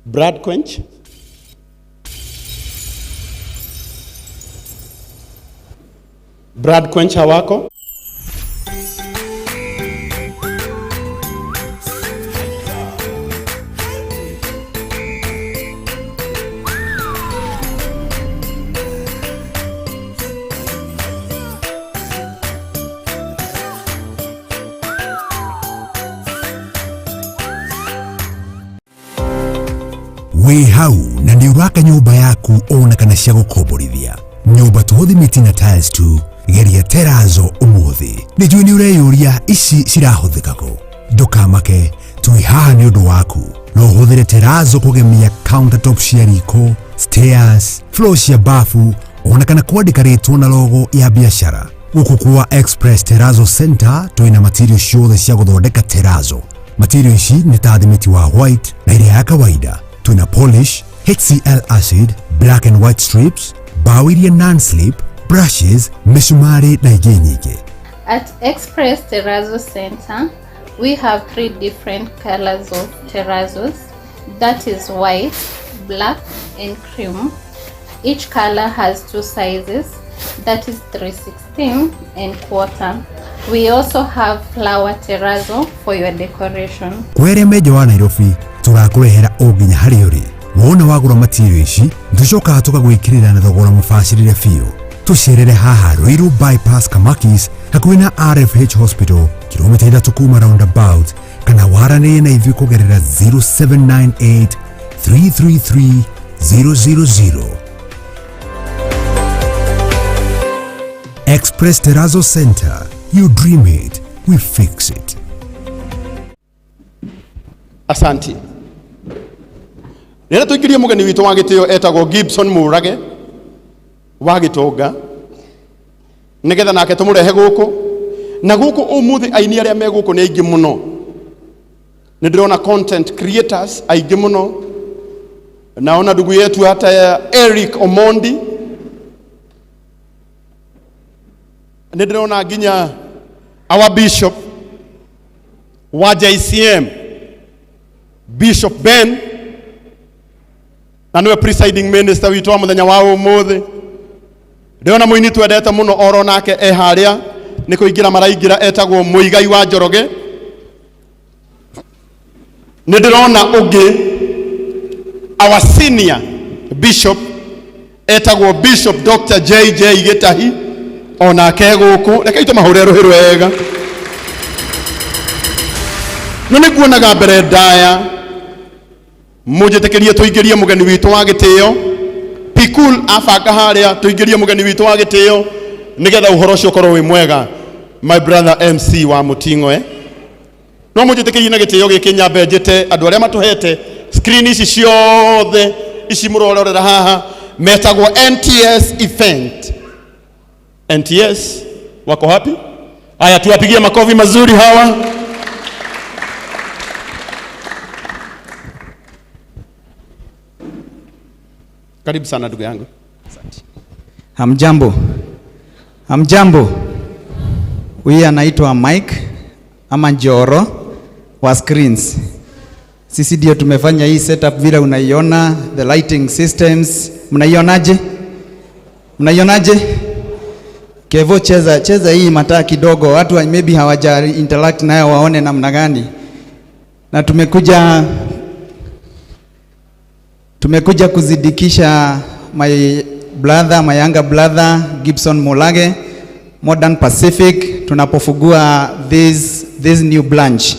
Brad Quench. Brad Quench hawako. Wĩ hau na nĩ ũraka nyũmba yaku ona kana cia gũkomborithia nyũmba to thimiti na tiles tu, geria terazo ũmũthĩ. Nĩ njũĩ nĩ ũreyũria ici cirahũthĩka kũ. Ndũkamake, twĩ haha nĩ ũndũ waku. No ũhũthĩre terazo kũgemia countertop cia riko, stairs, floor cia bafu ona kana kwandĩka rĩtwa na logo ya biacara. Gũkũ kwa Express Terazo Center twĩna material ciothe cia gũthondeka terazo. Material ici nĩ ta thimiti wa white na ĩrĩa ya kawaida. Twĩna polish, HCl acid, black and white strips, mbaũ iria non-slip, brushes, mĩcumarĩ na ingĩ nyingĩ. At Express Terrazzo Center, we have three different colors of terrazos. That is white, black, and cream. Each color has two sizes, that is 3/16 and quarter. We also have flower terrazzo for your decoration. Kwa arĩa me nja wa Nairobi tũrakũrehera o nginya harĩa ũrĩ. Wona wagũra material ici tũcokaga tũkagwĩkĩrĩra na thogora mũbacĩrĩre biũ. Tũcerere haha Ruiru Bypass Kamakis hakuhĩ na RFH Hospital kilomita 3 kuma roundabout, kana waranĩrie na ithuĩ kũgerera 0798 333 000. Express Terrazzo Center. You dream it, we fix it. Asanti. Rĩrĩa tũingĩrie mũgeni witũ wa gĩtĩo etagwo Gibson Mũrage wa Gĩtonga, nĩgetha nake tũmũrehe gũkũ. Na gũkũ ũmũthĩ aini arĩa me gũkũ nĩ aingĩ mũno. Nĩ ndĩrona content creators aingĩ mũno. Naona ndugu yetu hata ya Eric Omondi. Nĩ ndĩrona nginya our bishop wa JCM, Bishop Ben, na nĩwe presiding minister witũ wa mũthenya wa ũmũthĩ. Ndĩrona mũini twendete mũno oro nake e harĩa nĩ kũingĩra maraingĩra, etagwo Mũigai wa Njoroge. Nĩ ndĩrona ũngĩ our senior bishop etagwo Bishop Dr. JJ Gĩtahi onake gũkũ. Rekei tũmahũre rũhĩ rwega. No nĩ nguonaga mbere ndaya, mũnjĩtĩkĩrie tũingĩrie mũgeni witũ wa gĩtĩo. Pikul abanga harĩa tũingĩrie mũgeni witũ wa gĩtĩo nĩgetha ũhoro ũcio ũkorwo wĩ mwega. My brother MC wa Mũting'oe, no mũnjĩtĩkĩrie na gĩtĩo gĩkĩ nyambe njĩte andũ arĩa matũhete screen ici ciothe ici mũrororera haha, metagwo NTS Event. NTS wako hapi? Haya, tuwapigie makofi mazuri hawa. Karibu sana ndugu yangu. Hamjambo. Hamjambo. Huyu anaitwa Mike ama Njoro wa screens. Sisi ndio tumefanya hii setup vile unaiona, the lighting systems. Mnaionaje? Mnaionaje? Kevo, cheza cheza hii mataa kidogo, watu maybe hawaja interact nayo waone namna gani. Na tumekuja kuzidikisha my brother, my younger brother Gibson Mulage, Modern Pacific, tunapofungua this new branch.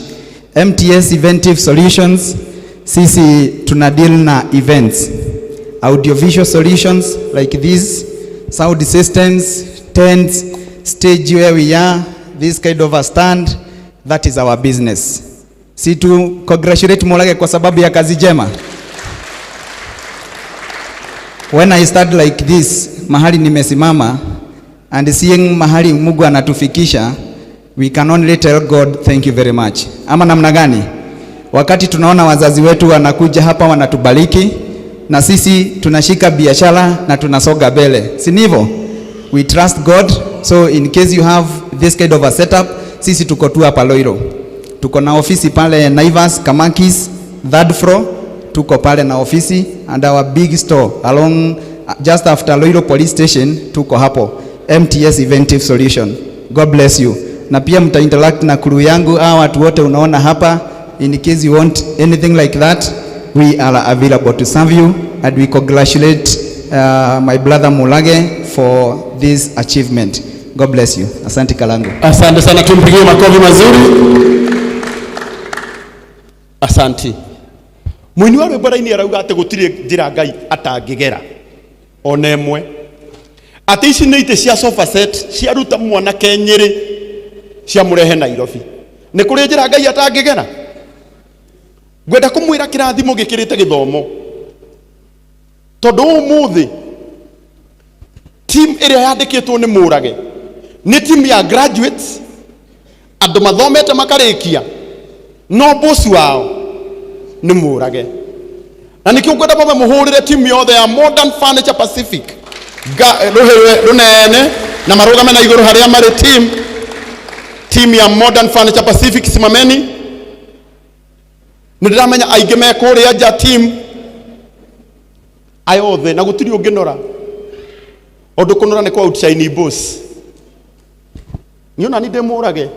MTS Eventive Solutions, sisi tuna deal na events, audiovisual solutions like this, sound systems, tents, stage where we are, this kind of a stand, that is our business. Si tu congratulate Mulage kwa sababu ya kazi njema. When I start like this, mahali nimesimama and seeing mahali Mungu anatufikisha, we can only tell God thank you very much. Ama namna gani? Wakati tunaona wazazi wetu wanakuja hapa wanatubariki na sisi tunashika biashara na tunasoga mbele. Si ndivyo? We trust God. So in case you have this kind of a setup, sisi tuko tu hapa Loiro. Tuko na ofisi pale Naivas, Kamakis, third floor. tuko pale na ofisi, and our big store along just after Loiro Police Station, tuko hapo MTS Eventive Solution. God bless you. Na pia mta interact na crew yangu, hawa watu wote unaona hapa. In case you want anything like that, we are available to serve you, and we congratulate my brother Mulage for this achievement. God bless you. Asante Kalangu. Asante sana, tumpigie makofi mazuri. Asante. Muini wa rwimbo raini arauga ati gutiri njira Ngai atangigera ona ĩmwe, ati ici nĩ itĩ cia sofa set ciaruta mwanake Nyĩrĩ ciamũrehe Nairobi. Nĩ kũrĩ njĩra Ngai atangĩgera? Ngwenda kũmwĩra kĩrathimo gĩkĩrĩte gĩthomo, tondũ ũmũthĩ team ĩrĩa yandĩkĩtwo nĩ Mũrage nĩ team ya graduates, andũ mathomete makarĩkia, no boss wao nĩ Mũrage. Na nĩkĩo ngwenda mwambe mũhũrĩre team yothe ya Modern Furniture Pacific rũhĩ rũnene na marũgame na igũrũ harĩa marĩ. Team ya Modern Furniture Pacific, simameni. Nĩ ndĩramenya aingĩ me kũrĩa nja team aya othe, na gũtirĩ ũngĩnora ũndũ kũnora nĩ kwa outshine boss. Niĩ ona niĩ ndĩ Mũrage,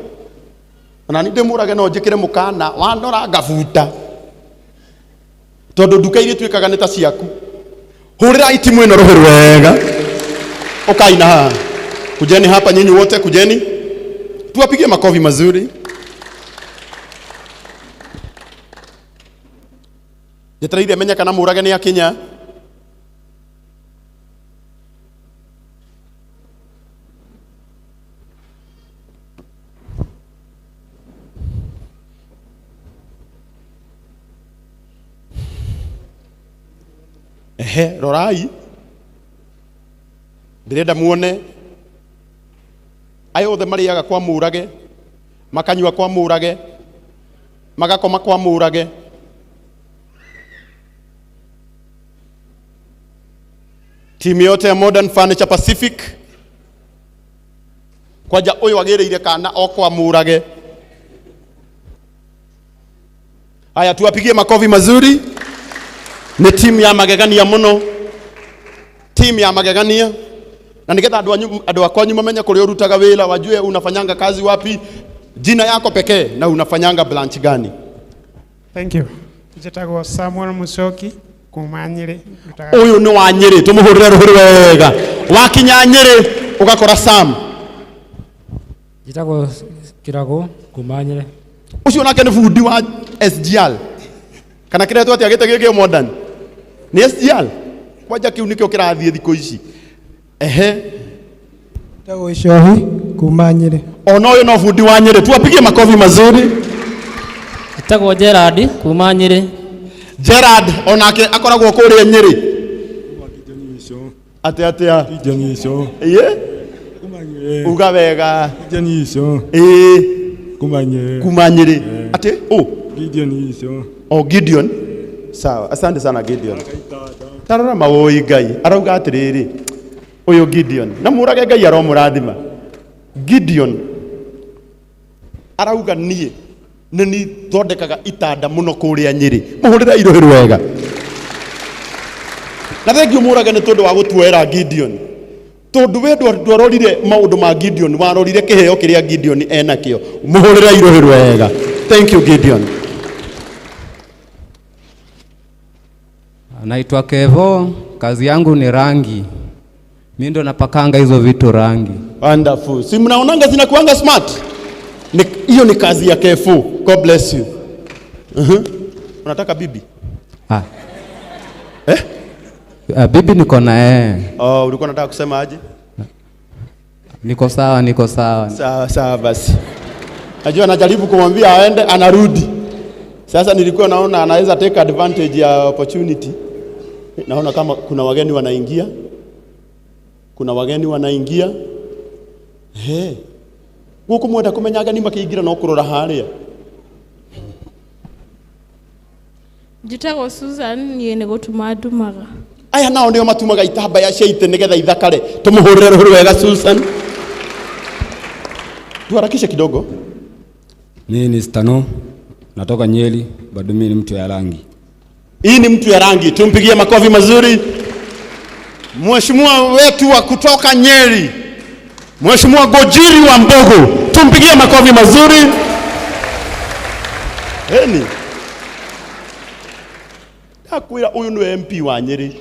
ona niĩ ndĩ Mũrage, no njĩkĩre mũkana wanora ngabuta, tondũ nduka iria twĩkaga nĩ ta ciaku. Hũrĩrai timu ĩno rũhĩ rwega. Ukai na haha, kujeni hapa nyinyi wote, kujeni tuwapigie makofi mazuri. Njetereire menye kana Mũrage nĩ akinya. Ehe, rorai, ndĩrenda muone aya othe marĩaga kwa Mũrage, makanyua kwa Mũrage, magakoma kwa Mũrage. Timu yote ya Modern Furniture Pacific, kwanja ũyũ agĩrĩire kana o kwa Mũrage. Haya, tuwapigie makofi mazuri. Ni timu ya magegania muno, timu ya magegania. Na nigetha andũ akwanyu mamenye kũrĩa ũrutaga wĩra, wajue unafanyanga kazi wapi, jina yako pekee na unafanyanga branch gani. Thank you. Njĩtagwo Samuel Mucoki kuma Nyĩrĩ. Ũyũ nĩ wa Nyĩrĩ, tũmũhũrĩre rũhĩ wega. Wakinya Nyĩrĩ ũgakora Sam. Njĩtagwo Kĩrago kuma Nyĩrĩ. Ũcio nake nĩ bundi wa SGR. Kana kĩrĩa twatĩa gĩte gĩkĩ modern. Nĩ SGR. Kwanja kĩu nĩkĩo kĩrathiĩ thikũ ici. Ehe. Njĩtagwo Icohi kuma Nyĩrĩ. Ona ũyũ no bundi wa Nyĩrĩ, tuwapigie makofi mazuri. Njĩtagwo Gerard kuma Nyĩrĩ. Gerard onake akoragwo kũrĩa Nyĩrĩ. Atĩa atĩa? Ĩĩ? Uga wega. Ĩĩ. Kuma Nyĩrĩ. Atĩ? Ũ? O Gideon. Sawa, asante sana Gideon. Tarora mawoi Ngai, arauga atĩrĩrĩ, ũyũ Gideon, na Mũrage Ngai aromũrathima. Gideon arauga niĩ nĩ niĩ thondekaga itanda mũno kũrĩa Nyĩrĩ. Mũhũrĩre irũhĩ rwega. Na thengiũ Mũrage nĩ tondũ wa gũtuoera Gideon. Tondũ we ndwarorire maũndũ ma Gideon, warorire kĩheo kĩrĩa Gideon enakĩo. Mũhũrĩre irũhĩ rwega. Thank you Gideon. Naitwa Kevo, kazi yangu ni rangi. Mimi ndo napakanga hizo vitu rangi. Wonderful. Si mnaonanga zinakuanga smart? Hiyo ni kazi ya Kevo. God bless you. Unataka bibi? Ah. Eh? Bibi niko na yeye. Oh, ulikuwa unataka kusema aje? Niko sawa, niko sawa. Sawa, sawa basi. Najua anajaribu kumwambia aende, anarudi. Sasa nilikuwa naona anaweza take advantage ya opportunity. Naona kama kuna wageni wanaingia. Kuna wageni wanaingia. He. Guku mwenda kumenya ageni makiingira no kurora haria. Njĩtagwo Susan, niĩ nĩ gũtuma ndumaga. Aya nao nĩo matumaga itambaya cia itĩ nĩgetha ithakare. Tũmũhũrĩre rũhĩ wega Susan. Tuharakishe kidogo. Mimi ni Stano, natoka Nyeri, bado mimi ni mtu ya rangi. Hii ni mtu ya rangi, tumpigie makofi mazuri. Mheshimiwa wetu wa kutoka Nyeri, Mheshimiwa Gojiri wa Mbogo, tumpigie makofi mazuri. Eni ndakwira uyu niwe MP wa Nyeri,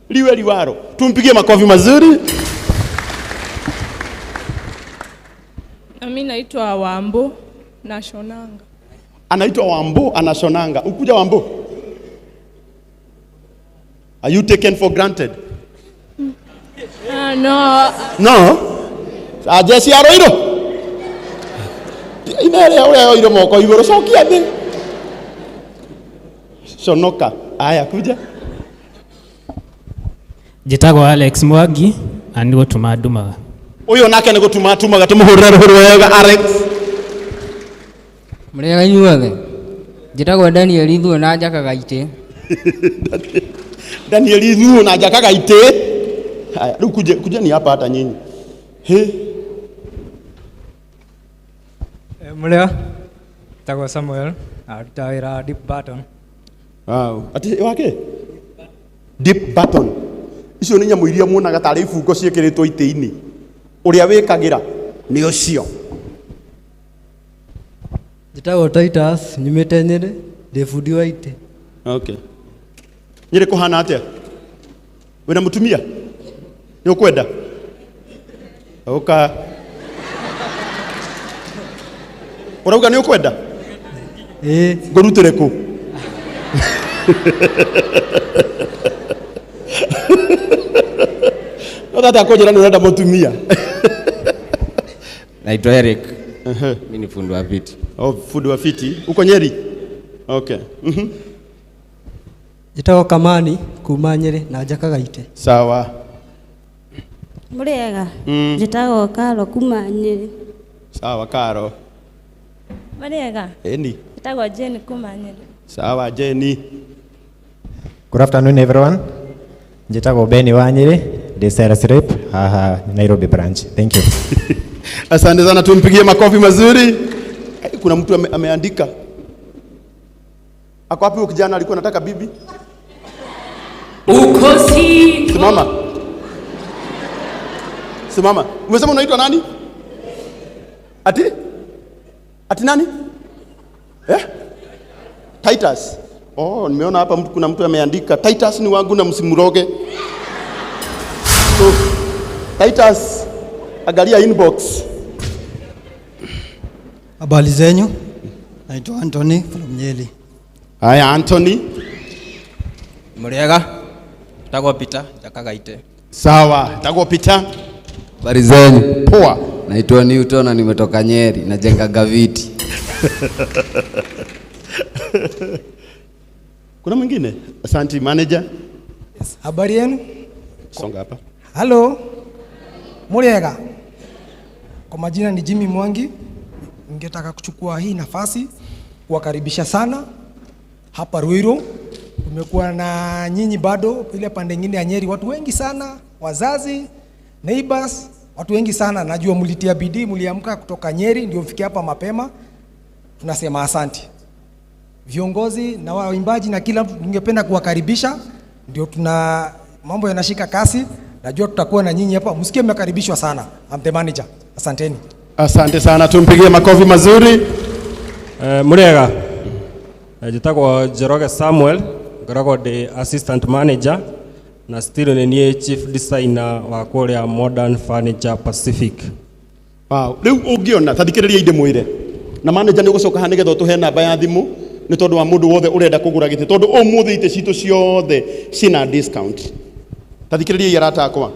liwe liwaro, tumpigie makofi mazuri. Na mimi naitwa Wambo na Shonanga. Anaitwa Wambo, anashonanga. Ukuja Wambo, are you taken for granted? No. No. Jesi aroiro inere uria yoire moko iguru, cokia thi, conoka. Aya, kuja. Njĩtagwo Alex Mwangi na nĩ gũtuma ndumaga. Uyu nake nĩ gũtuma atumaga, tũmũhũrĩre rũhĩ wega Alex. Mũrĩega inyuothe, njĩtagwo Daniel Ithuo na njakaga itĩ. Daniel Ithuo na njakaga itĩ. Haya, rĩu kuje, kujeni hapa hata nyinyi. He. Mũrĩega, njĩtagwo Samuel, aruta wĩra Deep Button. Wow. Ati wake? Deep Button. Icio nĩ nyamũ iria muonaga tarĩ ibungo ciĩkĩrĩtwo itĩ-inĩ. Ũrĩa wĩkagĩra nĩ ũcio. Njĩtagwo Titus, nyumĩte Nyĩrĩ, ndĩ bundi wa itĩ. Okay. Nyĩrĩ kũhana atĩa? Wĩna mũtumia? Nĩ ũkwenda? Ũka. Ũrauga nĩ ũkwenda? Ĩĩ. Ngũrutĩre kũ? No tata kũnjĩra nĩ ũrenda mũtumia. Naitwa Eric. Mimi ni fundi wa viti. Oh, fundi wa viti. Uko Nyeri? Okay. Njĩtagwo Kamani kuma Nyĩrĩ na njakaga itĩ. Sawa. Mũrĩega. Njĩtagwo Karo kuma Nyĩrĩ. Sawa Karo. Mũrĩega. Eni. Njĩtagwo Jane kuma Nyĩrĩ. Sawa Jenny. Good afternoon everyone. Njĩtagwo Benny wa Nyĩrĩ, ndĩ sales rep haha Nairobi branch. Thank you. Asante sana, tumpigie makofi mazuri. Kuna mtu ameandika. Ako wapi huyo kijana alikuwa anataka bibi? Ukosi. Simama. Simama. Umesema unaitwa nani? Ati? Ati nani? Eh? Titus. Oh, nimeona hapa mtu, kuna mtu ameandika Titus ni wangu na msimroge. So, Titus, angalia inbox. Habari zenyu, naitwa Anthony from Nyeri. Haya Anthony. Mũrĩega, njĩtagwo Peter, njakaga itĩ. Sawa, njĩtagwo Peter. Habari zenyu. Poa. Naitwa Newton na nimetoka Nyeri, najengaga viti. Kuna mwingine? Asante manager. Yes, habari yenu? Songa hapa. Hello. Mũrĩega. Kwa majina ni Jimmy Mwangi. Ningetaka kuchukua hii nafasi kuwakaribisha sana hapa Ruiru. Tumekuwa na nyinyi bado ile pande nyingine ya Nyeri, watu wengi sana, wazazi, neighbors, watu wengi sana. Najua mlitia bidii, mliamka kutoka Nyeri ndio mfike hapa mapema. Tunasema asante. Viongozi na waimbaji na kila mtu ningependa kuwakaribisha, ndio tuna mambo yanashika kasi. Najua tutakuwa na nyinyi hapa, msikie mmekaribishwa sana. I'm the manager. Asanteni. Asante sana, tumpigie makofi mazuri. Mũrĩega, njĩtagwo Njoroge Samuel, ngoragwo ndĩ assistant manager na still nĩ niĩ chief designer wa kũrĩa Modern Furniture Pacific. Wow. Rĩu ũngĩona ta thikĩrĩria ndĩmwĩre na manager nĩ ũgũcoka haha nĩgetha ũtũhe namba ya thimũ nĩ tondũ wa mũndũ wothe ũrenda kũgũra gĩtĩ, tondũ ũmũthĩ itĩ citũ ciothe ciĩna discount. Ta thikĩrĩria arata akwa,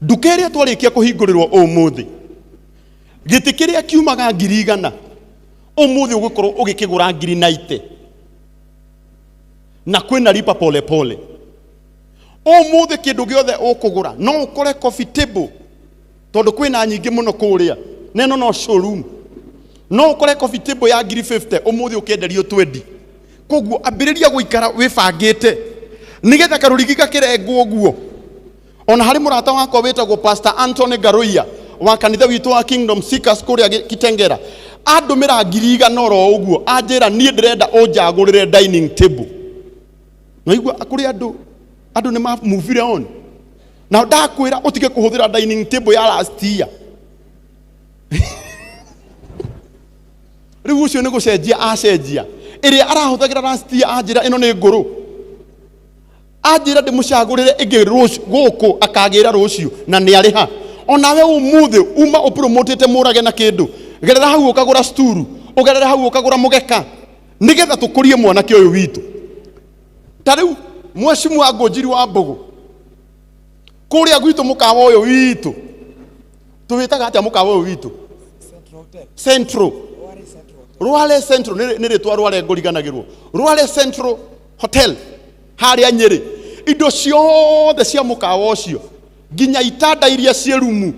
nduka ĩrĩa twarĩkia kũhingũrĩrwo ũmũthĩ, gĩtĩ kĩrĩa kiumaga 100,000 ũmũthĩ ũgũkorwo ũgĩkĩgũra 90,000 na kwĩna lipa pole pole. Ũmũthĩ kĩndũ gĩothe ũkũgũra no ũkore coffee table, tondũ kwĩna nyingĩ mũno kũrĩa na ĩno no showroom. No ũkore coffee table ya 50,000 ũmũthĩ ũkĩenderio 20. Koguo ambĩrĩria gũikara wĩbangĩte nĩgetha karũrigi gakĩrengwo ũguo. Ona harĩ mũrata wakwa wĩtagwo Pastor Anthony Garuia wa kanitha witũ wa Kingdom Seekers kũrĩa Kitengera, andũmĩra 100,000 oro ũguo, anjĩra niĩ ndĩrenda ũnjagũrĩre dining table. Naigua kũrĩ andũ andũ nĩ move on. Na ndakwĩra ũtige kũhũthĩra dining table ya last year. Rĩu ũcio nĩ gũcenjia acenjia. Ĩrĩa arahũthagĩra last year anjĩra ĩno nĩ ngũrũ. Anjĩra ndĩmũcagũrĩre ĩngĩ rũciũ gũkũ akagĩra rũciũ na nĩ arĩha. Onawe ũmũthĩ uma ũpromotĩte mũrage na kĩndũ. Gerera hau ũkagũra sturu, ũgerere hau ũkagũra mũgeka. Nĩgetha tũkũrie mwanake ũyũ witũ. Ta rĩu mheshimiwa Ngũnjiri wa Mbũgũ kũrĩa gwitũ mũkawa ũyũ witũ tũwĩtaga atĩa mũkawa ũyũ witũ? Central Rwale Central nĩ rĩtwa Rwale ngũriganagĩrwo. Rwale Central Hotel harĩa Nyĩrĩ, indo ciothe cia mũkawa ũcio nginya itanda iria ciĩ rumu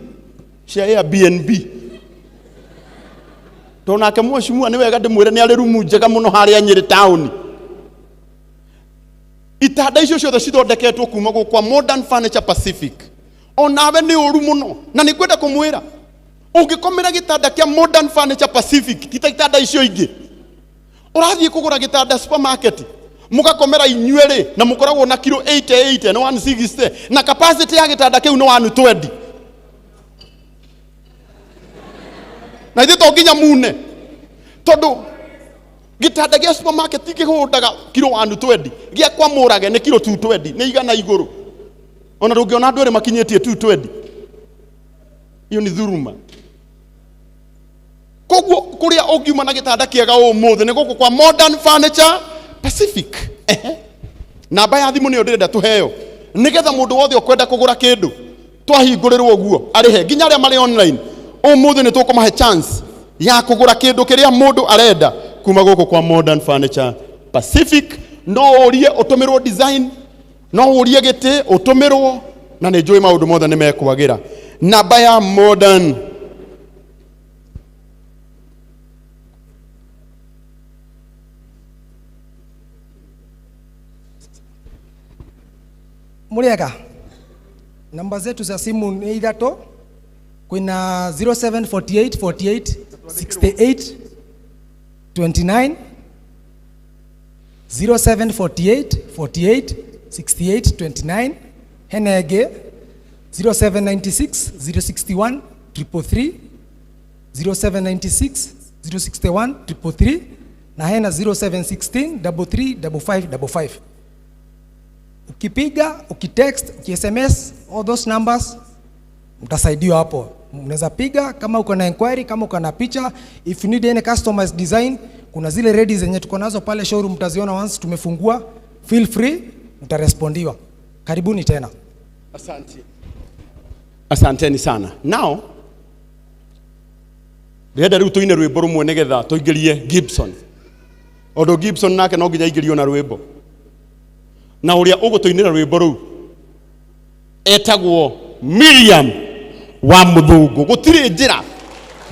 cia Airbnb. Tondũ nake mheshimiwa nĩ wega ndĩmwĩre nĩ arĩ rumu njega mũno harĩa Nyĩrĩ taũni. Itanda icio ciothe cithondeketwo kuma gũkũ kwa Modern Furniture Pacific. Onawe nĩ ũru mũno na nĩ ngwenda kũmwĩra ũngĩkomera gĩtanda kĩa Modern Furniture Pacific ti ta itanda icio ingĩ. Ũrathiĩ kũgũra gĩtanda supermarket mũgakomera inyuerĩ na mũkoragwo na kilo 88 na 160 na capacity ya gĩtanda kĩu nĩ 120. Na ithuĩ to nginya mune tondũ gĩtanda gĩa supermarket kĩhũndaga kilo 120, gĩa kwa Mũrage nĩ kilo 220, nĩ igana igũrũ. Ona ndũngĩona andũ erĩ makinyĩtie 220. Iyo nĩ dhuruma. Koguo kũrĩa ũngiuma na gĩtanda kĩega ũmũthĩ nĩ gũkũ kwa Modern Furniture Pacific. Namba ya thimũ nĩyo ndĩrenda tũheo nĩgetha mũndũ wothe ũkwenda kũgũra kĩndũ twahingũrĩrwo ũguo arĩhe, nginya arĩa marĩ online ũmũthĩ nĩ tũkũmahe chance ya kũgũra kĩndũ kĩrĩa mũndũ arenda kuma gũkũ kwa Modern Furniture Pacific. No ũrie ũtũmĩrwo design, no ũrie gĩtĩ ũtũmĩrwo, na nĩ njũĩ maũndũ mothe nĩ mekwagĩra. Namba ya Modern Muriega, namba zetu za simu ni ithatũ. Kwina 0748 48 68 29, 0748 48 68 29, hena ĩngĩ 0796 061 333, 0796 061 333, na hena 0716 33 55 55. Ukipiga, ukitext, uki-SMS, all those numbers mtasaidiwa hapo. Mnaweza piga kama uko na inquiry, kama uko na picha, if you need any customized design, kuna zile ready zenye tuko nazo pale showroom, mtaziona once tumefungua. Feel free, mtarespondiwa. Karibuni tena. Asante. Asanteni sana. Now, ndĩrenda rĩu tũine rwĩmbo rũmwe nĩgetha tũingĩrie Gibson. Ũndũ Gibson nake no nginya aingĩrio na rwĩmbo. Na ũrĩa ũgũtũinĩra rwĩmbo rũu etagwo Miriam wa Mũthũngũ. Gũtirĩ njĩra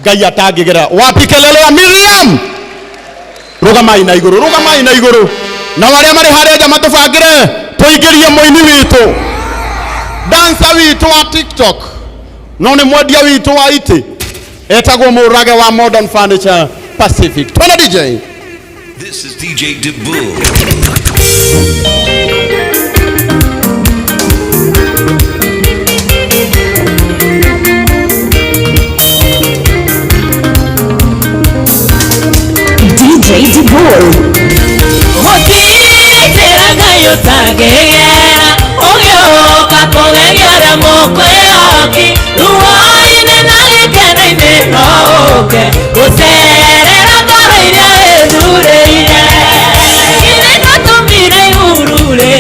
Ngai atangĩgerera. Wapi kelele ya Miriam? Rũgamai na igũrũ, rũgamai na igũrũ. Na arĩa marĩ harĩa nja matũbangĩre tũingĩrie mũini witũ, dancer witũ wa TikTok, no nĩ mwendia witũ wa itĩ, etagwo Mũrage wa Modern Furniture Pacific. Twende DJ. This is DJ Dibul. DJ Dibul. Gũtirĩ Ngai ũtangĩgera, ũgĩũka kũgeria ũrĩa mũkwĩhoki, ruo-inĩ na gĩkeno-inĩ no ũke gũcerera ngoro iria wĩthurĩire. Githĩ ndwatũmire ihurure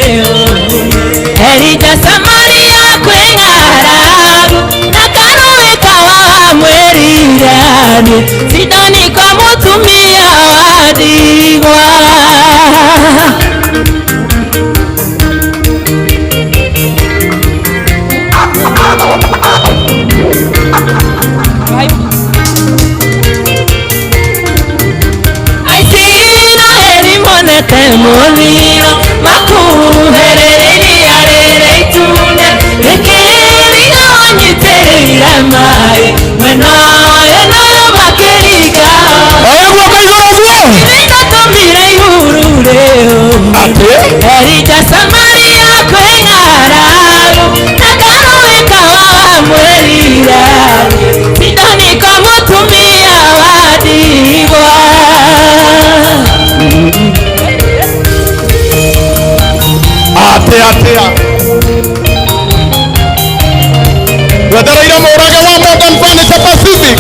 Elija Samaria kwĩ ng'aragu, na karũĩ kawa wamwĩrire athiĩ Sidoni kwa mũtumia wa ndigwa. Aisiraeli monete mũthiro, makuherĩrĩria rĩrĩa itune, rĩkĩringa wanyitĩrĩire maĩ, mwena ũyũ nayo makĩringa. Oya guoko igũrũ ũguo. Githĩ ndatũmire ihurure Erija Samaria kwĩ ng'aragu na karũĩ kawamwĩrire Sidoni kwa mũtumia wa ndigwa. Atia atia twetereire mũrage wa Modern Furniture Pacific.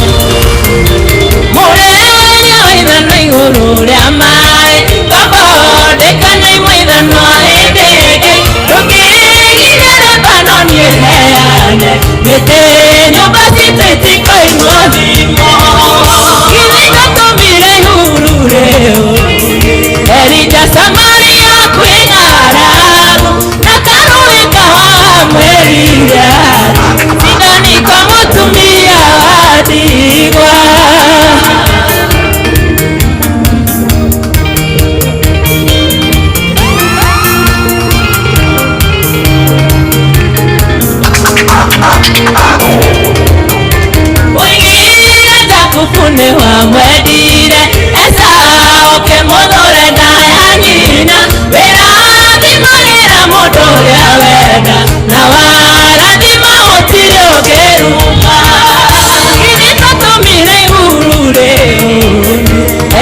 Mũrĩo ithano igũrũ rĩa maĩ twathondekana imwe ithano hĩndĩ ĩngĩ ndũkĩgiria Lebanoni ĩheane mĩtĩ nyũmba citũ itikoimwo thimo githĩ ndatũmire ihurure Elija Samaria kwĩ ng'aragu na karũĩ kawamwĩrire Sidoni kwa mũtumia wa ndigwa. Oigire Jakubu nĩwamwendire Esau ũkĩmũthũre nda ya nyina wĩrathimagĩra mũndũ ũrĩa wenda na warathima gũtirĩ ũngĩruma githĩ tũtũmire ihurure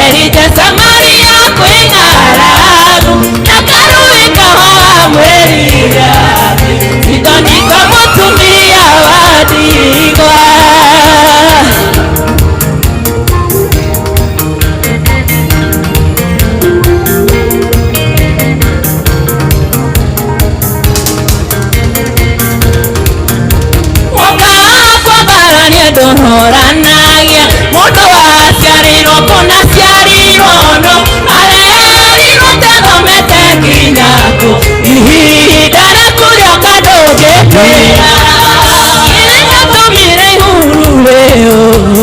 Elija Samaria kwĩ ng'aragu na karũĩ kawamwĩrire Sidoni kwa mũtumia wa ndigwa. Ndũhoranagia mũndũ waciarirwo kũna ciarirwo no arerirwo tathomete nginya kũ ihinda rĩaku rĩoka ndũngĩkwĩra githĩ ndatũmire ihurure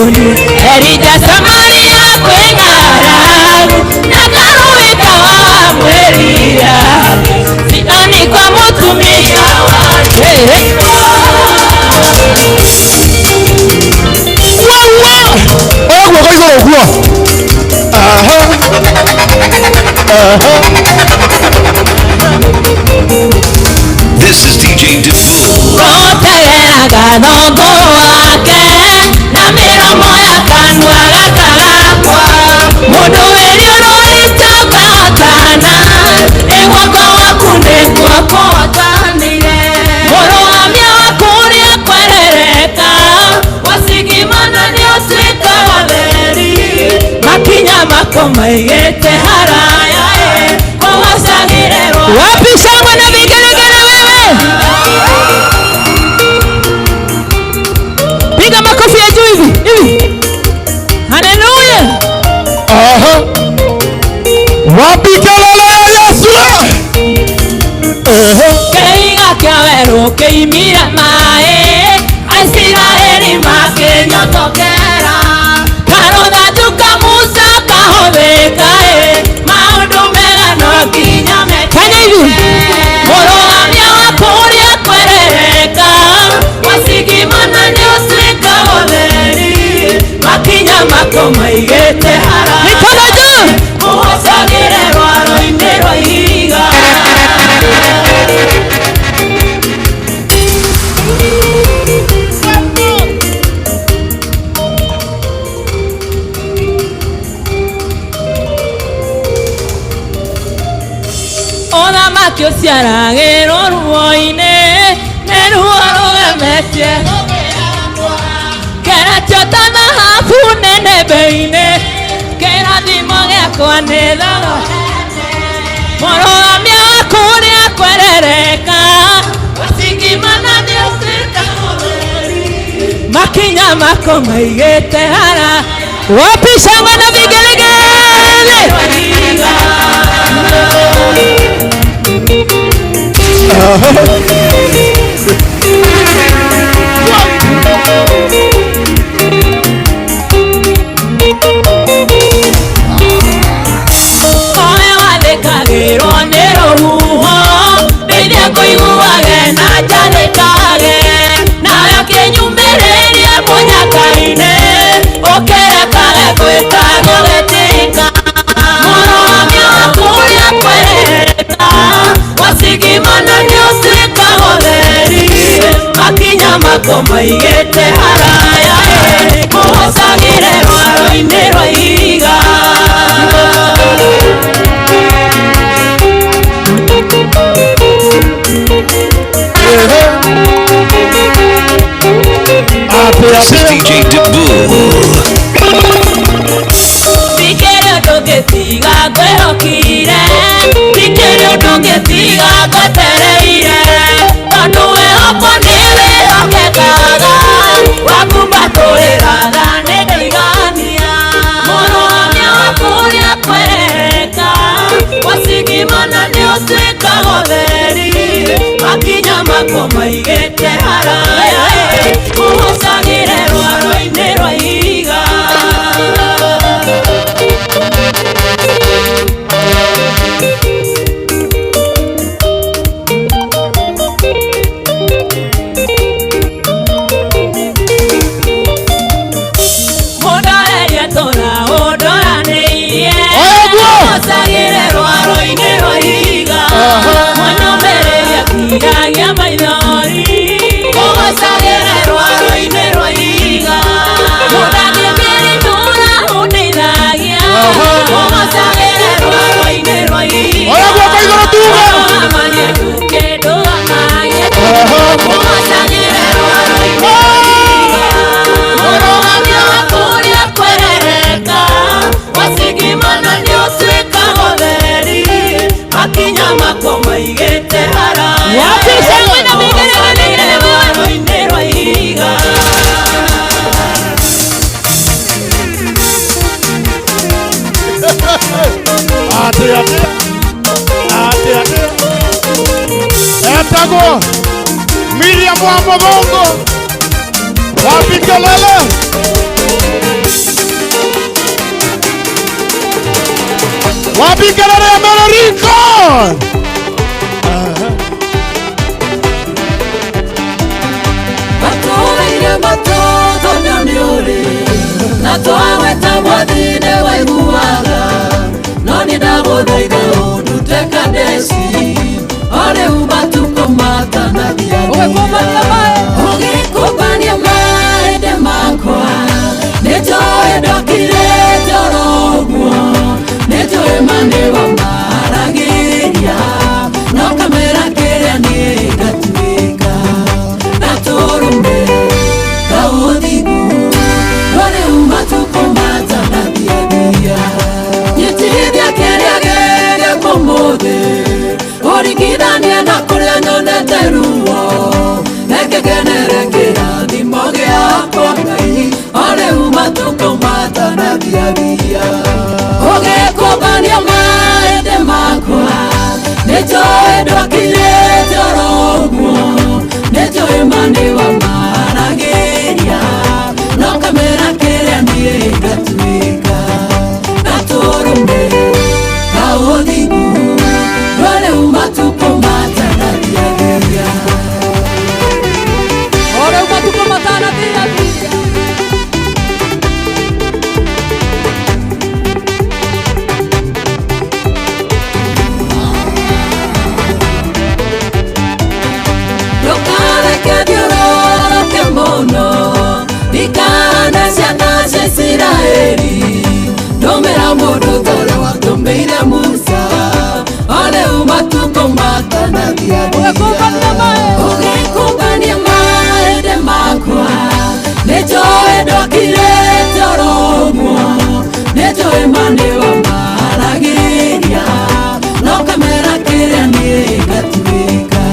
ũni Elija Samaria kwĩ ng'aragu na karũĩ kawamwĩrire Sidoni kwa mũtumia wa ndigwa. Oya guoko igũrũ ũguo. Aha. Aha. This is DJ Dibul. Kotegeraga thongo wake na mĩromo ya kanua gaka gakwa mũndũ wĩ rĩũrũrĩte ũkahotana ĩ guoko gwaku nĩkuo kũhotanire mũrũgamia waku ũrĩa kwerereka wacigimana nĩũtuĩka watheri makinya mako maigĩte haraya ĩ kũgocagĩrĩrwo. Wapi shangwe na vigelegele wewe? Piga makofi ya juu hivi hivi. Haleluya. Aha. Wapi kelele ya Yesu? Ehe. Kĩhiga kĩa werũ kĩimire maĩ Aisiraeli makĩnyotokera karũthanju ka Musa kahũthĩka ĩ maũndũ mega no nginya Fanya hivi. Mũrũgamia waku ũrĩa kwerereka wacigimana nĩũtuĩka ũtheri makinya mako maigĩte haraya Mikono juu. kũhocagĩre rwaro-inĩ rwa ihiga. Ũthamaki ũciaragĩrwo ruo-inĩ nĩ ruo rũgemetie kĩratio ta thahabu nene mbei-inĩ kĩrathimo gĩakwa nĩ thogora mũrũgamia waku ũrĩa kwerereka wacigimana nĩũtuĩka mũtheri makinya mako maigĩte hara. Wapi shangwe na vigelegele? Owe wathĩkagĩrwo nĩ rũhuho ndeithia kũiguage na njathĩkage nawe ũkĩnyumĩrĩrie mũnyaka-inĩ ũkĩrekage gwĩka gũgĩtinga mũrũgamia waku ũrĩa kwerereka This is DJ Dibul. Ndikĩrĩ ũndũ ngĩtiga ngwĩhokire, ndikĩrĩ ũndũ ngĩtiga ngwetereire, tondũ wĩhoko nĩ wĩhokekaga, wakumbatũrĩraga nĩ ngaigania. Mũrũgamia wa kũrĩa kwereka, wacigimana nĩ ũtuĩkaga ũtheri, makinya makwa maigĩte haraya, ũhocagĩre rwaro-inĩ rwa ihiga. Mũndorerie tũra ũndoranĩirie, ũhocagĩre rwaro-inĩ rwa ihiga, mwanyũmĩrĩria kiragia maithori, ũhocagĩre rwaro-inĩ rwa ihiga, mũthamia mĩrimũ ũrĩa ũndeithagia, ũhocagĩre rwaro-inĩ rwa ihiga. Oya guoko igũrũ tuge. Ndũgamagie nduke, ndũgamagie, ũhocagĩre rwaro-inĩ rwa ihiga. Mũrũgamia wa kũrĩa kwerereka, wacigimana nĩ ũtuĩkaga ũtheri, makinya makwa maigĩte haraya, ũhocagĩre rwaro-inĩ rwa ihiga. Atĩ atĩ atĩ atĩ etagwo Miriam wa Mũthũngũ. Wapi kelele? Wapi kelele ya Meloriko? Matũũra-inĩ matũthonyo nĩ ũrĩ, na twagweta mwathi-inĩ waiguaga, no nĩ ndagũthaitha ũndute Kadesi, o rĩu matukũ matanathiathia. Ũgĩkũmbania maĩndĩ makwa, nĩnjũĩ ndokirĩte oro ũguo, nĩnjũĩ ma nĩwamaragĩria, no kamera kĩrĩa niĩ ngatuĩka gatũrũme kaũthingu, no rĩu matukũ matanathiathia. Nyitithia kĩrĩa gĩgĩkwo ũmũthĩ, ũringithanie na kũrĩa nyonete ruo, reke ngenere kĩrathimo gĩakwa Ngai, o rĩu matukũ matanathiathia. Ũgĩkũmbania maĩndĩ makwa, nĩnjũĩ ndwakirĩte oro ũguo, nĩnjũĩ ma nĩwamaragĩria, no kamera kĩrĩa niĩ ngatuĩka gatũrũme kaũthingu, no rĩu matukũ matanathiathia. O rĩu matukũ matanathiathia. Ndũkareke thiũrũrũke mũno, ndikahane ciana cia Isiraeli, ndũmĩra mũndũ ta ũrĩa watũmĩire Musa, o rĩu matukũ matanathiathia. Ũgĩkũmbania maĩndĩ makwa, nĩnjũĩ ndokirĩte oro ũguo, nĩnjũĩ ma nĩwamaragĩria, no kamera kĩrĩa niĩ ngatuĩka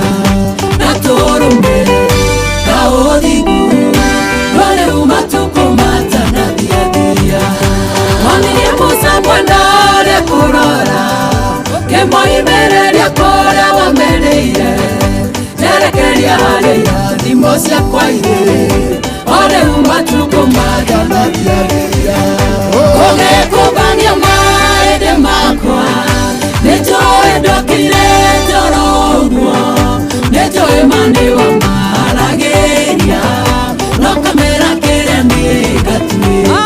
gatũrũme kaũthingu, no rĩu matukũ matanathiathia. Wonirie Musa mwena ũrĩa kũrora, kĩmoimĩrĩria kũrĩa wamerĩire, njerekeria harĩa irathimo ciakwa irĩ, o rĩu matukũ matanathiathia. Ũgĩkũmbania maĩndĩ makwa, nĩnjũĩ ndokirĩte oro ũguo, nĩnjũĩ ma nĩwamaragĩria, no kamera kĩrĩa niĩ ngatuĩka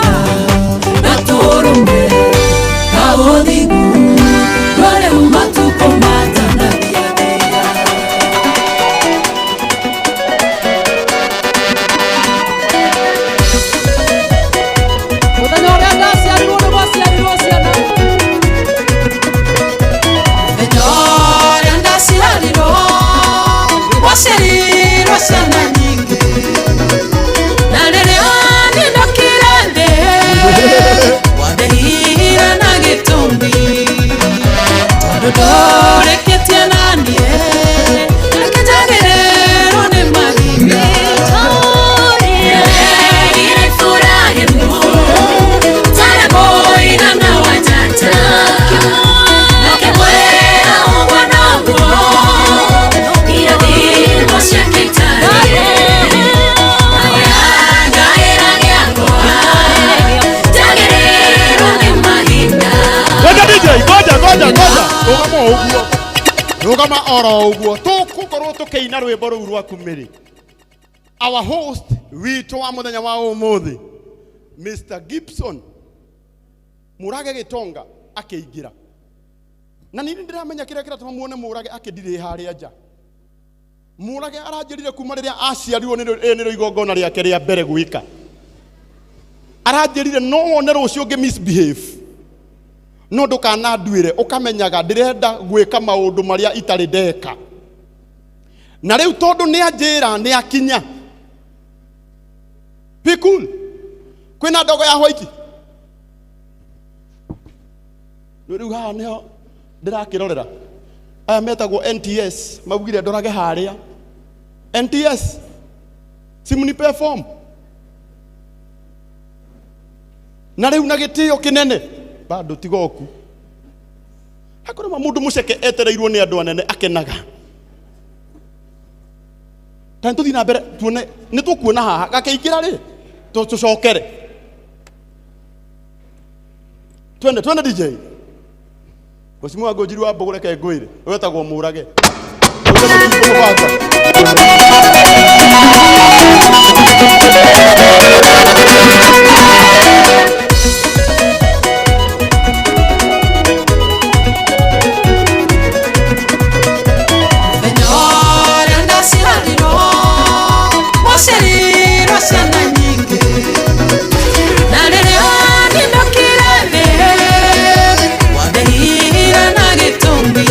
gatũrũme kaũthingu, no rĩu matukũ matanathiathia. Mũthenya ũrĩa ndaciarirwo nĩ gwaciarirwo ciana. Nĩnjũĩ Tondũ ndũrĩkĩtie naniĩ reke njagĩrĩrwo nĩ mahinda. Ngoja DJ, ngoja ngoja ngoja. Rũgama o ũguo. Rũgama oro ũguo. Tũgũkorwo tũkĩina rwĩmbo rũu rwaku Mĩrĩ. Our host witũ wa mũthenya wa ũmũthĩ Mr. Gibson Mũrage Gĩtonga akĩingĩra. Na nini ndĩramenya kĩrĩa kĩratũma muone Mũrage akĩndirĩ harĩa nja. Mũrage aranjĩrire kuma rĩrĩa aciarirwo nĩ nĩrĩo igongona rĩake rĩa mbere gwĩka. Aranjĩrire no wone rũciũ ngĩ misbehave no ndukananduĩre ũkamenyaga ndĩrenda gwĩka maũndũ marĩa itarĩ ndeka. Na rĩu tondũ nĩ anjĩra nĩ akinya. Be cool. Kwĩna ndogo ya white. Rĩu haha nĩho ndĩrakĩrorera. Aya metagwo NTS maugire ndorage harĩa. NTS simunipe form. Na rĩu na gĩtĩo kĩnene bado tigoku. Hakuna mundu muceke etereirwo ni andu anene akenaga. Ta nituthi na mbere tuone ni tukuona haha gakeingĩra rĩ tucokere. Twende twende DJ. Mheshimiwa Ngũnjiri wa Mbũgũ reke ngwĩre wetagwo Mũrage. Mũthenya ũrĩa ndaciarirwo waciarirwo ciana nyingĩ na rĩrĩa ndinũkire thĩ wambĩire na gĩtũmi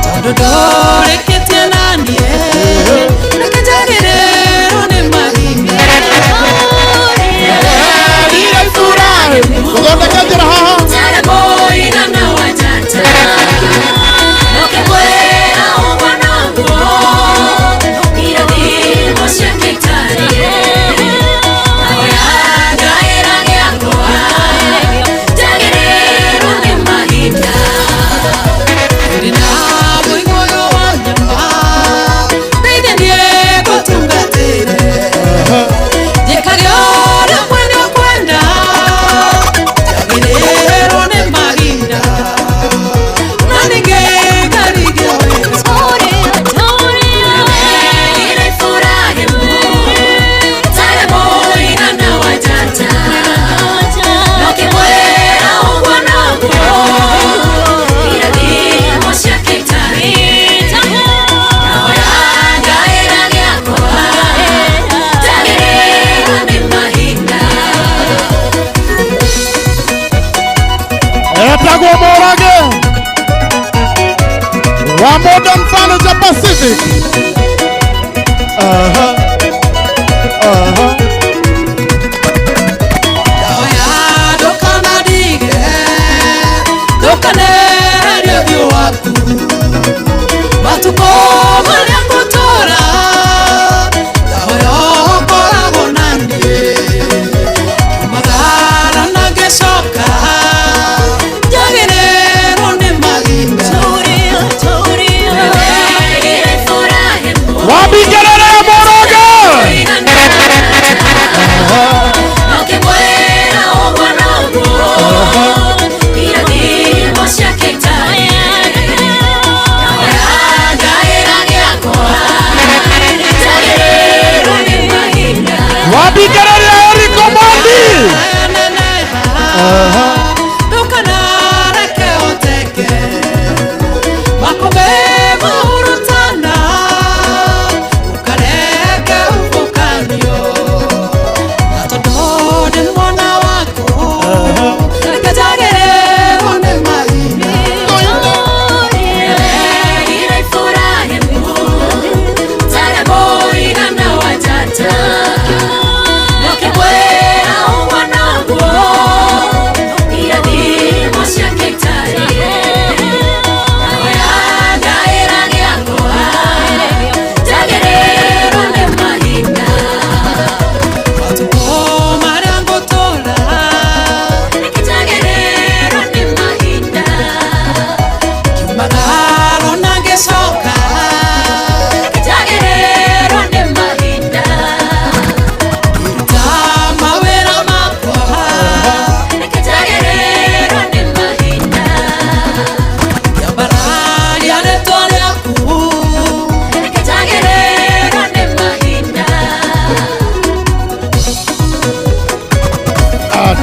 tondũ ndũrĩkĩtie naniĩ reke njagĩrĩrwo nĩ mahinda. Tũthondeke njĩra haha. Etagwo Mũrage wa Modern Furniture Pacific. Aha. Aha. Ndũkanandige, ndũkaneherie ũthiũ waku matukũ marĩa ngũtũũra ndahoya ũkoragwo na niĩ ngiumagara na ngĩcoka njagĩrĩrwo nĩ mahinda. Wambingerere Mũrage.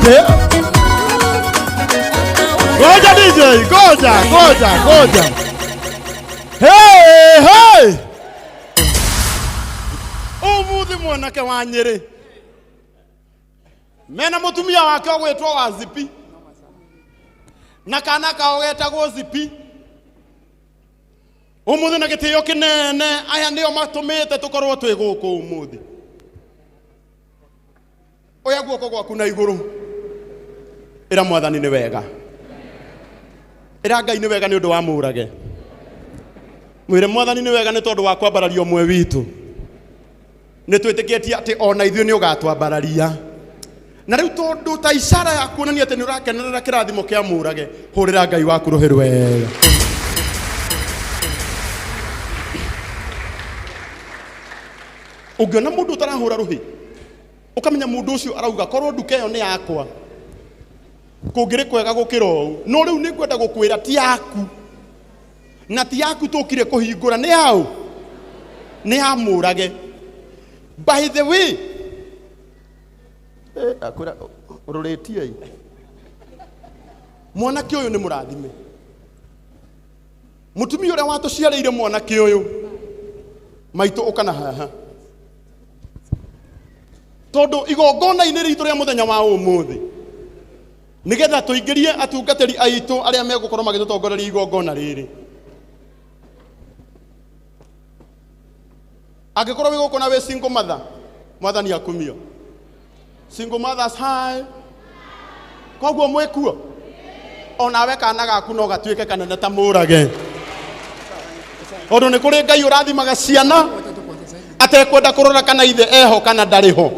Ate? Ngoja DJ, ngoja, ngoja, ngoja. Hey, hey! Umuthi mwanake wa Nyeri mena mutumia wake ũgwĩtwo wa Zipi na kana kao getagwo Zipi. Umuthi na gĩtĩo kĩnene aya nĩo matũmĩte tũkorwo twĩ gũkũ umuthi. Oya guoko gwaku na igũrũ, ĩra mwathani nĩ wega, ĩra Ngai nĩ wega nĩ ũndũ wa mũrage. Mwĩre mwathani nĩ wega nĩ tondũ wa kwambararia ũmwe witũ. Nĩ twĩtĩkĩtie atĩ ona ithuĩ nĩ ũgatwambararia. Na rĩu tondũ ta icara ya kuonania atĩ nĩ ũrakenerera kĩrathimo kĩa mũrage, hũrĩra Ngai waku rũhĩ rwega. Ũngĩona mũndũ ũtarahũra rũhĩ, ũkamenya mũndũ ũcio arauga korwo nduka ĩyo nĩ yakwa, kũngĩrĩ kwega gũkĩra ũũ. No rĩu nĩ ngwenda gũkwĩra ti yaku, na ti yaku tũkire kũhingũra, nĩ yaũ? Nĩ ya mũrage. By the way, akwĩra ũrũrĩtie ĩ, mwanake ũyũ nĩ mũrathime. Mũtumia ũrĩa watũciarĩire mwanake ũyũ, maitũ ũka na haha, tondũ igongona-inĩ ritũ rĩa mũthenya wa ũmũthĩ, nĩgetha tũingĩrie atungatĩri aitũ arĩa megũkorwo magĩtũtongoreria igongona rĩrĩ. Angĩkorwo wĩ gũkũ na wĩ single mother, mwathani akumio. Single mothers hi. Koguo mwĩkuo onawe kana gaku no gatuĩke kanene ta mũrage, tondũ nĩ kũrĩ Ngai ũrathimaga ciana atekwenda kũrora kana ithe eho kana ndarĩ ho.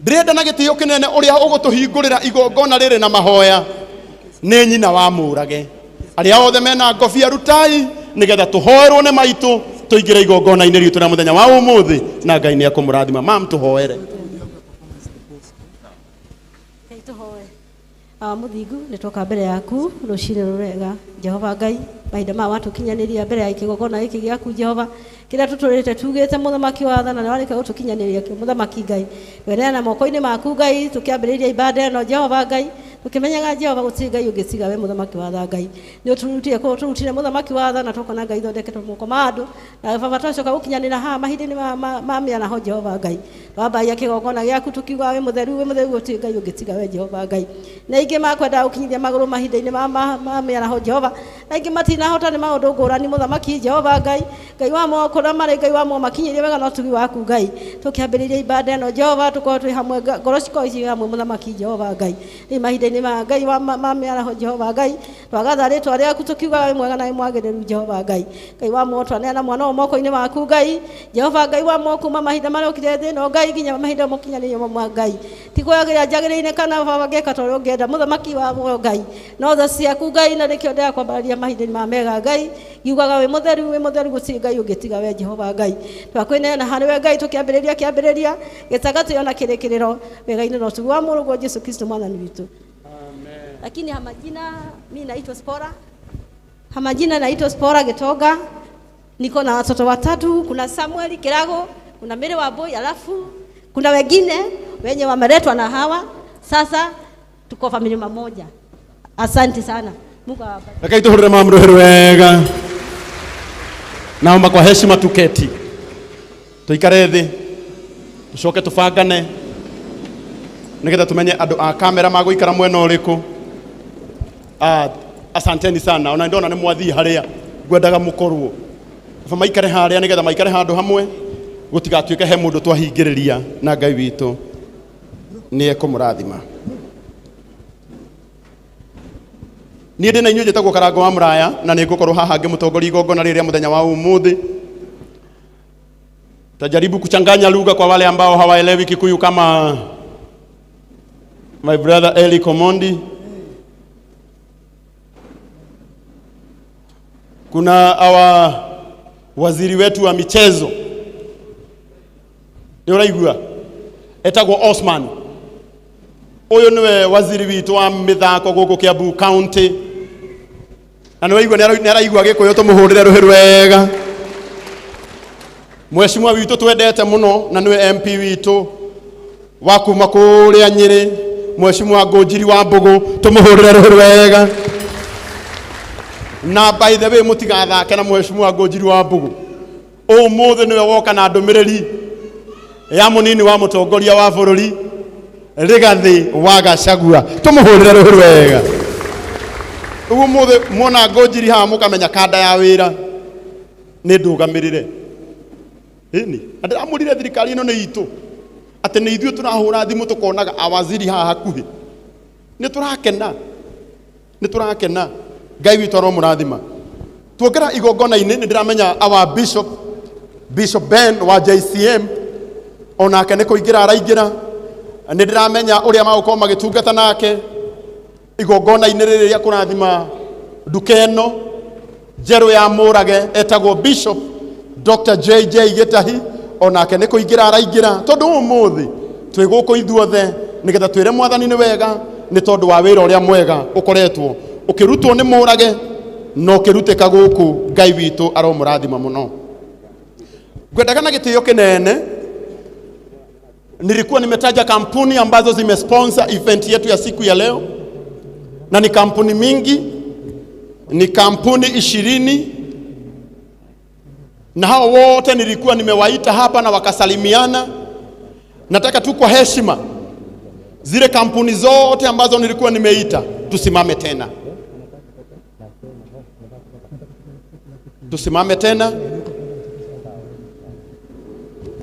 Ndĩrenda na gĩtĩo kĩnene ũrĩa ũgũtũhingũrĩra igongona rĩrĩ na mahoya nĩ nyina wa mũrage. Arĩa othe mena ngobia rutai nĩgetha tũhoerwo nĩ maitũ tũingĩre igongona-inĩ ritũ rĩa mũthenya wa ũmũthĩ, na Ngai nĩ ekũmũrathima. Mam, tũhoere. Ngai tũhoe. Awa mũthingu, nĩ twoka mbere yaku rũcinĩ rũrega. Jehova Ngai, mahinda maya watũkinyanĩria mbere ya kĩgongona gĩkĩ gĩaku Jehova, kĩrĩa tũtũrĩte tugĩte mũthamaki wa wathana, na warĩkia gũtũkinyanĩria kĩo mũthamaki Ngai. Tweneana moko-inĩ maku Ngai, tũkĩambĩrĩria ibada ĩno Jehova Ngai, tũkĩmenyaga Jehova gũtirĩ Ngai ũngĩ tiga we mũthamaki wa tha Ngai. Nĩ ũtũrutire kũu ũtũrutire mũthamaki wa tha, na tũkona Ngai ithondeketwo moko ma andũ, na baba twacoka gũkinyanĩra haha mahinda-inĩ ma mĩaraho Jehova Ngai. Twambagia kĩgongona gĩaku tũkiuga wĩ mũtheru, wĩ mũtheru, gũtirĩ Ngai ũngĩ tiga we Jehova Ngai. Na aingĩ makwendaga gũkinyithia magũrũ mahinda-inĩ ma mĩaraho Jehova, na aingĩ matinahota nĩ maũndũ ngũrani mũthamaki Jehova Ngai. Ngai wa moko kũrĩa marĩ Ngai wa mo makinyĩrie wega na ũtugi waku Ngai. Tũkĩambĩrĩria ibada ĩno Jehova, tũkorwo twĩ hamwe, ngoro cikorwo ciĩ hamwe mũthamaki Jehova Ngai. Rĩu mahinda-inĩ ma Ngai wa ma mĩaraho Jehova Ngai, twagatha rĩtwa rĩaku tũkiugaga wĩ mwega na wĩ mwagĩrĩru Jehova Ngai. Ngai wa mo twaneana mwana ũyũ moko-inĩ maku Ngai. Jehova Ngai wa mo kuma mahinda marĩa ũkire thĩ ĩno Ngai nginya mahinda mũkinyanĩrio ma Ngai. Ti kwagĩrĩra njagĩrĩire kana baba ngeka ta ũrĩa ũngĩenda mũthamaki wa muoyo Ngai. No tha ciaku Ngai, na nĩkĩo ndĩrakwambararia mahinda-inĩ ma mega Ngai. Ngiugaga wĩ mũtheru, wĩ mũtheru, gũtirĩ Ngai ũngĩ tiga we Jehova Ngai. Twakwĩneana harĩ we Ngai tũkĩambĩrĩria kĩambĩrĩria gĩtagatĩ ona kĩrĩkĩrĩro wega-inĩ na ũtugi wa Mũrũguo Jesu Kristo mwathani witũ. Lakini hamajina mi naitwa Spora. Hamajina naitwa Spora Gitonga. Niko na watoto watatu, kuna Samuel Kirago, kuna Mary Wambui, alafu kuna wengine wenye wameletwa na hawa. Sasa tuko familia moja. Asante sana. Mungu awabariki. Reke tũhũrĩre mama rũhĩ rwega. Naomba kwa heshima tuketi, tuikare thĩ, tucoke tũbangane nĩgetha tumenye andũ a kamera magũikara mwena ũrĩkũ. Asanteni sana, ona ndona nĩ mwathiĩ harĩa ngwendaga mũkorwo. Baba maikare harĩa nĩgetha maikare handũ hamwe, gũtigatuĩke he mũndũ twahingĩrĩria, na Ngai witũ nĩ ekũmũrathima. Niĩ ndĩ na inyuĩ njĩtagwo Karango wa Mũraya, na nĩ ngũkorwo haha ngĩmũtongoria igongona rĩrĩa mũthenya wa ũmũthĩ. Tajaribu kuchanganya lugha kwa wale ambao hawaelewi Kikuyu kama my brother Eli Komondi. Kuna our waziri wetu wa michezo, nĩ ũraigua, etagwo Osman. Ũyũ nĩwe waziri witũ wa mĩthako gũkũ Kiambu County, na nĩ waigua nĩ araigua Gĩkũyũ, tũmũhũrĩre rũhĩ rwega. Mheshimiwa witũ twendete mũno na nĩwe MP witũ wa kuma kũrĩa Nyĩrĩ, Mheshimiwa Ngũnjiri wa Mbũgũ, tũmũhũrĩre rũhĩ wega. Na by the way, mũtigathake na Mheshimiwa Ngũnjiri wa Mbũgũ. Ũmũthĩ nĩwe woka na ndũmĩrĩri ya mũnini wa mũtongoria wa bũrũri Rigathi wa Gachagua, tũmũhũrĩre rũhĩ wega. Ũguo mũthĩ muona Ngũnjiri haha mũkamenya kanda ya wĩra nĩ ndũgamĩrĩre. Ĩni na ndĩramwĩrire thirikari ĩno nĩ itũ, atĩ nĩ ithuĩ tũrahũra thimũ tũkonaga awaziri haha hakuhĩ. Nĩ tũrakena, nĩ tũrakena. Ngai witũ aromũrathima. Tuongera igongona-inĩ, nĩ ndĩramenya our bishop, Bishop Ben wa JCM, onake nĩ kũingĩra araingĩra. Nĩ ndĩramenya ũrĩa magũkorwo magĩtungata nake igongona-inĩ rĩrĩ rĩa kũrathima nduka ĩno njerũ ya Mũrage, etagwo Bishop Dr. JJ Gĩtahi, onake nĩ kũingĩra araingĩra, tondũ ũmũthĩ twĩ gũkũ ithuothe nĩgetha twĩre mwathani nĩ wega nĩ tondũ wa wĩra ũrĩa mwega ũkoretwo ũkĩrutwo nĩ Mũrage na ũkĩrutĩka gũkũ. Ngai witũ aromũrathima mũno. Ngwendaga na gĩtĩo kĩnene, nilikuwa nimetaja kampuni ambazo zimesponsor event yetu ya siku ya leo, na ni kampuni mingi, ni kampuni 20, na hao wote nilikuwa nimewaita hapa na wakasalimiana. Nataka tu kwa heshima zile kampuni zote ambazo nilikuwa nimeita tusimame tena, tusimame tena.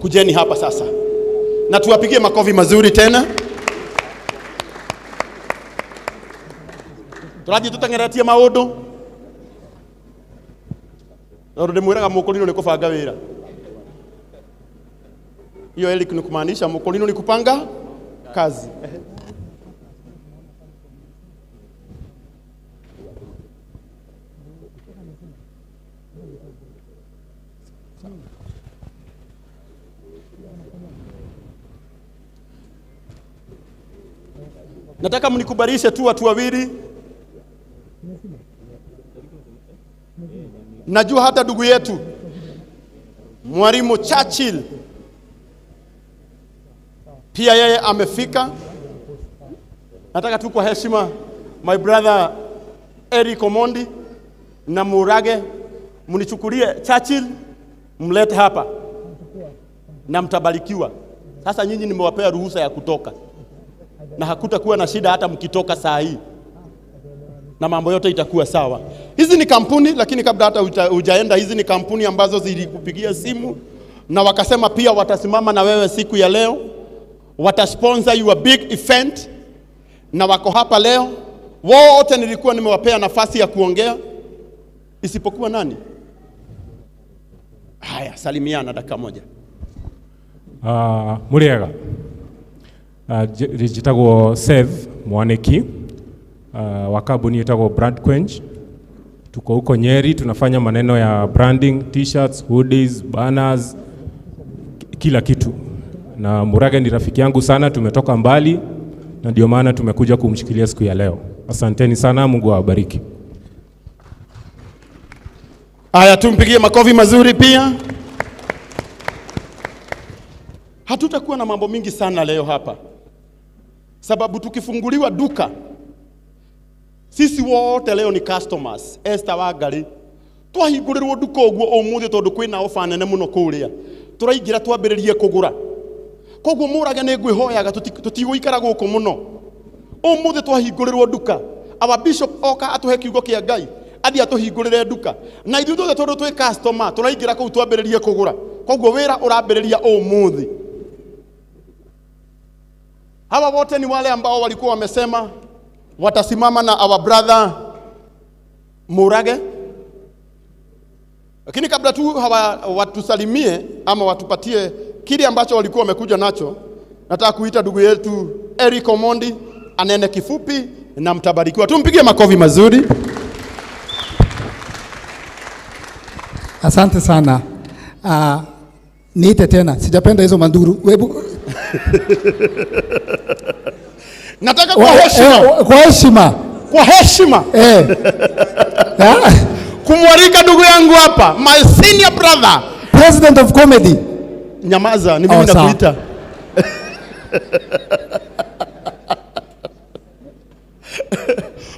Kujeni hapa sasa na tuwapigie makofi mazuri tena. Tũrathiĩ tũteng'eretie maũndũ tondũ ndĩmwĩraga mũkũrinũ nĩ kũbanga wĩra. Hiyo Eric ni kumaanisha mũkũrinũ ni kupanga kazi. Nataka mnikubalishe tu watu wawili. Najua hata ndugu yetu Mwalimu Churchill pia yeye amefika. Nataka tu kwa heshima my brother Eric Omondi na Murage mnichukulie Churchill mlete hapa na mtabarikiwa. Sasa nyinyi nimewapea ruhusa ya kutoka na hakutakuwa na shida hata mkitoka saa hii, na mambo yote itakuwa sawa. Hizi ni kampuni, lakini kabla hata hujaenda, hizi ni kampuni ambazo zilikupigia simu na wakasema pia watasimama na wewe siku ya leo, watasponsor your big event, na wako hapa leo. Wote nilikuwa nimewapea nafasi ya kuongea isipokuwa nani? Haya, salimiana dakika moja. Muriega. Njitagwo Seth Mwaniki, wa kampuni itagwo Brand Quench. Tuko huko Nyeri, tunafanya maneno ya branding, t-shirts, hoodies, banners, kila kitu. Na Murage ni rafiki yangu sana, tumetoka mbali na ndio maana tumekuja kumshikilia siku ya leo. Asanteni sana, Mungu awabariki. Haya, tumpigie makofi mazuri pia. Hatutakuwa na mambo mingi sana leo hapa, sababu tukifunguliwa duka sisi wote leo ni customers. Esther Wangari twahingũrĩrwo nduka ũguo ũmũthĩ tondũ kwĩna ofa nene mũno kũrĩa, tũraingĩra twambĩrĩrie kũgũra. Koguo Mũrage nĩ ngwĩhoyaga tũtigũikara gũkũ mũno. Ũmũthĩ twahingũrĩrwo nduka, our bishop oka atũhe kiugo kĩa Ngai, athiĩ atũhingũrĩre nduka, na ithuĩ tuothe tondũ twĩ customer tũraingĩra kũu twambĩrĩrie kũgũra. Koguo wĩra ũrambĩrĩria ũmũthĩ. Hawa wote ni wale ambao walikuwa wamesema watasimama na our brother Murage. Lakini kabla tu hawa watusalimie ama watupatie kile ambacho walikuwa wamekuja nacho, nataka kuita ndugu yetu Eric Omondi anene kifupi na mtabarikiwa. Tumpigie makofi mazuri. Asante sana. Niite tena, sijapenda hizo manduru. Webu Nataka kwa heshima. Kwa heshima. Kwa heshima. Kumwalika ndugu yangu hapa, my senior brother, President of Comedy. Nyamaza, ni mimi nakuita.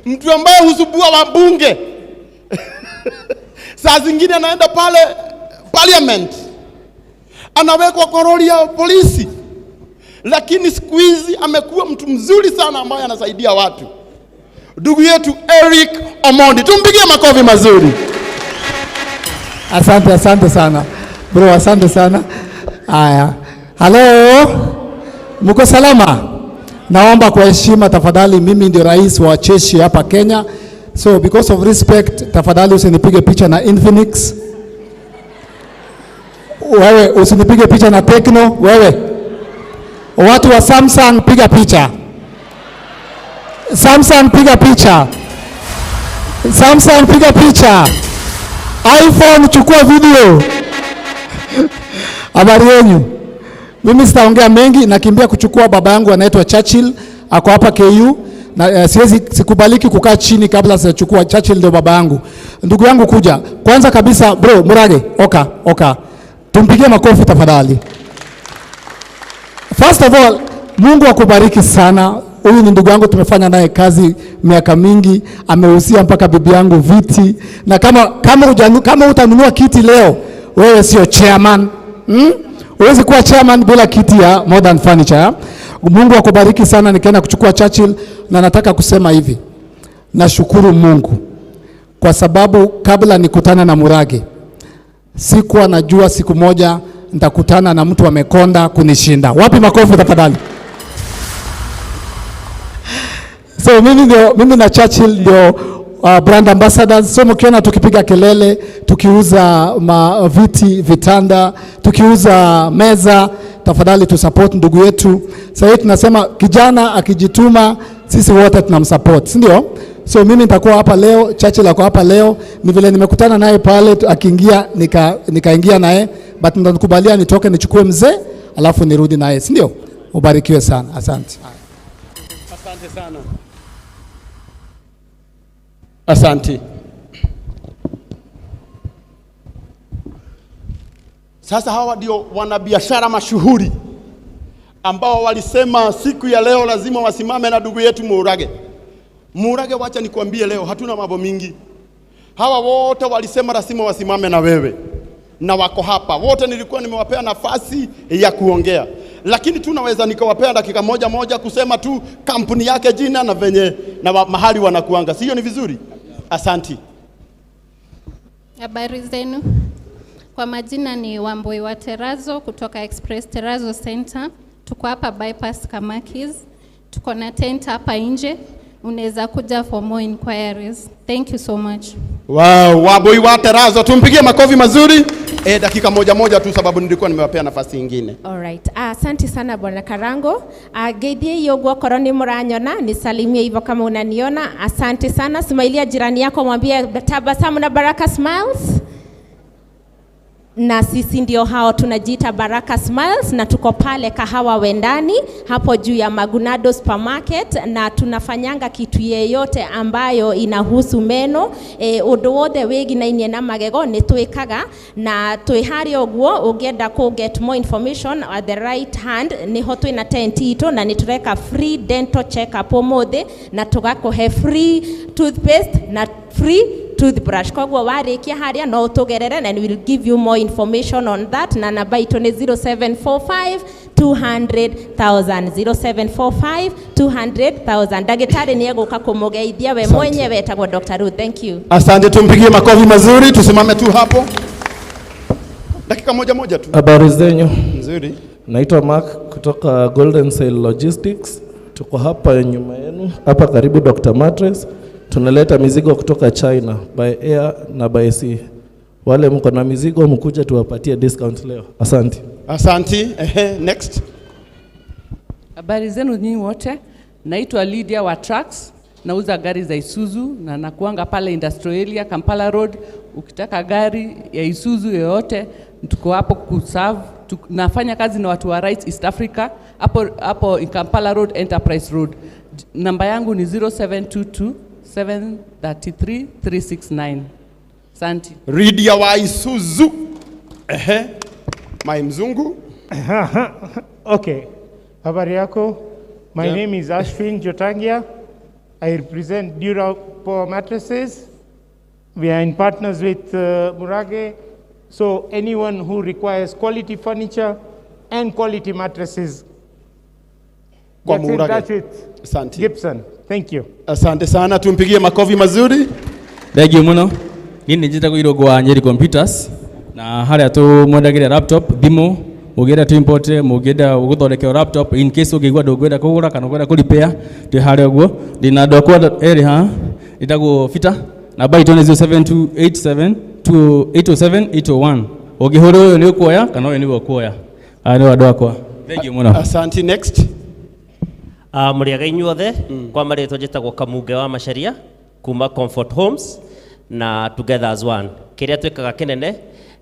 Mtu ambaye husubua wabunge. Saa zingine anaenda pale parliament, anawekwa kwa roli ya polisi, lakini siku hizi amekuwa mtu mzuri sana ambaye anasaidia watu. Ndugu yetu Eric Omondi, tumpigie makofi mazuri. Asante, asante sana bro, asante sana. Aya, halo, mko salama? Naomba kwa heshima tafadhali, mimi ndio rais wa cheshi hapa Kenya, so because of respect tafadhali usinipige picha na Infinix, wewe usinipige picha na Tecno, wewe watu wa Samsung piga picha, Samsung piga picha, Samsung piga picha, iPhone chukua video. Habari yenu. Mimi sitaongea mengi, nakimbia kuchukua baba yangu anaitwa Churchill, ako hapa KU na siwezi, sikubaliki kukaa chini kabla sijachukua. Churchill ndio baba yangu. Ndugu yangu kuja. Kwanza kabisa bro, Murage, oka. Tumpigie makofi tafadhali. First of all, Mungu akubariki sana. Huyu ni ndugu yangu, tumefanya naye kazi miaka mingi, amehusia mpaka bibi yangu viti. Na kama utanunua kiti leo, wewe sio chairman. Huwezi kuwa chairman bila kiti ya Modern Furniture. Mungu akubariki sana. Nikaenda kuchukua Churchill na nataka kusema hivi. Nashukuru Mungu kwa sababu kabla nikutana na Murage, sikuwa najua siku moja nitakutana na mtu amekonda kunishinda. Wapi makofi tafadhali? So mimi na Churchill ndio brand ambassadors. So mkiona tukipiga kelele, tukiuza viti, vitanda, tukiuza meza, tafadhali tu support ndugu yetu. Sasa tunasema kijana akijituma, sisi wote tunamsupport, si ndio? So mimi nitakuwa hapa leo, Churchill ako hapa leo. Ni vile nimekutana naye pale akiingia, nikaingia naye, but nitakubalia nitoke nichukue mzee alafu nirudi naye, si ndio? Ubarikiwe sana. Asante. Asante sana. Asante. Sasa hawa ndio wanabiashara mashuhuri ambao walisema siku ya leo lazima wasimame na ndugu yetu Murage. Murage, wacha nikuambie leo hatuna mambo mingi. Hawa wote walisema lazima wasimame na wewe, na wako hapa wote. Nilikuwa nimewapea nafasi ya kuongea, lakini tu naweza nikawapea dakika moja moja kusema tu kampuni yake jina na venye na mahali wanakuanga. Sio ni vizuri? Asanti. Habari zenu. Kwa majina ni Wamboi wa Terazo kutoka Express Terazo Center. Tuko hapa Bypass Kamakis. Tuko na tent hapa nje. Unaweza kuja for more inquiries. Thank you so much. Wow, Wamboi wa Terazo, tumpigie makofi mazuri. Dakika moja moja tu sababu nilikuwa nimewapea nafasi nyingine. All right. Asante sana Bwana Karango. Geithie yoguo korwo ni muranyona, nisalimie hivyo kama unaniona. Asante sana. Smailia jirani yako, mwambie tabasamu na Baraka Smiles. Na sisi ndio hao tunajiita Baraka Smiles, na tuko pale Kahawa Wendani hapo juu ya Magunado Supermarket, na tunafanyanga kitu yeyote ambayo inahusu meno. Undu wothe wiginainie na magego ni twikaga, na twi hari oguo ungienda ku get more information at the right hand niho twina tent itu, na nitureka free dental check up umuthi, na tugakuhe free toothpaste na free toothbrush. Koguo warikia haria no utugerere, and we will give you more information on that. Na namba itu ni 0745 200,000, 0745 200,000. Ndagitari ni eguka kumugeithia we mwenyewe, etagwo Dr. Ruth. Thank you. Asante, tumpigie makofi mazuri. Tusimame tu hapo dakika moja moja tu. Habari zenyu. Nzuri. Naitwa Mark kutoka Golden Sail Logistics. Tuko hapa nyuma yenu, hapa karibu Dr. Mattress. Tunaleta mizigo kutoka China by air na by sea. Wale mko na mizigo mkuje tuwapatie discount leo. Asante. Asante. Next. Habari zenu nyinyi wote. Naitwa Lydia wa Trucks. Nauza gari za Isuzu na nakuanga pale Industrial Area, Kampala Road. Ukitaka gari ya Isuzu yoyote tuko hapo kuserve. Nafanya kazi na watu wa Rights East Africa hapo Kampala Road, Enterprise Road. Namba yangu ni 0722 733 369. Asante. Lydia wa Isuzu. My mzungu. Okay. Habari yako? My name is Ashwin Jotangia. I represent Durapore Mattresses. We are in partners with Murage. So anyone who requires quality furniture and quality mattresses, Kwa get in Murage. touch with Asante. Gibson. Thank you. Asante sana, tumpigie makofi mazuri. Thengiũ mũno. Niĩ nĩ njĩtagwo Irũngũ wa Nyeri Computers na harĩa tũmwendagĩria laptop, thimũ, mũngĩenda tũ import, mũngĩenda gũthondekerwo laptop in case ũngĩigua ndũngĩenda kũgũra kana ũkwenda kũ repair, twĩ harĩa ũguo. Ndĩna andũ akwa erĩ haha, ĩtagwo Peter, namba itũ nĩ 07287 807 801. Ũngĩhũra ũyũ nĩ ũkuoya kana ũyũ nĩwe ũkuoya. Aya nĩo andũ akwa. Thengiũ mũno. Asante, next. Mũrĩega inyuothe. Kwa marĩtwa njĩtagwo Kamunge wa Macharia kuma Comfort Homes na Together as One. Kĩrĩa twĩkaga kĩnene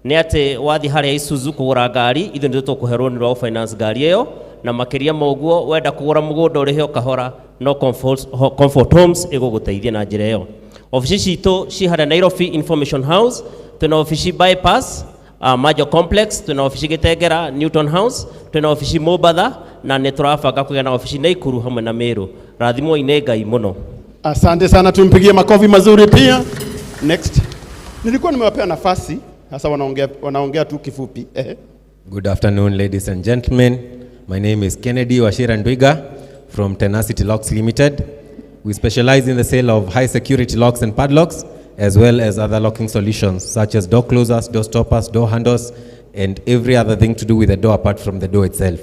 nĩ atĩ wathiĩ harĩa Isuzu kũgũra ngari, ithuĩ nĩ tũkũhe rũni rwa finance ngari ĩyo, na makĩria ma ũguo wenda kũgũra mũgũnda ũrĩhe o kahora, no Comfort Homes ĩgũgũteithia na njĩra ĩyo. Obici citũ ci harĩa Nairobi Information House, twĩna obici Bypass, Majo Complex, twĩna obici Gĩtengera Newton House, twĩna obici Mombatha, na nĩ tũrabanga kũgĩa na obici Naikuru hamwe na Meru. Rathimwo inĩ Ngai mũno. Asante sana, tumpigie makofi mazuri pia. Next. Nilikuwa nimewapea nafasi, sasa wanaongea tu kifupi. Good afternoon, ladies and gentlemen. My name is Kennedy Wachira Ndwiga from Tenacity Locks Limited. We specialize in the sale of high security locks and padlocks, as well as other locking solutions such as door closers, door stoppers, door handles, and every other thing to do with the door apart from the door itself.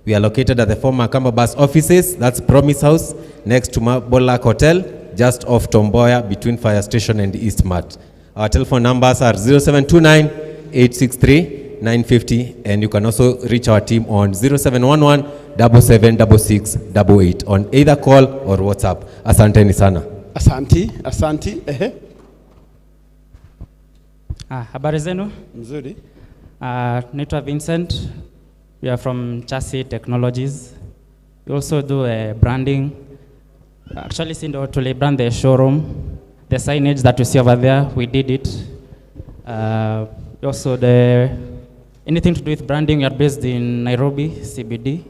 We are located at the former Kamba Bus offices, that's Promise House, next to Bolak Hotel, just off Tomboya, between Fire Station and East Mart. Our telephone numbers are 0729 863 950, and you can also reach our team on 0711 7766 88 on either call or WhatsApp. Asanteni sana. Asanti, asanti. Ehe. Habari zenu? Mzuri. Naitwa Vincent. We are from Chassis Technologies. We also do branding. Actually, si ndo tuli brand the showroom. The signage that you see over there, we did it. Also, the anything to do with branding, we are based in Nairobi, CBD,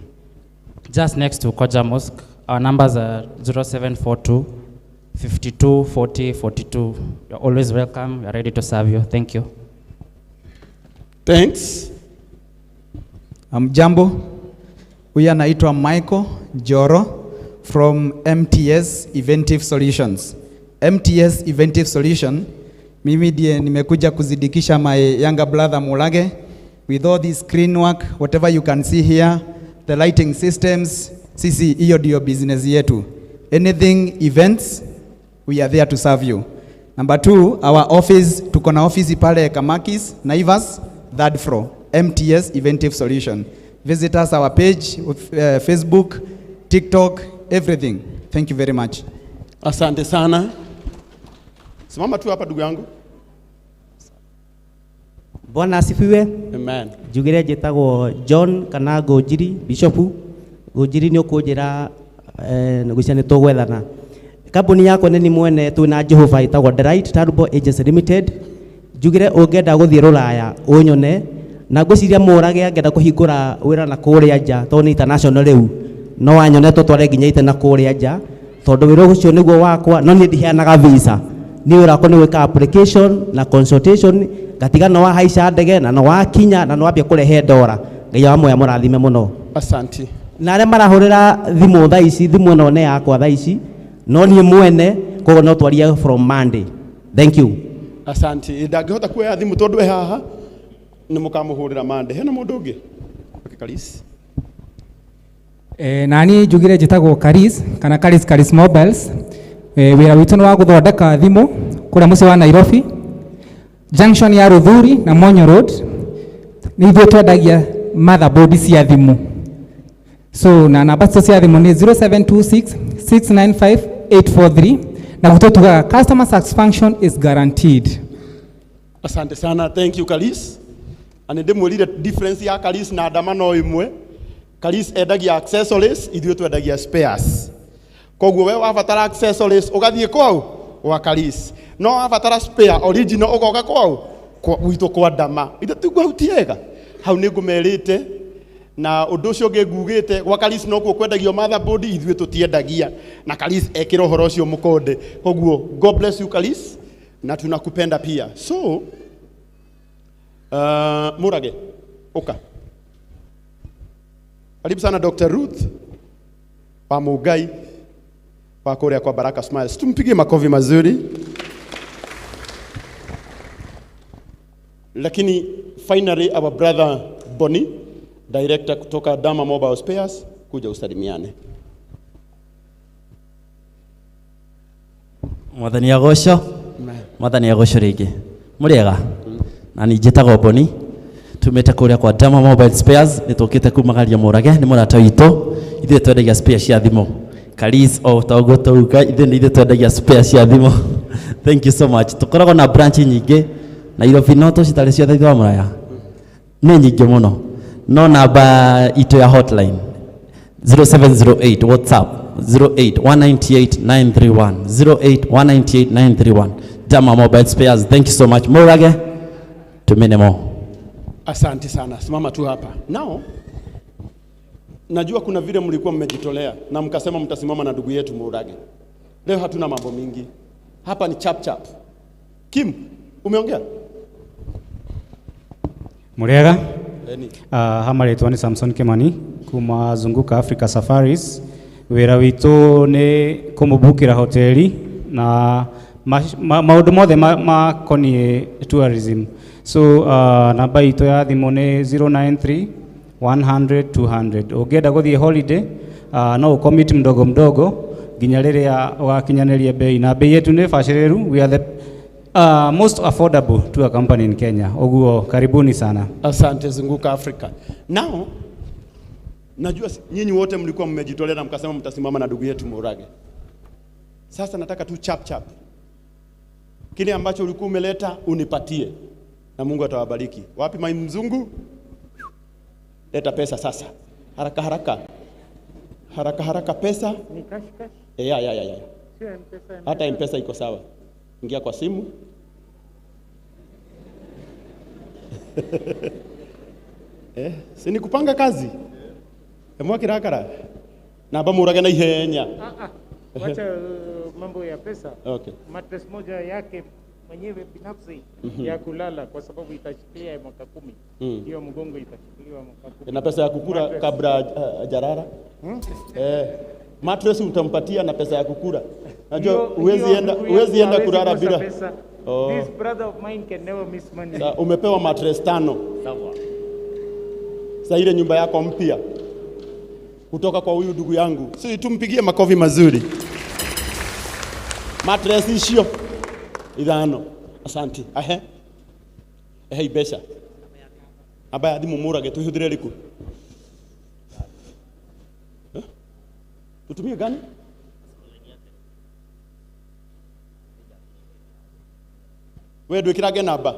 just next to Koja Mosque. Our numbers are 0742 52 40 42. You're always welcome. We are ready to serve you. Thank you. Thanks. Jambo, huyu anaitwa Michael Joro from MTS Eventive Solutions. MTS Eventive Solution, mimi ndiye nimekuja kuzidikisha my younger brother Murage with all this screen work, whatever you can see here, the lighting systems, sisi hiyo ndio business yetu. Anything events, we are there to serve you. Number two, our office, tuko na office pale Kamakis, Naivas, third floor, MTS Eventive Solution. Visit us our page, Facebook, TikTok, everything. Thank you very much. Asante sana. Simama tu hapa ndugu yangu. Bwana asifiwe. Amen. Njugire njĩtagwo John kana Ngũnjiri Bishop. Ngũnjiri nĩ ũkũnjĩra ngwĩciria nĩ tũgwethana. Kambuni yakwa nĩ ni mwene twĩna Jehova ĩtagwo Delight Turbo Agency Limited. Njugire ũngĩenda gũthiĩ rũraya ũnyone na ngwĩciria Mũrage angĩenda kũhingũra wĩra na kũrĩa nja tondũ nĩ international rĩu no wanyone tũtware nginya ite na kũrĩa nja tondũ wĩra ũcio nĩguo wakwa no niĩ ndiheanaga visa. Niĩ wĩra wakwa nĩ gwĩka application na consultation ngatiga no wahaica ndege na no wakinya na no wambia kũrehe ndora. Ngai wa muoya mũrathime mũno. Asante. Na arĩa marahũrĩra thimũ thaa ici, thimũ ĩno nĩ yakwa thaa ici, no niĩ mwene koguo no twarie from Monday. Thank you. Asante. Ndangĩhota kuoya thimũ tondũ e haha nĩ mũkamũhũrĩra Monday. Hena mũndũ ũngĩ? Okay, Karis. Nani njugire njĩtagwo Karis kana Karis Karis Mobiles. Wĩra witũ nĩ wa gũthondeka thimũ kũrĩa mũciĩ wa Nairobi, junction ya Ruthuri na Monyo Road. Nĩ ithuĩ twendagia motherboard cia thimũ. So na namba citũ cia thimũ nĩ 0726 695 843 na gwitũ tugaga customer satisfaction is guaranteed. Asante sana, thank you Karis. Na nĩ ndĩmwĩrire difference ya Karis na Adama no ĩmwe. Karis endagia accessories, ithuĩ twendagia spares. Koguo we wabatara accessories ũgathiĩ kwau gwa Karis. No wabatara spare original ũgoka kwau gwitũ kwa Adama. Ithe tiguo hau ti hega. Hau nĩ ngũmerĩte Na undu ucio ungi ngugite gwa Karis nokuo kwendagio motherboard, ithuĩ tũtiendagia, na Karis ekĩra ũhoro ũcio mũkonde. Koguo God bless you Karis, na tunakupenda pia. So Murage uka, karibu sana Dr. Ruth wa Mugai wa kuria kwa Baraka Smiles. Tumpigie makofi mazuri. Lakini finally our brother Bonnie, director kutoka Dama Mobile Spares, kuja usalimiane. Mwathani agoco, mwathani agoco rĩngĩ. Mũrĩega? Na niĩ njĩtagwo Boni, tumĩte kũrĩa kwa Dama Mobile Spares, nĩ tũkĩte kumagaria Mũrage, nĩ mũrata witũ. Ithuĩ twendagia spare cia thimũ. Karis o ta ũguo twauga, ithuĩ nĩ ithuĩ twendagia spare cia thimũ. Thank you so much. Tũkoragwo na branch nyingĩ Nairobi, no tũcitarĩ ciothe ithe wa mũraya. Nĩ nyingĩ mũno. No namba itũ ya hotline 0708 WhatsApp 08 198 931 08 198 931. Dama Mobile Spares, thank you so much. Murage, tumene mo. Asante sana. Simama tu hapa. Now, najua kuna vile mlikuwa mmejitolea na mkasema mtasimama na ndugu yetu Murage. Leo hatuna mambo mingi. Hapa ni chap chap. Kim, umeongea? Murega. Hama rĩtwa nĩ Samson Kimani kuma Zunguka Africa Safaris. Wĩra witũ nĩ kũmũbukĩra hoteli na maũndũ mothe makoniĩ tourism. So namba itũ ya thimũ nĩ 093 100 200. Ũngĩenda gũthiĩ holiday, no ũcommit mdogo mdogo nginya rĩrĩa ũgakinyanĩria bei, na bei yetu nĩ bacĩrĩru. We are the most affordable to a company in Kenya. Oguo, karibuni sana. Asante Zunguka Africa. Now, najua nyinyi wote mlikuwa mmejitolea na mkasema mtasimama na ndugu yetu Murage. Sasa nataka tu chap chap. Kile ambacho ulikuwa umeleta unipatie, na Mungu atawabariki. Wapi mai mzungu? Leta pesa sasa. Haraka haraka. Haraka haraka pesa. Ni cash cash. Ya. Sio M-Pesa. Hata M-Pesa iko sawa. Ingia kwa simu. Si ni kupanga kazi. Mwakirakara. Na ba Murage na ihenya. Wacha mambo ya pesa. Okay. Mattress moja yake mwenyewe binafsi ya kulala, kwa sababu itashikilia mwaka 10. Hiyo mgongo itashikiliwa mwaka 10. Na pesa ya kukula kabla jarara. Mattress utampatia na pesa ya kukula. Najua huwezi enda kulala bila pesa. Oh. This brother of mine can never miss money. Sa, umepewa mattress 5. Sawa. Sasa ile nyumba yako mpya kutoka kwa huyu ndugu yangu. Si tumpigie makofi mazuri. Mattress ishio 5. Asante. Ahe. Ehe ibesha. Abaya thimu Murage tuhithire riku. Tutumie gani? Wewe ndwikirage namba.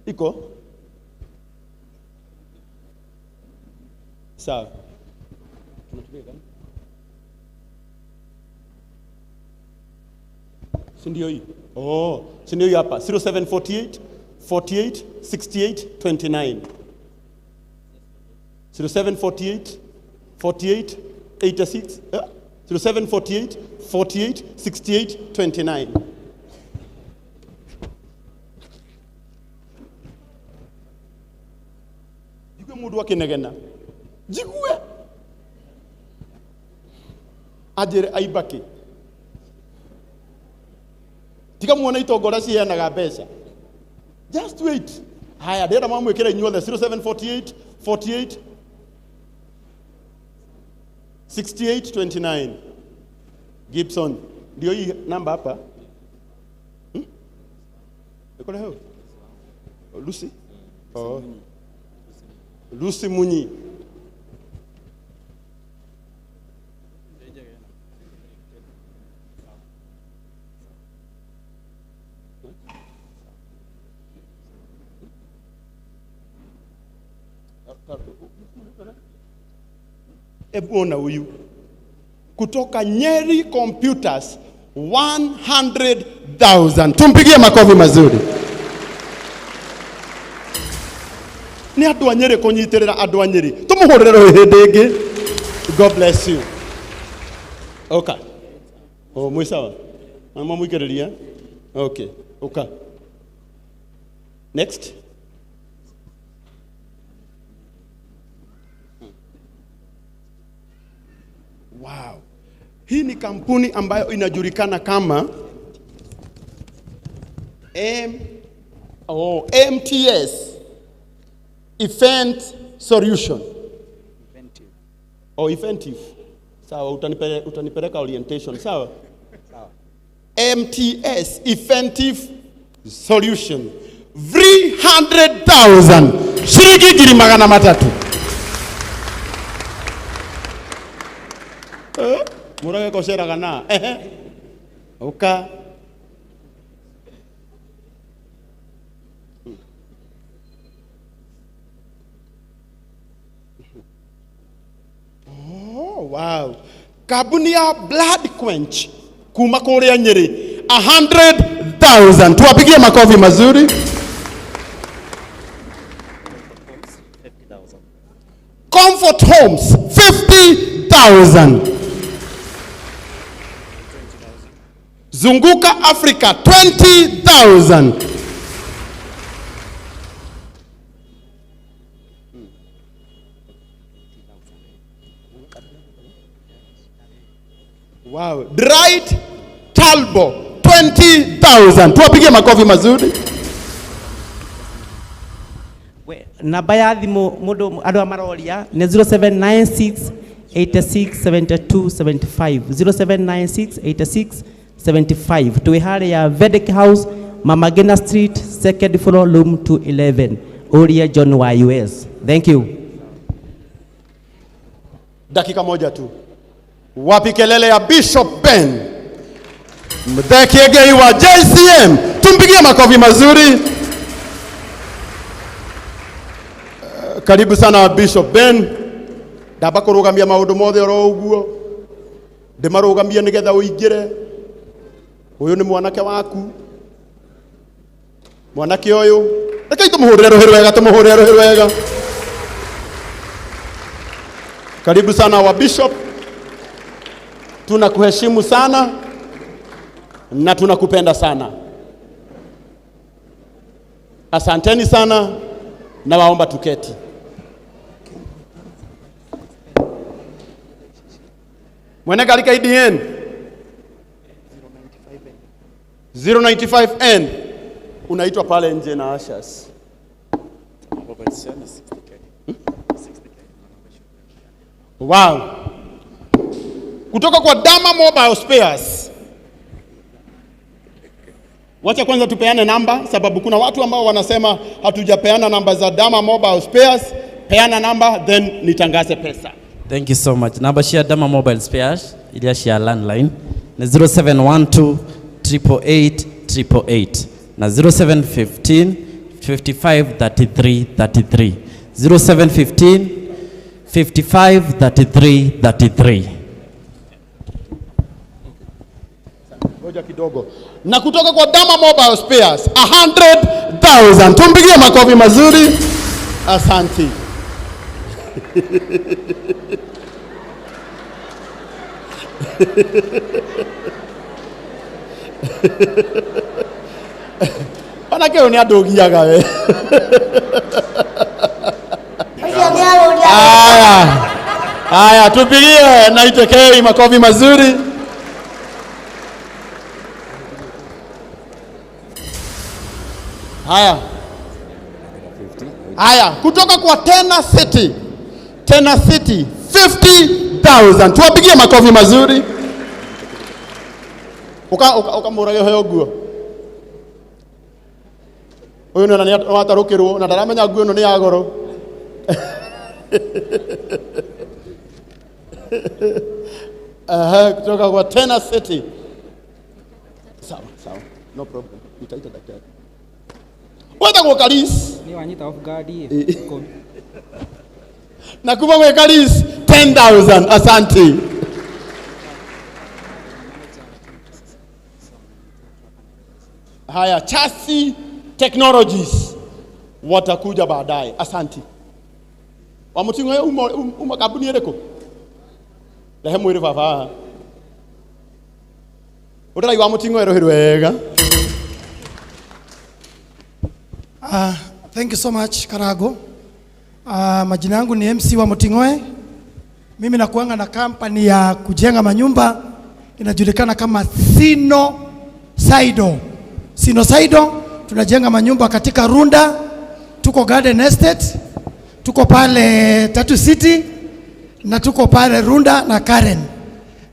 Iko? Sawa. Tunatumia gani? Si ndio hii? Oh, si ndio hii hapa. 0748 48 68 29. 0748 48 86 0748 48 68 29. Jigue mundu akinegena. Jigue. Ajire aibaki. Tiga muone itongora ciheanaga mbeca. Just wait. Haya, ndĩrenda mamwĩkĩre inyuothe 0748 48 68 29. Gibson, ndio hii namba hapa. Iko leo? Lucy? Oh. Lucy Munyi. Ebu ona huyu kutoka Nyeri Computers 100,000. Tumpigie makofi mazuri. Nĩ andũ a Nyĩrĩ kũnyitĩrĩra andũ a Nyĩrĩ. Tũmũhũrĩre rũhĩ hĩndĩ ĩngĩ. God bless you. Okay. Oh, mwĩ sawa? Mwamũikĩrĩria? Okay. Okay. Next. Wow. Hii ni kampuni ambayo inajulikana kama MTS Event Solution. Eventive. Oh, Eventive. Sawa, utanipeleka orientation, sawa? Sawa. MTS Eventive Solution. 300,000. Shilingi 300,000. Murage koceraga na. Ehe. Uka. Oh, wow. Kambuni ya Blood Quench kuma kuria Nyeri 100,000. Tuwapigie makofi mazuri. Comfort Homes 50,000. Zunguka Africa 20,000. Wow. Dried Talbo 20,000. Tuwapigie makofi mazuri. Namba ya thimu mundu andu a maroria ni 0796 86 72 75 0796 86 75. Twi haria Vedic House, Mama Gena Street, second floor, room 211. Uria John wa US. Thank you. Dakika moja tu. Wapi kelele ya Bishop Ben Mdhekiegei wa JCM? Tumpigie makofi mazuri. Karibu sana Bishop Ben. Ndamba kurugamia maundu mothe oro uguo. Ndimarugamie nigetha uingire. Uyu ni mwanake waku. Mwanake uyu. Rekei tumuhurire ruhi rwega, tumuhurire ruhi rwega. Karibu sana wa Bishop. Tunakuheshimu sana na tunakupenda sana. Asanteni sana na waomba tuketi. Mwene gari KDN 095N unaitwa pale nje na ushers. Wow. Kutoka kwa Dama Mobile Spares. Wacha kwanza tupeane namba, sababu kuna watu ambao wanasema hatujapeana namba za Dama Mobile Spares. Peana namba then nitangaze pesa. Thank you so much. Namba cia Dama Mobile Spares iria cia landline ni 0712 888 888 na 0715 55 33 33 0715 55 33 33. Ngoja kidogo. Na kutoka kwa Dama Mobile Spares 100,000. Tumpigie makofi mazuri. Asante. Manake ũyũ nĩ andũgiaga we. Aya. Aya, tupigie na itekei makofi mazuri. Haya. Haya, kutoka kwa Tena City. Tena City 50,000. Tuwapigie makofi mazuri. Uka murage heo guo. Uyu ni nani watarukirwo na ndaramenya nguo ino ni ya goro. Kutoka kwa Tena City. Sawa, sawa. No problem. Nitaita daktari. Wetagwo Karis. Ni wanyita off guard. Na kuma gwe Karis 10,000. Asante. Haya, Chassis Technologies Watakuja baadaye. Asanti. Wamuting'oe uma kambuni ĩrĩkũ? Rehe mwĩrĩ baba haha. Ũndĩraigua Wamuting'oe rũhĩ rwega. Thank you so much, Karago. Majina yangu ni MC wa Muting'oe. Mimi nakuanga na kampani ya kujenga manyumba inajulikana kama Sino Saido. Sino Saido tunajenga manyumba katika Runda, tuko Garden Estate, tuko pale Tatu City na tuko pale Runda na Karen.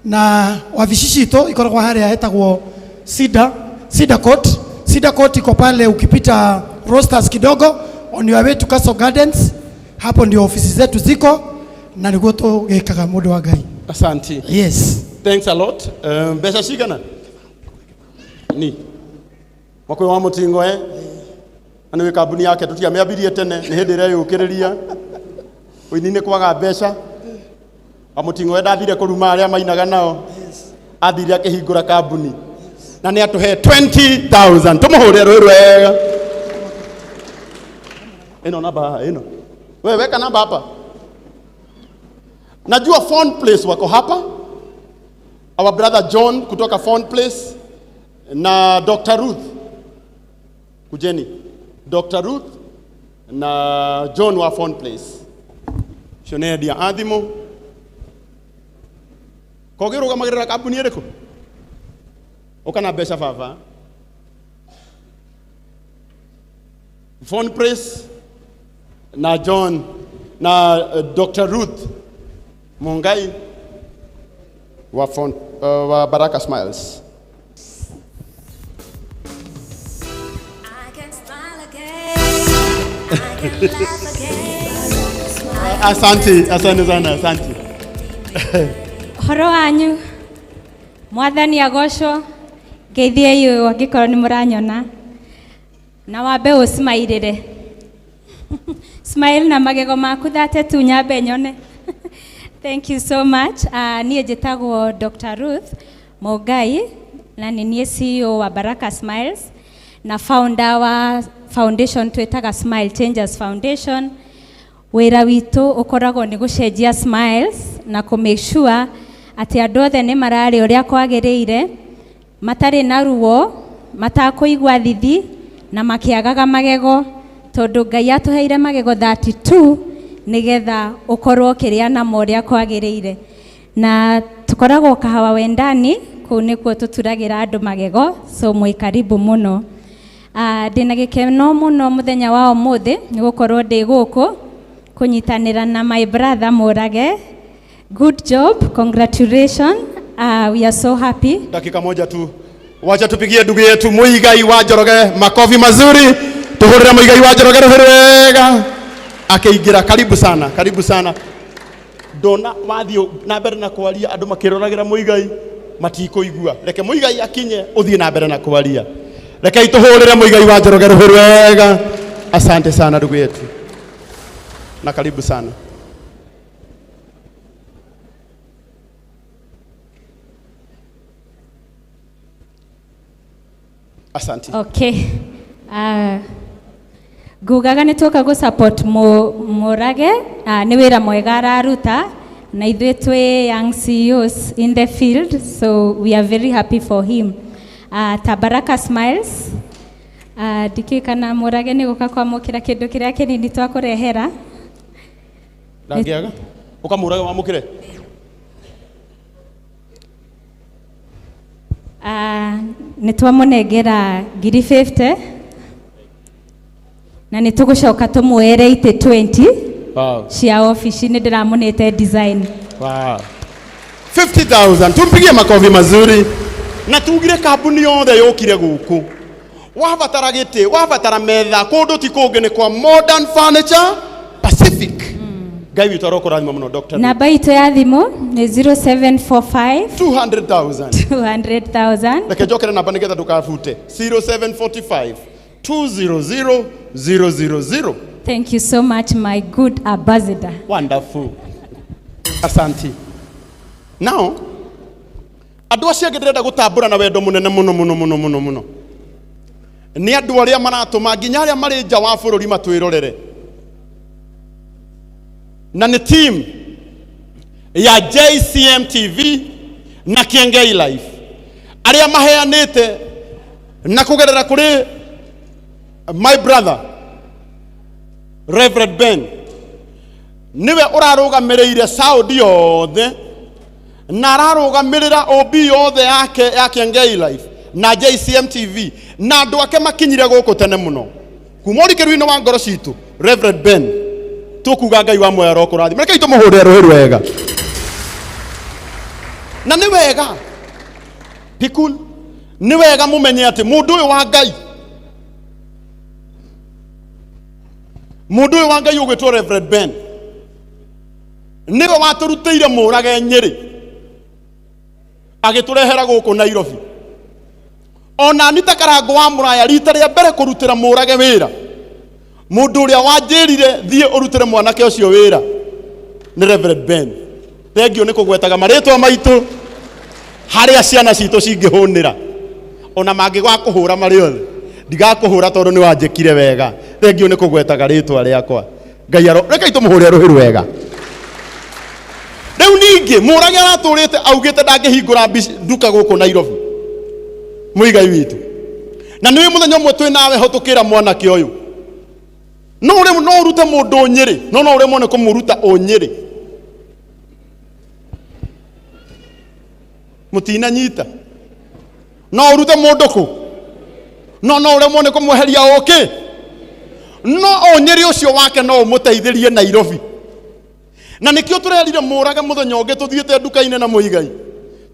Na wavishishito iko kwa hali ya etagwo Sida, Sida Court. Sida Court iko pale ukipita Rosters kidogo on your way to Castle Gardens. Hapo ndio ofisi zetu ziko na niguo tugikaga mundu wa Ngai. Asante. Yes. Thanks a lot. Mbeca cigana? Ni. Wakwe wa Muting'oe. Na nĩ kambuni yake tutiamĩambirie tene nĩ hĩndĩ ĩreyũkĩrĩria. Ũini nĩ kwaga mbeca. Wa Muting'oe ndathire kũruma arĩa mainaga nao. Athire akĩhingũra kambuni. Na nĩ atũhe 20,000. Tũmũhũre rũĩ rwega. Ĩno namba haha, ĩno. Wewe weka namba hapa. Najua Phone Place wako hapa. Our brother John kutoka Phone Place na Dr. Ruth. Kujeni. Dr. Ruth na John wa Phone Place. Cionendia a thimũ. Kogi rũgamagĩrĩra kambuni ĩrĩkũ? Ũka na mbeca baba. Phone Place na John na Dr. Ruth Mungai wa phone, wa Baraka Smiles. Asante, asante sana, asante. Horo wanyu mwathani agocwo ngeithie iũ angĩkorwo nĩ mũranyona na wambe ũsmairĩre smile na magego maku thate tu nyambe nyone. Thank you so much. Niĩ njĩtagwo Dr. Ruth Mungai na nĩ niĩ CEO wa Baraka Smiles na founder wa foundation twĩtaga Smile Changers Foundation. Wĩra witũ ũkoragwo nĩ gũcenjia smiles na kũ make sure atĩ andũ othe nĩ mararĩa ũrĩa kwagĩrĩire, matarĩ na ruo, matakũigua thithi na makĩagaga magego, tondũ Ngai atũheire magego 32 nĩgetha ũkorwo ũkĩrĩa namo ũrĩa kwagĩrĩire. Na tũkoragwo Kahawa Wendani, kũu nĩkuo tũturagĩra andũ magego, so mwĩ karibu mũno. Ndĩna gĩkeno mũno mũthenya wa ũmũthĩ nĩ gũkorwo ndĩ gũkũ kũnyitanĩra na my brother Mũrage. Good job, congratulations. We are so happy. Dakika moja tu. Wacha tupigie ndugu yetu Muigai wa Njoroge makofi mazuri. Tuhurire Muigai wa Njoroge rũhĩ rwega. Akĩingĩra, karibu sana, karibu sana. Ndona wathiĩ na mbere na kwaria andũ makĩroragira Muigai matikũigua. Reke Muigai akinye ũthiĩ na mbere na kwaria. Reke ituhurire Muigai wa Njoroge rũhĩ rwega. Asante sana ndugu yetu. Na karibu sana. Asante. Okay. Ngugaga nĩ twoka gũ support Mũrage, nĩ wĩra mwega araruta na ithuĩ twĩ young CEOs in the field, so we are very happy for him. Ta Baraka Smiles, ndikĩũĩ kana Mũrage nĩ gũka kwamũkĩra kĩndũ kĩrĩa kĩnini twakũrehera. Ndangĩaga? Ũka Mũrage wamũkĩre? Nĩ twamũnengera ngiri 50 na nĩ tũgũcoka tũmwere itĩ 20 Wow. cia ofici nĩ ndĩramũnĩte design. Wow. 50,000. Tumpigie makofi mazuri. Na tugire kambuni yothe yũkire gũkũ. Wabatara gĩtĩ, wabatara metha, kũndũ ti kũngĩ nĩ kwa Modern Furniture Pacific. Ngai witũ arokũrathima mũno Dr. Namba itũ ya thimũ nĩ 0745 200,000. 200,000. Reke njokere namba nĩgetha ndũkabute. 0745 200 000. Thank you so much, my good ambassador. Wonderful. Asante. Now, andũ acio angĩ ndĩrenda gũtambũra na wendo mũnene mũno mũno mũno mũno mũno. Nĩ andũ arĩa maratũma nginya arĩa marĩ nja wa bũrũri matwĩrorere. Na nĩ team ya JCM TV na Kiengei Life arĩa maheanĩte na kũgerera kũrĩ my brother Reverend Ben niwe ũrarũgamĩrĩire sound yothe na ararũgamĩrĩra OB yothe yake ya Kiengei Life na JCM TV na andũ ake makinyire gũkũ tene mũno kuma ũrikĩru-inĩ wa ngoro citũ. Reverend Ben, tũkuga Ngai wa muoyo arokũrathima. Rekei tũmũhũrĩre rũhĩ rwega. Na nĩ wega pikul, nĩ wega mũmenye atĩ mũndũ ũyũ wa Ngai, mũndũ ũyũ wa Ngai ũgwĩtwo Reverend Ben nĩwe watũrutĩire Mũrage Nyĩrĩ agĩtũrehera gũkũ Nairobi. Ona ni ta Karango wa Mũraya rita rĩa mbere kũrutĩra Mũrage wĩra, mũndũ ũrĩa wanjĩrire thiĩ ũrutĩre mwanake ũcio wĩra nĩ Reverend Ben. Thengiũ nĩ kũgwetaga marĩtwa maitũ harĩa ciana citũ cingĩhũnĩra, ona mangĩgakũhũra marĩ othe ndigakũhũra tondũ nĩ wanjĩkire wega. Thengiũ nĩ kũgwetaga rĩtwa rĩakwa. Ngai aro rekei tũmũhũrĩre rũhĩ rwega. Rĩu ningĩ Mũrage aratũrĩte augĩte ndangĩhingũra nduka gũkũ Nairobi mũigai witũ, na nĩ mũthenya ũmwe twĩ nawe ho tũkĩra mwanake ũyũ no ũrĩ no ũrute mũndũ Nyĩrĩ, no no ũremwo nĩ kũmũruta ũnyĩrĩ. Mũtinanyita, no ũrute mũndũ kũ, no no ũremwo nĩ kũmweheria ũkĩ, no ũnyĩrĩ ũcio wake no ũmũteithĩrie Nairobi. Na nĩkĩo tũrerire Mũrage mũthenya ũngĩ tũthiĩte nduka-inĩ na mũigai,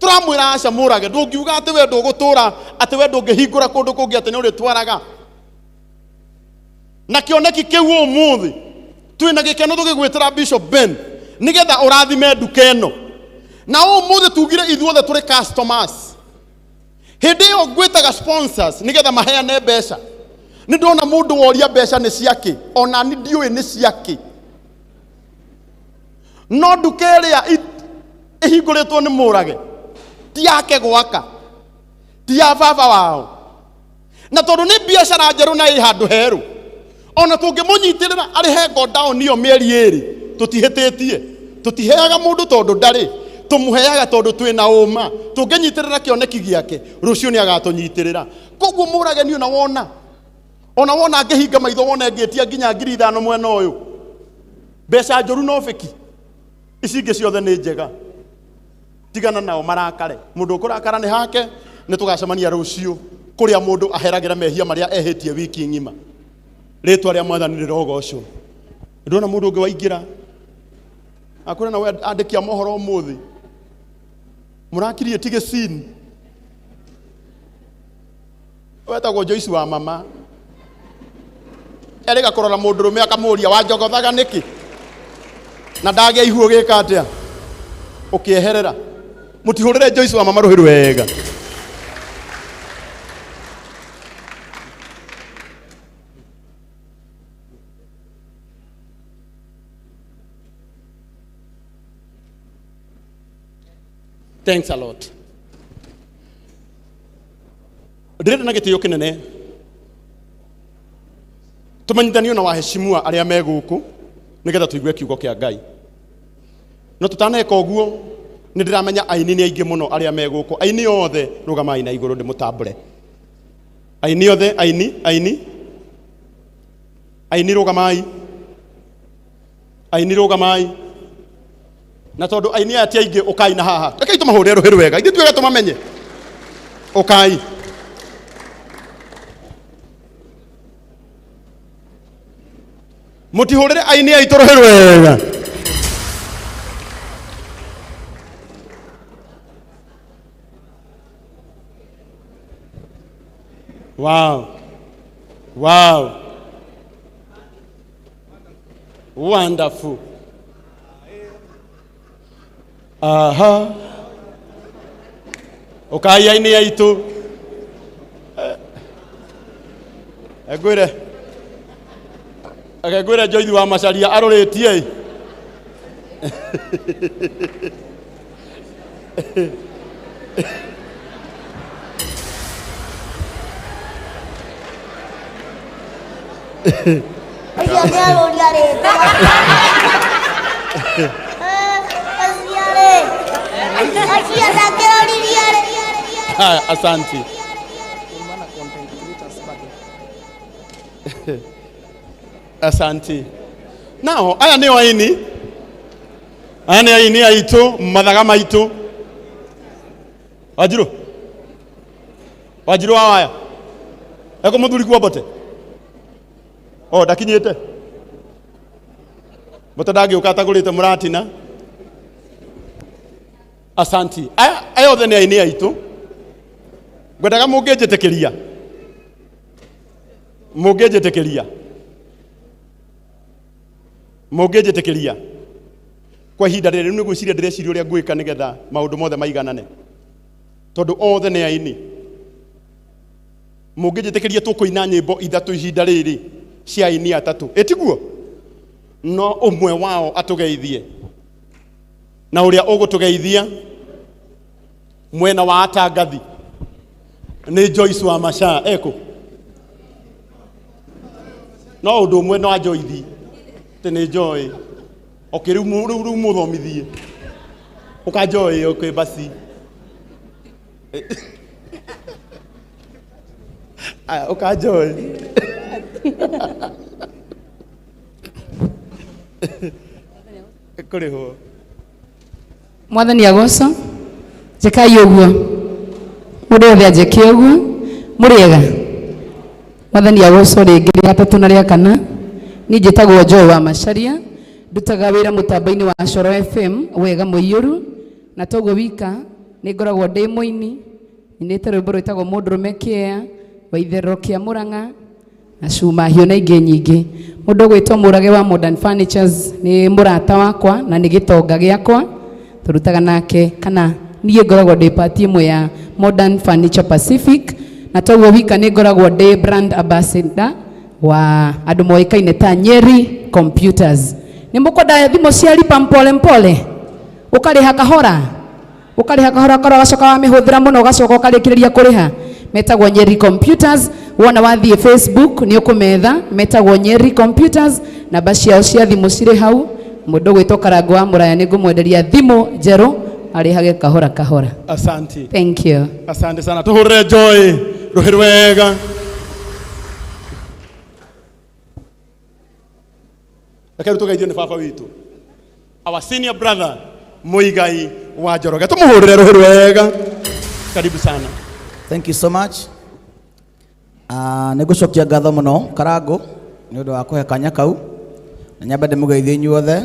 tũramwĩra aca Mũrage, ndũngiuga atĩ we ndũgũtũra, atĩ we ndũngĩhingũra kũndũ kũngĩ atĩ nĩ ũrĩtwaraga. Na kĩoneki kĩu ũmũthĩ twĩna gĩkeno tũgĩgwĩtĩra Bishop Ben nĩgetha ũrathime nduka ĩno. Na ũmũthĩ tugire ithuothe tũrĩ customers. Hĩndĩ ĩyo ngwĩtaga sponsors nĩgetha maheane mbeca. Nĩ ndona mũndũ woria mbeca nĩ ciakĩ, ona ni ndiũĩ nĩ ciakĩ. No nduka ĩrĩa ĩhingũrĩtwo nĩ Mũrage ti yake gwaka, ti ya baba wao. Na tondũ nĩ biacara njerũ na ĩ handũ herũ, ona tũngĩmũnyitĩrĩra arĩhe godown ĩyo mĩeri ĩrĩ, tũtihĩtĩtie. Tũtiheaga mũndũ tondũ ndarĩ, tũmũheaga tondũ twĩna ũma. Tũngĩnyitĩrĩra kĩoneki gĩake, rũciũ nĩ agatũnyitĩrĩra. Koguo Mũrage niĩ ona wona ngĩhinga maitho wone ngĩtia nginya 5,000 mwena ũyũ. Mbeca njũru no bĩki, ici ingĩ ciothe nĩ njega. Tigana nao marakare. Mũndũ ũkũrakara nĩ hake. Nĩ tũgacemania rũciũ kũrĩa mũndũ aheragĩra mehia marĩa ehĩtie wiki ng'ima. Rĩtwa rĩa Mwathani rĩrogocwo. Ndona mũndũ ũngĩ waingĩra akwĩra nawe andĩki a mohoro ũmũthĩ mũrakirie tige scene. Wetagwo Joyce wa mama erĩga kũrora mũndũrũme akamũria wanjogothaga nĩkĩ na ndagĩa ihu ũgĩka atĩa ũkĩeherera. Mũtihũrĩre Joyce wa mama rũhĩ rwega. Thanks a lot. Ndĩrenda na gĩtĩo kĩnene tũmenyithanio na waheshimiwa arĩa me gũkũ nĩgetha tũigue kiugo kĩa Ngai. No tũtaneka ũguo nĩ ndĩramenya aini nĩ aingĩ mũno arĩa me gũkũ. Aini othe rũgamai na igũrũ ndĩmũtambũre. Aini othe, aini, aini. Aini rũgamai. Aini rũgamai. Na tondũ aini aya ti aingĩ, ũkai na haha. Rekei tũmahũrĩre rũhĩ rwega. Ithuĩ twĩre tũmamenye. Ũkai. Mũtihũrĩre aini aitũ rũhĩ rwega. Wow. Wow. Wonderful. Aha. Ũkai aini aitũ. Ngwĩre. Reke ngwĩre Joyce wa Macharia arũrĩtie. Ũcio nĩ arũria rĩtwa. Ũcio rĩ. Ũcio ndakĩroririe rĩ. Haya, asante. Asante. Nao aya nĩo aini, aya nĩ aini aitũ, mathaga maitũ. Wanjirũ, Wanjirũ wa waya eko mũthuri kuo Mbote? O ndakinyĩte Mbote, ndangĩũka atagũrĩte mũratina. Asanti. Aya othe nĩ aini aitũ. Ngwendaga mũngĩnjĩtĩkĩria, mũngĩnjĩtĩkĩria, mũngĩnjĩtĩkĩria kwa ihinda rĩrĩ, rĩu nĩ gwĩciria ndĩreciria ũrĩa ngwĩka nĩgetha maũndũ mothe maiganane, tondũ othe nĩ aini. Mũngĩnjĩtĩkĩria tũkũina nyĩmbo ithatũ ihinda rĩrĩ cia aini atatũ, ĩtiguo? No ũmwe wao atũgeithie, na ũrĩa ũgũtũgeithia mwena wa atangathi nĩ Joyce wa Macha eko no ũndũ ũmwe no anjoithi atĩ nĩ Joy. Okay, rĩu rĩu mũthomithie ũkanjoy. Okay, basi. Aya, ũkanjoy. Kũrĩhwo. Mwathani agocwo. Njĩkai ũguo, mũndũ wothe anjĩke ũguo. Mũrĩega? Mwathani agocwo rĩngĩ rĩa gatatũ na rĩa kana. Niĩ njĩtagwo Joy wa Macharia, ndutaga wĩra mũtambo-inĩ wa Coro FM wega mũiyũru, na toguo wika nĩ ngoragwo ndĩ mũini, nyinĩte rwĩmbo rwĩtagwo mũndũrũme kĩea wa itherero kĩa Mũrang'a na cuma hiũ na ingĩ nyingĩ. Mũndũ ũgwĩtwo Mũrage wa Modern Furnitures nĩ mũrata wakwa na nĩ gĩtonga gĩakwa, tũrutaga nake, kana niĩ ngoragwo ndĩ part ĩmwe ya Modern Furniture Pacific, na toguo wika nĩ ngoragwo ndĩ brand ambassador wa andũ moĩkaine ta Nyeri Computers. Nĩ mũkwenda thimũ cia lipa mpole mpole, ũkarĩha kahora, ũkarĩha kahora kahora, ũgacoka wamĩhũthĩra mũno ũgacoka ũkarĩkĩrĩria kũrĩha. Metagwo Nyeri Computers. Wona wathiĩ Facebook nĩ ũkũmetha, metagwo Nyeri Computers. Namba ciao cia thimũ cirĩ hau. Mũndũ ũgwĩtwo Karango wa Mũraya nĩ ngũmwenderia thimũ njerũ, arĩhage kahora kahora. Asante. Thank you. Asante sana, tuhurire Joy rũhĩ rwega. Reke rĩu tũgeithio nĩ baba witũ, our senior brother Muigai wa Njoroge, tũmũhũrĩre rũhĩ rwega. Karibu sana. Thank you so much. Nĩ ngũcokia ngatho mũno Karango nĩ ũndũ wa kũhe kanya kau, na nyambe ndĩmũgeithie inyuothe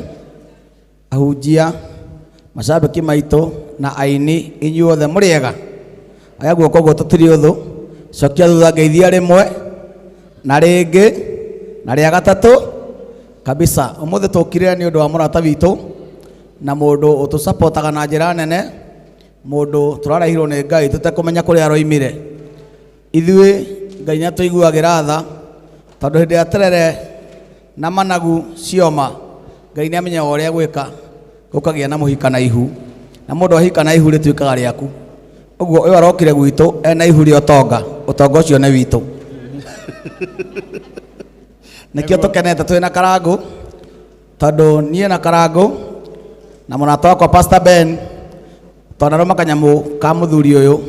ahunjia, macambĩki maitũ na aini, inyuothe mũrĩega. Aya guoko ũguo tũtirĩ ũthũ, cokia thutha ngeithia rĩmwe na rĩngĩ na rĩa gatatũ kabisa. Ũmũthĩ tũkire nĩ ũndũ wa mũrata witũ na mũndũ ũtũsapotaga na njĩra nene, mũndũ tũrarehirwo nĩ Ngai tũtekũmenya kũrĩa aroimire. Ithuĩ Ngai nĩ atũiguagĩra tha, tondũ hĩndĩ ya terere na managu cioma, Ngai nĩ amenyaga ũrĩa gwĩka gũkagĩa na mũhika na ihu, na mũndũ ahika na ihu rĩtuĩkaga rĩaku. Ũguo ũyũ arokire gwitũ ena ihu rĩa ũtonga, ũtonga ũcio nĩ witũ. Nĩkĩo tũkenete twĩna Karango, tondũ niĩ na Karango na mũrata wakwa Pastor Ben twanarũma kanyamũ ka mũthuri ũyũ,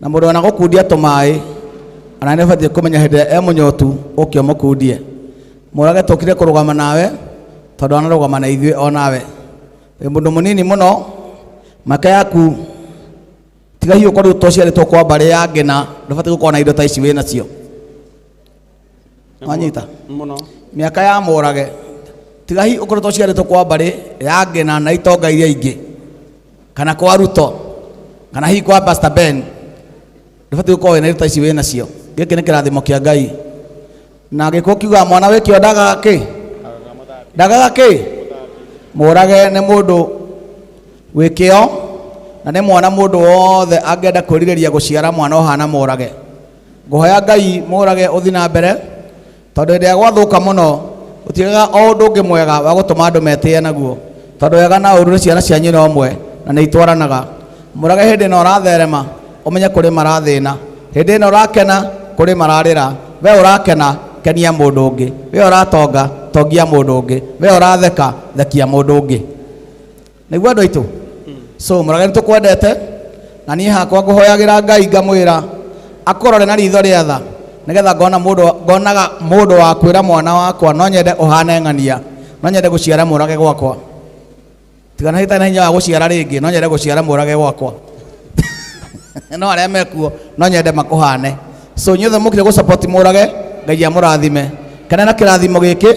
na mũndũ ona gũkundia tũmaĩ ona nĩ ũbatiĩ kũmenya hĩndĩ ĩrĩa e mũnyotu ũke ũmũkundie. Mũrage tũkire kũrũgama nawe tondũ anarũgama na ithuĩ onawe. Wĩ mũndũ mũnini mũno, maka yaku tiga hihi ũkorwo tũciarĩtwo kwa mbarĩ ya ngĩna, ndũbatiĩ gũkorwo na indo ta ici wĩ nacio. Wanyita? Mũno. Mĩaka ya Mũrage tiga hihi ũkorwo tũciarĩtwo kwa mbarĩ ya ngĩna na itonga iria ingĩ, kana kwa Ruto, kana hihi kwa Pastor Ben, ndũbatiĩ gũkorwo wĩna indo ta ici wĩ nacio. Gĩkĩ nĩ kĩrathimo kĩa Ngai. Na gĩkũ kiugaga mwana wĩkĩo ndagaga kĩ? Ndagaga kĩ? Mũrage nĩ mũndũ wĩ kĩo, na nĩ mwana mũndũ wothe angĩenda kwĩrirĩria gũciara mwana ũhana Mũrage. Ngũhoya Ngai Mũrage ũthiĩ na mbere, tondũ hĩndĩ ĩrĩa gwathũka mũno gũtiagaga o ũndũ ũngĩ mwega wa gũtũma andũ metĩe naguo, tondũ wega na ũru nĩ ciana cia nyina ũmwe na nĩ itwaranaga. Mũrage hĩndĩ ĩno ũratherema ũmenye kũrĩ marathĩna, hĩndĩ ĩno ũrakena kũrĩ mararĩra, we ũrakena Kenia mũndũ ũngĩ. We ũratonga, tongia mũndũ ũngĩ. We ũratheka, thekia mũndũ ũngĩ. Nĩguo andũ aitũ? So Mũrage nĩ tũkwendete na niĩ hakwa ngũhoyagĩra Ngai ngamwĩra akũrore na ritho rĩa tha nĩgetha ngona mũndũ, ngonaga mũndũ wa kwĩra mwana wakwa no nyende ũhane ng'ania, no nyende gũciara Mũrage gwakwa. Tiga na hinya wa gũciara rĩngĩ, no nyende gũciara Mũrage gwakwa. No arĩa mekuo no nyende makũhane. So inyuothe mũkire gũ support Mũrage, Ngai amũrathime. Kenera kĩrathimo gĩkĩ,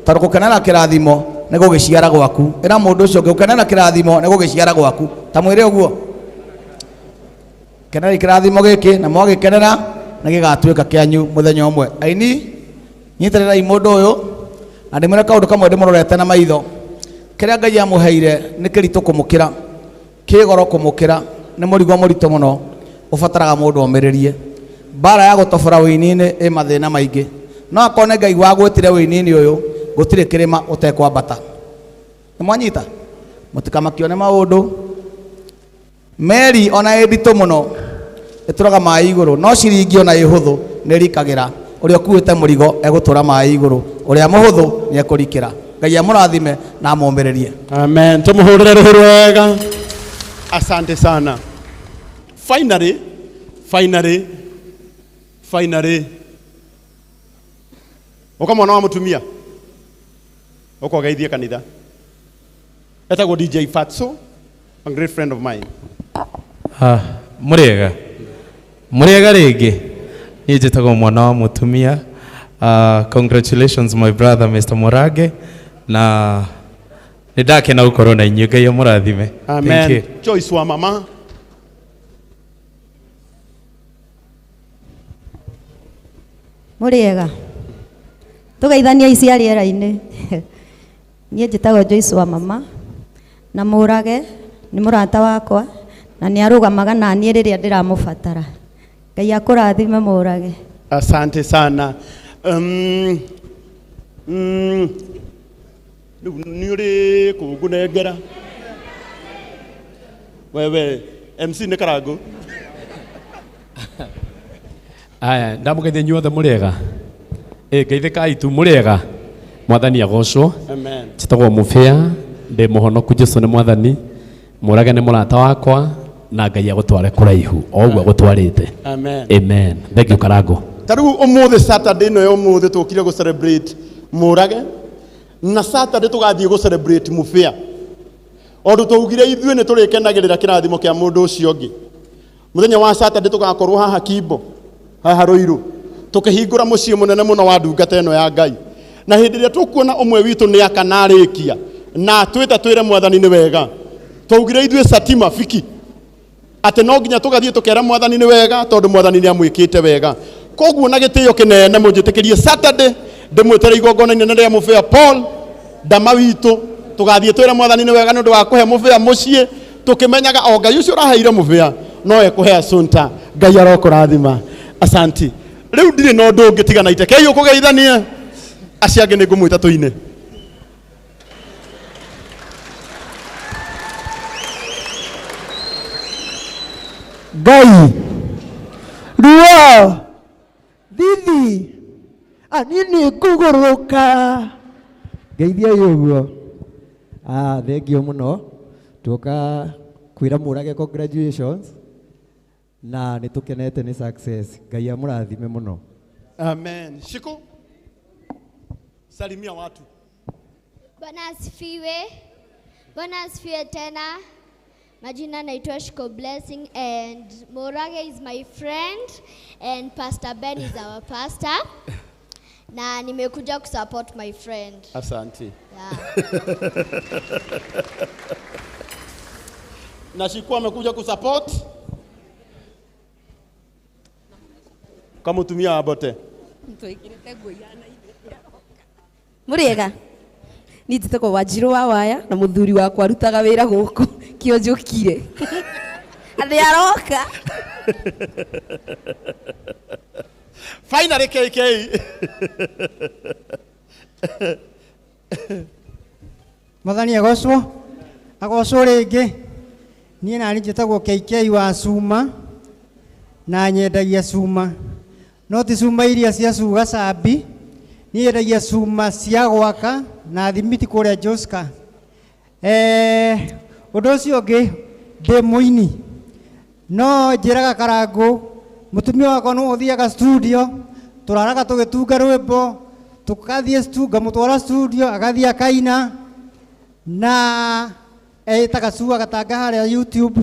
tondũ gũkenera kĩrathimo nĩ gũgĩciara gwaku. Ĩra mũndũ ũcio ũngĩ gũkenera kĩrathimo nĩ gũgĩciara gwaku. Ta mwĩre ũguo. Kenera kĩrathimo gĩkĩ na mwagĩkenera nĩ gĩgatuĩka kĩanyu mũthenya ũmwe. Aini, nyitĩrĩrai mũndũ ũyũ na ndĩmwĩre kaũndũ kamwe ndĩmũrorete na maitho. Kĩrĩa Ngai amũheire nĩ kĩritũ kũmũkĩra, kĩ goro kũmũkĩra, nĩ mũrigo mũritũ mũno ũbataraga mũndũ omĩrĩrie. Mbara ya gũtobora wĩini-inĩ ĩ mathĩna maingĩ, no akorwo nĩ Ngai wagwĩtire wĩini-inĩ ũyũ, gũtirĩ kĩrĩma ũtekwambata. Nĩ mwanyita? Mũtikamakio nĩ maũndũ. Meri ona ĩ nditũ mũno ĩtũraga maĩ igũrũ, no ciringi ona ĩ hũthũ nĩ ĩrikagĩra. Ũrĩa ũkuĩte mũrigo egũtũra maĩ igũrũ, ũrĩa mũhũthũ nĩ ekũrikĩra. Ngai amũrathime na amũmĩrĩrie. Amen. Tumuhurire rũhĩ rwega. Asante sana. Finally, finally, finally. Ũka mwana wa mũtumia. Ũka ũgeithie kanitha. Etagwo DJ Fatso, a great friend of mine. Ah, mũrĩega. Mũrĩega rĩngĩ. Niĩ njĩtagwo mwana wa mũtumia. Congratulations my brother Mr. Murage, na nĩ ndakena gũkorwo na inyuĩ. Ngai amũrathime. Amen. Thank you. Joyce wa mama. Mũrĩega. Tũgeithanie ici rĩera-inĩ. Niĩ njĩtagwo Joyce wa mama na Mũrage nĩ mũrata wakwa na nĩ arũgamaga na niĩ rĩrĩa ndĩramũbatara. Ngai akũrathime Mũrage. Asante sana. Rĩu nĩ ũrĩ kũngũnengera. Wewe MC nĩ Karangũ. Aya, ndamũgeithia inyuothe mũrĩega. Ngeithĩkai tu mũrĩega. Mwathani agocwo. Amen. Njĩtagwo Mũbĩa, ndĩ mũhonoku, Jesũ nĩ mwathani. Mũrage nĩ mũrata wakwa na Ngai agũtware kũraihu o ũguo agũtwarĩte. Amen. Amen. Thank you Karangũ. Ta rĩu ũmũthĩ Saturday ĩno ya ũmũthĩ tũkire gũ celebrate Mũrage na Saturday tũgathiĩ gũ celebrate Mũbĩa. Ondũ twaugire ithuĩ nĩ tũrĩkenagĩrĩra kĩrathimo kĩa mũndũ ũcio ũngĩ. Mũthenya wa Saturday tũgakorwo haha Kimbo, haha Ruiru, tũkĩhingũra mũciĩ mũnene mũno wa ndungata ĩno ya Ngai. Na hĩndĩ ĩrĩa tũkuona ũmwe witũ nĩ aka na arĩkia na atwĩta twĩre mwathani nĩ wega, twaugire ithuĩ Satima Fiki atĩ no nginya tũgathiĩ tũkera mwathani nĩ wega tondũ mwathani nĩ amwĩkĩte wega. Koguo na gĩtĩo kĩnene mũnjĩtĩkĩrie Saturday ndĩmwĩtere igongona inene rĩa Mũbĩa Paul Ndama witũ, tũgathiĩ twĩre mwathani nĩ wega nĩ ũndũ wa kũhe Mũbĩa mũciĩ, tũkĩmenyaga o Ngai ũcio ũraheire Mũbĩa no ekũhe Assunta. Ngai arokũrathima. Asanti. Rĩu ndirĩ na ũndũ ũngĩ tiga na itekei ũkũgeithanie, acio angĩ nĩ ngũmwĩta tũine. Ngai ruo thithi niĩ nĩ ngũgũrũka. Ngeithiai ũguo. Thengio mũno. Tuoka kwĩra Mũrage congratulations na nĩ tũkenete nĩ success. Ngai amũrathime mũno. Amen. Shiko, salimia watu. Bwana asifiwe. Bwana asifiwe tena. Majina naitwa Shiko Blessing and Murage is my friend and Pastor Ben is our pastor. Na nimekuja kusupport my friend. Asante. Yeah. Na Shiko amekuja kusupport kama utumia abote. Muriega. Ni njĩtagwo Wanjirũ wa Waya na mũthuri wakwa arutaga wĩra gũkũ kĩo njũkire. Atĩ aroka. Finally KK. Mwathani agocwo. Agocwo rĩngĩ. Niĩ nani njĩtagwo KK wa Cuma na nyendagia cuma. No ti cuma iria cia cuga cambi, Niĩ nyendagia cuma cia gwaka na thimiti kũrĩa Joska. Ũndũ ũcio ũngĩ ndĩ mũini no njĩraga Karangũ mũtumia wakwa nĩ ũthiaga studio, tũraraga tũgĩtunga rwĩmbo, tũkathiĩ ngamũtwara studio agathiĩ akaina na ĩtaga Sua Gatanga harĩa YouTube.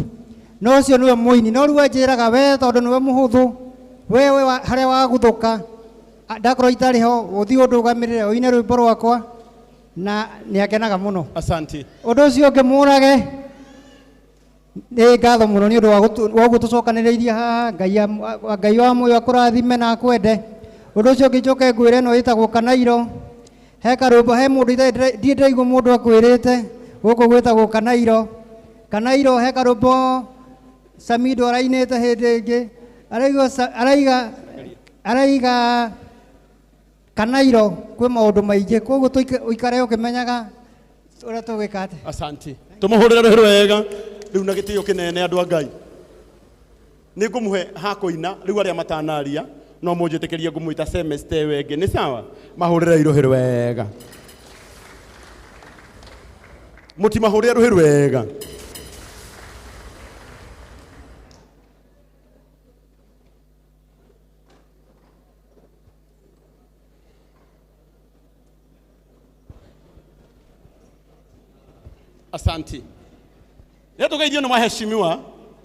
No ũcio nĩwe mũini, no rĩu anjĩraga we tondũ nĩwe mũhũthũ, wewe harĩa waguthũka ndakorwo itarĩ ho ũthiĩ ũndũgamĩrĩre ũine rwĩmbo rwakwa na nĩ akenaga mũno. Asante. Ũndũ ũcio ũngĩ Mũrage, nĩ ngatho mũno nĩ ũndũ wa ũguo tũcokanĩrĩirie haha. Ngai wa muoyo akũrathime na akwende. Ũndũ ũcio ũngĩ njoke ngwĩre ĩno ĩtagwo Kanairo, he karwĩmbo, he mũndũ ndirĩ ndĩraigua mũndũ akwĩrĩte gũkũ gwĩtagwo Kanairo. Kanairo he karwĩmbo Samido arainĩte hĩndĩ ĩngĩ, araiga araiga Kanairo kwĩ maũndũ maingĩ, koguo ũikare ũkĩmenyaga ũrĩa tũgwĩka atĩa. Asante. Tũmũhũrĩre rũhĩ rwega rĩu na gĩtĩo kĩnene andũ a Ngai. Nĩ ngũmũhe ha kũina rĩu arĩa matanaria no mũnjĩtĩkĩrie ngũmwĩta semester ĩyo ĩngĩ, nĩ sawa? Mahũrĩre rũhĩ rwega. Mũtimahũrĩre rũhĩ rwega. Asante. Rĩrĩa tũgeithio nĩ maheshimiwa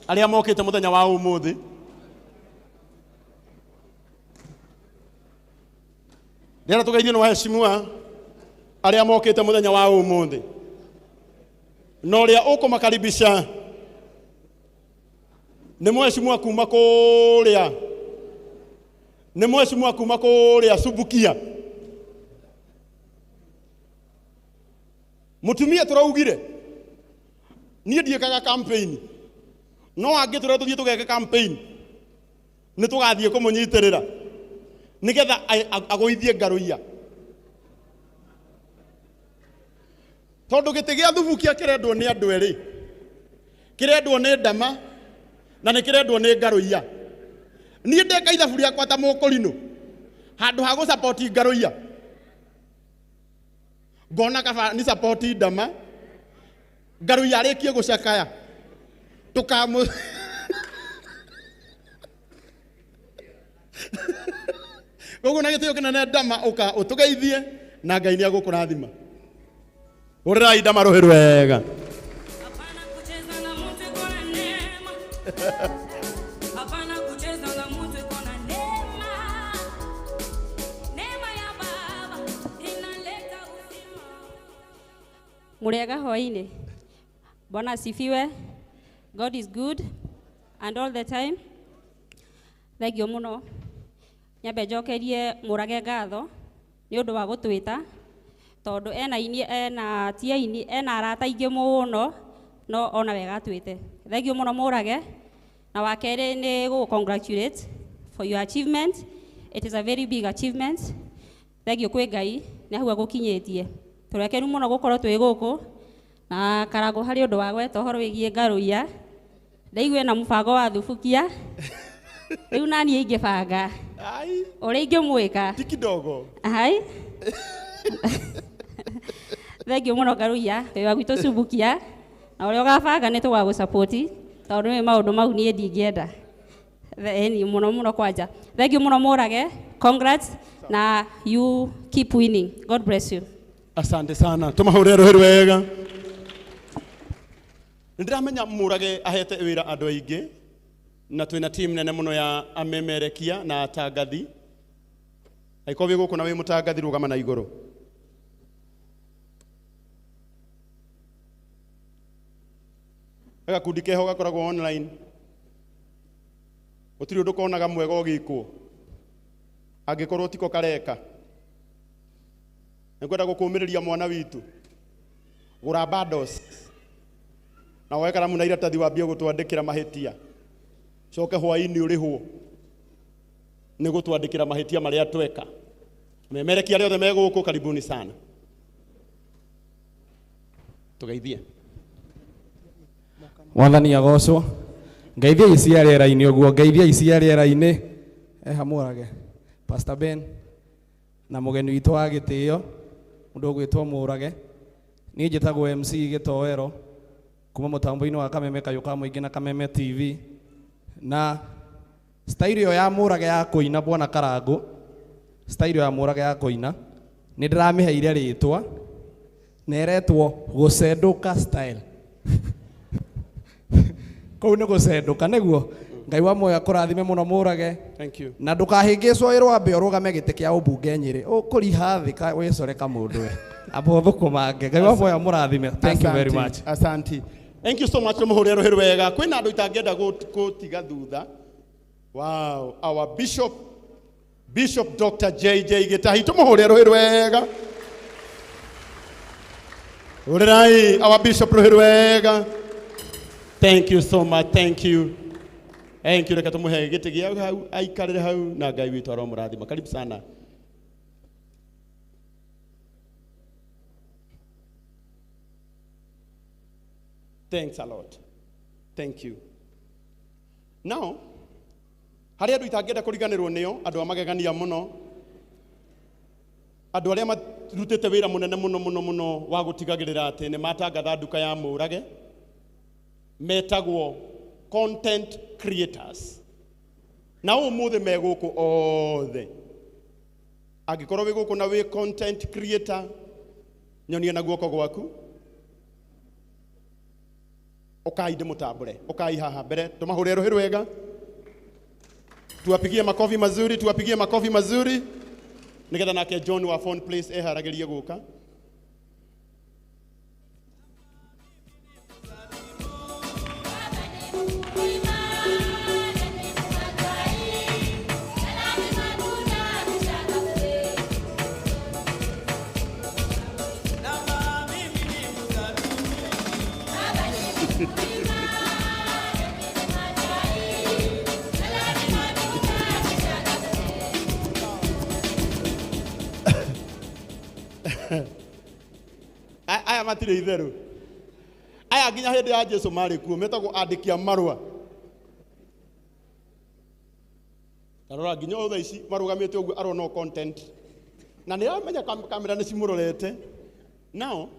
arĩa mokĩte mũthenya wa ũmũthĩ. Rĩrĩa tũgeithio nĩ maheshimiwa arĩa mokĩte mũthenya wa ũmũthĩ. Na ũrĩa ũkũmakaribisha nĩ mheshimiwa kuma kũrĩa, nĩ mheshimiwa kuma kũrĩa Subukia. Mũtumia tũraugire niĩ ndiĩkaga campaign, no angĩ tũrĩa tũthiĩ tũgeke campaign nĩ tũgathiĩ kũmũnyitĩrĩra nĩgetha agũithie Ngarũiya, tondũ gĩtĩ gĩa Thubukia kĩrendwo nĩ andũ erĩ, kĩrendwo nĩ Ndama na nĩ kĩrendwo nĩ Ngarũiya. Niĩ ndeka ithabu rĩakwa ta mũkũrinũ, handũ ha gũcapoti Ngarũiya ngona kaba ni support Ndama, Ngarũiya arĩkie gũcakaya tũkamũ koguo na gĩtĩo kĩnene Ndama ũka ũtũgeithie na Ngai nĩ agũkũrathima. Hũrĩrai Ndama rũhĩ rwega. Mũrĩega hwaĩ-inĩ. Bwana asifiwe. God is good and all the time. Thengiũ mũno. Nyambe njokerie Mũrage ngatho nĩ ũndũ wa gũtwĩta, tondũ ena ini, ena ti aini, ena arata aingĩ mũno, no ona wega atwĩte. Thengiũ mũno Mũrage. Na wa kerĩ nĩ gũgũ congratulate for your achievement. It is a very big achievement. Thengiũ kwĩ Ngai nĩ hau agũkinyĩtie. Tũrekenu mũno gũkorwo twĩ gũkũ na Karangũ harĩ ũndũ wa gweta ũhoro wĩgiĩ Ngarũiya. Ndaigua ena mũbango wa Thubukia. Rĩu naniĩ ingĩbanga ũrĩa ingĩmwĩka ti kidogo. Ai. Thengiũ mũno Ngarũiya, wĩ wa gwitũ Subukia, na ũrĩa ũgabanga nĩ tũgagũsupport tondũ nĩ maũndũ mau niĩ ndingĩenda. Ĩni mũno mũno kwanja. Thengiũ mũno Mũrage, congrats na you keep winning. God bless you. Asante sana. Tũmahũrĩre rũhĩ rwega. Nĩndĩramenya Mũrage ahete wĩra andũ aingĩ na twĩna team nene mũno ya amemerekia na atangathi. Angĩkorwo wĩ gũkũ na wĩ mũtangathi rũgama na igũrũ. Gakundi keho gakoragwo online. Gũtirĩ ũndũ konaga mwega ũgĩkwo angĩkorwo tiko kareka. Nĩngwenda gũkũmĩrĩria mwana witũ, gũra bundles na woe karamu na iratathi wambie gũtwandĩkĩra mahĩtia, coke hwaĩ-inĩ ũrĩhwo nĩ gũtwandĩkĩra mahĩtia marĩa tweka. Memerekia arĩa othe me gũkũ, karibuni sana. Tũgeithie. Mwathani agocwo. Ngeithia ici rĩera-inĩ ũguo, ngeithia ici rĩera-inĩ. Eha Mũrage. Pastor Ben Na mũgeni witũ wa gĩtĩo mũndũ ũgwĩtwo Mũrage. Niĩ njĩtagwo MC Gĩtoero kuma mũtambo-inĩ wa Kameme Kayũ ka Mũingĩ na Kameme TV. Na style ĩyo ya Mũrage ya kũina bwana Karangũ, style ĩyo ya Mũrage ya kũina nĩ ndĩramĩheire rĩtwa na ĩretwo gũcendũka style. Kũu nĩ gũcendũka nĩguo. Ngai wa muoyo akũrathime mũno Mũrage. Thank you. Na ndũkahĩngĩcwo ĩrwo ambe ũrũgame gĩtĩ kĩa ũmbunge Nyĩrĩ. Ũkũriha thĩ wĩcore kamũndũ we. Amba ũthũkũmange. Ngai wa muoyo amũrathime. Thank you very much. Asante. Thank you so much. Tũmũhũrĩre rũhĩ rwega. Kwĩna andũ itangĩenda gũtiga thutha. Wow, our Bishop, Bishop Dr. JJ Gitahi. Tũmũhũrĩre rũhĩ rwega. Hũrĩrai our Bishop rũhĩ rwega. Thank you so much. Thank you. Thank you. Reke tũmũhe gĩtĩ gĩa hau aikarĩre hau na Ngai witũ aromũrathima. Karibu sana. Thanks a lot. Thank you. Now, harĩ andũ itangĩenda kũriganĩrwo nĩo, andũ a magegania mũno, andũ arĩa marutĩte wĩra mũnene mũno mũno mũno wa gũtigagĩrĩra atĩ nĩ matangatha nduka ya Mũrage, metagwo content creators. Na ũmũthĩ me gũkũ othe. Angĩkorwo wĩ gũkũ na wĩ content creator, nyonia na guoko gwaku. Ũkai ndĩmũtambũre, ũkai haha mbere, tũmahũrĩre rũhĩ rwega. Tuwapigie makofi mazuri, tuwapigie makofi mazuri. Nigetha nake John wa Phone Place eharagĩrie gũka. Aya matirĩ itherũ. Aya nginya hĩndĩ ya Jesu marĩ kuo, metagwo andĩki a marũa. Tarora nginya o thaa ici marũgamĩte ũguo arona o content. Na nĩ aramenya kamera nĩ cimũrorete. Now,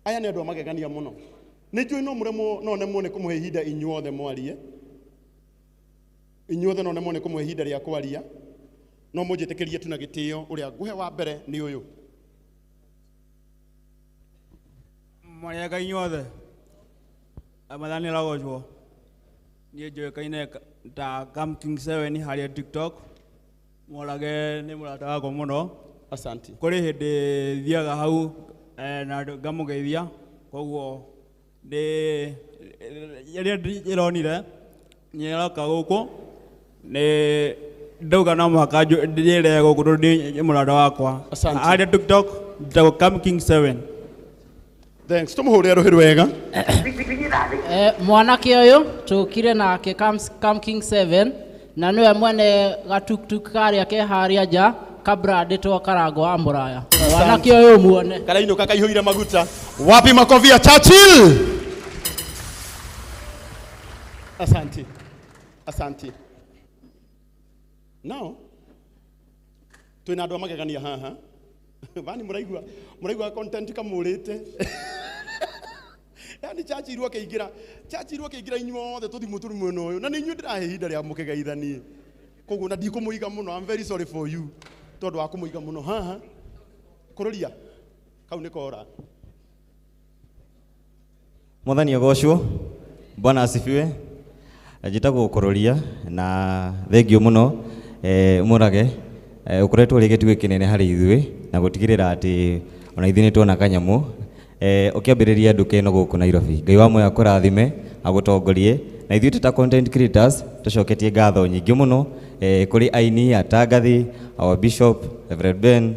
aya nĩ andũ a magegania mũno. Nĩ njũĩ no mũremwo, no nemwo nĩ kũmũhe ihinda inyuothe mwarie. Inyuothe no nemwo nĩ kũmũhe ihinda rĩa kwaria. No mũnjĩtĩkĩrie tu na gĩtĩo ũrĩa ngũhe wa mbere nĩ ũyũ. Mũrĩega inyuothe. Mwathani arogocwo. Niĩ njũĩkaine ta Cam King 7 harĩa TikTok. Mũrage nĩ mũrata wakwa mũno. Asante. Kũrĩ hĩndĩ thiaga hau na ngamũgeithia, koguo nĩ rĩrĩa ndĩronire nĩ aroka gũkũ nĩ ndauga no mũhaka ndĩre gũkũ tondũ nĩ mũrata wakwa. Asante. Harĩa TikTok njĩtagwo Cam King 7. Thanks. Tũmũhũrĩre rũhĩ rwega. Mwanake ũyũ tũkire nake Cam King 7 na nĩwe mwene gatuktuk karĩa ke harĩa nja kabrandĩtwo Karango wa Mũraya. Mwanake ũyũ muone. Karainũka kaihũire maguta. Wapi makofi ya Churchill? Asante. Asante. Now, twĩna andũ a magegania haha. Bani mũraigua content kamũrĩte. Yaani Churchill akĩingĩra, Churchill akĩingĩra inyuothe tũthimũ tũrĩ mwena ũyũ. Na nĩ inyuĩ ndĩrahe ihinda rĩa mũkĩgeithanie. Koguo na ndikũmũiga mũno, I'm very sorry for you. Tondũ wa kũmũiga mũno haha. Kũrũria, kau nĩ kora. Mwathani agocwo, Bwana asifiwe. Njĩtagwo Kũrũria na thengio mũno Mũrage. Ũkoretwo ũrĩ gĩtugĩ kĩnene harĩ ithuĩ na gũtigĩrĩra atĩ ona ithuĩ nĩ tuona kanyamũ. Ũkĩambĩrĩria nduka ĩno gũkũ Nairobi. Ngai wa muoyo akũrathime, agũtongorie na ithuĩ ta content creators tũcoketie ngatho nyingĩ mũno kũrĩ aini, atangathi, our bishop Reverend Ben,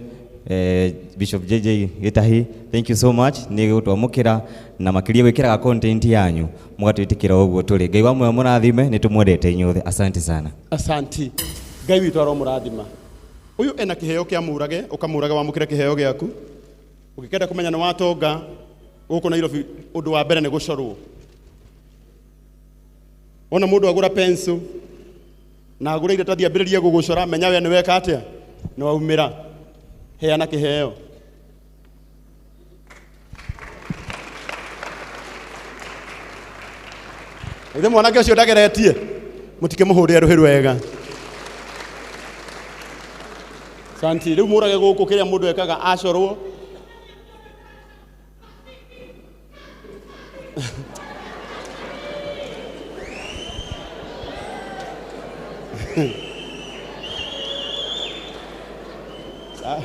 Bishop JJ Gitahi, thank you so much nĩ gũtwamũkĩra na makĩria gwĩkĩraga content yanyu mũgatwĩtĩkĩra ũguo tũrĩ. Ngai wa muoyo mũrathime, nĩ tũmwendete inyuothe. Asante sana. Asante. Ngai witũ aromũrathima. Ũyũ ena kĩheo kĩa Mũrage, ũkamũraga wamũkĩre kĩheo gĩaku. Ũngĩkenda kũmenya nĩ watonga gũkũ Nairobi, ũndũ wa mbere nĩ gũcorwo. Wona mũndũ agũra pencil, Na agũre iratathi ambĩrĩrie gũgũcora, menya we nĩ weka atĩa, nĩ waumĩra. Heana kĩheo. Ithe mwanake ũcio ndageretie, mũtikĩmũhũrĩre rũhĩ rwega. Santi, rĩu mũrage gũkũ kĩrĩa mũndũ ekaga acorwo. Ah.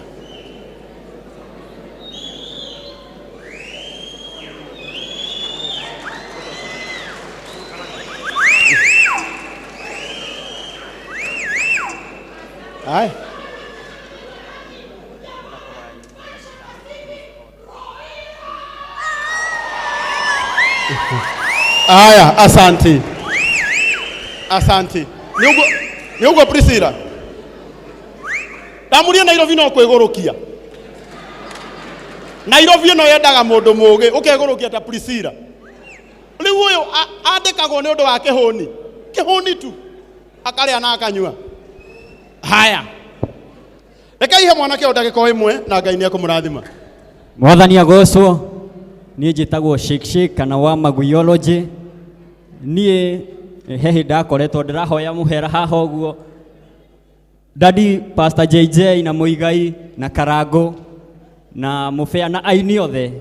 Ai. Aya, asante. Asante. Nĩ ũguo Priscilla. Ndamurie Nairobi no kwĩgũrũkia. Nairobi ĩno yendaga mũndũ mũgĩ, ũkegũrũkia ta Priscilla. Rĩu ũyũ andĩkagwo nĩ ũndũ wa kĩhũni. Kĩhũni tu. Akarĩa na akanyua. Haya. Reke ihe mwanake ũyũ ndagĩka o ĩmwe na Ngai nĩ ekũmũrathima. Mwathani agocwo. Niĩ njĩtagwo Shake Shake kana wa Maguyology. Niĩ he hĩndĩ ndakoretwo ndĩrahoya mũhera haha ũguo. Daddy Pastor JJ na Muigai na Karango na Mũbea na aini othe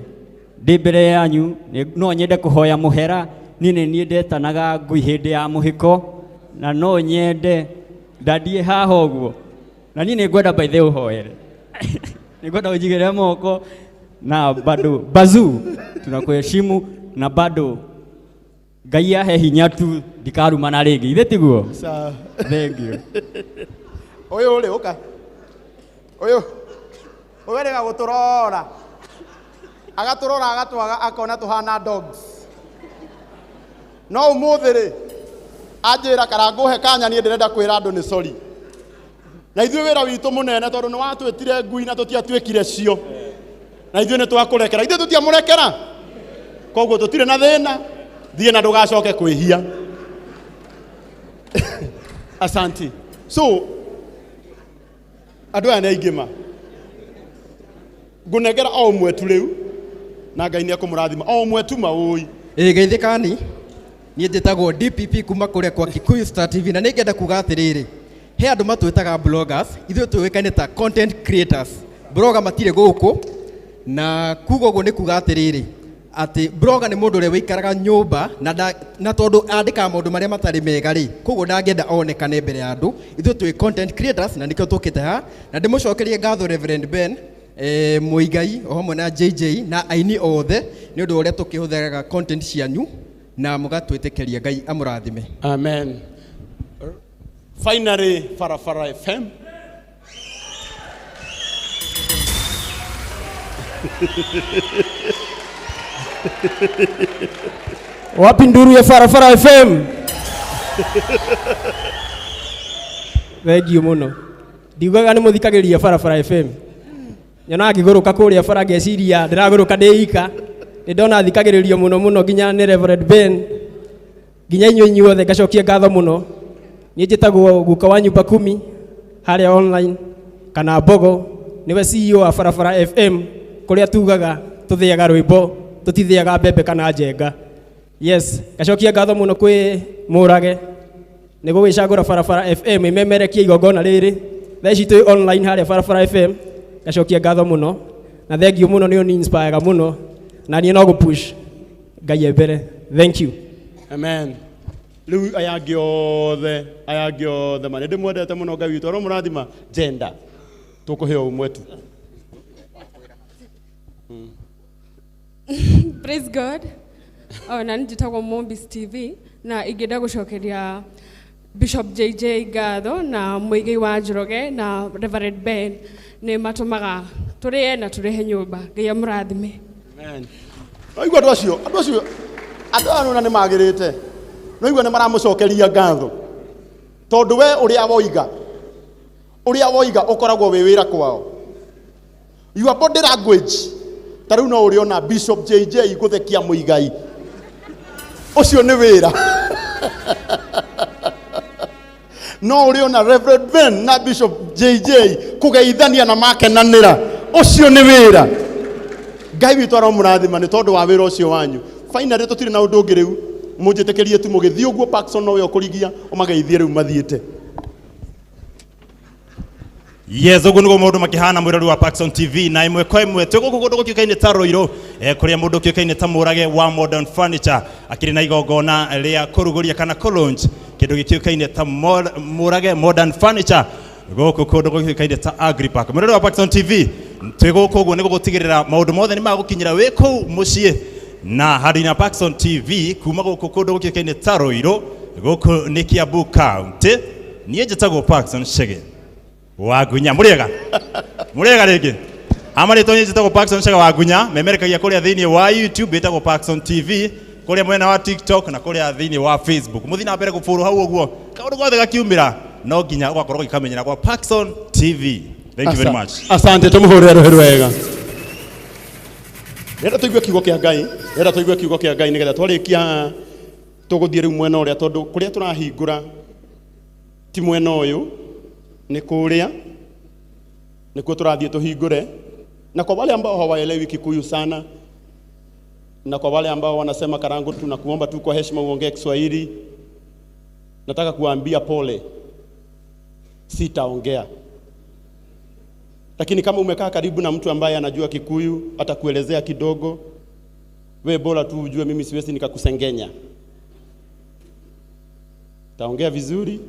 ndĩ mbere yanyu, no nyende kũhoya mũhera. Niĩ nĩ niĩ ndetanaga ngui hĩndĩ ya mũhiko na no nyende daddy haha ũguo, na niĩ nĩngwenda by the way ũhoere, nĩngwenda ũnjigĩrĩre moko na bado bazu tunakuheshimu na bado Ngai ahe hinya tu ndikarumana rĩngĩ, ithe tiguo? Sawa. Thank you. Ũyũ rĩ, ũka. Ũyũ. Ũyũ erĩga gũtũrora. Agatũrora agatwaga akona tũhana dogs. No ũmũthĩ rĩ, anjĩra Karangũ he kanya niĩ ndĩrenda kwĩra andũ nĩ sorry. Na ithuĩ wĩra witũ mũnene tondũ nĩ watwĩtire ngui na tũtiatuĩkire cio. Na ithuĩ nĩ twakũrekera. Ithuĩ tũtiamũrekera. Koguo tũtirĩ na thĩna. Thiĩ na ndũgacoke kwĩhia. Asante. So, andũ aya nĩ aingĩ ma. Ngũnengera o ũmwe tu rĩu, na Ngai nĩ ekũmũrathima. O ũmwe tu maũi. Ĩĩ geithĩkani, niĩ njĩtagwo DPP kuma kũrĩa kwa Kikuyu Star TV, na nĩngenda kuga atĩrĩrĩ, he andũ matwĩtaga bloggers, ithuĩ tũĩkaine ta content creators. Blogger matirĩ gũkũ, na kuga ũguo nĩ kuga atĩrĩrĩ, atĩ blogger nĩ mũndũ ũrĩa wĩikaraga nyũmba na tondũ andĩkaga maũndũ marĩa matarĩ mega rĩ, koguo ndangĩenda onekane mbere ya andũ. Ithuĩ twĩ content creators na nĩkĩo tũkĩte haha, na ndĩmũcokerie ngatho Reverend Ben, Muigai o hamwe na JJ na aini othe nĩ ũndũ wa ũrĩa tũkĩhũthĩraga content cianyu na mũgatwĩtĩkĩria. Ngai amũrathime. Amen. Finally, Farafara FM. Wapi nduru ya Farafara FM? Thank you mũno. Ndiugaga nĩ mũthikagĩrĩria Farafara FM. Nyonaga ngĩgũrũka kũrĩa bara ngeciria ndĩragũrũka ndĩ ika. Nĩ ndona thikagĩrĩrio mũno mũno nginya nĩ Reverend Ben. Nginya inyuĩ inyuothe ngacokia ngatho mũno. Niĩ njĩtagwo guka wa nyumba kumi harĩa online kana Mbogo, nĩwe CEO wa Farafara FM kũrĩa tugaga tũthĩaga rwĩmbo tũtithĩaga mbembe kana njenga. Yes, ngacokia ngatho mũno kwĩ Mũrage nĩ gũgĩcagũra Farafara FM ĩmemerekie igongona rĩrĩ. Thaa ici twĩ online harĩa Farafara FM. Ngacokia ngatho mũno na thank you mũno, nĩ ũni inspire mũno na niĩ no gũ-push Ngai e mbere. Thank you. Amen. Rĩu aya angĩ othe, aya angĩ othe ma nĩ ndĩmwendete mũno. Ngai witũ aromũrathima. Gender tũkũheo ũmwe tu. Praise God. Oh, na njĩtagwo Mombis TV na ingĩenda gũcokeria Bishop JJ ngatho na Muigai wa Njoroge na Reverend Ben nĩ matũmaga tũrĩe na tũrĩhe nyũmba. Ngai amũrathime. Amen. Noigua andũ acio, andũ acio, andũ aya nona nĩ magĩrĩte. Noigua nĩ maramũcokeria ngatho. Tondũ we ũrĩa woiga, ũrĩa woiga ũkoragwo wĩ wĩra kwao. Your body language. Ta rĩu no ũrĩona Bishop JJ gũthekia Muigai. Ũcio nĩ wĩra. No ũrĩ ona Reverend Ben na Bishop JJ kũgeithania na makenanĩra, ũcio nĩ wĩra. Ngai witũ aromũrathima nĩ tondũ wa wĩra ũcio wanyu. Finally tũtirĩ na ũndũ ũngĩ rĩu, mũnjĩtĩkĩrie tu mũgĩthiĩ ũguo Parkson nowe ũkũrigia ũmageithie rĩu mathiĩte. Yes, ũguo nĩguo maũndũ makĩhana mwĩrori wa Parkson TV na ĩmwe kwa ĩmwe twĩ gũkũ kũndũ gũkĩũkaine ta Rũirũ kũrĩa mũndũ ũkĩũkaine ta Mũrage wa Modern Furniture akĩrĩ na igongona rĩa kũrugũria kana kũ-launch kĩndũ gĩkĩũkaine ta Mũrage Modern Furniture gũkũ kũndũ gũkĩũkaine ta Agripark. Mwĩrori wa Parkson TV twĩ gũkũ ũguo nĩ gũgũtigĩrĩra maũndũ mothe nĩ magũkinyĩra wĩ kũu mũciĩ na handũ na Parkson TV kuma gũkũ kũndũ gũkĩũkaine ta Rũirũ gũkũ nĩ Kiambu County. Niĩ njĩtagwo Parkson Chege Wagunya. Mũrĩega mũrĩega rĩngĩ amarĩtwo niĩ njĩtagwo Parkson Chege Wagunya, memerekagia kũrĩa thĩinĩ wa YouTube ĩtagwo Parkson TV, kũrĩa mwena wa TikTok na kũrĩa thĩinĩ wa Facebook. Mũthiĩ na mbere gũbũrũ hau ũguo kaũndũ gothe gakiumĩra no nginya ũgakorwo ũgĩkamenyera kwa Parkson TV. Thank you very much. Asante, tũmũhũrĩre rũhĩ rwega. Rĩrĩa tũigue kiugo kĩa Ngai, rĩrĩa tũigue kiugo kĩa Ngai nĩgetha twarĩkia tũgũthiĩ rĩu mwena ũrĩa, tondũ kũrĩa tũrahingũra ti mwena ũyũ, nĩ kũrĩa nĩkuo tũrathiĩ tũhingũre. Na kwa wale ambao hawaelewi Kikuyu sana na kwa wale ambao wanasema Karangu, tunakuomba tu kwa heshima uongee Kiswahili, nataka kuwaambia pole, sitaongea. Lakini kama umekaa karibu na mtu ambaye anajua Kikuyu atakuelezea kidogo. We bora tu ujue mimi siwezi nikakusengenya. Taongea vizuri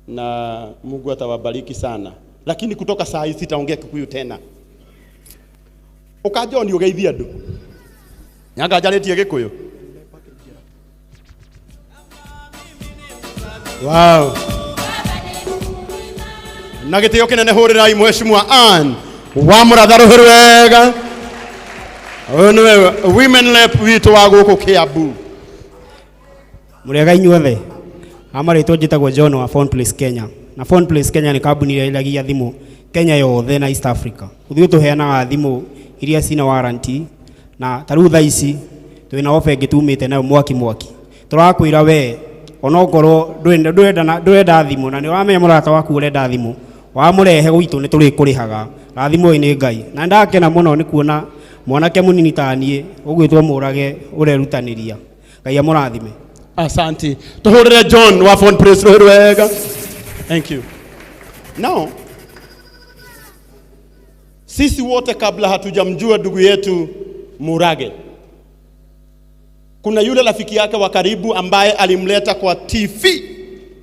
na Mungu atawabariki sana. Lakini kutoka saa hii sitaongea Kikuyu tena. Ukajo ni ugeithia andu. Nyanga njarĩtie Gĩkũyũ. Wow. Na gĩtĩo kĩnene hũrĩrai Mheshimiwa Ann wa Mũratha rũhĩ rwega. Ũyũ nĩwe women rep witũ wa gũkũ Kiambu. Mũrĩega inyuothe. Amarĩtwo njĩtagwo John wa Phone Place Kenya. Na Phone Place Kenya nĩ kambuni ĩrĩa ĩragia thimũ Kenya yothe na East Africa. Ithuĩ tũheanaga thimũ iria cina warranty na ta rĩu thaa ici twĩna offer ĩngĩ tumĩte nayo mwaki mwaki. Tũrakwĩra we onokorwo ndũrenda thimũ na nĩ ũramenya mũrata waku ũrenda thimũ, wamũrehe gwitũ nĩ tũrĩkũrĩhaga. Rathimwo nĩ Ngai. Na ndakena mũno nĩ kuona mwanake mũnini ta niĩ ũgwĩtwo Mũrage ũrerutanĩria. Ngai amũrathime. Asante. Tuhurire John wa Phone Place rũhĩ rwega. Thank you. Now, sisi wote kabla hatujamjua ndugu yetu Murage, kuna yule rafiki yake wa karibu ambaye alimleta kwa TV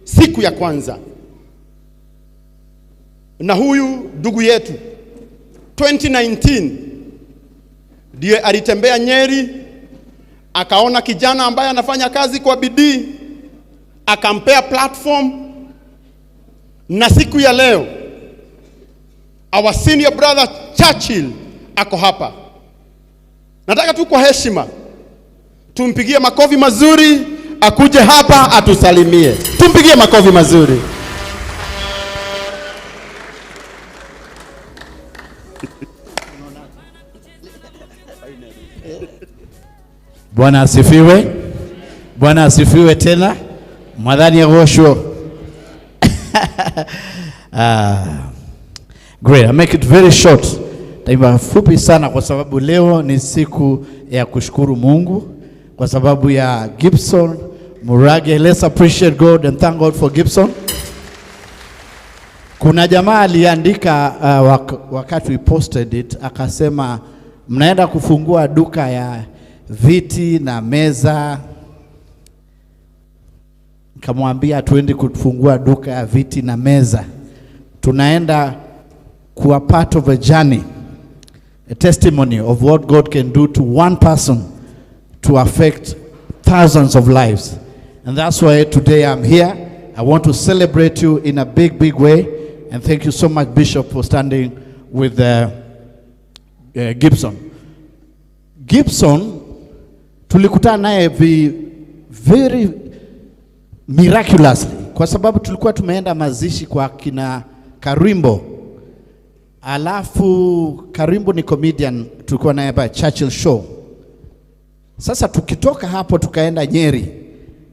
siku ya kwanza. Na huyu ndugu yetu 2019 ndiye alitembea Nyeri, akaona kijana ambaye anafanya kazi kwa bidii, akampea platform. Na siku ya leo our senior brother Churchill ako hapa. Nataka tu kwa heshima tumpigie makofi mazuri, akuje hapa atusalimie. Tumpigie makofi mazuri. Bwana asifiwe. Bwana asifiwe tena. Mwathani agocwo. Great. I make it very short. Taimba fupi sana kwa sababu leo ni siku ya kushukuru Mungu kwa sababu ya Gibson Murage. Let's appreciate God and thank God for Gibson. Kuna jamaa aliandika wakati we posted it, akasema mnaenda kufungua duka ya viti na meza. Nikamwambia tuende kufungua duka ya viti na meza. Tunaenda kuwa part of a journey, a testimony of what God can do to one person to affect thousands of lives. And that's why today I'm here. I want to celebrate you in a big, big way. And thank you so much, Bishop, for standing with Gibson. Gibson, tulikutana naye very miraculously, kwa sababu tulikuwa tumeenda mazishi kwa kina Karimbo. Alafu Karimbo ni comedian, tulikuwa naye hapa Churchill Show. Sasa tukitoka hapo tukaenda Nyeri.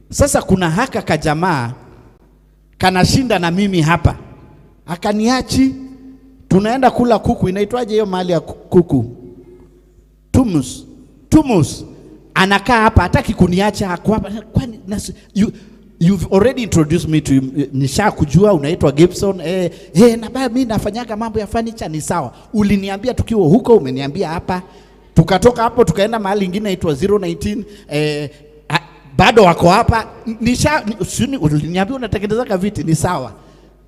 Sasa kuna haka kajamaa Kanashinda na mimi hapa. Akaniachi, tunaenda kula kuku, inaitwaje hiyo mahali ya kuku? Tumus. Tumus. Anakaa hapa, hataki kuniacha, ako hapa. Kwani you've already introduced me to you. Nishakujua unaitwa Gibson. Na baba mimi nafanyaga mambo ya furniture, ni sawa. Uliniambia tukiwa huko, umeniambia hapa. Tukatoka hapo tukaenda mahali ingine inaitwa 019, bado wako hapa. Uliniambia unatengeneza viti, ni sawa.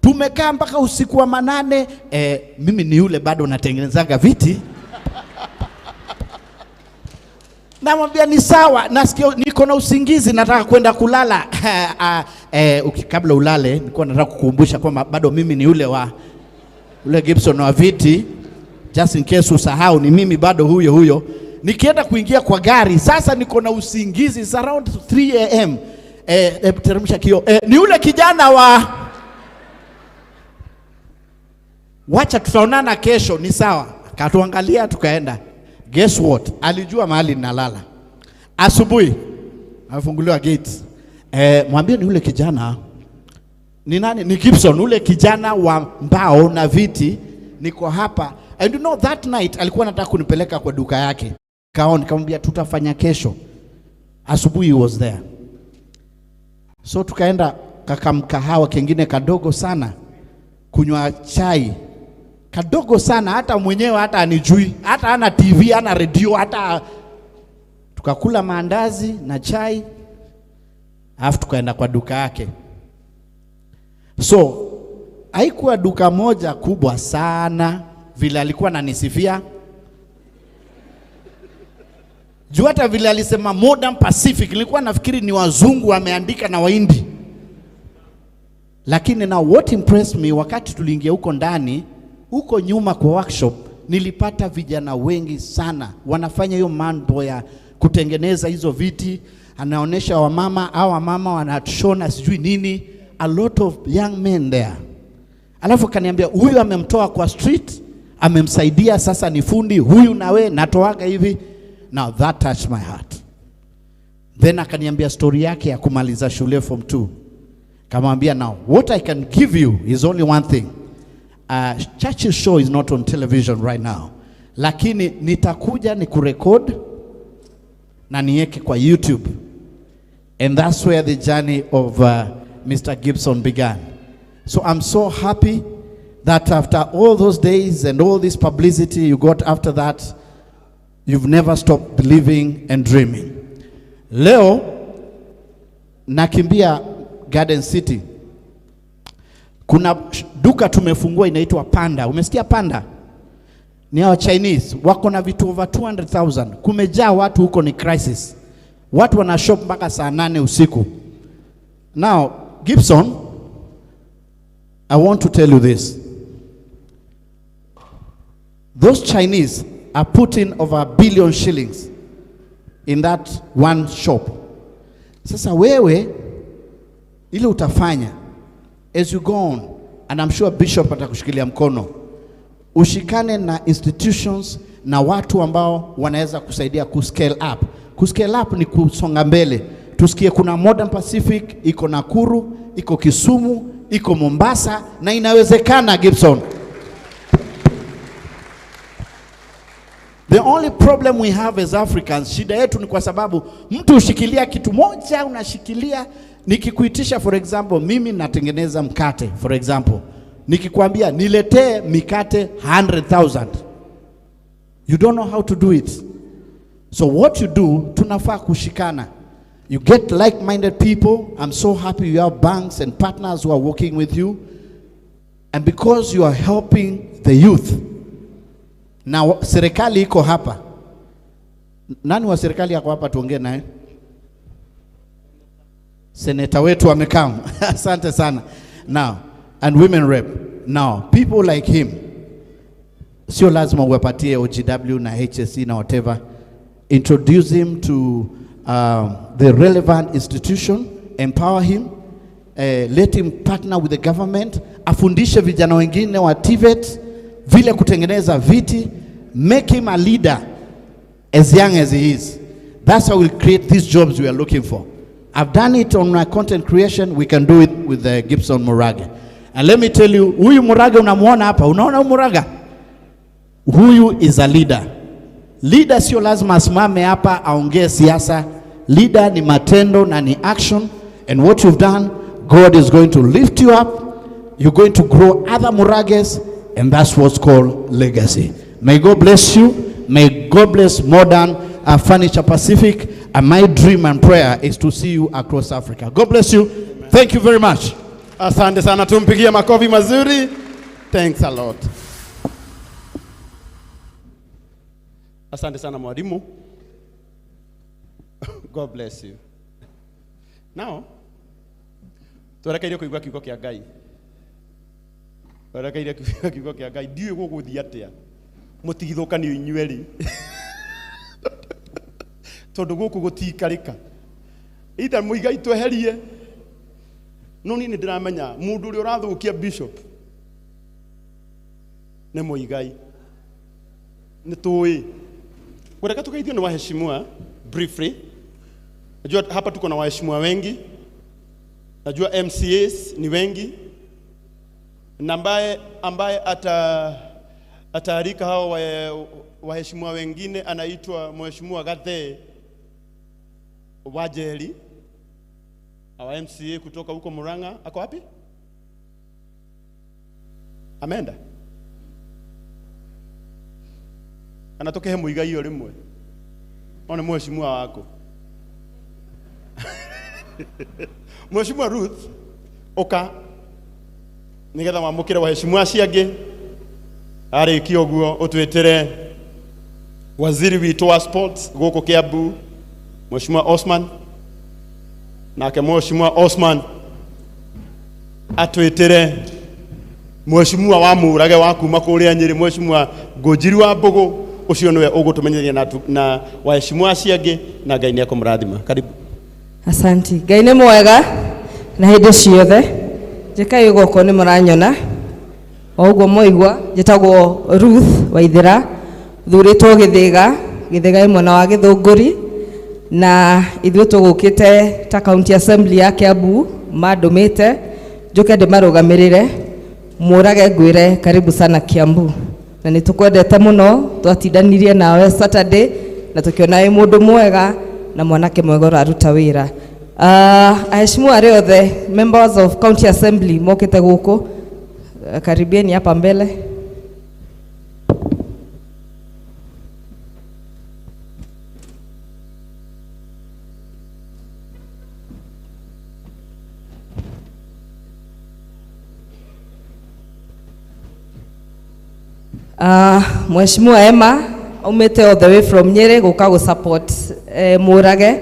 Tumekaa mpaka usiku wa manane, mimi ni yule bado natengenezaga viti. Namwambia ni sawa, nasikia niko na usingizi, nataka kwenda kulala. Kabla ulale, nilikuwa nataka kukumbusha kwamba bado mimi ni yule wa ule Gibson wa viti, just in case usahau, ni mimi bado huyo huyo. Nikienda kuingia kwa gari, sasa niko na usingizi, it's around 3 am. Teremsha kioo. Ni yule kijana wa, wacha tutaonana kesho, ni sawa. Akatuangalia tukaenda. Guess what? Alijua mahali ninalala. Asubuhi amefunguliwa gate. Mwambie ni yule kijana. Ni nani? Ni Gibson, ule kijana wa mbao na viti. Niko hapa. And you know that night alikuwa anataka kunipeleka kwa duka yake. Nikamwambia tutafanya kesho. Asubuhi he was there. So tukaenda kakamkahawa kengine kadogo sana kunywa chai. Kadogo sana, hata mwenyewe hata anijui, hata ana TV, ana radio, hata. Tukakula maandazi na chai, alafu tukaenda kwa duka yake. So haikuwa duka moja kubwa sana vile alikuwa ananisifia. Juu hata vile alisema Modern Pacific, nilikuwa nafikiri ni wazungu wameandika na Wahindi. Lakini now what impressed me, wakati tuliingia huko ndani, huko nyuma kwa workshop, nilipata vijana wengi sana wanafanya hiyo mambo ya kutengeneza hizo viti. Anaonesha wamama, au wamama wanashona sijui nini, a lot of young men there. Alafu kaniambia huyu amemtoa kwa street, amemsaidia, sasa ni fundi huyu, na we natoaga hivi. Now that touched my heart. Then akaniambia story yake ya kumaliza shule form 2. Kamwambia now what I can give you is only one thing. Churchill show is not on television right now. Lakini nitakuja ni kurecord na niweke kwa YouTube. And that's where the journey of Mr. Gibson began. So I'm so happy that after all those days and all this publicity you got after that, you've never stopped believing and dreaming. Leo nakimbia Garden City. Kuna duka tumefungua inaitwa Panda. Umesikia Panda? Ni hawa Chinese, wako na vitu over 200,000. Kumejaa watu huko, ni crisis. Watu wana shop mpaka saa 8 usiku. Now, Gibson, I want to tell you this. Those Chinese are putting over 1 billion shillings in that one shop. Sasa wewe, ile utafanya, as you go on, and I'm sure Bishop atakushikilia mkono, ushikane na institutions na watu ambao wanaweza kusaidia kuscale up. Kuscale up ni kusonga mbele. Tusikie kuna Modern Pacific, iko Nakuru, iko Kisumu, iko Mombasa, na inawezekana Gibson. The only problem we have as Africans, shida yetu ni kwa sababu mtu ushikilia kitu moja, unashikilia. Nikikuitisha for example, mimi natengeneza mkate for example. Nikikwambia niletee mikate 100,000. You don't know how to do it. So what you do, tunafaa kushikana. You get like-minded people. I'm so happy you have banks and partners who are working with you. And because you are helping the youth. Now, serikali iko hapa. Nani wa serikali yako hapa tuongee naye? Senator wetu amekaa. Asante sana. Now, and women rep. Now, people like him, sio lazima uwapatie OGW na HSC na whatever. Introduce him to the relevant institution, empower him, let him partner with the government, afundishe vijana wengine wa TVET vile kutengeneza viti, make him a leader as young as he is. That's how we'll create these jobs we are looking for. I've done it on my content creation, we can do it with the Gibson Murage. And let me tell you, huyu Murage unamuona hapa, unaona huyu Muraga? Huyu is a leader. Leader sio lazima asimame hapa aongee siasa. Leader ni matendo na ni action. And what you've done, God is going to lift you up. You're going to grow other Murages, and that's what's called legacy. May God bless you. May God bless Modern Furniture Pacific. And my dream and prayer is to see you across Africa. God bless you. Thank you very much. Asante sana, tumpigie makofi mazuri. Thanks a lot. Asante sana mwalimu. God bless you. Now, twerekeire kuigua kiugo kia Ngai. Twerekeire kuigua kiugo kia Ngai. Ndiũĩ gũgũthiĩ atĩa. Mũtigithũkanio inyuerĩ. Tondũ gũkũ gũtiikarĩka. Either mũigai tweherie. No niĩ nĩndĩramenya mũndũ ũrĩa ũrathũkia bishop nĩ mũigai. Nĩ tũĩ. Kũreka tũgeithio nĩ waheshimiwa briefly. Najua hapa tuko na waheshimiwa wengi. Najua MCAs ni wengi. Na ambaye ataarika hao waheshimiwa wengine anaitwa Mheshimiwa Gathe Wajeri, our MCA kutoka huko Murang'a. Ako wapi? Ameenda? Anatoka he muigai hiyo rimwe. One mheshimiwa wako. Mheshimiwa Ruth oka nigetha wamukire waheshimiwa acio angĩ. Arĩkia ũguo ũtwĩtĩre waziri witũ wa sports gũkũ Kiambu, Mheshimiwa Osman. Nake Mheshimiwa Osman atwĩtĩre Mheshimiwa wa Mũrage wa kuma kũrĩa Nyĩrĩ, Mheshimiwa Ngũnjiri wa Mbũgũ. Ũcio nĩwe ũgũtũmenyeria na waheshimiwa acio angĩ, na Ngai nĩekũmũrathima. Karibu. Asanti. Ngai nĩ mwega na hĩndĩ ciothe. Njĩkai ũguo okorwo nĩ mũranyona. O ũguo mwaigua, njĩtagwo Ruth Waithera, thurĩtwo Gĩthĩga, Gĩthĩga ĩ mwena wa Gĩthũngũri, na ithuĩ tũgũkĩte ta County Assembly ya Kiambu, mandũmĩte njũke ndĩmarũgamĩrĩre. Mũrage ngwĩre karibu sana Kiambu. Na nĩ tũkwendete mũno, twatindanirie nawe Saturday na tũkĩona wĩ mũndũ mwega na mwanake mwega ũraruta wĩra. Aheshimiwa arĩa othe members of County Assembly mokĩte gũkũ, karibieni hapa mbele. Mheshimiwa Emma aumĩte all the way from Nyeri gũka gũ support Mũrage.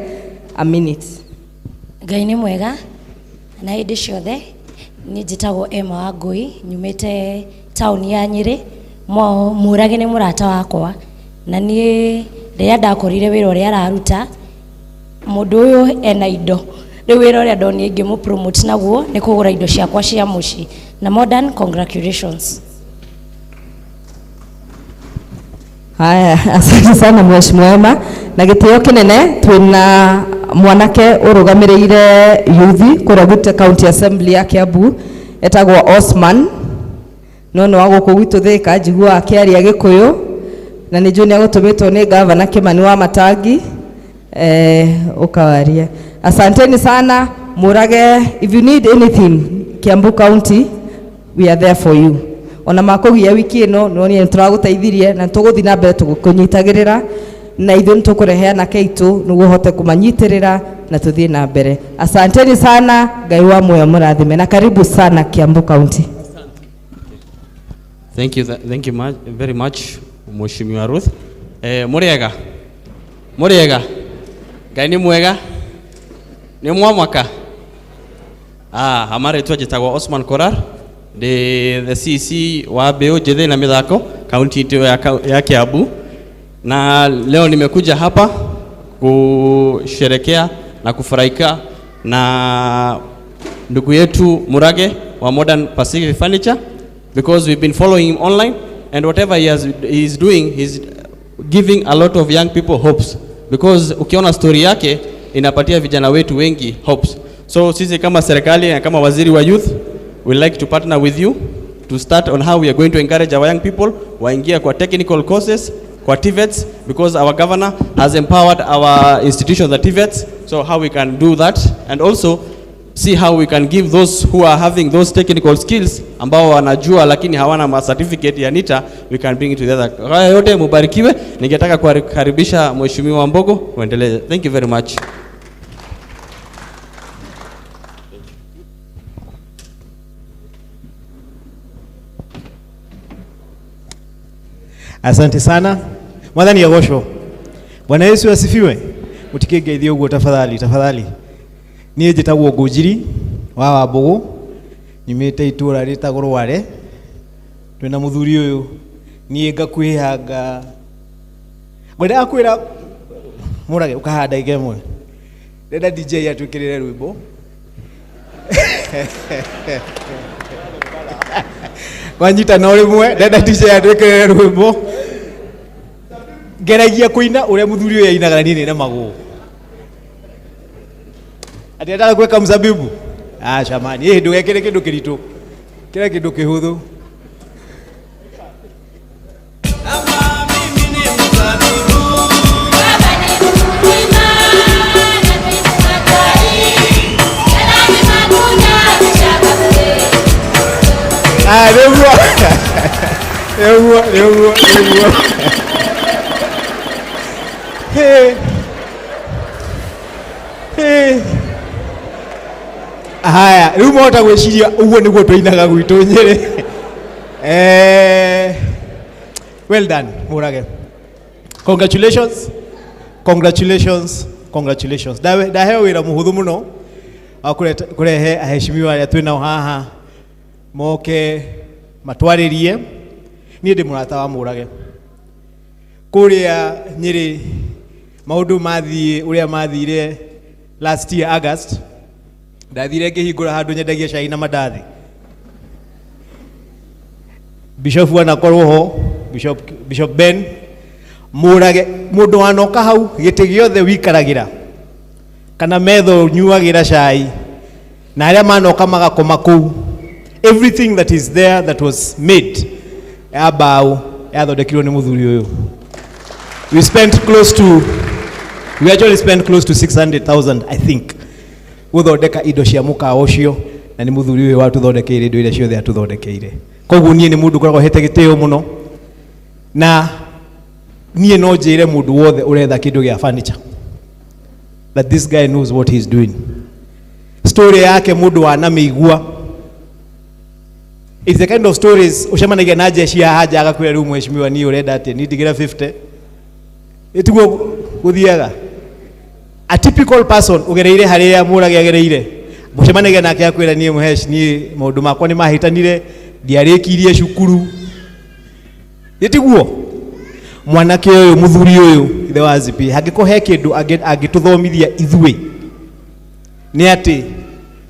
A minute. Ngai nĩ mwega na hĩndĩ ciothe. Niĩ njĩtagwo Emma Wangũi, nyumĩte taũni ya Nyeri. Mũrage nĩ mũrata wakwa, na niĩ rĩrĩa ndakorire wĩra ũrĩa araruta, mũndũ ũyũ ena indo. Rĩu wĩra ũrĩa ndonire ingĩmũ promote naguo nĩ kũgũra indo ciakwa cia mũciĩ. Na Modern, congratulations. Haya, asante sana Mheshimiwa Emma. Na gĩtĩo kĩnene twĩna mwanake ũrũgamĩrĩire youth kũrĩa gwitũ County Assembly ya Kiambu, etagwo Osman. No nĩ wa gũkũ gwitũ Thĩka, njiguaga akĩaria Gĩkũyũ, na nĩ njũĩ nĩ agũtũmĩtwo nĩ Gavana Kĩmani wa Matangi. Ũkawaria. Asanteni sana Mũrage. If you need anything Kiambu County, we are there for you. Ona makũgia wiki ĩno nĩwonire nĩtũragũteithirie na nĩtũgũthiĩ na mbere tũkũnyitagĩrĩra, na ithuĩ nĩtũkũrehe anake aitũ nĩguo ũhote kũmanyitĩrĩra na tũthiĩ na mbere. Asanteni sana, Ngai wa muoyo mũrathime, na karibu sana Kiambu County. Thank you, thank you very much Mheshimiwa Ruth. Mũrĩega? Mũrĩega? Ngai nĩ mwega? Nĩ mwamaka? Amarĩtwa njĩtagwo Osman Korar, ndi the CC wa mbeũ njĩthĩ na mĩthako kaunti ya Kiambu, na leo nimekuja hapa kusherekea na kufurahika na ndugu yetu Murage wa Modern Pacific Furniture, because we've been following him online, and whatever he is doing, he's giving a lot of young people hopes, because ukiona story yake inapatia vijana wetu wengi hopes. So sisi kama serikali na kama waziri wa youth, we like to partner with you to start on how we are going to encourage our young people waingia kwa technical courses, kwa TVETs, because our governor has empowered our institutions, the TVETs, so how we can do that, and also see how we can give those who are having those technical skills, ambao wanajua lakini hawana ma certificate ya NITA, we can bring it together. Haya yote mubarikiwe. Ningetaka kukaribisha Mheshimiwa Mbogo uendelee. Thank you very much. Asante sana. Mwathani agocwo. Bwana Yesu asifiwe. Mutikingeithie uguo tafadhali, tafadhali. Niĩ njĩtagwo Ngũnjiri wa Wambũgũ, nyumĩte itũra rĩtagwo Rware. Twĩna mũthuri ũyũ, niĩ ngakuhĩha nga ngwendaga kwĩra Mũrage ũkahaha ndagĩka ĩmwe. Ndĩrenda DJ atwĩkĩrĩre rwĩmbo. Wanyita no rĩmwe, ndĩrenda DJ atwĩkĩrĩre rwĩmbo. Ngeragia kũina ũrĩa mũthuri ũyũ ainaga na niĩ nĩremagwo. Ati nataka kuweka mzabibu. Ah, shamani, hii ndio kile kindu kiritu. Kile kindu kihuthu. Ah, nĩguo. Nĩguo, nĩguo, nĩguo. Hey. Hey. Haya, rĩu mwahota gwĩciria ũguo nĩguo tũinaga gwitũ Nyĩrĩ. Well done, Mũrage. Congratulations. Congratulations. Congratulations. Ndaheo wĩra mũhũthũ mũno wa kũrehe aheshimiwa arĩa twĩ nao haha moke matwarĩrie. Niĩ ndĩ mũrata wa Mũrage. Kũrĩa Nyĩrĩ maũndũ mathiĩ ũrĩa mathire last year August, ndathire ngĩhingũra handũ nyendagia cai na mandathi. Bishop anakorwo ho, Bishop Ben Mũrage, mũndũ wanoka hau gĩtĩ gĩothe wikaragĩra kana metha ũnyuagĩra cai, na arĩa manoka magakoma kũu. Everything that is there that was made ya mbaũ yathondekirwo nĩ mũthuri ũyũ. We spent close to, we actually spent close to 600,000, I think, gũthondeka indo cia mũkawa ũcio, na nĩ mũthuri ũyũ watũthondekeire indo iria ciothe atũthondekeire. Koguo niĩ nĩ mũndũ ũkoragwo hete gĩtĩo mũno, na niĩ no njĩre mũndũ wothe ũretha kĩndũ gĩa furniture that this guy knows what he's doing. Story yake mũndũ wanamĩigua. It's the kind of stories ũcemanagia na jeshi ya haja agakwĩra rĩu mheshimiwa niĩ ũrenda atĩa, niĩ ndigĩra 50. Ĩtiguo gũthiaga. A typical person ũgereire harĩa Mũrage agereire, mũcemanagia nake akwĩra niĩ mũhesh, niĩ maũndũ makwa nĩ mahĩtanire, ndiarĩkirie cukuru. Ĩtiguo mwanake ũyũ, mũthuri ũyũ ithe wa Zipi, hangĩkorwo he kĩndũ angĩtũthomithia ithuĩ nĩ atĩ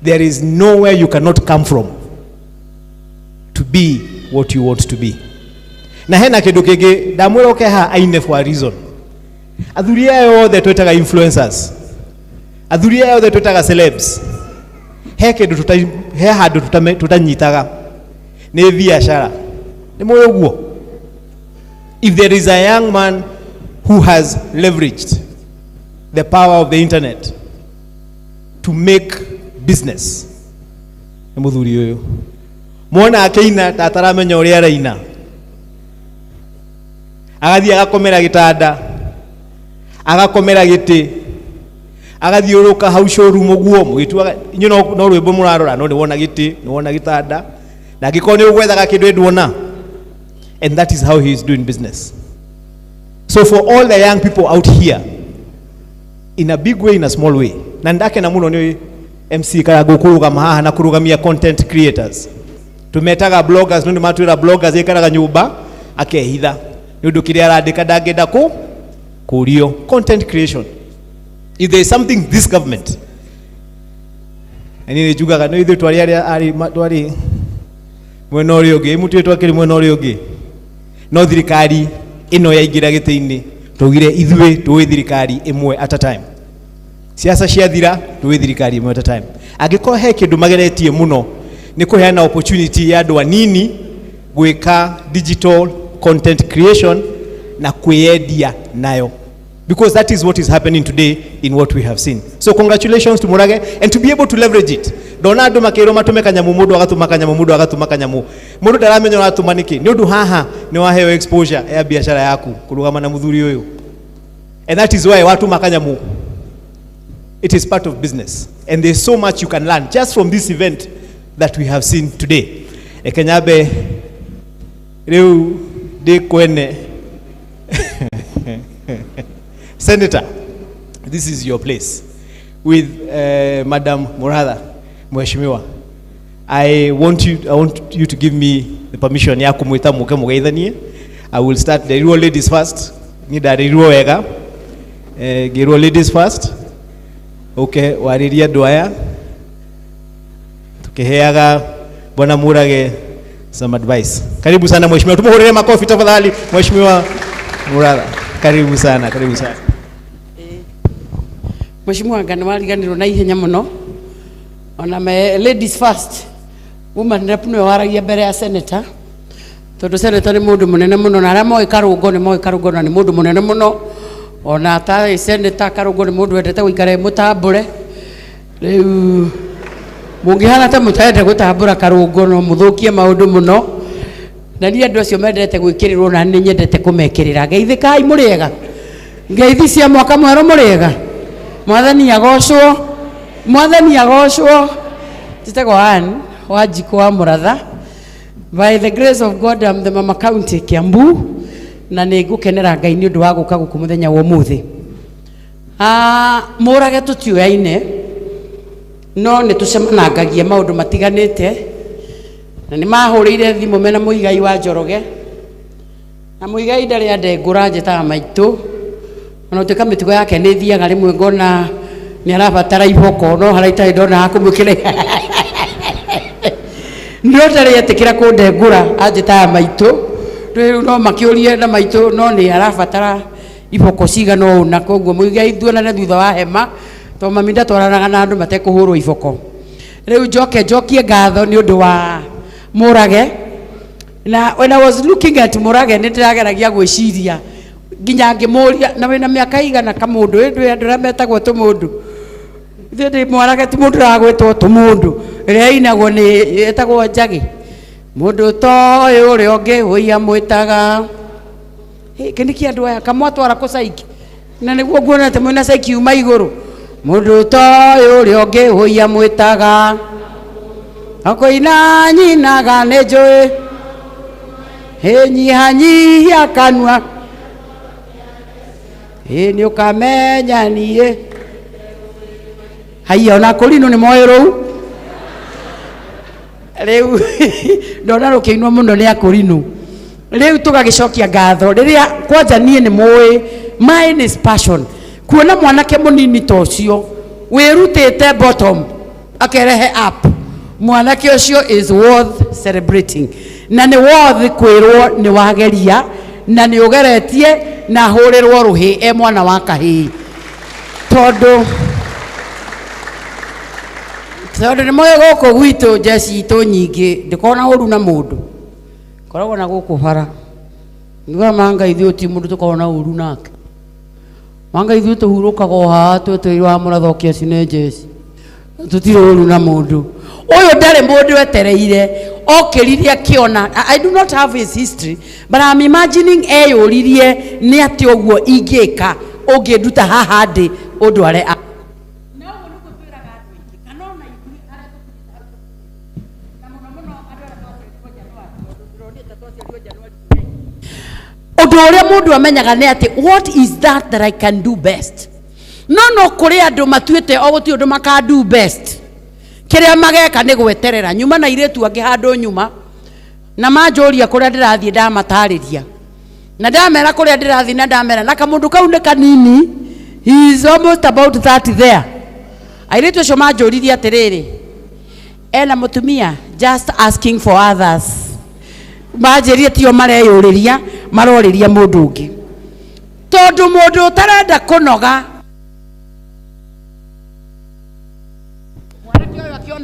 there is nowhere you cannot come from to be what you want to be. Na hena kĩndũ kĩngĩ ndamwĩra ũke haha aine for a reason. Athuri aya othe twĩtaga influencers, athuri aya othe twĩtaga celebs, he kĩndũ he handũ tutanyitaga nĩ biacara. Nĩ mũĩ ũguo? If there is a young man who has leveraged the power of the internet to make business, nĩ mũthuri ũyũ. Mwona akĩina ta ataramenya ũrĩa araina, agathiĩ agakomera gĩtanda, agakomera gĩtĩ, agathiũrũrũka hau showroom ũguo mũgĩtuaga inyuĩ no rwĩmbo mũrarora, no nĩwona gĩtĩ, nĩwona gĩtanda, na angĩkorwo nĩ ũgwethaga kĩndũ nduona. And that is how he is doing business. So for all the young people out here, in a big way, in a small way, na ndakena mũno nĩ MC Karangũ kũrũgama haha na kũrũgamia content creators. Tumetaga bloggers, no nĩ matwĩra bloggers aikaraga nyũmba akehitha nĩ ũndũ kĩrĩa arandĩka ndangĩenda kũrio. Content creation, if there is something this government, na niĩ nĩ njugaga no ithuĩ twarĩ arĩa arĩ twarĩ mwena ũrĩa ũngĩ, mũtuĩ twakĩrĩ mwena ũrĩa ũngĩ, no thirikari ĩno yaingĩra gĩtĩ-inĩ twaugire ithuĩ tũĩ thirikari ĩmwe at a time. Siasa ciathira twĩ thirikari ĩmwe at a time. Angĩkorwo he kĩndũ mageretie mũno nĩ kũheana opportunity ya andũ anini gwĩka digital content creation na kwĩyendia nayo, because that is what is happening today in what we have seen. So congratulations to Murage, and to be able to leverage it. Ndona andũ makĩrwo matũme kanyamu, mũndũ agatũma kanyamu, mũndũ agatũma kanyamu, mũndũ ndaramenya ũratũma nĩkĩ, nĩ ũndũ haha nĩ waheo exposure ya biacara yaku kũrũgama na mũthuri ũyũ, and that is why watũma kanyamu. It is part of business, and there's so much you can learn just from this event that we have seen today. Reke nyambe rĩu ndĩ kwene. Senator, this is your place with Madam Muratha. Mheshimiwa, I want you to give me the permission ya kumwita muke mugeithanie. I will start the rural ladies first. Ni ndarĩirwo wega, ngĩrwo ladies first. Okay, warĩrie andũ aya tukiheaga Bwana Murage some advice. Karibu sana mheshimiwa, tumuhurire makofi tafadhali. Mheshimiwa Muratha, karibu sana, karibu sana. Mheshimiwa, anga nĩ wariganĩrwo na ihenya mũno. Ona me ladies first, woman rep nĩwe waragia mbere ya senator, tondũ senator nĩ mũndũ mũnene mũno, na arĩa moĩ Karũngo nĩ moĩ Karũngo na nĩ mũndũ mũnene mũno. Ona atarĩ senator, Karũngo nĩ mũndũ wendete gũikara e mũtambũre. Rĩu mũngĩhana ta mũtarenda gũtambũra Karũngo, no mũthũkie maũndũ mũno. Na niĩ andũ acio mendete gwĩkĩrĩrwo, na nĩ nyendete kũmekĩrĩra. Geithĩkai, mũrĩega? Ngeithi cia mwaka mwerũ, mũrĩega? Mwathani agocwo, Mwathani agocwo. Njĩtagwo Ann Wanjikũ wa Mũratha. By the grace of God, I'm the Mama County Kiambu, na nĩ ngũkenera Ngai nĩ ũndũ wa gũka gũkũ mũthenya wa ũmũthĩ. Mũrage tũtiũyaine, no nĩ tũcemanangagia maũndũ matiganĩte, na nĩ mahũrĩire thimũ mena Mũigai wa Njoroge, na Mũigai ndarĩ andengũra, njĩtaga maitũ. Ona gũtuĩka mĩtugo yake nĩ ĩthiaga rĩmwe ngona nĩ arabatara iboko, no harĩa itarĩ ndona ha kũmwĩkĩra, no ndarĩ etĩkĩra kũndengũra, anjĩtaga maitũ. Rĩu no makĩũrie na maitũ, no nĩ arabatara iboko cigana ũna. Koguo Mũigai tuonane thutha wa hema, tondũ mami ndatwaranaga na andũ matekũhũrwo iboko. Rĩu njoke njokie ngatho nĩ ũndũ wa Mũrage. Na when I was looking at Mũrage, nĩ ndĩrageragia gwĩciria, nginya ngĩmũria na wĩna mĩaka igana kamũndũ ĩndũ andũ arĩa metagwo tũmũndũ. Ithuĩ ndĩ Mwarage, ti mũndũ ũragwĩtwo tũmũndũ, ĩrĩa ĩinagwo nĩ ĩtagwo Njagĩ, mũndũ toĩ ũrĩa ũngĩ ũia mwĩtaga. Kĩ nĩ kĩ andũ aya kamwatwara kũ caiki, na nĩguo nguona atĩ mwĩna caiki uma igũrũ. Mũndũ toĩ ũrĩa ũngĩ ũia mwĩtaga, akũina nyinaga nĩ njũĩ hĩnyihanyihia kanua ĩ nĩ ũkamenya niĩ. Haiya, ona kũrinũ nĩ moĩ rũu. Rĩu ndona rũkĩinwo mũno nĩ akũrinũ. Rĩu tũgagĩcokia ngatho rĩrĩa kwanja niĩ nĩ mũĩ mine is passion kuona mwanake mũnini ta ũcio wĩrutĩte bottom akerehe up. Mwanake ũcio is worth celebrating, na nĩ worth kwĩrwo nĩ wageria na nĩ ũgeretie na hũrĩrwo rũhĩ e mwana wa kahĩĩ, tondũ nĩ moĩ gũkũ gwitũ njeci itũ nyingĩ ndĩkoragwo na ũru na mũndũ, koragwo na gũkũ bara niguo manga ithuĩ ti mũndũ tũkoragwo na ũru nake. Manga ithuĩ tũhurũkaga o haha twetereirwo wa mũrathokia cine njeci, tũtirĩ ũru na mũndũ ũyũ. Ndarĩ mũndũ etereire okĩrire akĩona. I do not have his history, but I'm imagining eyũririe nĩ atĩ ũguo ingĩka ũngĩnduta haha ndĩ ũndware a ũndũ ũrĩa mũndũ amenyaga nĩ atĩ what is that that I can do best. No kũrĩ andũ matuĩte o gũtirĩ ũndũ maka do best, kĩrĩa mageka nĩ gweterera nyuma na irĩtu angĩ handũ nyuma, na manjũria kũrĩa ndĩrathiĩ, ndamatarĩria na ndamera kũrĩa ndĩrathiĩ, na ndamera na kamũndũ kau nĩ kanini, he is almost about 30 there. Airĩtu acio manjũririe atĩrĩrĩ, ena mũtumia? Just asking for others. Manjĩrie tio mareyũrĩria, marorĩria mũndũ ũngĩ, tondũ mũndũ ũtarenda kũnoga.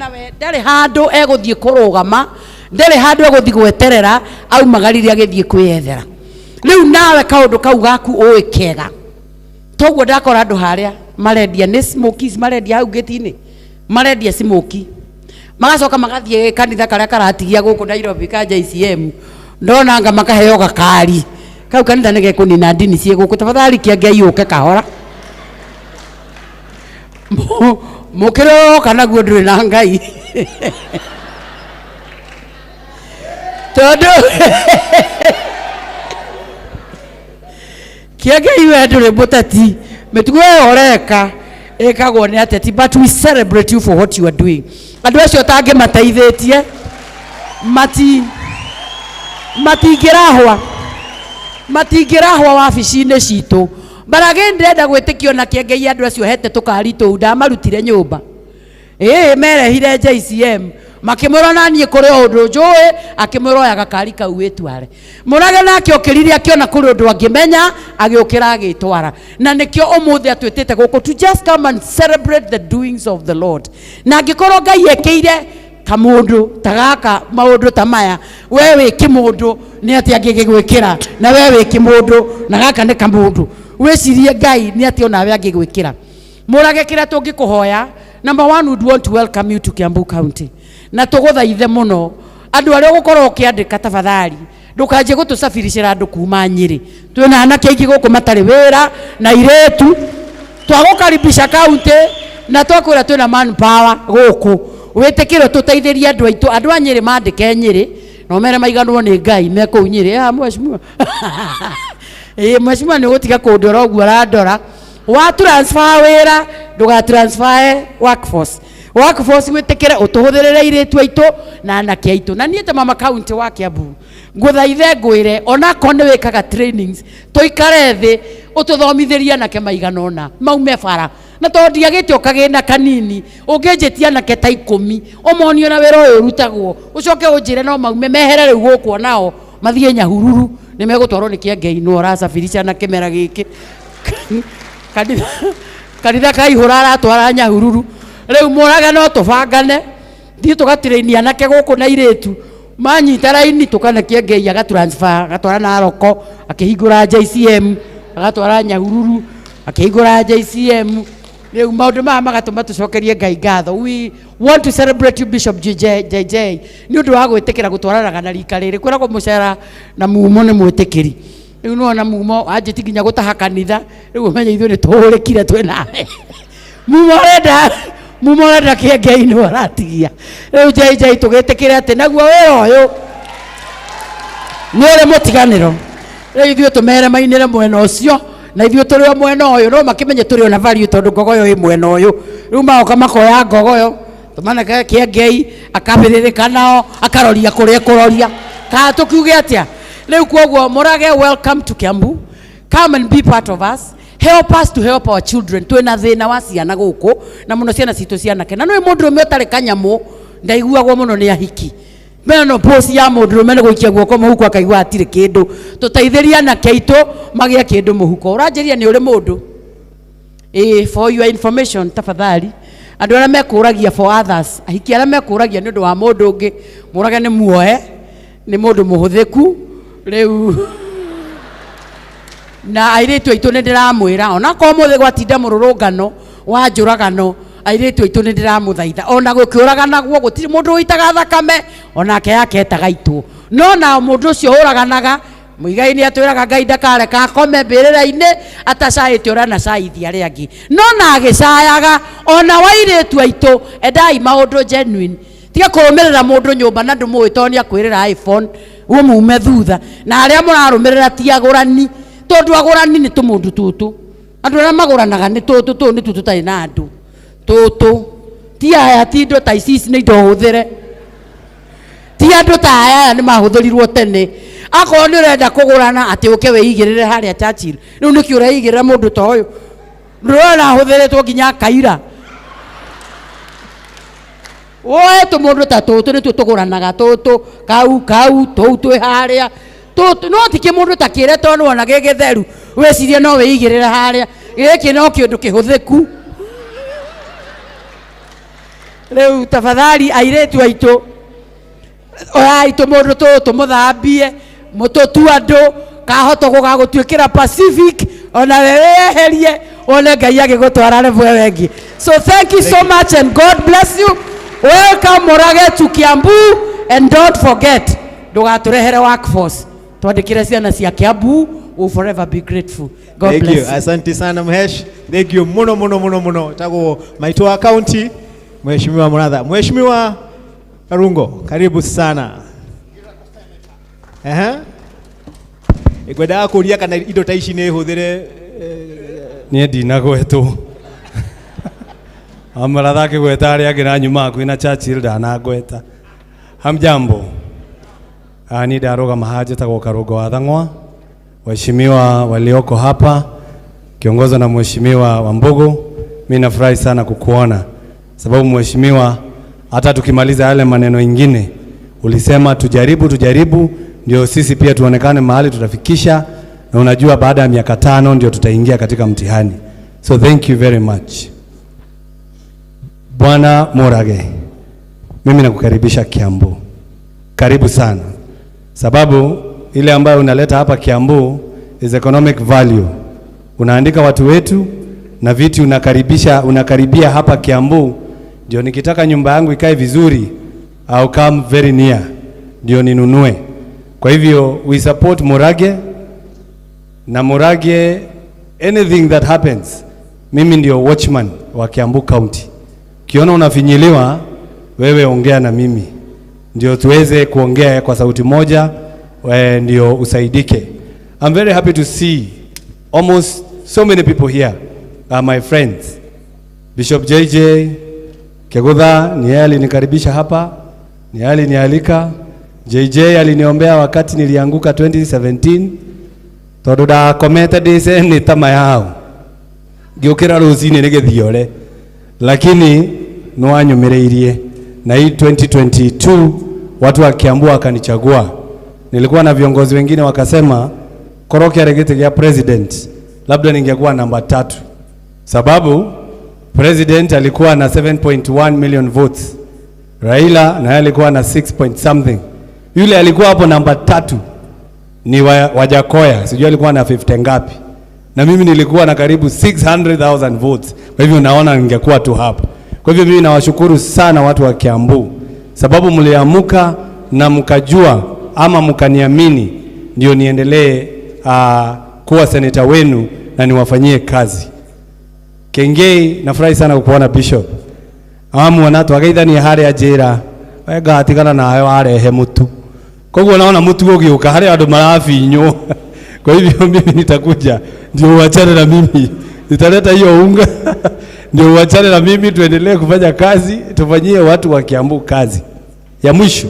Onawe ndarĩ handũ egũthiĩ kũrũgama, ndarĩ handũ egũthiĩ gweterera aumagarire agĩthiĩ kwĩyethera. Rĩu nawe kaũndũ kau gaku ũĩ kega toguo ndakora andũ harĩa marendia nĩ smokies, marendia hau gĩti-inĩ, marendia smoky, magacoka magathiĩ kanitha karĩa karatigia gũkũ Nairobi ka JCM, ndonanga makaheo gakari kau kanitha nĩ gekũnina ndini ciĩ gũkũ. Tafadhali kĩa Ngai ũke kahora mũkĩre woka naguo ndũrĩ na Ngai tondũ kĩa Ngai we ndũrĩ mũteti, mĩtugo ĩyo ũreka ĩkagwo nĩ ateti, but we celebrate you for what you are doing. Andũ acio ũtangĩmateithĩtie matingĩrahwa, matingĩrahwa wabici-inĩ citũ. But again ndĩrenda gwĩtĩkio na kĩengei andũ acio hete tũkari tũu ndamarutire nyũmba, ĩĩ merehire JCM makĩmwĩra na niĩ kũrĩ o ũndũ njũĩ, akĩmwĩra oya gakari kau wĩtware. Mũrage nake okĩrire akĩona kũrĩ ũndũ angĩmenya, agĩũkĩra agĩtwara, na nĩkĩo ũmũthĩ atwĩtĩte gũkũ to just come and celebrate the doings of the Lord. Na angĩkorwo Ngai ekĩire kamũndũ ta gaka maũndũ ta maya, we wĩ kĩmũndũ nĩ atĩa angĩgĩgwĩkĩra, na we wĩ kĩmũndũ na gaka nĩ kamũndũ, wĩcirie Ngai nĩ atĩa onawe angĩgwĩkĩra. Mũrage kĩrĩa tũngĩkũhoya, number one, we would want to welcome you to Kiambu County, na tũgũthaithe mũno andũ arĩa ũgũkorwo ũkĩandĩka, tafadhali ndũkanjie gũtũcabiricĩra andũ kuma Nyĩrĩ. Twĩna anake aingĩ gũkũ matarĩ wĩra na irĩtu, twagũkaribisha county na twakwĩra twĩna manpower gũkũ, wĩtĩkĩre tũteithĩrie andũ aitũ. Andũ a Nyĩrĩ mandĩke Nyĩrĩ na ũmere maiganwo nĩ Ngai me kũu Nyĩrĩ. Ah, mheshimiwa, ĩĩ mheshimiwa, nĩ ũgũtiga kũndora ũguo ũrandora. Wa transfer wĩra, ndũga transfer workforce, workforce wĩtĩkĩre ũtũhũthĩrĩre airĩtu aitũ na anake aitũ. Na niĩ ta mama county wa Kiambu ngũthaithe ngwĩre onakorwo nĩ wĩkaga trainings, tũikare thĩ ũtũthomithĩrie anake maigana ũna maume bara, na tondũ ndiagĩte ũkagĩna kanini ũngĩnjĩtia anake ta 10 ũmonie na wĩra ũyũ ũrutagwo, ũcoke ũnjĩre no maume mehere rĩu gũkũ onao mathiĩ Nyahururu, nĩ megũtwarwo nĩ Kĩengei nũ ũracabirisha na kĩmera gĩkĩ kanitha kanitha kaihũra aratwara Nyahururu. Rĩu Mũrage no tũbangane thiĩ tũgatirĩinia anake gũkũ na irĩtu manyita raini, tũkane Kĩengei agatransfer agatwara Naroko akĩhingũra JCM, agatwara Nyahururu akĩhingũra JCM. Rĩu maũndũ maya magatũma tũcokerie Ngai ngatho. We want to celebrate you, Bishop JJ, JJ nĩ ũndũ wa gwĩtĩkĩra gũtwaranaga na rika rĩrĩ. Kwĩragwo mũcera na mumo nĩ mwĩtĩkĩri. Rĩu nĩwona mumo wanjĩti nginya gũtaha kanitha, rĩu ũmenye ithuĩ nĩ tũhũrĩkire twĩ nawe. Mumo ũrenda, mumo ũrenda Kĩengei nĩ ũratigia. Rĩu JJ tũgĩtĩkĩre atĩ naguo wĩra ũyũ nĩ ũrĩ mũtiganĩro. Rĩu ithuĩ tũmere mainĩre mwena ũcio na ithuĩ tũrĩ o mwena ũyũ, no makĩmenye tũrĩ ona value tondũ ngogoyo ĩ mwena ũyũ. Rĩu magoka makoya ngogoyo tũmaneke Kĩengei akabĩrĩrĩka nao akaroria kũrĩa ekũroria, kana tũkiuge atĩa? Rĩu koguo Mũrage, welcome to Kiambu, come and be part of us, help us to help our children. Twĩna thĩna wa ciana gũkũ na mũno ciana citũ cianake, na nĩ mũndũrũme ũtarĩ kanyamũ ndaiguagwo mũno nĩ ahiki mena posi ya mũndũrũme nĩ gũikia guoko mũhuko akaigua hatirĩ kĩndũ. Tũteithĩrie anake aitũ magĩe kĩndũ mũhuko. Ũranjĩria nĩ ũrĩ mũndũ, ĩĩ, for your information, tafadhali andũ arĩa mekũragia for others, ahiki arĩa mekũragia nĩ ũndũ wa mũndũ ũngĩ, Mũrage nĩ muoe, nĩ mũndũ mũhũthĩku. Rĩu na airĩtu aitũ nĩ ndĩramwĩra onakorwo mũthĩ gwatinda mũrũrũngano wa njũragano, airĩtu aitũ nĩ ndĩramũthaitha ona gũkĩũraganagwo gũtirĩ mũndũ ũitaga thakame onake yake etaga itũ, no na mũndũ ũcio ũraganaga Mũigai nĩ atwĩraga Ngai ndakareka akome mbĩrĩra-inĩ atacaĩte ũrĩa anacaithia arĩa angĩ, no na agĩcayaga ona wairĩtu aitũ endai maũndũ genuine, tiga kũrũmĩrĩra mũndũ nyũmba na ndũmũĩ tondũ nĩ akwĩrĩra iPhone ũmume thutha, na arĩa mũrarũmĩrĩra ti agũrani, tondũ agũrani nĩ tũmũndũ tũtũ, andũ arĩa magũranaga nĩ tũtũ, tũũ nĩtuo tũtarĩ na andũ, tũtũ ti aya, ti indo ta ici, ici nĩ indo hũthĩre, ti andũ ta aya, aya nĩ mahũthĩrirwo tene. Akorwo nĩ ũrenda kũgũrana atĩ ũke wĩigĩrĩre harĩa Churchill, rĩu nĩkĩ ũreigĩrĩra mũndũ ta ũyũ ndũrona ahũthĩrĩtwo nginya akaira? Woe tũmũndũ ta tũtũ nĩtuo tũgũranaga, tũtũ kau kau tũu twĩ harĩa tũtũ, no ti kĩmũndũ ta kĩrĩa tondũ nĩwona gĩ gĩtheru wĩcirie no wĩigĩrĩre harĩa, gĩkĩ no kĩndũ kĩhũthĩku. Rĩu tafadhali airĩtu aitũ oyai tũmũndũ tũũ tũmũthambie mũtũtu andũ kahota gũgagũtuĩkĩra Pacific ona we weherie wone Ngai agĩgũtwara level ĩyo ĩngĩ. So thank you so much and God bless you. Welcome Murage to Kiambu and don't forget ndũgatũrehere workforce twandĩkĩre ciana cia Kiambu, will forever be grateful. God Thank bless you. you. Asante sana Mhesh. Thank you muno muno muno muno. Tago Maitũ wa County, Mheshimiwa Muratha. Mheshimiwa Karungo, karibu sana. Ehe. Ngwendaga kũria kana indo ta ici nĩ hũthĩre. Niĩ ndinagwetwo amaratha akĩgweta arĩa angĩ na nyuma hakuhĩ na Churchill ndanangweta. Hamjambo. Niĩ ndarũgama haha njĩtagwo Karũngo wa Thang'wa. Waheshimiwa walioko hapa kiongozwa na Mheshimiwa Wambugu, mimi nafurahi sana kukuona sababu mheshimiwa, hata tukimaliza yale maneno ingine ulisema tujaribu tujaribu, ndio sisi pia tuonekane mahali tutafikisha, na unajua baada ya miaka 5 ndio tutaingia katika mtihani. So thank you very much. Bwana Murage, mimi nakukaribisha Kiambu. Karibu sana. Sababu ile ambayo unaleta hapa Kiambu is economic value. Unaandika watu wetu na vitu unakaribisha, unakaribia hapa Kiambu, ndio nikitaka nyumba yangu ikae vizuri au come very near ndio ninunue. Kwa hivyo we support Murage na Murage, anything that happens, mimi ndio watchman wa Kiambu County. Ukiona unafinyiliwa, wewe ongea na mimi ndio tuweze kuongea kwa sauti moja, ndio usaidike. I'm very happy to see almost so many people here are my friends. Bishop JJ Kegutha ni yeye alinikaribisha hapa, ni yeye alinialika. JJ aliniombea wakati nilianguka 2017 tondu ndakomete ndi seneta mayao ngiukira rucini ni githiore, lakini nwanyumiriirie na hii 2022 watu wa Kiambu wakanichagua. Nilikuwa na viongozi wengine wakasema korokia gĩtĩ gĩa president labda ningekuwa namba 3, sababu president alikuwa na 7.1 million votes, Raila na yeye alikuwa na 6 point something, yule alikuwa hapo namba 3 ni Wajakoya, sijui alikuwa na 50 ngapi, na mimi nilikuwa na karibu 600,000 votes. Kwa hivyo naona ningekuwa tu hapo. Kwa hivyo mimi nawashukuru sana watu wa Kiambu, sababu mliamuka na mkajua ama mkaniamini ndio niendelee kuwa seneta wenu na niwafanyie kazi. Kengei, nafurahi sana kukuona Bishop. Amuona twagaithania haria njira we ngatigana nawe warehe mutu, koguo naona mutu ugiuka haria andu marabinywo. Kwa hivyo mimi nitakuja ndio uachane na mimi, nitaleta hiyo unga ndio uachane na mimi, tuendelee kufanya kazi, tufanyie watu wa Kiambu kazi. Ya mwisho,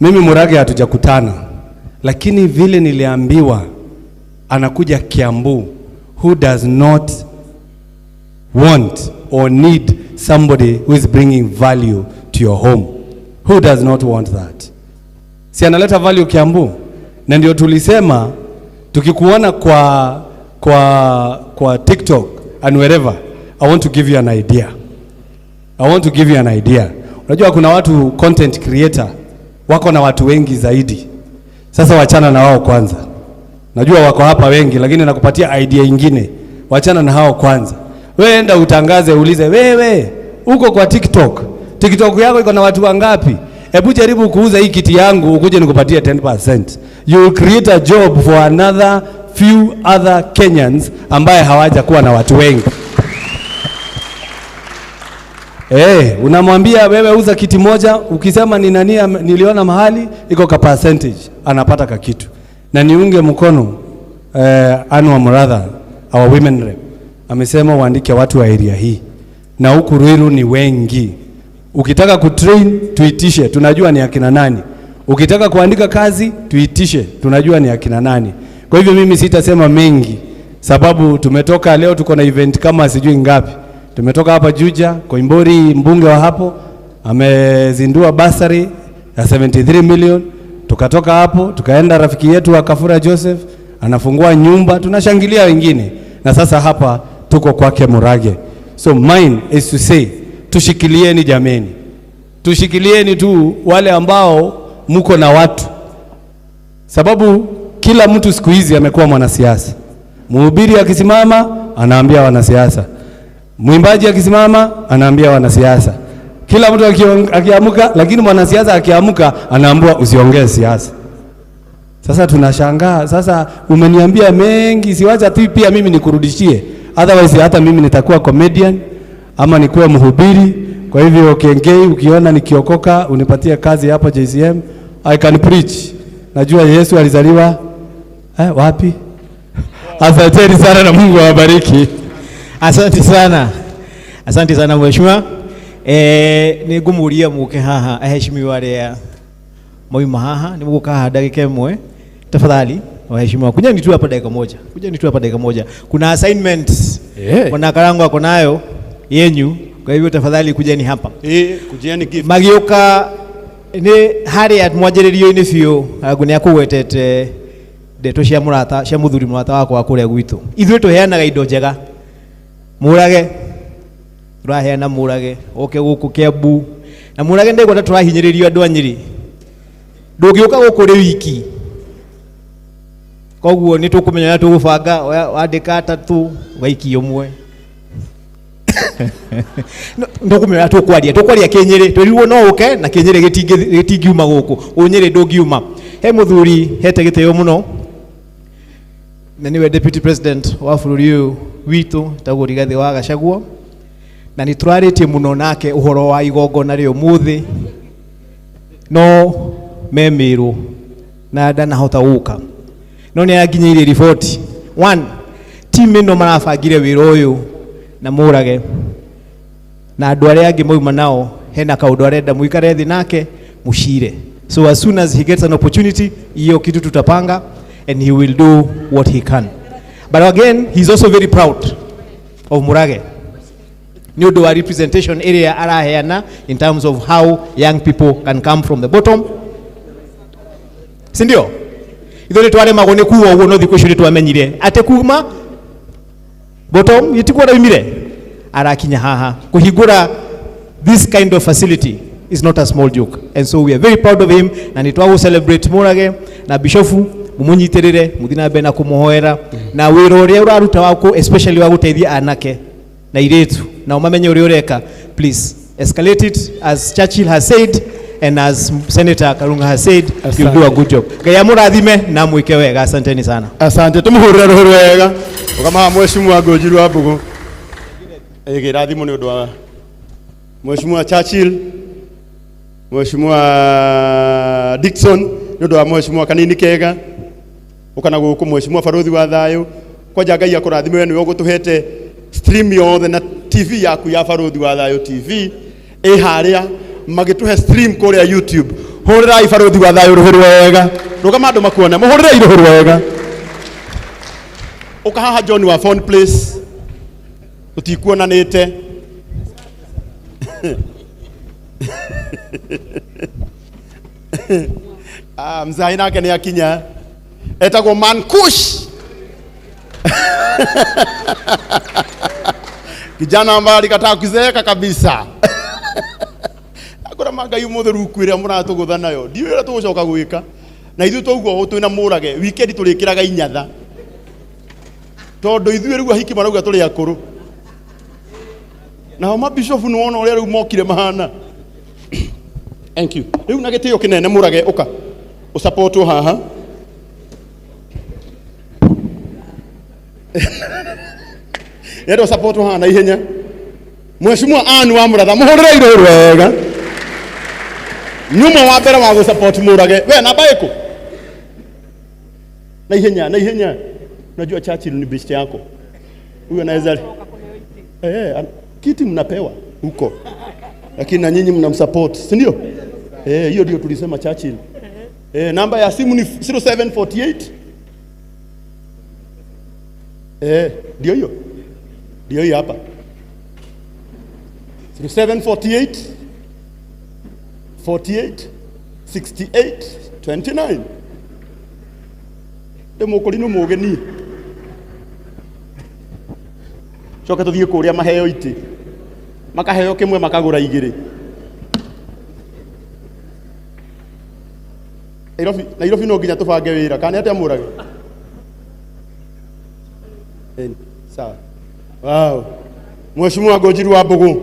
mimi Murage hatujakutana, lakini vile niliambiwa anakuja Kiambu, who does not want or need somebody who is bringing value to your home? Who does not want that? Si analeta value Kiambu? Na ndio tulisema tukikuona kwa TikTok and wherever, I want to give you an idea. I want to give you an idea. Unajua kuna watu content creator wako na watu wengi zaidi. Sasa wachana na wao kwanza. Najua wako hapa wengi, lakini nakupatia idea ingine. Wachana na hao kwanza. Wewe enda utangaze, uulize wewe uko kwa TikTok. TikTok yako iko na watu wangapi? Hebu jaribu kuuza hii kiti yangu ukuje nikupatie 10%. You will create a job for another few other Kenyans ambaye hawajakuwa na watu wengi. Unamwambia wewe uza kiti moja, ukisema ni nani niliona mahali iko ka percentage, anapata ka kitu. Na niunge mkono Anwar Muratha, our women rep, amesema waandike watu wa area hii. Na huku Ruiru ni wengi. Ukitaka kutrain tuitishe, tunajua ni akina nani. Ukitaka kuandika kazi tuitishe, tunajua ni akina nani. Kwa hivyo mimi sitasema mengi sababu tumetoka leo, tuko na event kama sijui ngapi. Tumetoka hapa Juja, Koimburi mbunge wa hapo amezindua basari ya 73 million. Tukatoka hapo tukaenda rafiki yetu wa Kafura Joseph anafungua nyumba, tunashangilia wengine. Na sasa hapa tuko kwake Murage. So mine is to say Tushikilieni jameni, tushikilieni tu wale ambao muko na watu, sababu kila mtu siku hizi amekuwa mwanasiasa. Mhubiri akisimama anaambia wanasiasa, mwimbaji akisimama anaambia wanasiasa, kila mtu akiamka. Lakini mwanasiasa akiamka anaambiwa usiongee siasa. Sasa tunashangaa, sasa umeniambia mengi, siwacha tu pia mimi nikurudishie, otherwise hata mimi nitakuwa comedian ama nikuwe mhubiri. Kwa hivyo Kengei, ukiona nikiokoka unipatie kazi hapo JCM, I can preach. Najua Yesu alizaliwa wapi? Asanteni sana na Mungu awabariki. Asante sana. Asante sana mheshimiwa. Nĩ ngũmũria mũke haha aheshimiwa arĩa mauma haha, nĩ mũgũka haha ndagĩka ĩmwe tafadhali. Waheshimiwa, kujeni tu hapa dakika moja, kujeni tu hapa dakika moja. Kuna assignment Bwana Karango ako nayo yenyu, kwa hivyo tafadhali kujeni hapa. Kujeni gift. Magĩũka nĩ harĩa mwanjĩrĩrio-inĩ biũ, Karango nĩ akũgwetete ndeto cia mũrata, cia mũthuri mũrata wakwa wa kũrĩa gwitũ. Ithuĩ tũheanaga indo njega. Mũrage tũraheana, Mũrage oke gũkũ Kiambu, na Mũrage ndaigua ta tũrahinyĩrĩrio andũ a Nyĩrĩ. Ndũngĩũka gũkũ ũrĩ wiki, koguo nĩ tũkũmenya ũrĩa tũgũbanga. Wandĩka atatũ ũgaikia ũmwe. Ndũkũmenya ũrĩa tũkwaria Kĩnyĩrĩ, twĩrirwo no ũke na Kĩnyĩrĩ gĩtingiuma gũkũ, Ũnyĩrĩ ndũngiuma. He mũthuri hete gĩtĩo mũno na nĩwe deputy president wa bũrũri ũyũ witũ, etagwo Rigathĩ wa Gachagua, na nĩ tũrarĩtie mũno nake ũhoro wa igongona rĩa ũmũthĩ, no me Mĩrũ na ndanahota gũka, no nĩ aranginyĩirie riboti. One, team ĩno marabangire wĩra ũyũ na Mũrage na andũ arĩa angĩ mauma nao, hena kaũndũ arenda mũikare thĩ nake mũcire. So as soon as he gets an opportunity, hiyo kitu tutapanga and he will do what he can. But again, he's also very proud of Murage nĩ ũndũ wa representation ĩrĩa araheana in terms of how young people can come from the bottom, si ndio? Ithuĩ nĩ twaremagwo nĩ kuga ũguo, no thikũ icio nĩ twamenyire atĩ kuma bottom gĩtikuo araumire arakinya haha. Kũhingũra this kind of facility is not a small joke, and so we are very proud of him, na nĩ twagũ celebrate Mũrage na bishofu mũmũnyitĩrĩre, mũthiĩ na mbere na kũmũhoera na wĩra ũrĩa ũraruta waku, especially wa gũteithia anake na irĩtu na ũmamenye ũrĩa ũreka. Please escalate it as Churchill has said and as Senator Karunga has said, you do a good job. Ngai amũrathime na mwĩke wega. Asanteni sana. Asante, tumuhurire ruhu wega ukamaha mheshimiwa Ngũnjiru wa Mbũgũ. Ĩgĩrathimwo nĩ ũndũ wa Mheshimiwa Churchill, Mheshimiwa Dickson, nĩ ũndũ wa Mheshimiwa Kanini Kega, ũkana gũkũ Mheshimiwa Barothi wa Thayũ. Kwanja Ngai akũrathime, we nĩwe ũgũtũhete stream yothe na TV yaku ya Barothi wa Thayũ TV ĩ harĩa magĩtũhe stream kũrĩa YouTube. Hũrĩrai Barothi wa Thayũ rũhĩ rwega, rũgama andũ makuone, mũhũrĩrei rũhĩ rwega. Ũka haha John wa Phone Place, tũtikuonanĩte. Mzai nake nĩ akinya, etagwo Mankush. Kijana ambaye alikataa kuzeeka kabisa. Akora Ngai ũmũthĩ ruku ĩrĩa mũratũgũtha nayo, ndiũĩ ũrĩa tũgũcoka gwĩka. Na ithuĩ twaigua ũũ twĩna Mũrage, weekend tũrĩkĩraga inyatha, tondũ ithuĩ rĩu ahiki marauga tũrĩ akũrũ. Nao mabishofu nĩ wona ũrĩa rĩu mokire mahana. Thank you. Rĩu na gĩtĩo kĩnene Mũrage, ũka ũsapotwo haha. Yendo ũsapotwo haha na ihenya. Mheshimiwa Ann wa Mũratha, mũhũrĩre irũrũ wega. Nyuma wa mbere wa gũsupport Mũrage. We namba ĩkũ? Na ihenya, na ihenya. Unajua Churchill ni best yako. Huyu anaweza kiti mnapewa huko, lakini na nyinyi mnamsupport, si ndio? Hiyo ndio tulisema Churchill. Namba ya simu ni 0748. Ndio hiyo. Ndio hiyo hapa. 0748 48 68 29. Ndĩmũkũri nĩ mũgeni. Coke tũthiĩ kũrĩa maheo itĩ. Makaheo kimwe makagura igiri. Nairobi, Nairobi no nginya tubange wira kana atia Murage? Sawa. Wow. Mheshimiwa Ngonjiru wa Mbugu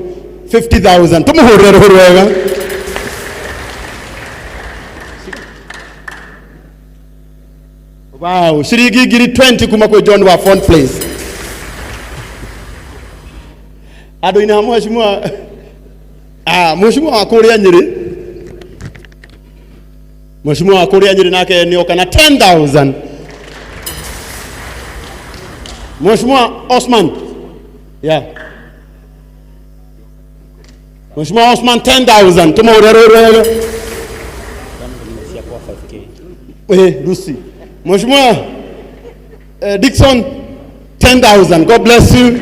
50,000. Tumuhurire ruhuru wega. Wow, ciringi ngiri 20 kuma kwi John wa Phone Place. Andũ-inĩ ha mheshimiwa, mheshimiwa wa kũrĩa Nyĩrĩ, mheshimiwa wa kũrĩa Nyĩrĩ nake nĩoka na 10,000. Mheshimiwa Osman, yeah. Mheshimiwa Osman 10,000. Tumuhũrĩre rũhĩ wega. Lucy. Mheshimiwa Dixon 10,000. God bless you.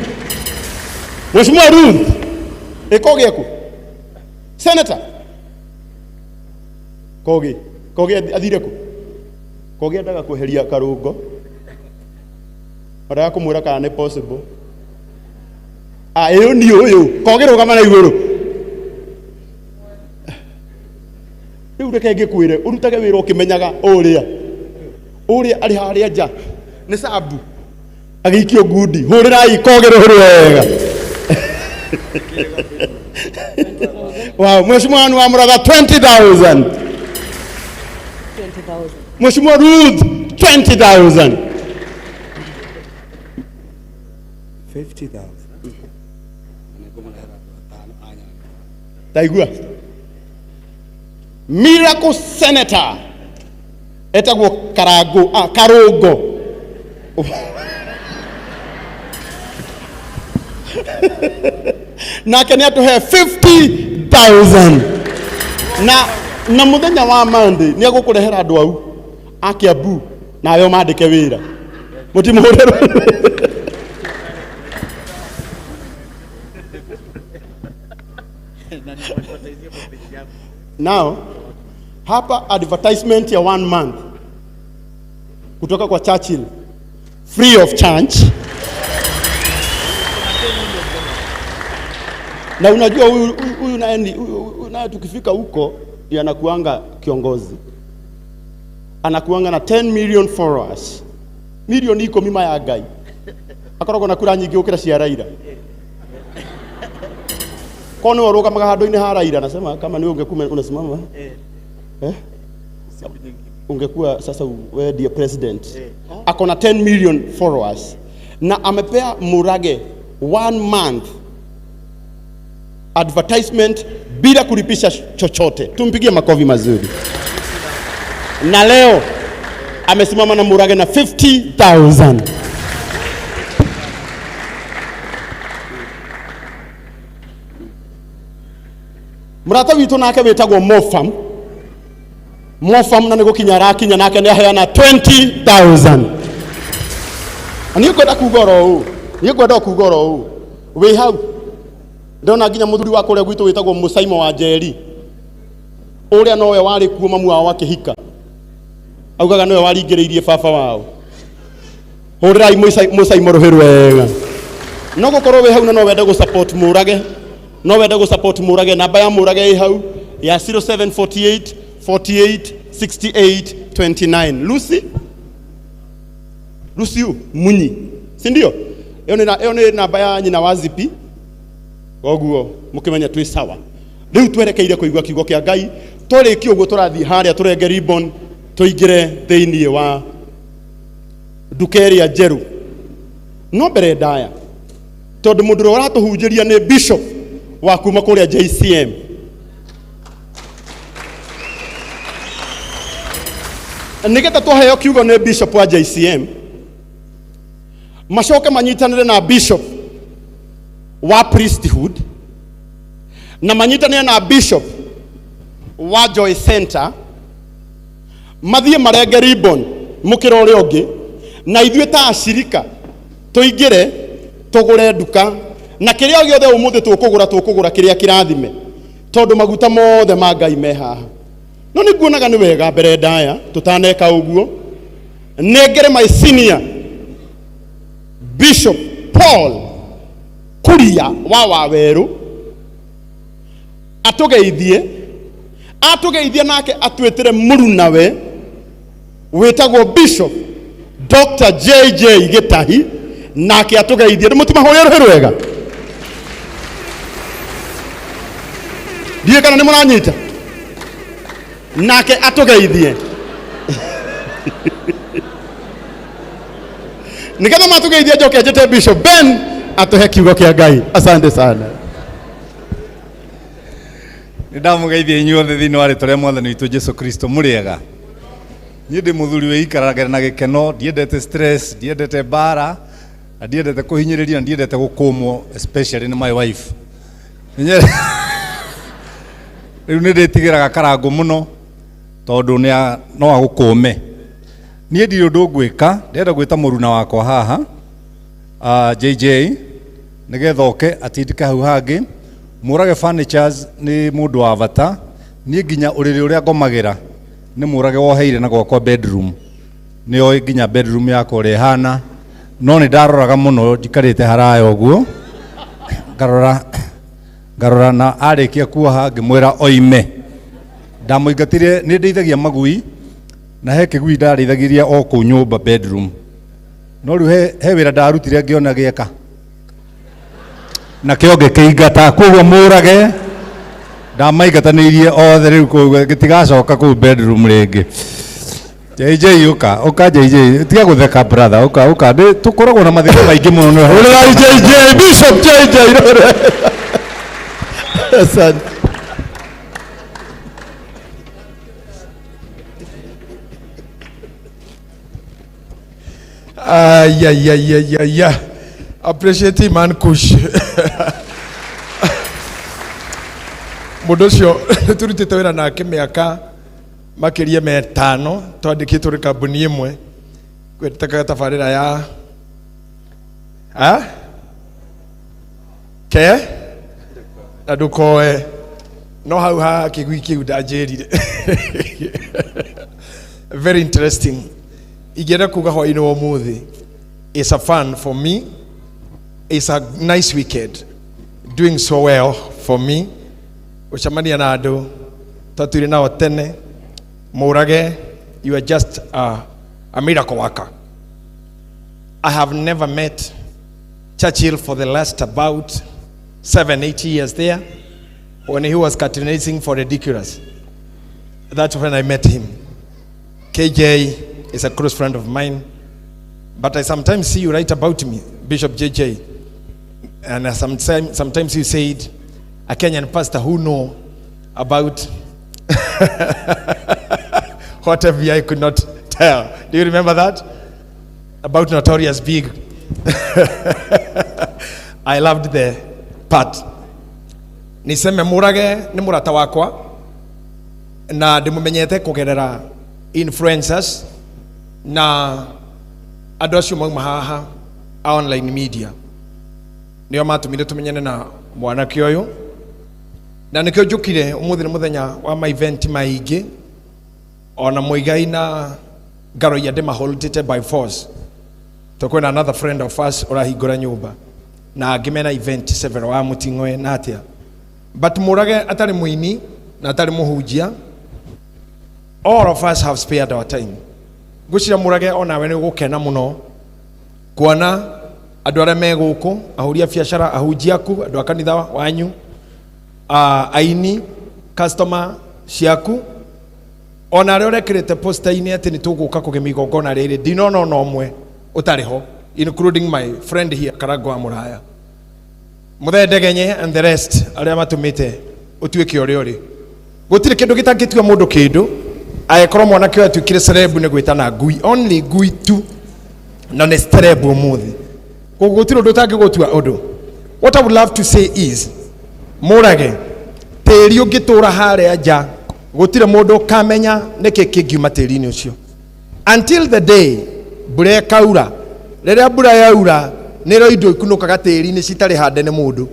Mheshimiwa Ruth Kogi aku. Senator Kogi. Kogi athire ku. Kogi endaga kweheria Karungo. Araya kumwira kana nĩ possible. Ĩyo ni ũyũ. Kogi rũgama na igũrũ. Rĩu reke ngĩkwĩre ũrutage wĩra ũkĩmenyaga ũrĩa. Ũrĩa arĩ harĩa nja nĩ sabu agĩikio ngundi. Hũrĩrai Kogi rũhĩ wega. Wow, Mheshimiwa Anne wa Muratha 20,000. 20,000. Mheshimiwa Ruth 20,000. 50,000. Taigua. Miracle Senator etagwo Karago, Karungo. Nake nĩ atũhe 50,000. Na mũthenya wa Monday nĩ egũkũrehera andũ au a Kiambu nawe mandĩke wĩra. Mũtimũhũrĩre. Now, hapa advertisement ya 1 month kutoka kwa Churchill, free of charge. Na unajua huyu naye naye tukifika huko ndiye anakuanga kiongozi. Anakuanga na 10 million followers. Milioni iko mima ya Ngai. Akoragwo na kura nyingĩ gũkĩra cia Raila. Kwa nĩ ũrũgamaga handũ-inĩ ha Raila, nasema kama ni ungekuwa unasimama. Ungekuwa sasa wewe ndiye president. Ako na 10 million followers. Na amepea Murage 1 month advertisement bila kulipisha chochote. Tumpigie makofi mazuri. Na leo amesimama na Murage na 50,000. Murata witũ nake wĩtagwo Mofam. Mofam na nĩgũkinya arakinya nake nĩaheana 20,000. Na niĩ ngwenda kuga oro ũũ. Niĩ ngwenda kuga oro ũũ. Wĩ hau. Ndona nginya mũthuri wa kũrĩa gwitũ wĩtagwo Mũcaimo wa Njeri. Ũrĩa nowe warĩ kuo mamu wao akĩhika. Augaga nowe waringĩrĩirie baba wao. Hũrĩrai Mũcaimo rũhĩ rwega. No gũkorwo wĩ hau na no wende gũ support Murage. No wende gũ support Murage, namba ya Murage ĩ hau ya 0748 48 68 29. Lucy? Lucy Munyi. Si ndio? Ĩyo nĩ namba ya nyina wa Zipi. Koguo mũkĩmenya twĩ sawa. Rĩu twerekeire kũigua kiugo kĩa Ngai. Twarĩkia ũguo tũrathiĩ harĩa tũrenge ribbon tũingĩre thĩinĩ wa nduka ĩrĩa njerũ. No mbere ndaya, tondũ mũndũ ũrĩa ũratũhunjĩria nĩ bishop wa kuma kũrĩa JCM. Nĩgetha twaheo kiugo nĩ bishop wa JCM, macoke manyitanĩre na bishop wa priesthood na manyitanĩre na bishop wa Joy Center, mathiĩ marenge ribbon mũkĩra ũrĩa ũngĩ, na ithuĩ ta ashirika tũingĩre tũgũre nduka na kĩrĩa gĩothe ũmũthĩ tũkũgũra kĩrĩa kĩrathime, tondũ maguta mothe ma Ngai me haha. No nĩ nguonaga nĩ wega mbere ndaya tũtaneka ũguo nengere my senior Bishop Paul Kuria wa Wawerũ Atũgeithie, atũgeithie nake atwĩtĩre mũrunawe wĩtagwo Bishop Dr. JJ Gĩtahi, nake atũgeithie. Ndĩmũtimahũrĩre rũhĩ rwega. Ndiũĩ kana nĩ mũranyita. Nake atũgeithie nigetha matũgeithie, njoke njĩte Bishop Ben atũhe kiugo kĩa Ngai. Asante sana. Nĩ ndamũgeithia inyuothe thĩinĩ wa rĩtwa rĩa mwathani witũ Jesu Kristo. Mũrĩega? Niĩ ndĩ mũthuri wĩikaragĩra na gĩkeno, ndiendete stress, ndiendete mbara, na ndiendete kũhinyĩrĩrio, na ndiendete gũkũmwo, especially nĩ my wife. Rĩu nĩ ndĩtigĩraga Karangũ mũno tondũ no agũkũme. Niĩ ndirĩ ũndũ ngwĩka, ndĩrenda gwĩta mũruna wakwa haha, JJ, nĩgetha oke atindĩke hau hangĩ. Mũrage Furnitures nĩ mũndũ wa bata. Niĩ nginya ũrĩrĩ ũrĩa ngomagĩra nĩ Mũrage woheire na gwakwa bedroom, nĩ oĩ nginya bedroom yakwa ũrĩa ĩhana, no nĩ ndaroraga mũno njikarĩte haraya ũguo, ngarora ngarora, na arĩkia kuoha ngĩmwĩra oime. Ndamũingatire. Nĩ ndĩithagia magui, na he kĩgui ndarĩithagiria o kũu nyũmba bedroom, no rĩu he wĩra ndarutire ngĩona gĩeka nakĩo ngĩkĩingata. Koguo Mũrage ndamaingatanĩirie othe rĩu, koguo gĩtigacoka kũu bedroom rĩngĩ. JJ, ũka, ũka JJ, tiga gũtheka brother, ũka, ũka. Nĩ tũkoragwo na mathĩna maingĩ mũno nĩ Hũrĩrai JJ, Bishop JJ. Asante. Ah, yeah. Appreciate man Kush. Mũndũ ũcio nĩ tũrutĩte wĩra nake mĩaka makĩria metano, twandĩkĩtwo nĩ kambuni ĩmwe gwĩtakaga tabarĩra ya Ah? Ke na ndũkoe no hau ha kĩgui kĩu ndanjĩrire. Very interesting. Ingĩenda kuga hwainĩ wa ũmũthĩ is a fun for me, it's a nice weekend, doing so well for me gũcemania na andũ twatwire nao tene. Mũrage, you are just a miracle worker. I have never met Churchill for the last about 7, 8 years there when he was catenating for Ridiculous. That's when I met him. KJ is a close friend of mine, but I sometimes see you write about me, Bishop JJ. And sometimes you said, a Kenyan pastor who know about what FBI could not tell. Do you remember that? About Notorious Big. I loved the part. Niseme Murage nĩ mũrata wakwa na ndĩmũmenyete kũgerera influencers na andũ acio mauma haha a online media, nĩo matũmire tũmenyane na mwanake ũyũ, na nĩkĩo njũkire ũmũthĩ. Nĩ mũthenya wa ma event maingĩ, ona Mũigai na Ngaroia ndĩmaholdĩte by force to kwĩna another friend of us ũrahingũra nyũmba na angĩ mena event several wa mũting'oe na atĩa. But Mũrage atarĩ mũini na atarĩ mũhunjia, all of us have spared our time. Ngwĩciria Mũrage onawe nĩ ũgũkena mũno kuona andũ arĩa me gũkũ, ahũri a biacara, ahunjia aku, andũ a kanitha wanyu, aini, customer ciaku, ona arĩa ũrekĩrĩte posta-inĩ atĩ nĩ tũgũka kũgema igongona rĩrĩ, ndinona ona ũmwe ũtarĩ ho, including my friend here, Karango wa Mũraya, Mũthee Ndegenye and the rest arĩa matũmĩte ũtuĩke ũrĩa ũrĩ. Gũtirĩ kĩndũ gĩtangĩtua mũndũ kĩndũ. Angĩkorwo mwanake ũyũ atuĩkire celeb nĩ gwĩtana ngui, only ngui tu, na nĩ celeb ũmũthĩ. Koguo gũtirĩ ũndũ ũtangĩgũtua ũndũ. What I would love to say is, Mũrage, tĩri ũngĩtũra harĩa nja, gũtirĩ mũndũ ũkamenya nĩkĩ kĩngiuma tĩri-inĩ ũcio until the day mbura ĩkaura. Rĩrĩa mbura yaura, nĩrĩo indo ikunũkaga tĩri-inĩ citarĩ hande nĩ mũndũ.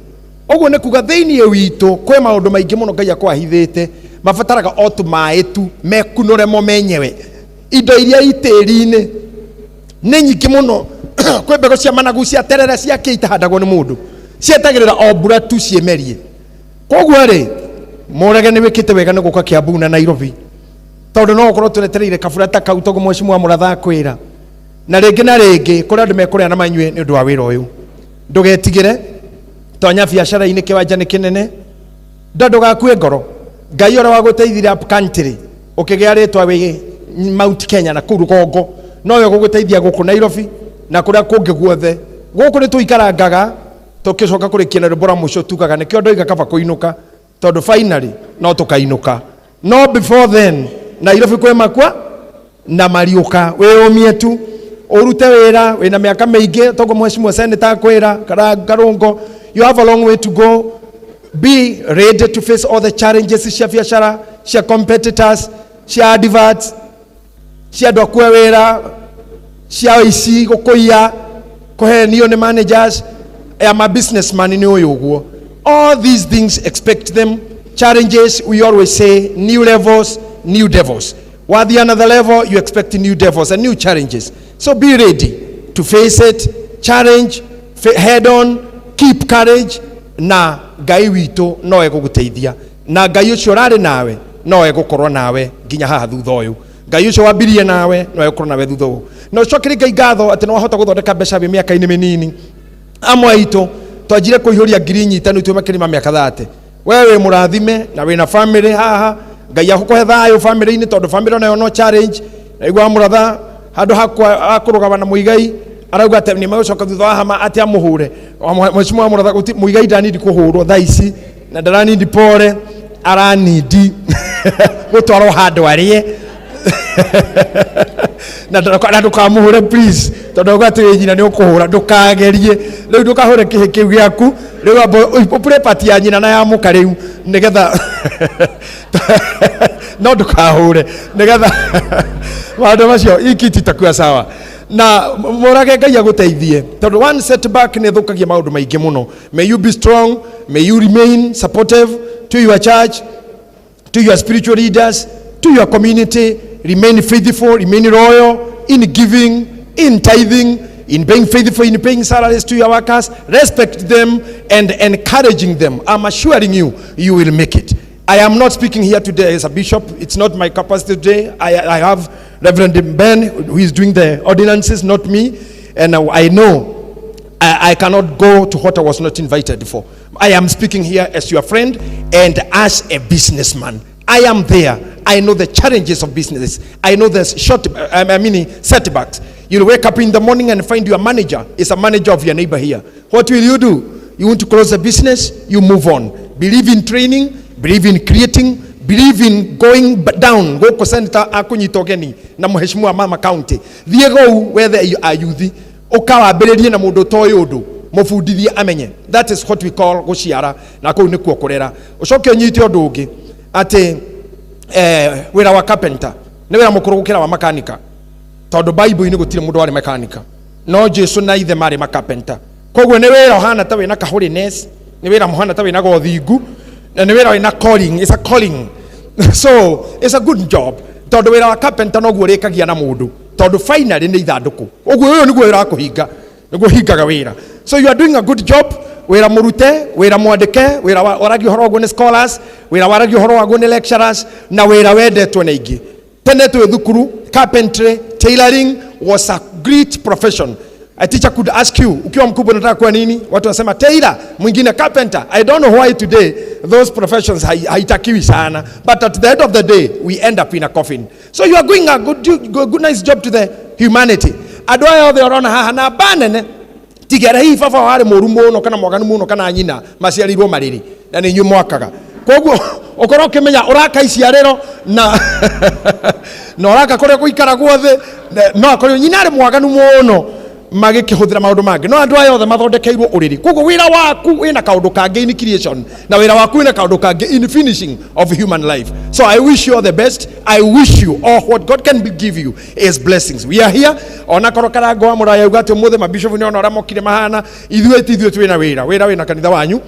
Ũguo nĩ kuga thĩinĩ witũ kwĩ maũndũ maingĩ mũno Ngai akwahithĩte, mabataraga o tũmaĩ tu mekunũre mo menyewe. Indo iria i tĩri-inĩ nĩ nyingĩ mũno. Kwĩ mbegũ cia managu, cia terere, cia kĩ itahandagwo nĩ mũndũ, cietagĩrĩra o mbura tu ciĩmerie. Koguo rĩ, Mũrage nĩ wĩkĩte wega nĩ gũka Kiambu na Nairobi, tondũ no ũkorwo tũretereire kabura ta kau toguo mheshimiwa Mũratha akwĩra. Na rĩngĩ na rĩngĩ kũrĩ andũ mekũrĩa na manyue nĩ ũndũ wa wĩra ũyũ. Ndũgetigĩre, tonya biacara-inĩ, kĩwanja nĩ kĩnene, ndũgakue ngoro. Ngai ũrĩa wagũteithirie up country ũkĩgĩa rĩtwa wĩ Mount Kenya na kũu rũgongo, nowe ũgũgũteithia gũkũ Nairobi na kũrĩa kũngĩ guothe. Gũkũ nĩ tũikarangaga tũkĩcoka kũrĩkia na rwĩmbo rwa mũico tugaga nĩkĩo ndoiga kaba kũinũka, tondũ finally no tũkainũka. No before then Nairobi kwĩ makwa na mariũka, wĩyũmie tu ũrute wĩra wĩna mĩaka mĩingĩ toguo mheshimiwa senator akwĩra Karungo, you have a long way to go. Be ready to face all the challenges cia biacara, cia competitors, cia adverts, cia andũ akue wĩra, cia ici gũkũiya, kũhenio nĩ managers. I am a businessman nĩ ũyũ ũguo. All these things, expect them. Challenges, we always say, new levels, new devils. Wathiĩ another level, you expect new devils and new challenges. So be ready to face it, challenge head on, keep courage, na Ngai witũ no egũgũteithia, na Ngai ũcio ũrarĩ nawe no egũkorwo nawe nginya haha thutha ũyũ. Ngai ũcio wambirie nawe no egũkorwo nawe thutha ũyũ. Na ũcokerie Ngai ngatho atĩ nĩ wahota gũthondeka mbeca wĩ mĩaka-inĩ mĩnini. Amwe aitũ twanjire kũihũria ngiri nyitanu twĩ makĩria ma mĩaka 30. We wĩ mũrathime na wĩna family haha, Ngai agũkũhe thayũ family-inĩ, tondũ family onayo no challenge. Naigua Mũratha handũ ha kũrũgama na Mũigai arauga atĩ nĩ megũcoka thutha wa hama atĩ amũhũre. Mheshimiwa Mũratha, Mũigai ndanindi kũhũrwo thaa ici, na ndaranindi pore, aranindi gũtwarwo handũ arĩe. Na ndũkamũhũre please, tondũ auga atĩ wĩ nyina nĩ ũkũhũra, ndũkagerie rĩu, ndũkahũre kĩhĩ kĩu gĩaku rĩu, amba ũpure pati ya nyina na ya mũka rĩu nĩgetha no ndũkahũre, nĩgetha maũndũ macio ikiti itakuwa sawa. Na Mũrage, Ngai agũteithie, tondũ one setback nĩ ĩthũkagia maũndũ maingĩ mũno. May you be strong, may you remain supportive to your church, to your spiritual leaders, to your community. Remain faithful, remain loyal in giving, in tithing, in being faithful in paying salaries to your workers. Respect them and encouraging them. I'm assuring you, you will make it. I am not speaking here today as a bishop. It's not my capacity today. I have Reverend Ben, who is doing the ordinances, not me. And I know I cannot go to what I was not invited for. I am speaking here as your friend and as a businessman. I am there. I know the challenges of business. I know the short, I mean, setbacks. You'll wake up in the morning and find your manager is a manager of your neighbor here. What will you do? You want to close the business? You move on. Believe in training, believe in creating, believe in going down. Gũkũ senator akũnyita ũgeni na mheshimiwa mama county. Thiĩ gũu wethe ayuthi, ũkawambĩrĩrie na mũndũ ũtoĩ ũndũ, mũbundithie amenye. That is what we call gũciara, na kũu nĩkuo kũrera. Ũcoke ũnyite ũndũ ũngĩ atĩ wĩra wa carpenter nĩ wĩra mũkũrũ gũkĩra wa makanika, tondũ Bible-inĩ gũtirĩ mũndũ warĩ makanika, no Jesu na ithe marĩ macarpenter. Koguo nĩ wĩra ũhana ta wĩna kaholiness, nĩ wĩra mũhana ta wĩna gothingu, na nĩ wĩra wĩna calling. It's a calling, so it's a good job, tondũ wĩra wa carpenter noguo ũrĩkagia na mũndũ, tondũ finally nĩ ithandũkũ ũguo. Ũyũ nĩguo wĩra wa kũhinga, nĩguo hingaga wĩra. So you are doing a good job. Wĩra mũrute, wĩra mwandĩke, wĩra waragia ũhoro waguo nĩ scholars, wĩra waragia ũhoro waguo nĩ lecturers, na wĩra wendetwo nĩ aingĩ. Tene twĩ thukuru, carpentry, tailoring was a great profession. A teacher could ask you, ukiwa mkubwa unataka kuwa nini? Watu wanasema tailor, mwingine carpenter. I don't know why today those professions haitakiwi sana, but at the end of the day we end up in a coffin. So you are doing a good, good, good nice job to the humanity. Andũ aya othe ũrona haha na banene tigera hihi baba warĩ mũru mũno kana mwaganu mũno kana nyina maciarirwo marĩrĩ na nĩ inyuĩ mwakaga. Koguo ũkorwo ũkĩmenya ũraka iciarĩro na ũraka kũrĩa gũikaragwo thĩ, no akorwo nyina arĩ mwaganu mũno magĩkĩhũthĩra maũndũ mangĩ, no andũ aya othe mathondekeirwo ũrĩrĩ. Koguo wĩra waku wĩna kaũndũ kangĩ in creation, na wĩra waku wĩna kaũndũ kangĩ in finishing of human life. So I wish you all the best. I wish you all what God can give you is blessings. We are here ona korwo Karango wa Mũraya auga atĩ ũmũthĩ mabishopu nĩ ona ũrĩa mokire mahana. Ithuĩ ti ithuĩ twĩna wĩra, wĩra wĩna kanitha wanyu,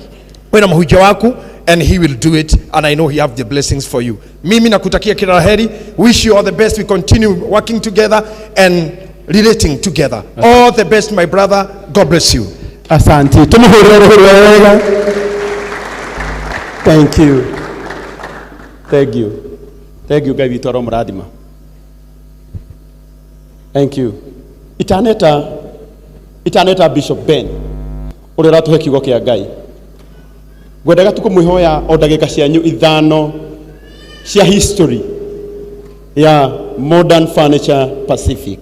wĩna mũhunjia waku, and he will do it, and I know he have the blessings for you. Mimi nakutakia kila la heri. Wish you all the best. We continue working together and relating together. All the best, my brother. God bless you. Asante, tumuhurire ruhuri wega. Thank you. Thank you. Thank you Ngai witũ aromũrathima. Thank you. Itaneta itaneta Bishop Ben ũrĩa ũratũhe kiugo kĩa Ngai. Ngwendaga tu kũmwĩhoya o ndagĩka cianyu ithano cia history ya Modern Furniture Pacific.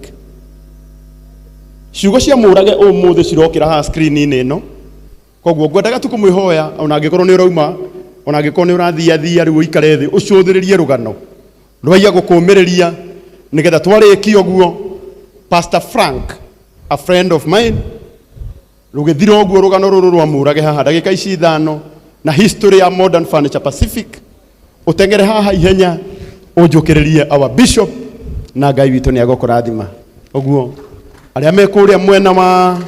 Ciugo cia Mũrage ũmũthĩ cirokĩra haha screen-inĩ ĩno. Koguo ngwendaga tu kũmwĩhoya ona angĩkorwo nĩ ũrauma, ona angĩkorwo nĩ ũrathiathia rĩu ũikare thĩ ũcũthĩrĩrie rũgano rwaiya gũkũmĩrĩria nĩgetha twarĩkia ũguo Pastor Frank, a friend of mine, rũgĩthira ũguo rũgano rũrũ rwa Mũrage haha ndagĩka ici ithano na history ya Modern Furniture Pacific, ũteng'ere haha ihenya ũnjũkĩrĩrie our bishop na Ngai witũ nĩ agũkũrathima. Ũguo arĩa me kũrĩa mwena wa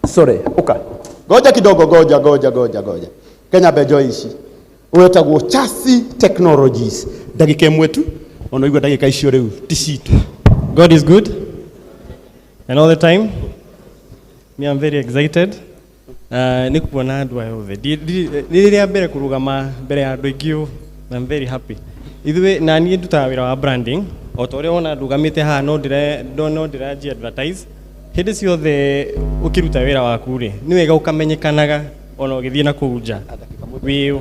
sorry, uka goja kidogo, goja goja goja goja, Kenya mbenjo ici wetagwo Chassis Technologies, ndagĩka ĩmwe tu ona igua ndagĩka icio rĩu ti citũ. God is good and all the time. Me, I'm very excited. Nĩ kuona andũ aya othe. Nĩ rĩrĩa mbere kũrũgama mbere ya andũ aingĩ ũũ, na I'm very happy. Ithuĩ na niĩ ndutaga wĩra wa branding o ta ũrĩa wona ndũgamĩte haha no ndĩra no ndĩranji advertise. Hĩndĩ ciothe ũkĩruta wĩra waku rĩ, nĩ wega ũkamenyekanaga ona ũgĩthiĩ na kũu nja wĩ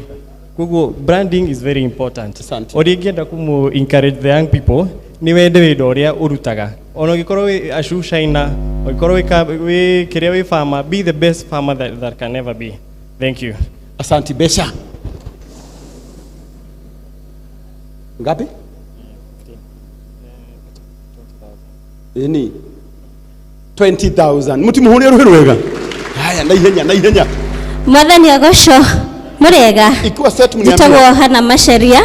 koguo branding is very important. O rĩngĩ enda kũmũ encourage the young people nĩ wende wĩra ũrĩa ũrutaga ona ũngĩkorwo wĩ a shoe shiner, ũngĩkorwo wĩ kĩrĩa wĩ farmer, be the best farmer that can ever be. Thank you. Asante. Besha ngapi? Ini 20,000 mutimuhurie ruhi rwega. Haya, na ihenya na ihenya. Mwathani agocwo. Mũrĩega. Ikiwa set mniambie. Njĩtagwo Hana Macharia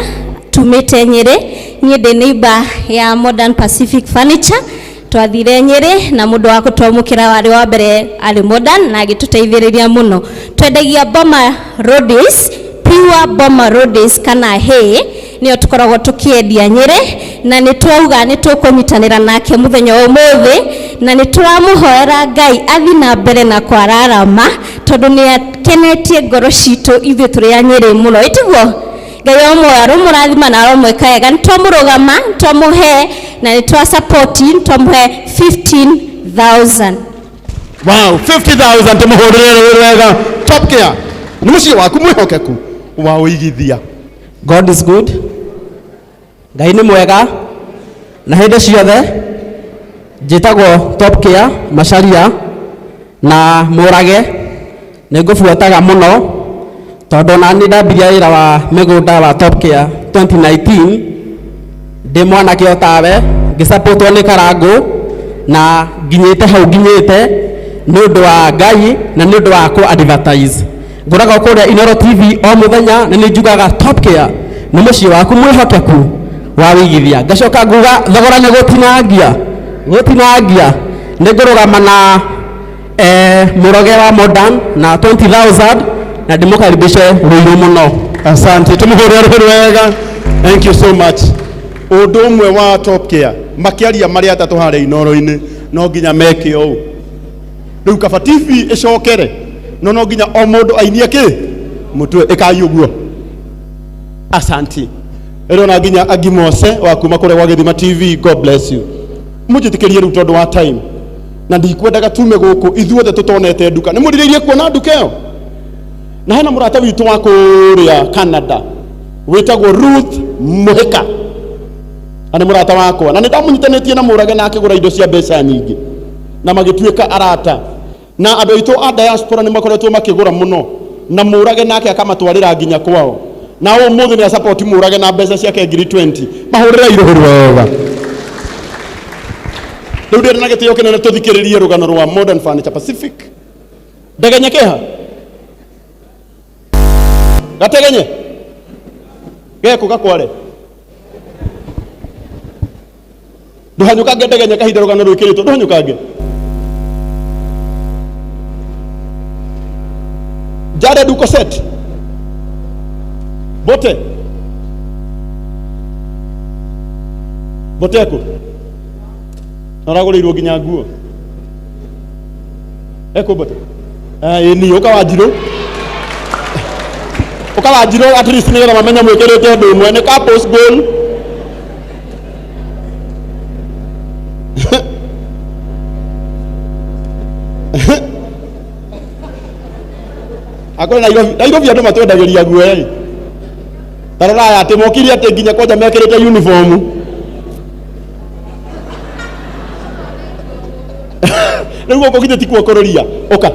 tumĩte Nyĩrĩ. Niĩ ndĩ neighbor ya Modern Pacific Furniture. Twathire Nyĩrĩ na mũndũ wa gũtwamũkĩra warĩ wa mbere arĩ Modern na agĩtũteithĩrĩria mũno. Twendagia Boma Roadies, pure Boma Roadies kana hay nĩyo tũkoragwo tũkĩendia Nyĩrĩ, na nĩ twauga nĩ tũkũnyitanĩra nake mũthenya wa ũmũthĩ, na nĩ tũramũhoera Ngai athiĩ na mbere na kwararama tondũ nĩ akenetie ngoro citũ ithuĩ tũrĩ a Nyĩrĩ mũno. Ĩtiguo? Ngai o muoyo aromũrathima na aromwĩka wega. Nĩ twamũrũgama, nĩ twamũhe na nĩ twa support, nĩ twamũhe 15,000. Wow, 50,000 tũmũhũrĩre rũĩ rwega. Top Care nĩ mũciĩ waku mwĩhokeku wa ũigithia. God is good. Ngai nĩ mwega na hĩndĩ ciothe. Njĩtagwo Top Care Macharia na Mũrage nĩ ngũbuataga mũno tondũ ona nĩ ndambirie wĩra wa mĩgũnda wa Top Care 2019 ndĩ mwanake o tawe, ngĩsupportwo nĩ Karangũ na nginyĩte hau nginyĩte nĩ ũndũ wa Ngai na nĩ ũndũ wa kũ advertise. Ngũraga kũrĩa Inoro TV o mũthenya na nĩ njugaga Top Care nĩ mũciĩ waku mwĩhokeku wa wĩigithia. Ngacoka nguga thogora nĩ gũtinangia gũtinangia, nĩ ngũrũgama na Mũroge wa Modern na 20,000 na ndĩmũkaribishe Ruiru mũno. Asante, tũmũhũrĩre rũhĩ rwega. Thank you so much. Ũndũ ũmwe wa Top Care makĩaria marĩ atatũ harĩa Inoro-inĩ no nginya meke ũũ. Rĩu kaba TV ĩcokere no no nginya o mũndũ ainie kĩ mũtwe ĩkai ũguo. Asante. Ĩrona nginya Agimose wa kuma kũrĩa gwa Gĩthima TV, God bless you. Mũnjĩtĩkĩrie rĩu tondũ wa time na ndikwendaga tume gũkũ ithuothe tũtonete nduka. Nĩ mũrirĩirie kuona nduka ĩyo? Na hena mũrata witũ wa kũrĩa Canada wĩtagwo Ruth Mũhĩka na nĩ mũrata wakwa na nĩ ndamũnyitanĩtie na Mũrage na akĩgũra indo cia mbeca nyingĩ na magĩtuĩka arata, na andũ aitũ a diaspora nĩ makoretwo makĩgũra mũno na Mũrage nake akamatwarĩra nginya kwao, na ũmũthĩ nĩ asupport Mũrage na mbeca ciake ngiri 20. Mahũrĩre irũhũ rwega. Rĩu ndĩrĩ na gĩtĩo kĩnene tũthikĩrĩrie rũgano rwa Modern Furniture Pacific. Ndegenye kĩha gategenye geko gakware nduhanyũkange ndegenye kahinda rũgano rwĩkĩrĩtwo nduhanyũkange. Jared uko set bote boteko naragũrĩirwo nginya nguo eko bote ĩni ũka Wanjirũ. Ũkawanjirwo at least nĩgetha mamenye mwĩkĩrĩte ũndũ ũmwe. Nĩ couples goal. Akorwo Nairobi, Nairobi andũ matwendagĩria guoya ĩ. Ta rora aya atĩ mokire atĩ nginya kwanja mekĩrĩte uniform. Rĩu gũkũ githĩ ti kuo kũrũria. Ũka.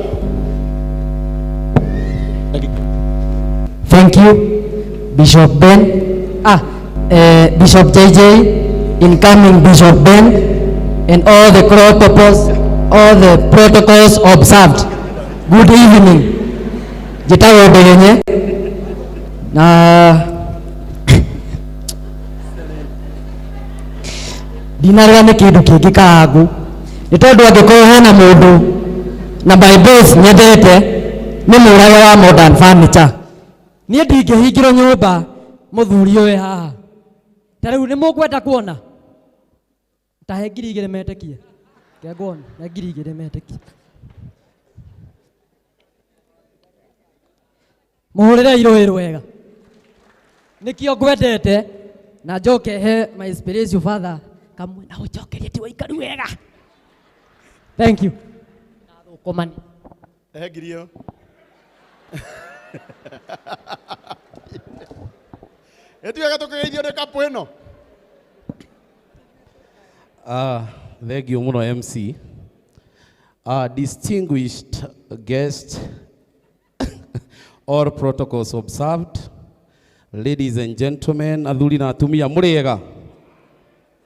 Thank you, Bishop Ben. Bishop JJ, incoming Bishop Ben, and all the protocols observed. Good evening. Njĩtagwo Ndegenye na ndinarega nĩ kĩndũ kĩngĩ kaangu nĩ tondũ angĩkorwo hena mũndũ na my boss nyendete nĩ Mũrage wa Modern Furniture. Niĩ ndingĩhingĩrwo nyũmba mũthuri ũyũ haha. Ta rĩu nĩ mũkwenda kuona ta he 2,000 metĩkie. Reke nguone he 2,000 metĩkie. Mũhũrĩre irũĩ rwega. Nĩkĩo ngwendete na njoke he my spiritual father kamwe na ũnjokerie ti waikaru wega. Thank you. Nathũkũmani. He ngiri ĩyo. Ĩtuĩka tũkĩgeithio nĩ kapu ĩno. Thank you mũno MC. Distinguished guest, all protocols observed, ladies and gentlemen, athuri na atumia, mũrĩega.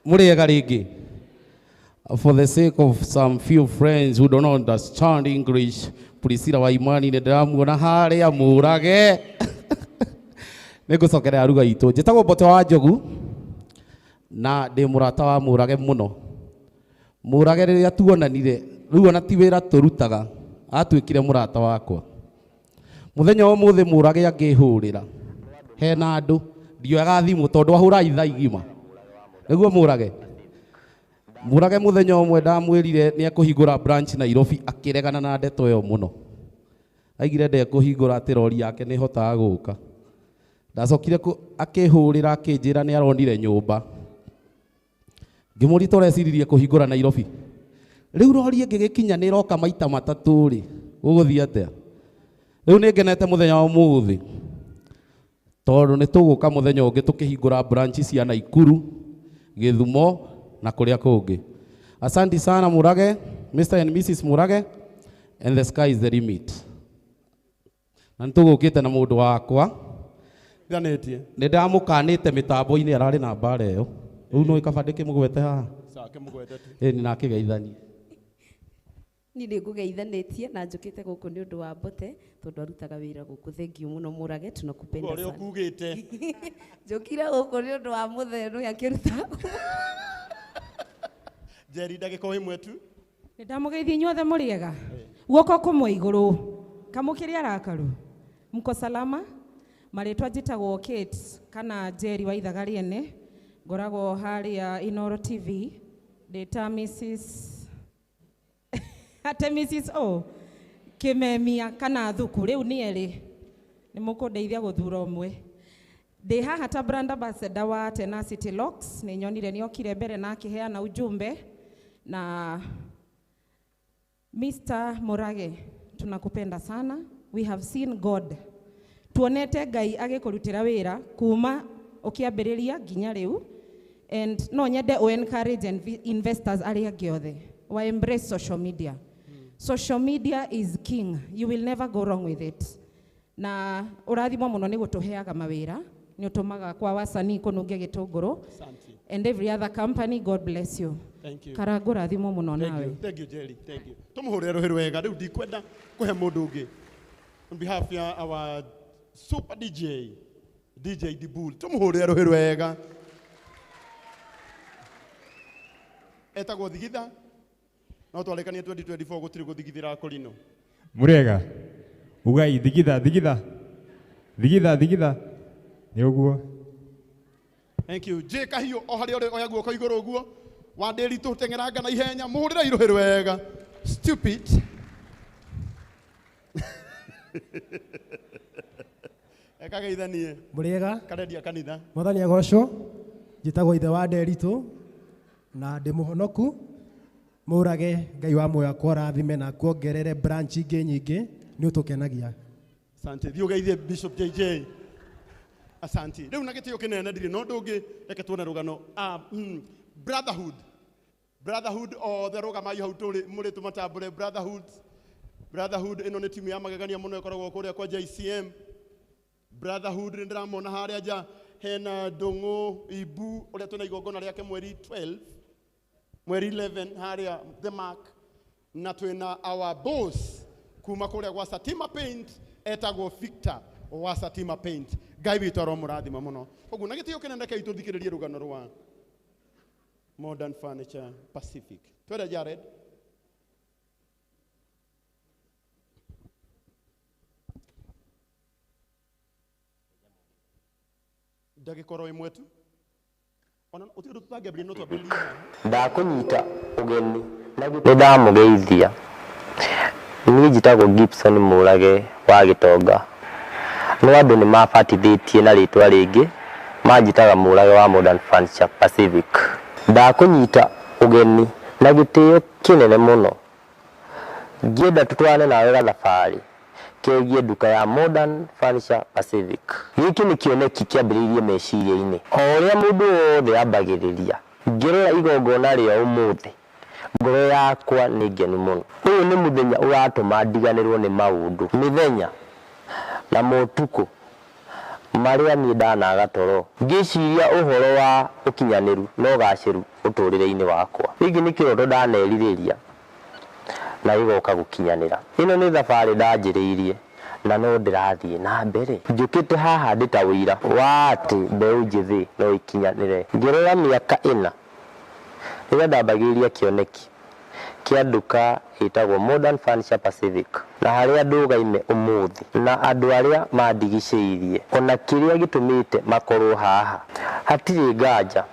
Mũrĩega rĩngĩ. For the sake of some few friends who don't understand English, Priscilla wa Imani nĩ ndĩramuona harĩa Mũrage. Nĩngũcokerera ruga itũ. Njĩtagwo Mbote wa Njogu na ndĩ mũrata wa Mũrage mũno. Mũrage rĩrĩa tuonanire, rĩu ona ti wĩra tũrutaga, atuĩkire mũrata wakwa. Mũthenya wa ũmũthĩ Mũrage angĩhũrĩra hena andũ ndioyaga thimũ tondũ ahũra ithaa igima. Nĩguo Mũrage. Mũrage mũthenya ũmwe ndamwĩrire nĩ ekũhingũra branch Nairobi akĩregana na ndeto ĩyo mũno. Aigire ndekũhingũra atĩ rori yake nĩ ĩhotaga gũka. Ndacokire akĩhũrĩra akĩnjĩra nĩ aronire nyũmba. Ngĩmũria tũreciririe kũhingũra Nairobi. Rĩu rori ĩngĩgĩkinya nĩ ĩroka maita matatũ rĩ, gũgũthiĩ atĩa? Rĩu nĩ ngenete mũthenya wa ũmũthĩ tondũ nĩ tũgũka mũthenya ũngĩ tũkĩhingũra branch cia Naikuru, Gĩthumo na kũrĩa kũngĩ. Asante sana Mũrage, Mr. and Mrs. Mũrage, and the sky is the limit. Na nĩ tũgũkĩte na mũndũ wakwa. Thanĩtie. Nĩ ndamũkanĩte mĩtambo-inĩ ararĩ na mbara ĩyo. Rĩu no ĩkaba ndĩkĩmũgwete haha. Sawa, kĩmũgwete tu. Ĩni na akĩgeithanie. Niĩ nĩ ngũgeithanĩtie na njũkĩte gũkũ nĩ ũndũ wa Mbote tondũ arutaga wĩra gũkũ. Thank you mũno Mũrage, tunakupenda Ũrĩa sana. ũkugĩte. Njũkire gũkũ nĩ ũndũ wa mũthee nĩ akĩruta. Njeri ndagĩka o ĩmwe tu. Nĩ ndamũgeithia inyuothe mũrĩega. Guoko kũmwe igũrũ. Kamũkĩrĩ arakaru. Mko salama? Marĩtwa njĩtagwo Kate kana Njeri wa Ithaga Rĩene. Ngoragwo harĩa Inoro TV. Ndĩ ta Mrs. Ate Mrs. O Kĩmemia kana Thuku rĩu nĩ erĩ. Nĩ mũkũndeithia gũthura ũmwe. Ndĩ haha ta brand ambassador wa Tenacity Locks. Nĩ nyonire nĩ okire mbere na akĩheana ujumbe na Mr. Mũrage, tunakupenda sana. We have seen God. Tuonete Ngai agĩkũrutĩra wĩra kuma ũkĩambĩrĩria nginya rĩu. And no nyende o encourage investors arĩa angĩ othe wa embrace social media. Social media is king. You will never go wrong with it. Na ũrathimwo mũno nĩ gũtũheaga mawĩra, nĩ ũtũmaga kwa wasanii kũnungia gĩtũngũrũ. And every other company, God bless you. Thank you. Karangũ rathimwo mũno Thank nawe. you. Thank you, Jerry. Thank you. Tũmũhũrĩre rũhĩ rwega. Rĩu ndikwenda kũhe mũndũ ũngĩ. On behalf ya our super DJ, DJ Dibul, tũmũhũrĩre rũhĩ rwega. Etagwo Thigitha. No twarĩkanie 2024 gũtirĩ gũthigithĩra kũrinũ. Mũrĩega. Ugai thigitha thigitha. Thigitha thigitha. Nĩ ũguo. Thank you. J Kahiũ o harĩa ũrĩ oya guoko igũrũ ũguo. Wandĩri tũteng'eranga na ihenya mũhũrĩre irũhĩ rwega. Stupid. Ekageithanie. Mũrĩega. Karendia kanitha. Mwathani agocwo. Njĩtagwo ithe wa Nderitu na ndĩ mũhonoku. Mũrage Ngai wa muoyo akũrathime na akuongerere branch ingĩ nyingĩ, nĩ ũtũkenagia. Asante. Thiĩ ũgeithie Bishop JJ. Asante. Rĩu na gĩtĩo kĩnene ndirĩ na ũndũ ũngĩ, reke tuone rũgano. Brotherhood. Brotherhood othe rũgamai hau tũrĩ mũrĩ tũmatambũre Brotherhood. Brotherhood ĩno nĩ timu ya magegania mũno ĩkoragwo kũrĩa kwa JCM. Brotherhood nĩ ndĩramona harĩa nja hena Ndũng'ũ Ibu ũrĩa twĩna igongona rĩake mweri 12 mweri 11 harĩa The Mark, na twĩna our boss kuma kũrĩa gwa Satima Paint etagwo Victor wa Satima Paint. Ngai witũ aromũrathima mũno. Koguo na gĩtĩo kĩnene rekei tũthikĩrĩrie rũgano rwa Modern Furniture Pacific. Twende Jared. Ndagĩka oro ĩmwe tu. Ona ũtirĩ ũndũ tũtangĩambĩrĩria no twambĩrĩrie. Ndakũnyita ũgeni na nĩ ndamũgeithia. Niĩ njĩtagwo Gibson Mũrage wa Gĩtonga. No andũ nĩ mabatithĩtie na rĩtwa rĩngĩ manjĩtaga Mũrage wa Modern Furniture Pacific. Ndakũnyita ũgeni na gĩtĩo kĩnene mũno. Ngĩenda tũtwarane nawe gathabarĩ kegiĩ nduka ya Modern Furniture Pacific. Gĩkĩ nĩ kĩoneki kĩambĩrĩirie meciria-inĩ o ũrĩa mũndũ wothe ambagĩrĩria. Ngĩrora igongona rĩa ũmũthĩ, ngoro yakwa nĩ ngenu mũno. Ũyũ nĩ mũthenya ũratũma ndiganĩrwo nĩ maũndũ, mĩthenya na motukũ marĩa niĩ ndanaga toro, ngĩciria ũhoro wa ũkinyanĩru na ũgacĩru ũtũrĩre-inĩ wakwa. Gĩkĩ nĩ kĩroto ndanerirĩria na gĩgoka gũkinyanĩra. Ĩno nĩ thabarĩ ndanjĩrĩirie na no ndĩrathiĩ na mbere. Njũkĩte haha ndĩ ta ũira wa atĩ mbeũ njĩthĩ no ikinyanĩre. Ngĩrora mĩaka ĩna rĩrĩa ndambagĩrĩria kĩoneki kĩa nduka ĩtagwo Modern Furniture Pacific, na harĩa ndũgaime ũmũthĩ na andũ arĩa mandigicĩirie ona kĩrĩa gĩtũmĩte makorwo haha, hatirĩ nganja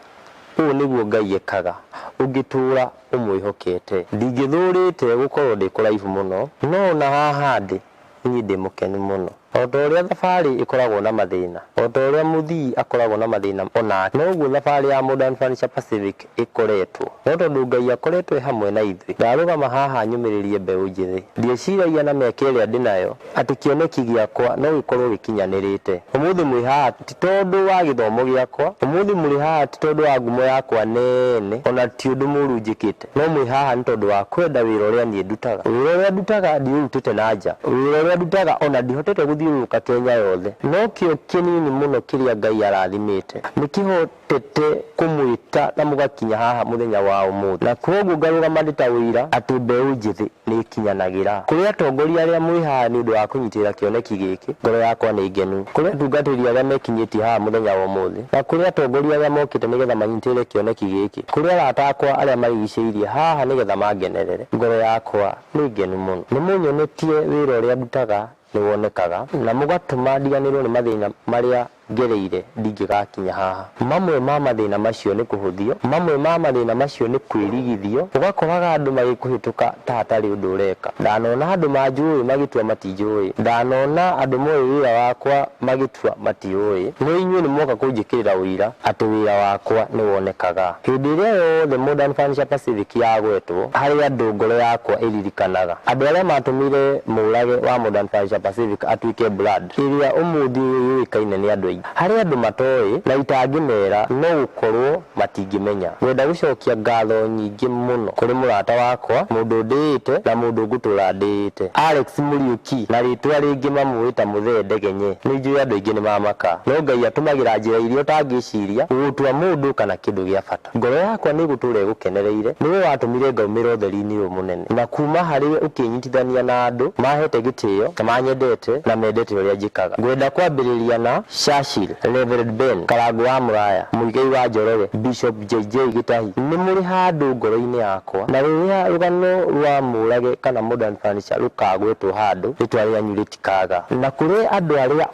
ũũ nĩguo Ngai ekaga ũngĩtũra ũmwĩhokete. Ndingĩthũrĩte gũkorwo ndĩ kũraihu mũno, no ona haha ndĩ niĩ ndĩ mũkenu mũno. O ta ũrĩa thabarĩ ĩkoragwo na mathĩna, o ta ũrĩa mũthii akoragwo na mathĩna onake, noguo thabarĩ ya Modern Furniture Pacific ĩkoretwo. No tondũ Ngai akoretwo e hamwe na ithuĩ, ndarũgama haha nyũmĩrĩrie mbeũ njĩthĩ. Ndieciragia na mĩaka ĩrĩa ndĩnayo atĩ kĩoneki gĩakwa no gĩkorwo gĩkinyanĩrĩte. Ũmũthĩ mwĩ haha ti tondũ wa gĩthomo gĩakwa, ũmũthĩ mũrĩ haha ti tondũ wa ngumo yakwa nene, ona ti ũndũ mũũru njĩkĩte, no mwĩ haha nĩ tondũ wa kwenda wĩra ũrĩa niĩ ndutaga. Wĩra ũrĩa ndutaga ndiũrutĩte na nja, wĩra ũrĩa ndutaga ona ndihotete gũthiũrũrũka Kenya yothe, no kĩo kĩnini mũno kĩrĩa Ngai arathimĩte nĩkĩhotete kũmwĩta na mũgakinya haha mũthenya wa ũmũthĩ. Na koguo ngarũgama ndĩ ta ũira atĩ mbeũ njĩthĩ nĩ ĩkinyanagĩra. Kũrĩ atongoria arĩa mwĩ haha nĩ ũndũ wa kũnyitĩrĩra kĩoneki gĩkĩ, ngoro yakwa nĩ ngenu. Kũrĩ atungatĩri arĩa mekinyĩtie haha mũthenya wa ũmũthĩ, na kũrĩ atongoria arĩa mokĩte nĩgetha manyitĩrĩre kĩoneki gĩkĩ, kũrĩ arata akwa arĩa marigicĩirie haha nĩgetha mangenerere, ngoro yakwa nĩ ngenu mũno. Nĩ mũnyonetie wĩra ũrĩa ndutaga nĩ wonekaga, na mũgatũma ndiganĩrwo nĩ mathĩna marĩa ngereire ndingĩgakinya haha. Mamwe ma mathĩna macio nĩ kũhũthio, mamwe ma mathĩna macio nĩ kwĩrigithio, ũgakoraga andũ magĩkũhĩtũka ta hatarĩ ũndũ ũreka. Ndanona andũ manjũĩ magĩtua matinjũĩ, ndanona andũ moĩ wĩra wakwa magĩtua matiũĩ, no inyuĩ nĩ mwoka kũnjĩkĩrĩra ũira atĩ wĩra wakwa nĩ wonekaga. Hĩndĩ ĩrĩa yothe Modern Furniture Pacific yagwetwo, harĩ andũ ngoro yakwa ĩririkanaga, andũ arĩa matũmire Mũrage wa Modern Furniture Pacific atuĩke brand ĩrĩa ũmũthĩ yũĩkaine nĩ andũ aingĩ. Harĩ andũ matoĩ na itangĩmera no gũkorwo matingĩmenya. Ngwenda gũcokia ngatho nyingĩ mũno kũrĩ mũrata wakwa, mũndũ ndĩĩte na mũndũ ngũtũra ndĩĩte, Alex Mũriũki, na rĩtwa rĩngĩ mamũĩ ta Mũthee Ndegenye. Nĩ njũĩ andũ aingĩ nĩ mamaka, no Ngai atũmagĩra njĩra iria ũtangĩciria gũgũtua mũndũ kana kĩndũ gĩa bata. Ngoro yakwa nĩ ĩgũtũra ĩgũkenereire, nĩwe watũmire ngaumĩra ũtheri-inĩ ũyũ mũnene, na kuma harĩwe ũkĩnyitithania na andũ mahete gĩtĩo na manyendete na mendete ũrĩa njĩkaga. Ngwenda kwambĩrĩria na Churchill, Reverend Ben Karango wa Muraya, Muigai wa Njoroge, Bishop JJ Gitahi, nĩ mũrĩ handũ ngoro-inĩ yakwa, na rĩrĩa rũgano rwa Mũrage kana Modern Furniture rũkagwetwo handũ, rĩtwa rĩanyu rĩtikaga. Na kũrĩ andũ arĩa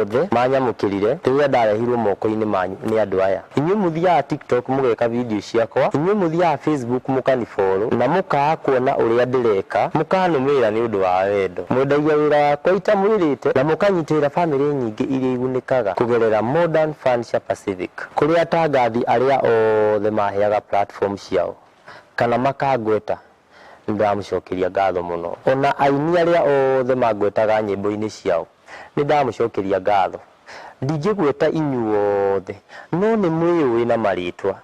othe manyamũkĩrire rĩrĩa ndarehirwo moko-inĩ manyu nĩ andũ aya. Inyuĩ mũthiaga TikTok mũgeka video ciakwa, inyuĩ mũthiaga Facebook mũkanifollow na mũkaga kuona ũrĩa ndĩreka, mũkanũmĩrĩra nĩ ũndũ wa wendo. Mwendagia wĩra wakwa itamwĩrĩte na mũkanyitĩrĩra bamĩrĩ nyingĩ iria igunĩkaga kũgerera Modern Furniture Pacific. Kũrĩ atangathi arĩa othe maheaga platform ciao kana makangweta, nĩndamũcokeria ngatho mũno. Ona aini arĩa othe mangwetaga nyĩmbo-inĩ ciao, nĩndamũcokeria ngatho. Ndingĩgweta inyuothe, no nĩ mwĩyũĩ na marĩtwa.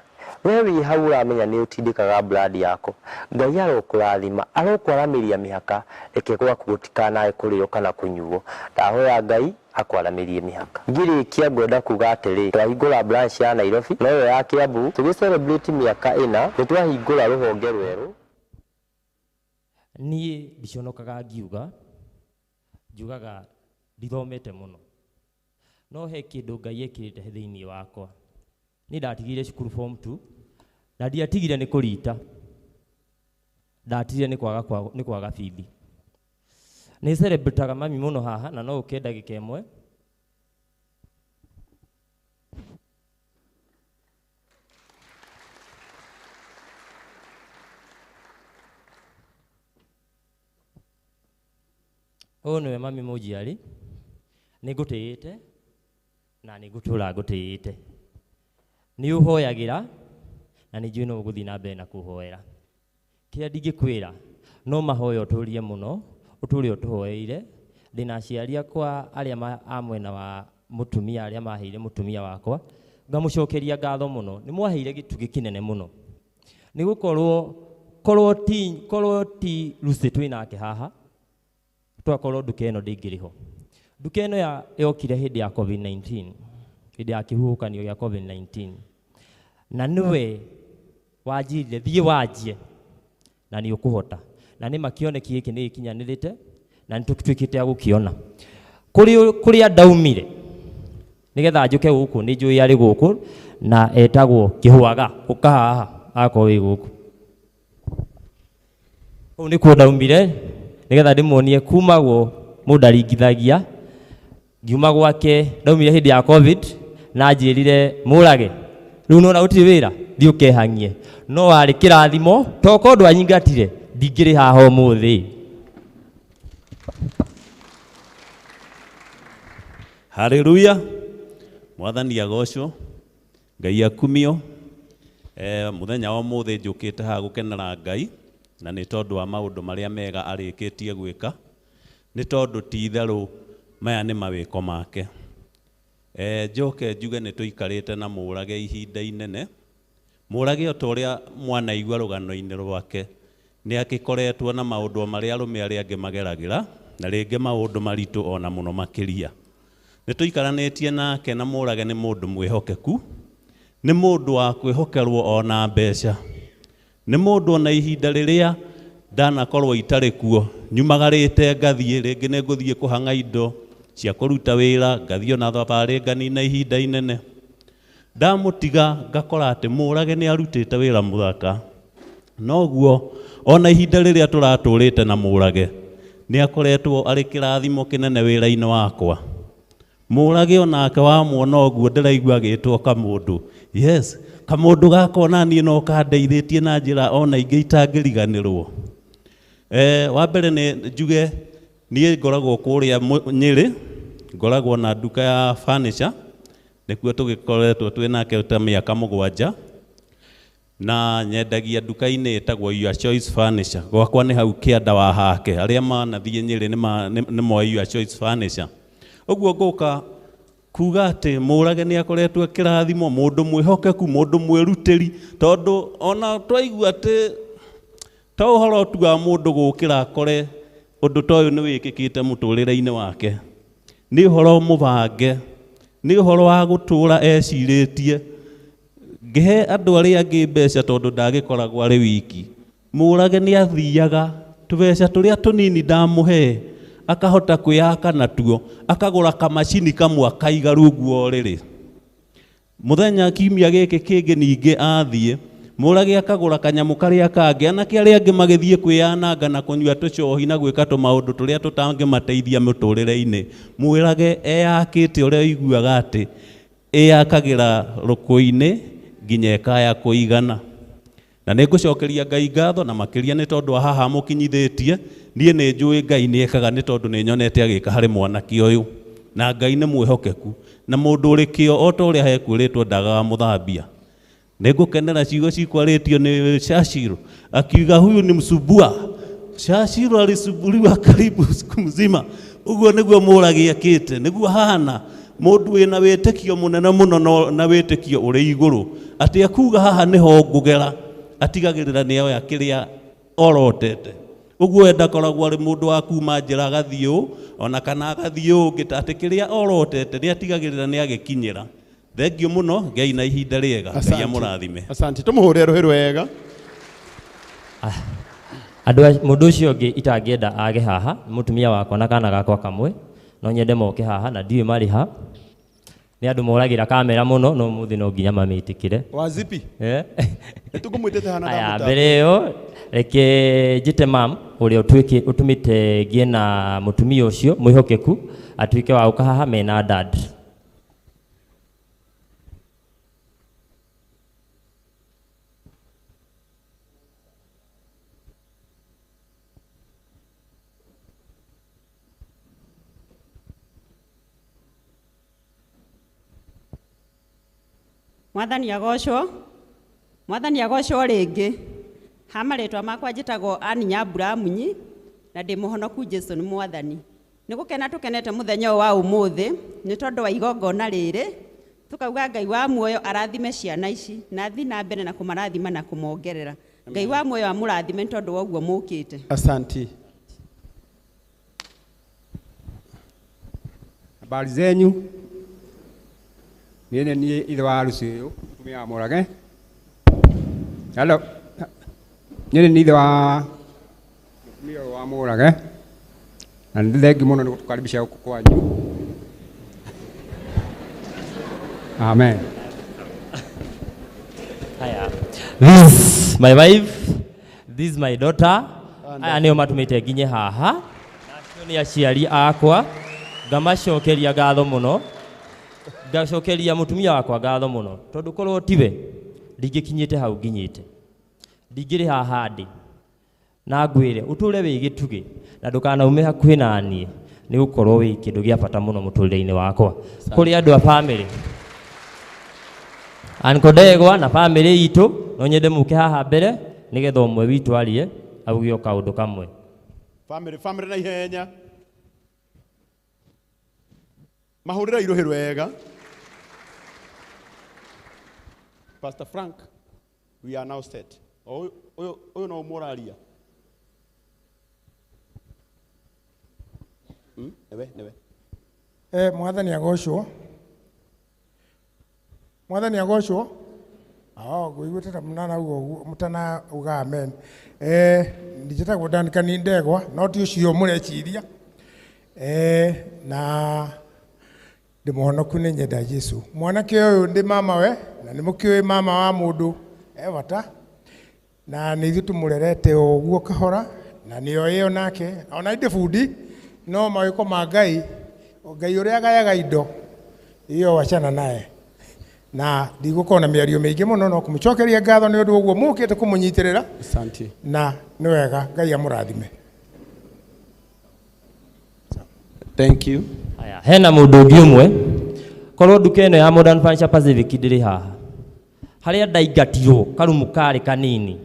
We wĩ hau ũramenya nĩ ũtindĩkaga brand yako. Ngai arokũrathima, arokwaramĩria mĩhaka, reke gwaku gũtikanae kũrĩo kana kũnyuo. Ndahoya Ngai akwaramĩrie mĩhaka. Ngĩrĩkia ngwenda kuga atĩrĩ, twahingũra branch ya Nairobi noyo ya Kiambu, tũgĩ celebrate mĩaka 4, nĩ twahingũra rũhonge rwerũ. Niĩ ndiconokaga ngiuga, njugaga ndithomete mũno, no he kĩndũ Ngai ekĩrĩte thĩinĩ wakwa. Niĩ ndatigire cukuru form 2 na ndiatigire nĩ kũrita, ndatigire nĩ kwaga bithi. Nĩ celebrataga mami mũno haha na no ũke ndagĩka ĩmwe. Ũyũ nĩwe mami mũnjiari, nĩ ngũtĩĩte na nĩ ngũtũra ngũtĩĩte. Nĩ ũhoyagĩra na nĩ njũĩ no ũgũthiĩ na mbere na kũhoera. Kĩrĩa ndingĩkwĩra no mahoya ũtũrie mũno, ũtũre ũtũhoeire. Ndĩna aciari akwa arĩa a mwena wa mũtumia arĩa maheire mũtumia wakwa, ngamũcokeria ngatho mũno. Nĩ mwaheire gĩtugĩ kĩnene mũno, nĩ gũkorwo korwo ti Lucy twĩ nake haha, twakorwo nduka ĩno ndĩngĩrĩ ho. Nduka ĩno yokire hĩndĩ ya COVID-19, hĩndĩ ya kĩhuhũkanio gĩa COVID-19, na nĩwe wanjirire thiĩ wanjie na nĩ ũkũhota. Na nĩ ma kĩoneki gĩkĩ nĩ gĩkinyanĩrĩte na nĩ tũtuĩkĩte a gũkĩona. Kũrĩa ndaumire nĩgetha njũke gũkũ, nĩ njũĩ arĩ gũkũ na etagwo Kĩhwaga, ũka haha akorwo wĩ gũkũ. Kũu nĩkuo ndaumire nĩgetha ndĩmuonie kumagwo mũndũ aringithagia. Ngiuma gwake ndaumire hĩndĩ ya COVID na anjĩrire Mũrage, rĩu nĩwona gũtirĩ wĩra, thiĩ ũkehang'ie. No warĩ kĩrathimo, tokorwo ndwanyingatire ndingĩrĩ haha ũmũthĩ. Haleluya. Mwathani agocwo, Ngai akumio. Mũthenya wa ũmũthĩ njũkĩte haha gũkenera Ngai, na nĩ tondũ wa maũndũ marĩa mega arĩkĩtie gwĩka, nĩ tondũ ti itherũ maya nĩ mawĩko make. Njoke njuge nĩ tũikarĩte na Mũrage ihinda inene. Mũrage o ta ũrĩa mwanaigua rũgano-inĩ rwake, nĩ akĩkoretwo na maũndũ marĩa arũme arĩa angĩ mageragĩra, na rĩngĩ maũndũ maritũ ona mũno makĩria. Nĩ tũikaranĩtie nake na Mũrage nĩ mũndũ mwĩhokeku, nĩ mũndũ wa kwĩhokerwo ona mbeca, nĩ mũndũ ona ihinda rĩrĩa ndanakorwo itarĩ kuo, nyumagarĩte ngathiĩ, rĩngĩ nĩ ngũthiĩ kũhang'a indo cia kũruta wĩra, ngathiĩ ona thabarĩ nganina ihinda inene. Ndamũtiga ngakora atĩ Mũrage nĩ arutĩte wĩra mũthaka. Noguo ona ihinda rĩrĩa tũratũrĩte na Mũrage nĩ akoretwo arĩ kĩrathimo kĩnene wĩra-inĩ wakwa. Mũrage onake wamuona ũguo ndĩraigua agĩtwo kamũndũ. Yes, kamũndũ gaka ona niĩ no kandeithĩtie na njĩra ona ingĩ itangĩriganĩrwo. Wa mbere nĩ njuge niĩ ngoragwo kũrĩa Nyĩrĩ, ngoragwo na nduka ya furniture, nĩkuo tũgĩkoretwo twĩ nake ta mĩaka 7, na nyendagia nduka-inĩ ĩtagwo Your Choice Furniture. Gwakwa nĩ hau kĩanda wa hake, arĩa manathiĩ Nyĩrĩ nĩ moĩ Your Choice Furniture. Ũguo ngũka kuga atĩ Mũrage nĩ akoretwo kĩrathimo, mũndũ mwĩhokeku, mũndũ mwĩrutĩri, tondũ ona twaigua atĩ to ũhoro tu wa mũndũ gũkĩra akore ũndũ ta ũyũ nĩ wĩkĩkĩte mũtũrĩre-inĩ wake. Nĩ ũhoro mũbange, nĩ ũhoro wa gũtũra ecirĩtie. Ngĩhe andũ arĩa angĩ mbeca tondũ ndagĩkoragwo arĩ wiki, Mũrage nĩ athiaga tũbeca tũrĩa tũnini ndamũhe, Akahota kwĩyaka natuo, akagũra kamacini kamwe akaiga rungu wa ũrĩrĩ. Mũthenya kiumia gĩkĩ kĩngĩ ningĩ athiĩ, Mũrage akagũra kanyamũ karĩa kangĩ, anake arĩa angĩ magĩthiĩ kwĩyananga na kũnyua tũcohi na gwĩka tũmaũndũ tũrĩa tũtangĩmateithia mũtũrĩre-inĩ. Mwĩrage eyakĩte ũrĩa ũiguaga atĩ ĩyakagĩra rũkũ-inĩ nginya ĩkaya kũigana. Na nĩ ngũcokeria Ngai ngatho na makĩria nĩ tondũ wa haha mũkinyithĩtie, niĩ nĩ njũĩ Ngai nĩ ekaga nĩ tondũ nĩ nyonete agĩka harĩ mwanake ũyũ. Na Ngai nĩ mwĩhokeku na mũndũ ũrĩ kĩo o ta ũrĩa hekwĩrĩtwo ndagaga mũthambia. Nĩ ngũkenera ciugo cikwarĩtio nĩ Shashiro akiuga huyu ni msubua. Shashiro alisubuliwa karibu siku mzima. Ũguo nĩguo Mũrage akĩte, nĩguo hana mũndũ wĩna wĩtĩkio mũnene mũno na wĩtĩkio ũrĩ igũrũ atĩ akuga haha nĩho ngũgera, atigagĩrĩra nĩ oya kĩrĩa orotete. Ũguo we ndakoragwo arĩ mũndũ wa kuma njĩra agathiĩ ũũ ona kana agathiĩ ũũ ũngĩ, atĩ kĩrĩa orotete nĩ atigagĩrĩra nĩ agĩkinyĩra. Thengio mũno, Ngai na ihinda rĩega, Ngai amũrathime. Asante. Tũmũhũrĩre rũhĩ rwega. Andũ mũndũ ũcio ũngĩ itangĩenda age haha nĩ mũtumia wakwa na kana gakwa kamwe, no nyende moke haha na ndiũĩ marĩ ha. Nĩ andũ moragĩra kamera mũno, no ũmũthĩ no nginya mamĩtĩkĩre. Wazipi? Nĩtũkũmwĩtĩte hana Aya, ndamũtambia. mbere ĩyo reke njĩte mam ũrĩa ũtũmĩte ngĩe na mũtumia ũcio mwĩhokeku atuĩke wa gũka haha mena dad. Mwathani agocwo, Mwathani agocwo rĩngĩ. Ha marĩtwa makwa njĩtagwo Ann Nyambura Munyi na ndĩ mũhonoku Jesu nĩ Mwathani. Nĩ gũkena tũkenete mũthenya ũyũ wa ũmũthĩ nĩ tondũ wa igongona rĩrĩ, tũkauga Ngai wa muoyo arathime ciana ici na athiĩ na mbere na kũmarathima na kũmongerera. Ngai wa muoyo amũrathime nĩ tondũ wa ũguo mũkĩte. Asante. Habari zenyu. Niĩ nĩ niĩ ithe wa harusi ũyũ, mũtumia wa Mũrage. Hello. Niĩ nĩ niĩ ithe wa mũtumia ũyũ wa Mũrage. Na nĩ thengiũ mũno nĩ gũtũkaribisha gũkũ kwanyu. Amen. Haya. This is my wife, this is my daughter. Aya nĩo matũmĩte nginye haha. Na acio nĩ aciari akwa. Ngamacokeria ngatho mũno. Ngacokeria mũtumia wakwa ngatho mũno. Tondũ korwo tiwe, ndingĩkinyĩte hau nginyĩte. Ndingĩrĩ haha ndĩ. Na ngwĩre, ũtũre wĩ gĩtugĩ na ndũkanaume hakuhĩ na niĩ, nĩ gũkorwo wĩ kĩndũ gĩa bata mũno mũtũrĩre-inĩ wakwa. Kũrĩ andũ a bamĩrĩ, Uncle Ndegwa na bamĩrĩ itũ, no nyende mũke haha mbere nĩgetha ũmwe witũ arie auge o kaũndũ kamwe. Bamĩrĩ, bamĩrĩ na ihenya. Mahũrĩre irũhĩ rwega. Pastor Frank, we are now set. Ũyũ no ũmũraria. Nĩwe, nĩwe. Mwathani agocwo. Mwathani agocwo. Ngũiguĩte ta mũtanauga ũguo, mũtanauga amen. Njĩtagwo Duncan Ndegwa, no ti ũcio mũreciria. Na ndĩ mũhonoku nĩ nyenda Jesu. Mwanake ũyũ ndĩ mama we, na nĩ mũkĩũĩ mama wa mũndũ e bata. Na nĩ ithuĩ tũmũrerete o ũguo kahora, na nĩ oĩ onake, ona ndĩ bundi, no mawĩko ma Ngai, Ngai ũrĩa agayaga indo, iyo wachana naye. Na ndigũkorwo na mĩario mĩingĩ mũno, no kũmũcokeria ngatho nĩ ũndũ ũguo mũkĩte kũmũnyitĩrĩra. Asante. Na nĩ wega, Ngai amũrathime. Thank you. Aya, hena mũndũ ũngĩ ũmwe, korwo nduka ĩno ya Modern Furniture Pacific ndĩrĩ haha, harĩa ndaingatirwo karumu karĩ kanini,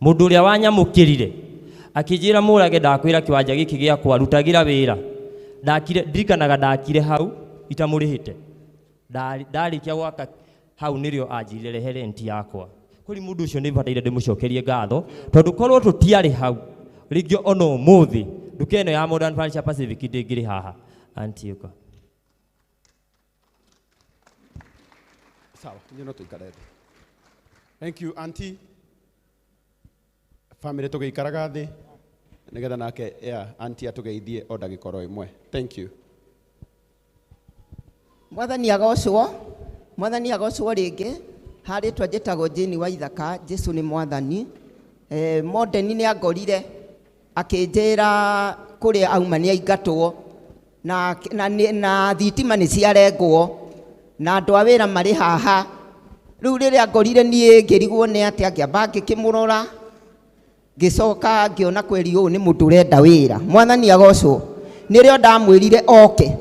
mũndũ ũrĩa wanyamũkĩrire akĩnjĩra Mũrage ndakwĩra kĩwanja gĩkĩ gĩakwa rutagĩra wĩra. Ndakire, ndirikanaga ndakire hau itamũrĩhĩte. Ndarĩkia gwaka hau nĩrĩo anjĩrire rehe rent yakwa. Kũrĩ mũndũ ũcio nĩ bataire ndĩmũcokerie ngatho, tondũ korwo tũtiarĩ hau rĩngĩ ona ũmũthĩ nduka ĩno ya Modern Furniture Pacific ndĩngĩrĩ haha. Auntie ũka. Sawa, inyuĩ no tũikare thĩ. Thank you, auntie. Family tũgĩikaraga thĩ. Nigetha nake ya auntie atugeithie o ndagĩka oro ĩmwe. Thank you. Mwathani agocwo, Mwathani agocwo rĩngĩ. Harĩtwa njĩtagwo Jane wa Ithaka, Jesu nĩ Mwathani. Modern nĩ angorire akĩnjĩra kũrĩa auma nĩ aingatwo na thitima nĩ ciarengwo na andũ a wĩra marĩ haha. Rĩu rĩrĩa ngorire niĩ ngĩrigwo nĩ atĩa, ngĩamba ngĩkĩmũrora, ngĩcoka ngĩona kweri ũyũ nĩ mũndũ ũrenda wĩra. Mwathani agocwo. Nĩrĩo ndamwĩrire oke,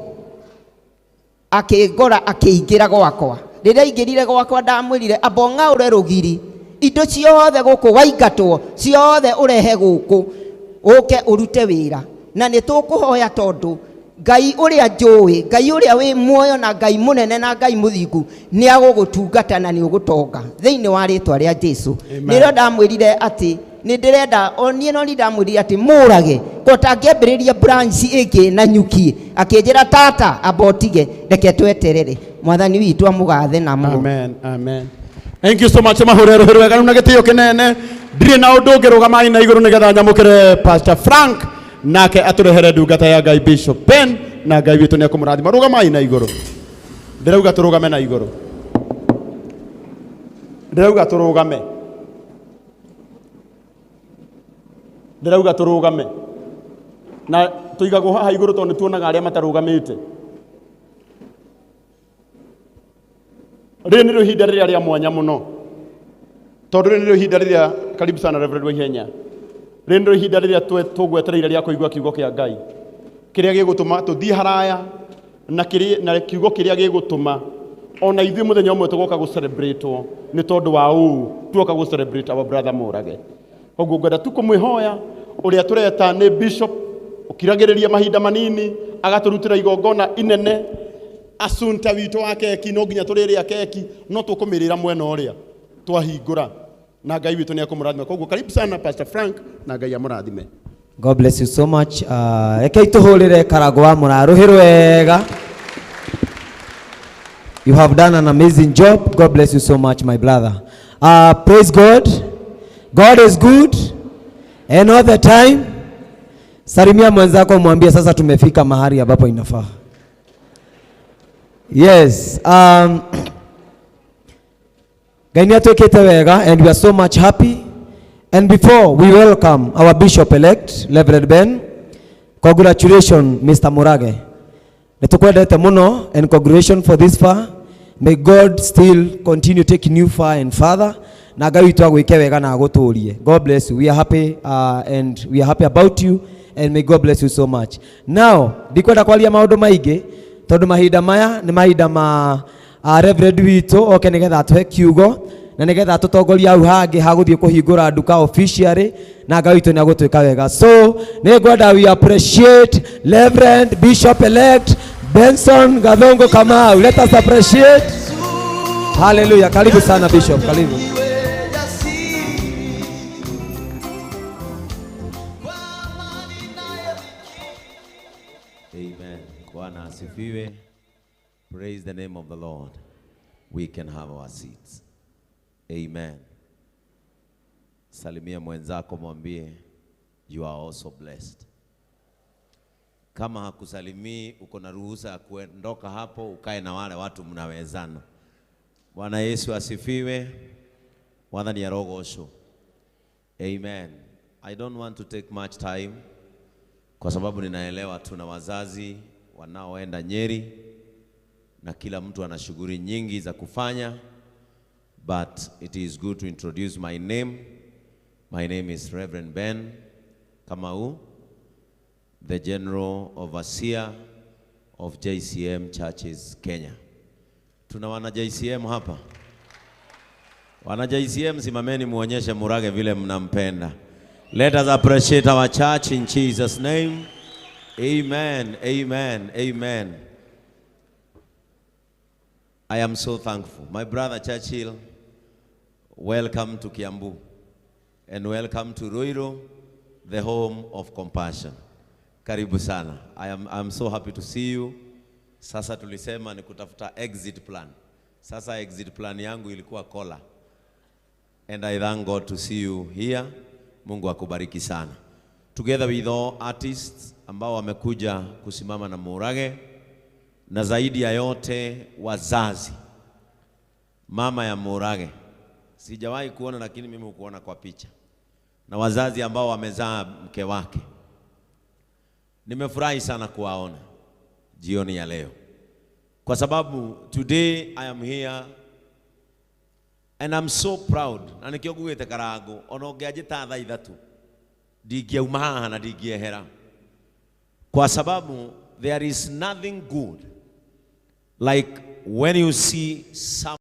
akĩngora akĩingĩra gwakwa. Rĩrĩa aingĩrire gwakwa ndamwĩrire amba ũng'aũre rũgiri, indo ciothe gũkũ waingatwo ciothe ũrehe gũkũ ũke ũrute wĩra, na nĩ tũkũhoya tondũ Ngai ũrĩa njũĩ, Ngai ũrĩa wĩ muoyo na Ngai mũnene na Ngai mũthingu nĩ agũgũtungata na nĩ ũgũtonga thĩinĩ wa rĩtwa rĩa Jesu. Nĩrĩo ndamwĩrire atĩ nĩ ndĩrenda o niĩ no ndamwĩrire atĩ mũrage ko tangĩambĩrĩria branch ĩngĩ na nyuki, akĩnjĩra tata amba ũtige reke tweterere. Mwathani witũ amũgathe na mũno. Amen, amen. Thank you so much. Mahũre rũhĩ rwega na gĩtĩo kĩnene. Ndirĩ na ũndũ ũngĩ rũgamai na igũrũ nĩgetha nyamũkĩre Pastor Frank nake atũrehere ndungata ya Ngai Bishop Ben, na Ngai witũ nĩ ekũmũrathima. Rũgamai na igũrũ. Ndĩrauga tũrũgame na igũrũ. Ndĩrauga tũrũgame. Ndĩrauga tũrũgame. Na tũigagwo haha igũrũ tondũ nĩtuonaga arĩa matarũgamĩte. Rĩrĩ nĩrĩo ihinda rĩrĩa rĩa mwanya mũno, tondũ rĩrĩ nĩrĩo ihinda rĩrĩa, karibu sana Reverend Waihenya, rĩrĩ nĩrĩo ihinda rĩrĩa tũgwetereire rĩa kũigua kiugo kĩa Ngai kĩrĩa gĩgũtũma tũthiĩ haraya na kiugo kĩrĩa gĩgũtũma ona ithuĩ mũthenya ũmwe tũgoka gũ-celebrate nĩ tondũ wa ũũ tuoka gũ-celebrate our brother Mũrage. Koguo ngwenda tu kũmwĩhoya ũrĩa tũreta nĩ Bishop ũkiragĩrĩria mahinda manini agatũrutĩra igongona inene. Asunta witũ wa keki no nginya tũrĩrĩa keki, no tũkũmĩrĩra mwena ũrĩa twahingũra, na Ngai witũ nĩ ekũmũrathima. Koguo karibu sana Pastor Frank, na Ngai amũrathime. God bless you so much. Rekei tũhũrĩre Karangũ wa Mũraa rũhĩ rwega. You have done an amazing job. God bless you so much, my brother. Praise God. God is good and all the time. Salimia mwenzako mwambie sasa tumefika mahali ambapo inafaa. Yes. Ngai nĩ atwĩkĩte wega and we are so much happy. And before we welcome our bishop elect Reverend Ben, congratulations Mr. Murage. Nĩ tũkwendete mũno and congratulations for this far. May God still continue taking you far and farther. Na Ngai witũ agwĩke wega na agũtũrie. God bless you. We are happy and we are happy about you and may God bless you so much. Now, ndikwenda kwaria maũndũ maingĩ tondũ mahinda maya nĩ mahinda ma Reverend witũ oke nĩgetha atũhe kiugo na nĩgetha atũtongorie hau hangĩ ha gũthiĩ kũhingũra nduka officially, na Ngai witũ nĩ agũtwĩka wega. So nĩ ngwenda we appreciate Reverend Bishop elect Benson Gathongo Kamau. Let us appreciate. Hallelujah. Karibu sana Bishop, karibu. Amen. Bwana asifiwe. Praise the name of the Lord. We can have our seats. Amen. Salimia mwenzako mwambie you are also blessed. Kama hakusalimii uko na ruhusa ya kuondoka hapo ukae na wale watu mnawezana. Bwana Yesu asifiwe. Mwathani arogocwo. Amen. I don't want to take much time kwa sababu ninaelewa tuna wazazi wanaoenda Nyeri na kila mtu ana shughuli nyingi za kufanya, but it is good to introduce my name. My name is Reverend Ben Kamau, the General Overseer of JCM Churches Kenya. Tuna wana JCM hapa. Wana JCM, simameni muonyeshe Murage vile mnampenda. Let us appreciate our church in Jesus' name. Amen, amen, amen. I am so thankful. My brother Churchill, welcome to Kiambu and welcome to Ruiru, the home of compassion. Karibu sana. I'm so happy to see you. Sasa tulisema ni kutafuta exit plan. Sasa exit plan yangu ilikuwa kola. And I thank God to see you here. Mungu akubariki sana. together with all artists ambao wamekuja kusimama na Murage, na zaidi ya yote wazazi, mama ya Murage sijawahi kuona, lakini mimi hukuona kwa picha, na wazazi ambao wamezaa mke wake. Nimefurahi sana kuwaona jioni ya leo, kwa sababu today I am here and I'm so proud. Na nikio ngugite Karango, ona ũngĩanjĩta thaa ithatũ ndingĩauma haha na ndingĩehera, kwa sababu there is nothing good like when you see some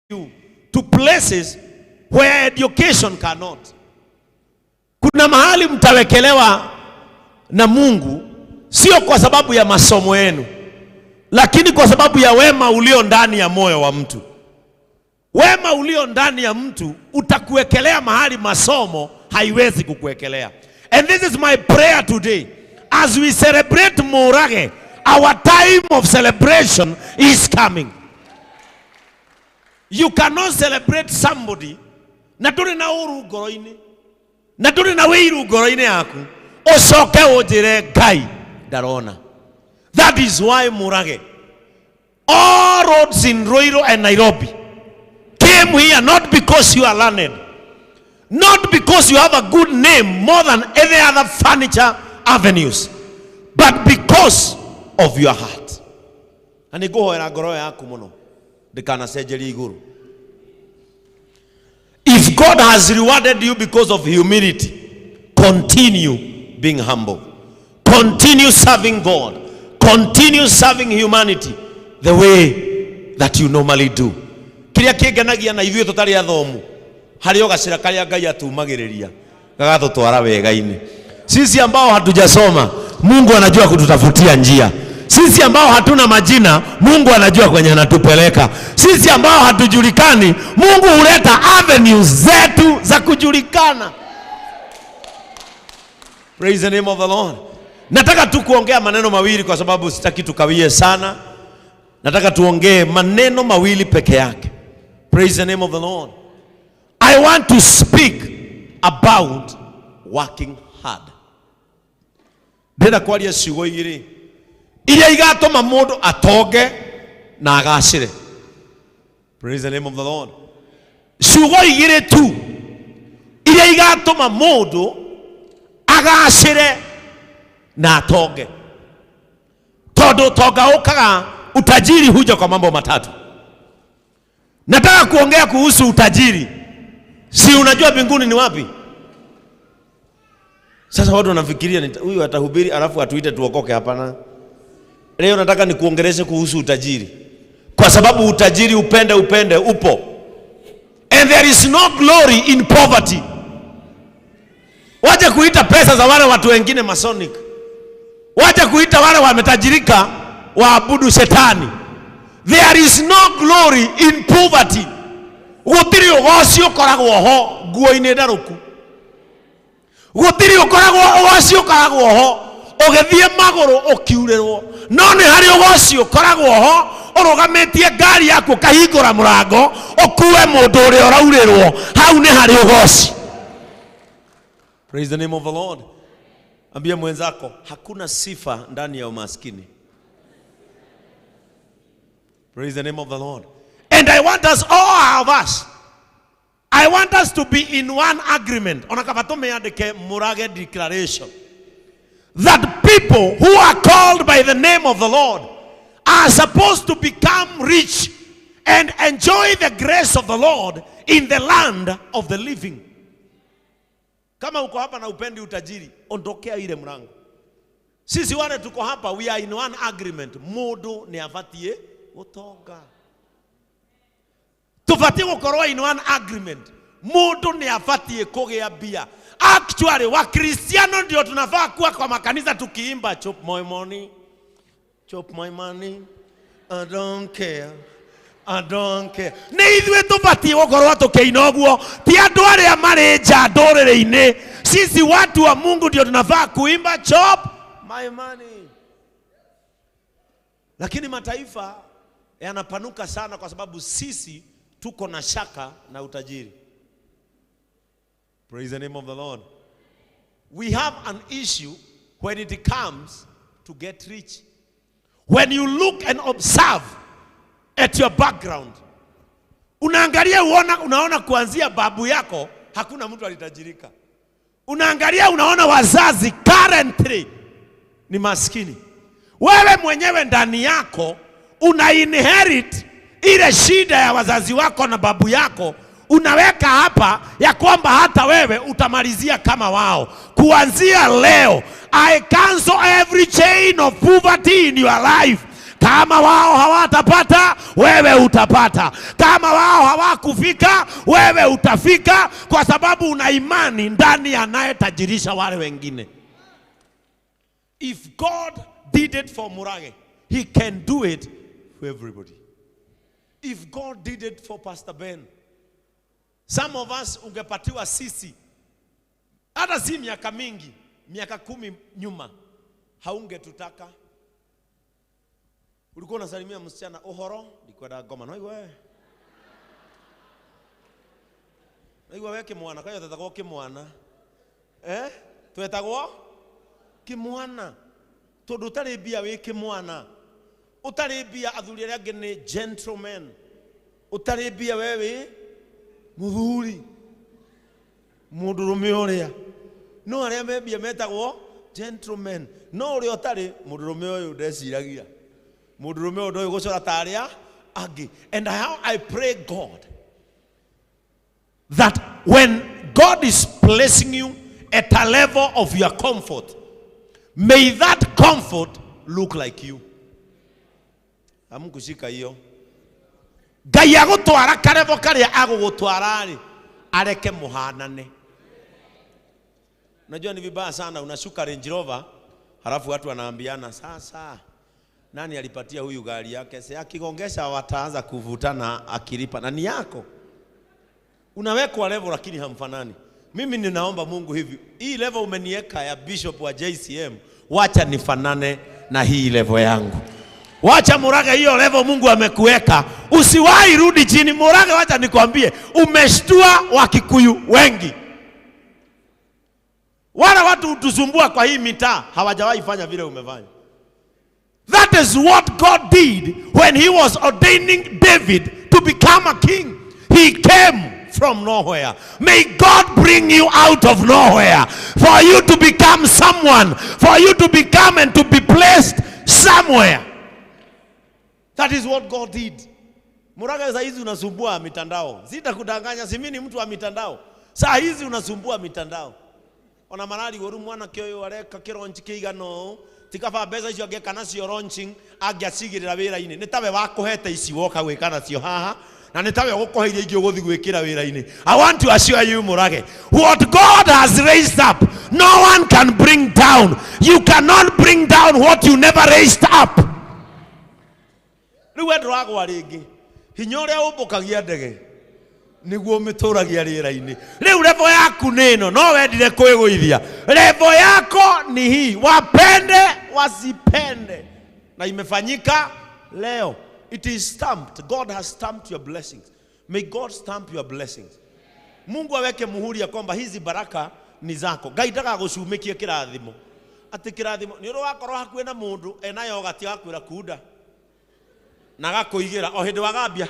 you to places where education cannot. Kuna mahali mtawekelewa na Mungu, sio kwa sababu ya masomo yenu, lakini kwa sababu ya wema ulio ndani ya moyo wa mtu. Wema ulio ndani ya mtu utakuwekelea mahali masomo haiwezi kukuwekelea. And this is my prayer today. As we celebrate Murage, our time of celebration is coming. You cannot celebrate somebody na ndũrĩ na ũru ngoro-inĩ, na ndũrĩ na wĩiru ngoro-inĩ yaku, ũcoke ũnjĩre Ngai ndarona. That is why Murage, all roads in Ruiru and Nairobi came here not because you are learned, not because you have a good name more than any other furniture avenues, but because of your heart. Na nĩngũhoera ngoro yaku mũno ndĩkanacenjerie igũrũ. If God has rewarded you because of humility, continue being humble. Continue serving God. Continue serving humanity the way that you normally do. Kĩrĩa kĩngenagia na ithuĩ tũtarĩ athomu, harĩ o gacĩra karĩa Ngai atumagĩrĩria gagatũtwara wega-inĩ. Sisi ambao hatujasoma, Mungu anajua kututafutia njia. Sisi ambao hatuna majina, Mungu anajua kwenye anatupeleka. Sisi ambao hatujulikani, Mungu huleta avenues zetu za kujulikana. Praise the name of the Lord. Nataka tu kuongea maneno mawili kwa sababu sitaki tukawie sana. Nataka tuongee maneno mawili peke yake. Praise the name of the Lord. I want to speak about working hard. Ndĩrenda kwaria ciugo igĩrĩ iria igatũma mũndũ atonge na agacĩre. Praise the name of the Lord. Ciugo igĩrĩ tu iria igatũma mũndũ agacĩre na atonge, tondũ ũtonga ũkaga, utajiri huja kwa mambo matatu. Nataka kuongea kuhusu utajiri. Si unajua mbinguni ni wapi? Sasa watu wanafikiria huyu atahubiri alafu atuite tuokoke. Hapana. Leo nataka nikuongeleshe kuhusu utajiri, kwa sababu utajiri, upende upende, upo. And there is no glory in poverty. Wacha kuita pesa za wale watu wengine Masonic. Wacha kuita wale wametajirika waabudu shetani. There is no glory in poverty. Gũtirĩ ũgoci ũkoragwo ho nguo-inĩ ndarũku. Gũtirĩ ũkoragwo ũgoci ũkoragwo ho ũgĩthiĩ magũrũ ũkiurĩrwo. No nĩ harĩ ũgoci ũkoragwo ho ũrũgamĩtie ngari yaku ũkahingũra mũrango ũkue mũndũ ũrĩa ũraurĩrwo. Hau nĩ harĩ ũgoci. Praise the name of the Lord. Ambia mwenzako, hakuna sifa ndani ya umaskini. Praise the name of the Lord. And I want us, all of us, I want us to be in one agreement. Ona kaba tumeandike Murage Declaration. That people who are called by the name of the Lord are supposed to become rich and enjoy the grace of the Lord in the land of the living. Kama uko hapa na upendi utajiri, ondokea ile mlango. Sisi wale tuko hapa, we are in one agreement. Mundu ni abatie gutonga. Tubatie gukorwo in one agreement. Mundu ni abatie kugĩa mbia. Actually, Wakristiano ndio tunafaa kuwa kwa makanisa tukiimba chop my money, chop my money, I don't care, I don't care. Nĩ ithuĩ tũbatiĩ gũkorwo tũkĩina ũguo, ti andũ arĩa marĩ nja ndũrĩrĩ-inĩ. Sisi watu wa Mungu ndio tunafaa kuimba chop my money. Lakini mataifa yanapanuka sana kwa sababu sisi tuko na shaka na utajiri. Praise the name of the Lord. We have an issue when it comes to get rich. When you look and observe at your background, unaangalia unaona kuanzia babu yako hakuna mtu alitajirika. Unaangalia unaona wazazi currently ni maskini. Wewe mwenyewe ndani yako una inherit ile shida ya wazazi wako na babu yako, unaweka hapa ya kwamba hata wewe utamalizia kama wao. Kuanzia leo, I cancel every chain of poverty in your life. Kama wao hawatapata, wewe utapata. Kama wao hawakufika, wewe utafika, kwa sababu una imani ndani anayetajirisha wale wengine. If God did it for Murage, he can do it for everybody. If God did it for Pastor Ben, some of us ungepatiwa sisi, hata si miaka mingi, miaka 10 nyuma, haungetutaka. Ulikuwa unasalimia msichana, uhoro, ndikwenda ngoma, no igwe. No igwe we kimwana, kwa hiyo twetagwo kimwana. Twetagwo kimwana. Tondu utarĩ mbia wĩ kimwana. Utarĩ mbia athuri arĩa angĩ nĩ gentlemen. Utarĩ mbia we wĩ muthuri, mũndũrũme ũrĩa. No arĩa me mbia metagwo gentlemen. No ũrĩa ũtarĩ, mũndũrũme ũyũ ndeciragia. Mũndũrũme ũyũ ndoĩ gũcora ta arĩa angĩ. And how I pray God that when God is placing you at a level of your comfort, may that comfort look like you. Hamkushika hiyo. Ngai agũtwara karevo karĩa agũgũtwara rĩ, areke muhanane. Unajua ni vibaya sana, unashuka Range Rover halafu watu wanaambiana sasa nani alipatia huyu gari yake? Si akigongesha wataanza kuvutana akilipa, na ni yako. Unawekwa level lakini hamfanani. Mimi ninaomba Mungu hivi, hii level umeniweka ya bishop wa JCM, wacha nifanane na hii level yangu. Wacha Murage, hiyo level Mungu amekuweka, usiwahi rudi chini. Murage, wacha nikwambie, umeshtua Wakikuyu wengi. Wala watu hutusumbua kwa hii mitaa hawajawahi fanya vile umefanya. That is what God did when he was ordaining David to become a king. He came from nowhere. May God bring you out of nowhere for you to become someone, for you to become and to be placed somewhere. That is what God did. Murage, saa hizi unasumbua mitandao. Sitakudanganya, si mimi ni mtu wa mitandao. Saa hizi unasumbua mitandao. Ona marari goru mwanake ũyũ areka kĩronji kĩigana ũũ, ti kaba mbeca icio angĩeka nacio launching angĩacigĩrĩra wĩra-inĩ. Nĩ tawe wakũhete ici woka gwĩka nacio haha, na nĩ tawe ũgũkũhe iria ingĩ ũgũthiĩ gwĩkĩra wĩra-inĩ. I want to assure you, Murage, what God has raised up, no one can bring down. You cannot bring down what you never raised up. Rĩu we ndũragwa rĩngĩ, hinya ũrĩa ũmbũkagia ndege niguo ũmĩtũragia rĩera-inĩ. Rĩu level yaku nĩ ĩno, no wendire kwĩgũithia. Level yako ni hii, wapende wasipende, na imefanyika leo. It is stamped. God has stamped your blessings. May God stamp your blessings. Mungu aweke muhuri ya kwamba hizi baraka ni zako. Ngai ndagagũcumikie kĩrathimo, atĩ kĩrathimo nĩ ũrĩ wakorwo hakuhĩ na mũndũ ena yogati agakwĩra kunda na agakũigĩra o hĩndĩ wagambia,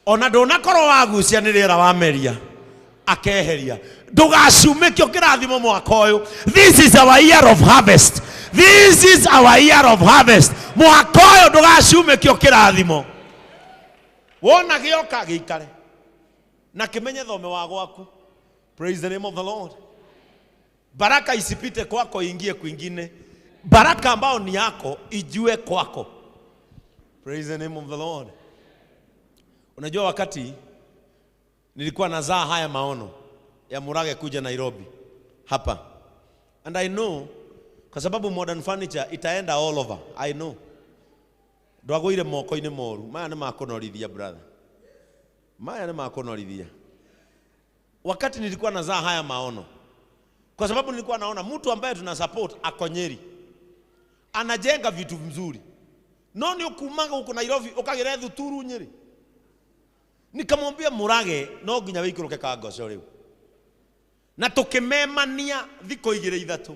ona ndũnakorwo wagucia nĩ rĩera wameria akeheria. Ndũgacumĩkio kĩrathimo mwaka ũyũ. This is our year of harvest. This is our year of harvest. Mwaka ũyũ ndũgacumĩkio kĩrathimo. Wona gĩoka gĩikare na kĩmenye thome wa gwaku. Praise the name of the Lord. Baraka isipite kwako ingie kwingine. Baraka ambao ni yako ijue kwako. Praise the name of the Lord. Unajua wakati nilikuwa nazaa haya maono ya Murage kuja Nairobi hapa, and I know kwa sababu Modern Furniture itaenda all over. I know ndwagũire moko-inĩ moru. Maya nĩ makũnorithia brother, maya nĩ makũnorithia. Wakati nilikuwa nazaa haya maono, kwa sababu nilikuwa naona mtu ambaye tuna support ako Nyeri anajenga vitu mzuri, no nĩ ũkumaga huko Nairobi ũkagĩra thuturu Nyeri. Nikamwambia Murage no nginya wĩikũrũke Kangoco rĩu, na tũkĩmemania thikũ igĩrĩ ithatũ,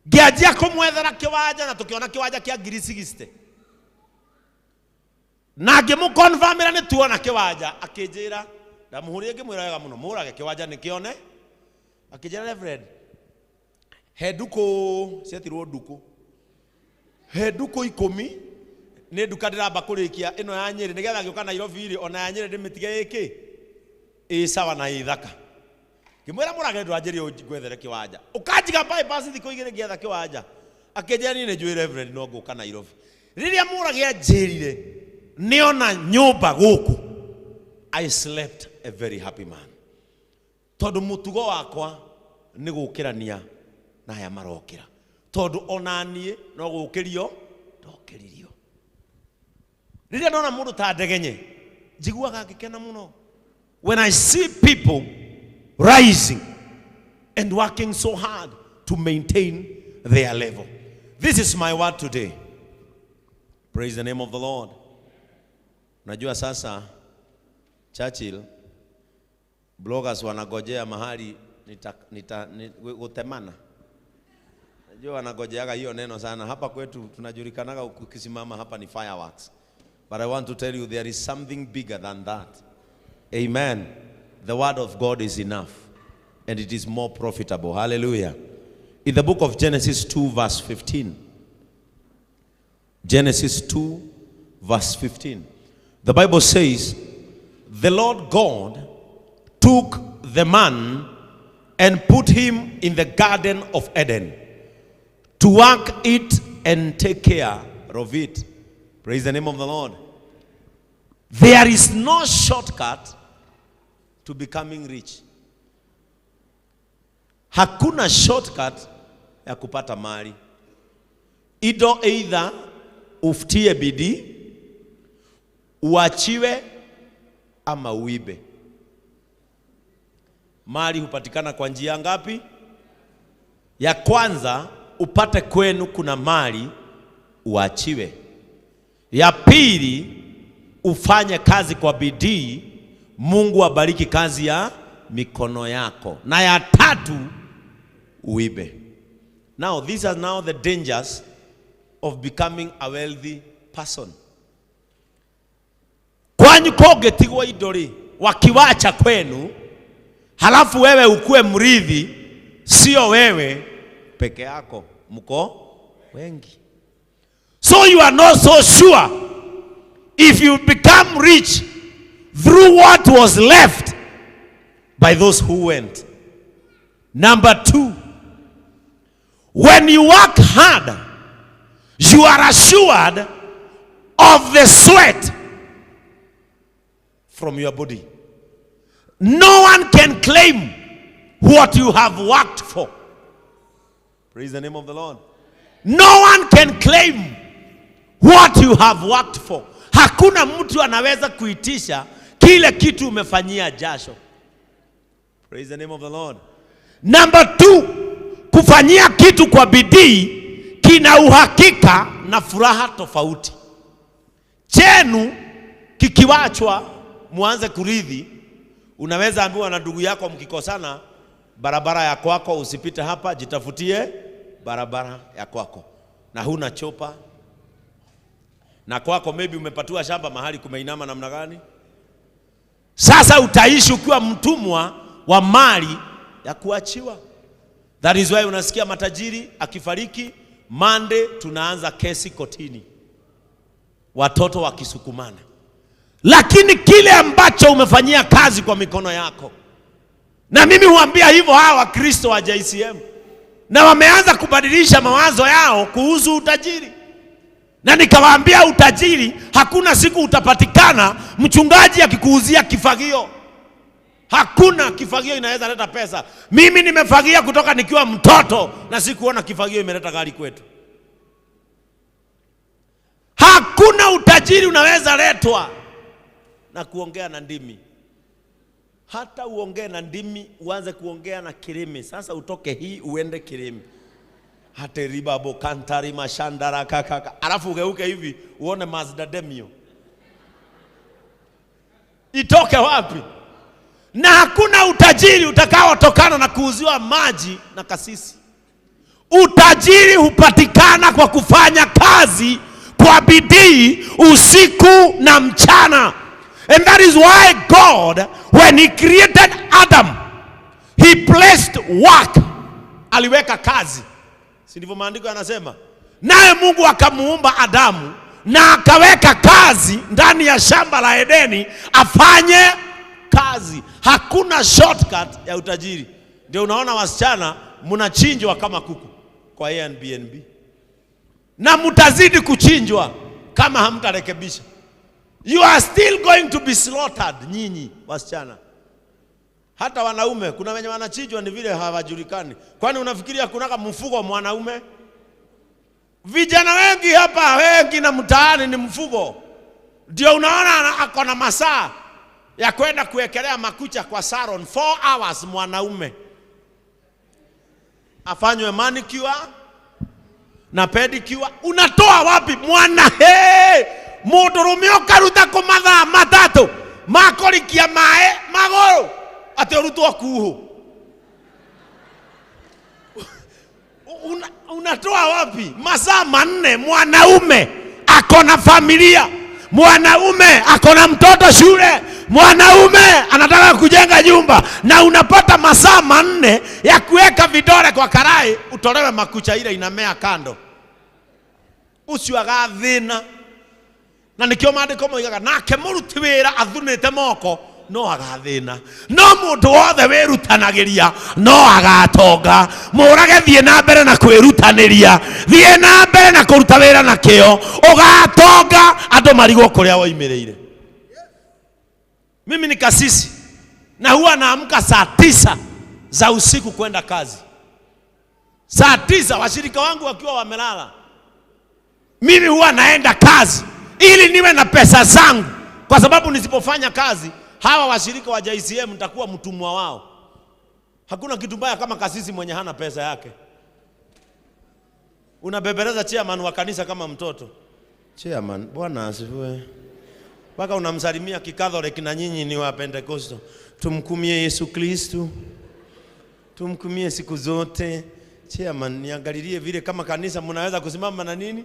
ngĩanjia kũmwethera kĩwanja na tũkĩona kĩwanja kĩa 60,000, na ngĩmũconfirmĩra nĩ tuona kĩwanja. Akĩnjĩra, ndamũhũrire ngĩmwĩra wega mũno, Murage kĩwanja nĩ kĩone. Akĩnjĩra, Reverend, he ndukũ cietirwo ndukũ, he ndukũ 10 nĩ nduka ndĩramba kũrĩkia ĩno ya Nyĩrĩ nĩgetha ngĩũka Nairobi rĩ, ona ya Nyĩrĩ ndĩmĩtige ĩkĩ ĩ sawa na ĩ thaka. Ngĩmwĩra Murage ndũranjĩrie ngwethere kĩwanja, ũkanjiga bypass thikũ igĩrĩ ngĩetha kĩwanja. Akĩnjĩra niĩ nĩ njũĩ Reverend no ngũka Nairobi. Rĩrĩa Murage anjĩrire nĩona nyũmba gũkũ, I slept a very happy man, tondũ mũtugo wakwa nĩ gũkĩrania na aya marokĩra, tondũ ona niĩ no gũkĩrio ndokĩririo. Rĩrĩa ndona mũndũ ta Ndegenye njiguaga ngĩkena mũno. When I see people rising and working so hard to maintain their level. This is my word today. Praise the name of the Lord. Unajua sasa Churchill, bloggers wanagojea mahali gutemana. Najua wanagojeaga hiyo neno sana. Hapa kwetu tunajulikanaga ukisimama hapa ni fireworks. But I want to tell you there is something bigger than that. Amen. The word of God is enough and it is more profitable. Hallelujah. In the book of Genesis 2 verse 15. Genesis 2 verse 15. The Bible says, the Lord God took the man and put him in the garden of Eden to work it and take care of it. Praise the name of the Lord. There is no shortcut to becoming rich. Hakuna shortcut ya kupata mali. Ido either ufutie bidii, uachiwe ama uibe. Mali hupatikana kwa njia ngapi? Ya kwanza, upate kwenu kuna mali uachiwe. Ya pili, ufanye kazi kwa bidii, Mungu abariki kazi ya mikono yako. Na ya tatu, uibe. Now, these are now the dangers of becoming a wealthy person. Kwanyu kũngĩtigwo indo rĩ, wakiwacha kwenu, halafu wewe ukue mrithi, sio wewe peke yako, mko wengi. So you are not so sure if you become rich through what was left by those who went. Number two, when you work hard, you are assured of the sweat from your body. No one can claim what you have worked for. Praise the name of the Lord. No one can claim what you have worked for. Hakuna mtu anaweza kuitisha kile kitu umefanyia jasho. Praise the name of the Lord. Number two, kufanyia kitu kwa bidii kina uhakika na furaha tofauti. Chenu kikiwachwa muanze kurithi, unaweza ambiwa na ndugu yako mkikosana, barabara ya kwako usipite hapa, jitafutie barabara ya kwako. Na huna chopa. Na kwako maybe umepatiwa shamba mahali kumeinama namna gani? Sasa utaishi ukiwa mtumwa wa mali ya kuachiwa. That is why unasikia matajiri akifariki, Monday tunaanza kesi kotini, watoto wakisukumana. Lakini kile ambacho umefanyia kazi kwa mikono yako, na mimi huambia hivyo hawa Wakristo wa JCM, na wameanza kubadilisha mawazo yao kuhusu utajiri. Na nikawaambia utajiri hakuna siku utapatikana mchungaji akikuuzia kifagio. Hakuna kifagio inaweza leta pesa. Mimi nimefagia kutoka nikiwa mtoto na sikuona kifagio imeleta gari kwetu. Hakuna utajiri unaweza letwa na kuongea na ndimi. Hata uongee na ndimi, uanze kuongea na kirimi. Sasa utoke hii uende kirimi. Hate ribabo kantari mashandara kakaka. Alafu ugeuke hivi uone Mazda Demio. Itoke wapi? Na hakuna utajiri utakaotokana na kuuziwa maji na kasisi. Utajiri hupatikana kwa kufanya kazi kwa bidii usiku na mchana. And that is why God, when he created Adam, he placed work. Aliweka kazi. Si ndivyo maandiko yanasema? Naye Mungu akamuumba Adamu na akaweka kazi ndani ya shamba la Edeni afanye kazi. Hakuna shortcut ya utajiri. Ndio unaona wasichana mnachinjwa kama kuku kwa Airbnb. Na mtazidi kuchinjwa kama hamtarekebisha. You are still going to be slaughtered, nyinyi wasichana. Hata wanaume kuna wenye wanachinjwa ni vile hawajulikani. Kwani unafikiria kunaka mfugo mwanaume? Vijana wengi hapa wengi na mtaani ni mfugo. Ndio unaona ako na masaa ya kwenda kuwekelea makucha kwa salon 4 hours mwanaume. Afanywe manicure na pedicure. Unatoa wapi mwana? Hey! Mundurume ukaruta ku mathaa matatu makorikia mae maguru ati urutwo kuhu. Unatoa wapi masaa 4? Mwanaume ako na familia, mwanaume ako na mtoto shule, mwanaume anataka kujenga nyumba, na unapata masaa 4 ya kuweka vidole kwa karai utolewe makucha ile inamea kando. Ucio agathina. Na nikio maandiko moigaga nake muruti wira athunite moko no agathina, no mundu wothe wirutanagiria no agatonga. Murage thie na mbere na kwirutaniria, thie na mbere na kuruta wira na kio, ugatonga andu marigwo kuria woimiriire. Mimi ni kasisi na huwa naamka saa 9 za usiku kwenda kazi. Saa 9 washirika wangu wakiwa wamelala, mimi huwa naenda kazi ili niwe na pesa zangu, kwa sababu nisipofanya kazi hawa washirika wa JCM nitakuwa mtumwa wao. Hakuna kitu mbaya kama kasisi mwenye hana pesa yake. Unabebeleza chairman wa kanisa kama mtoto. Chairman, Bwana asifiwe. Mpaka unamsalimia kikatholiki na nyinyi ni wa Pentecostal. Tumkumie Yesu Kristo. Tumkumie siku zote. Chairman, niangalilie vile kama kanisa mnaweza kusimama na nini?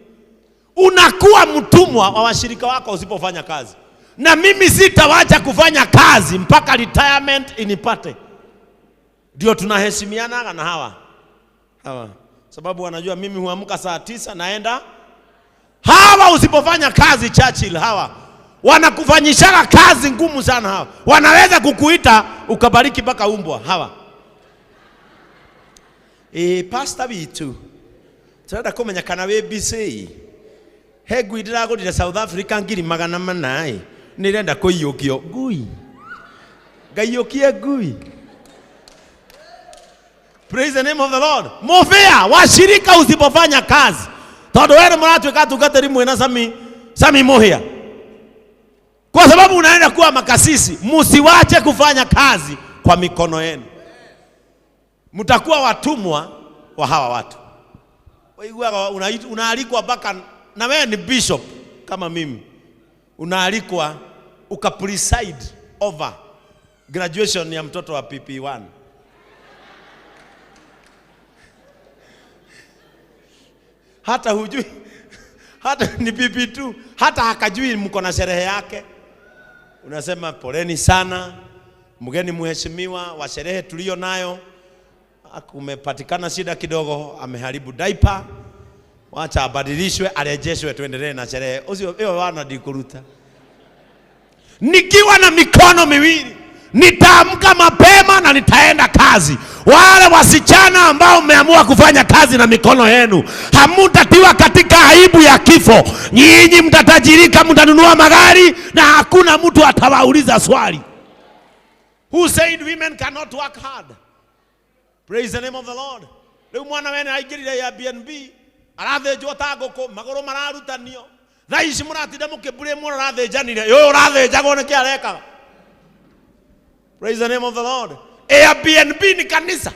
Unakuwa mtumwa wa washirika wako usipofanya kazi. Na mimi sitawacha kufanya kazi mpaka retirement inipate. Ndio tunaheshimiana na hawa. Hawa. Sababu wanajua mimi huamka saa 9 naenda. Hawa usipofanya kazi Churchill, hawa wanakufanyishana kazi ngumu sana hawa. Wanaweza kukuita ukabariki mpaka umbwa hawa. Pastor bitu. Turenda kumenya kana we BC. He ngui ndiragũrire South Africa 400,000. Nĩrenda kũiyũkio ngui. Ngaiyũkie ngui. Praise the name of the Lord. Mofea washirika usipofanya kazi. Tondu wewe mratuika tungatĩri mwena Sami Muhia. Kwa sababu unaenda kuwa makasisi, msiwache kufanya kazi kwa mikono yenu. Mtakuwa watumwa wa hawa watu. Unaalikwa mpaka na wewe ni bishop kama mimi. Unaalikwa ukapreside over graduation ya mtoto wa PP1. Hata hujui, hata ni PP2, hata hakajui mko na sherehe yake. Unasema poleni sana, mgeni mheshimiwa wa sherehe tulio nayo, kumepatikana shida kidogo, ameharibu diaper, wacha abadilishwe, arejeshwe, tuendelee na sherehe. Usio hiyo wana dikuruta. Nikiwa na mikono miwili, nitaamka mapema na nitaenda kazi. Wale wasichana ambao mmeamua kufanya kazi na mikono yenu, hamutatiwa katika aibu ya kifo. Nyinyi mtatajirika, mtanunua magari na hakuna mtu atawauliza swali. Who said women cannot work hard? Praise the name of the Lord. Leo mwana wene aingirire ya BNB, arathĩnjwo ta ngũkũ, magũrũ mararutanio. Thaa ici mũratinda mũkĩmbũrĩ mũno arathĩnjanire. Ũyũ ũrathĩnjagwo nĩkĩ arekaga? Praise the name of the Lord. Airbnb ni kanisa.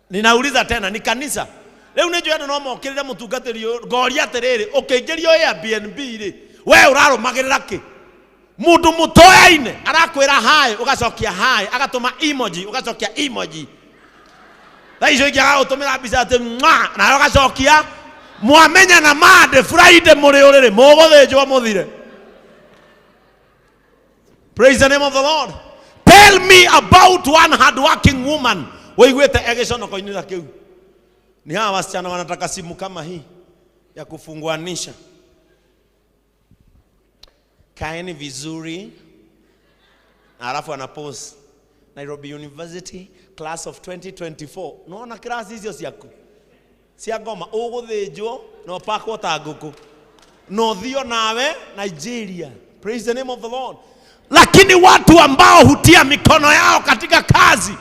Ninauliza tena, ni kanisa. Leo unajua andũ no mokĩrĩre mũtungatĩri ũyũ, ngoria atĩrĩrĩ, ũkĩingĩrio Airbnb rĩ, we ũrarũmagĩrĩra kĩ? Mũndũ mũtoyaine arakwĩra hi, ũgacokia hi, agatũma emoji, ũgacokia emoji. Thaa icio ingĩ agagũtũmĩra mbica atĩ mwa, nawe ũgacokia mwamenya na Monday, Friday mũrĩ ũrĩrĩ, mũgũthĩnjwo mũthire. Praise the name of the Lord. Tell me about one hardworking woman. Waiguete egeconokoinĩ ta kĩu. Ni hawa wasichana wanataka simu kama hii ya kufunguanisha. Kaeni vizuri. Alafu anapost Nairobi University class of 2024. Unaona class hizo ciaku. Cia ngoma ũgũthĩnjwo na ũpakwo ta ngũkũ. Na ũthio nawe Nigeria. Praise the name of the Lord. Lakini watu ambao hutia mikono yao katika kazi,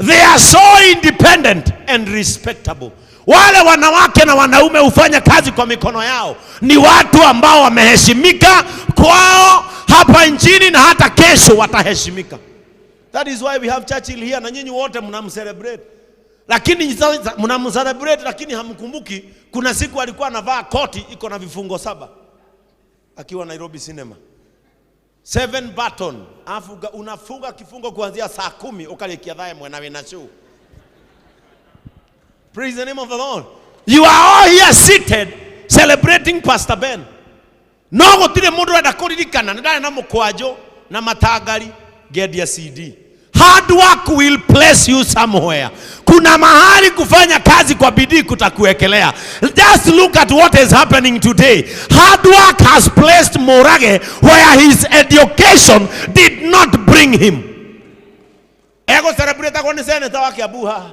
they are so independent and respectable. Wale wanawake na wanaume hufanya kazi kwa mikono yao ni watu ambao wameheshimika kwao hapa nchini na hata kesho wataheshimika. That is why we have Churchill here, na nyinyi wote mnamcelebrate. Lakini mnamcelebrate, lakini hamkumbuki kuna siku alikuwa anavaa koti iko na vifungo 7 akiwa Nairobi Cinema. 7 button. Afu unafunga kifungo kuanzia saa 10 ukalikia thae mwena wina show. Praise the name of the Lord. You are all here seated celebrating Pastor Ben. No gutire mundu enda kuririkana ndari na mukwanjo na matangari ngendia CD. Hard work will place you somewhere. Kuna mahali kufanya kazi kwa bidii kutakuwekelea. Just look at what is happening today. Hard work has placed Murage where his education did not bring him. Ego celebrate kwa ni senator wa Kiambu haha.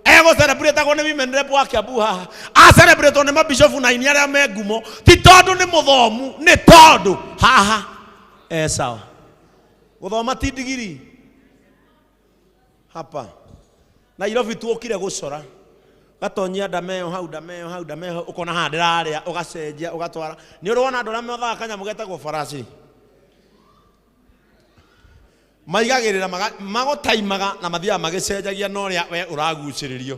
Ego celebrate kwa ni women rep wa Kiambu haha. A celebrate ni mabishofu na ini aria me ngumo. Ti tondu ni muthomu, ni tondu haha. Sawa. Guthoma ti digiri. Hapa Nairobi tuokire gucora gatonyia ndameo hau ndameo hau ndameo ukona haha ndiraria ugacenjia ugatwara ni urona andu aria methaga kanyamũ getagwo farasi Maigagĩrĩra magotaimaga na mathiaga magĩcenjagia na ũrĩa we ũragucĩrĩrio.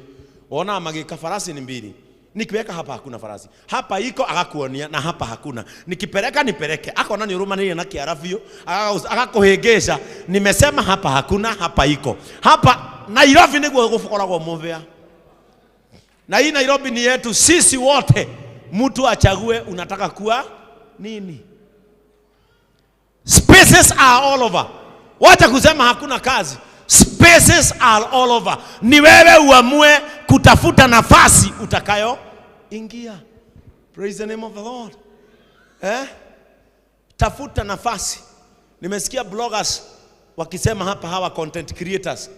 Wonaga magĩka farasi ni mbili. Nikiweka hapa hakuna farasi. Hapa iko agakuonia na hapa hakuna. Nikipeleka nipeleke. Akona ni ũrũmanĩrĩire na kĩara biũ, agakũhĩngĩca. Nimesema hapa hakuna, hapa iko. Hapa Nairobi nĩguo gũkoragwo mũthĩa. Na hii Nairobi ni yetu sisi wote. Mtu achague unataka kuwa nini. Spaces are all over. Wacha kusema hakuna kazi. Spaces are all over. Ni wewe uamue kutafuta nafasi utakayo ingia. Praise the name of the Lord. Tafuta nafasi. Nimesikia bloggers wakisema hapa, hawa content creators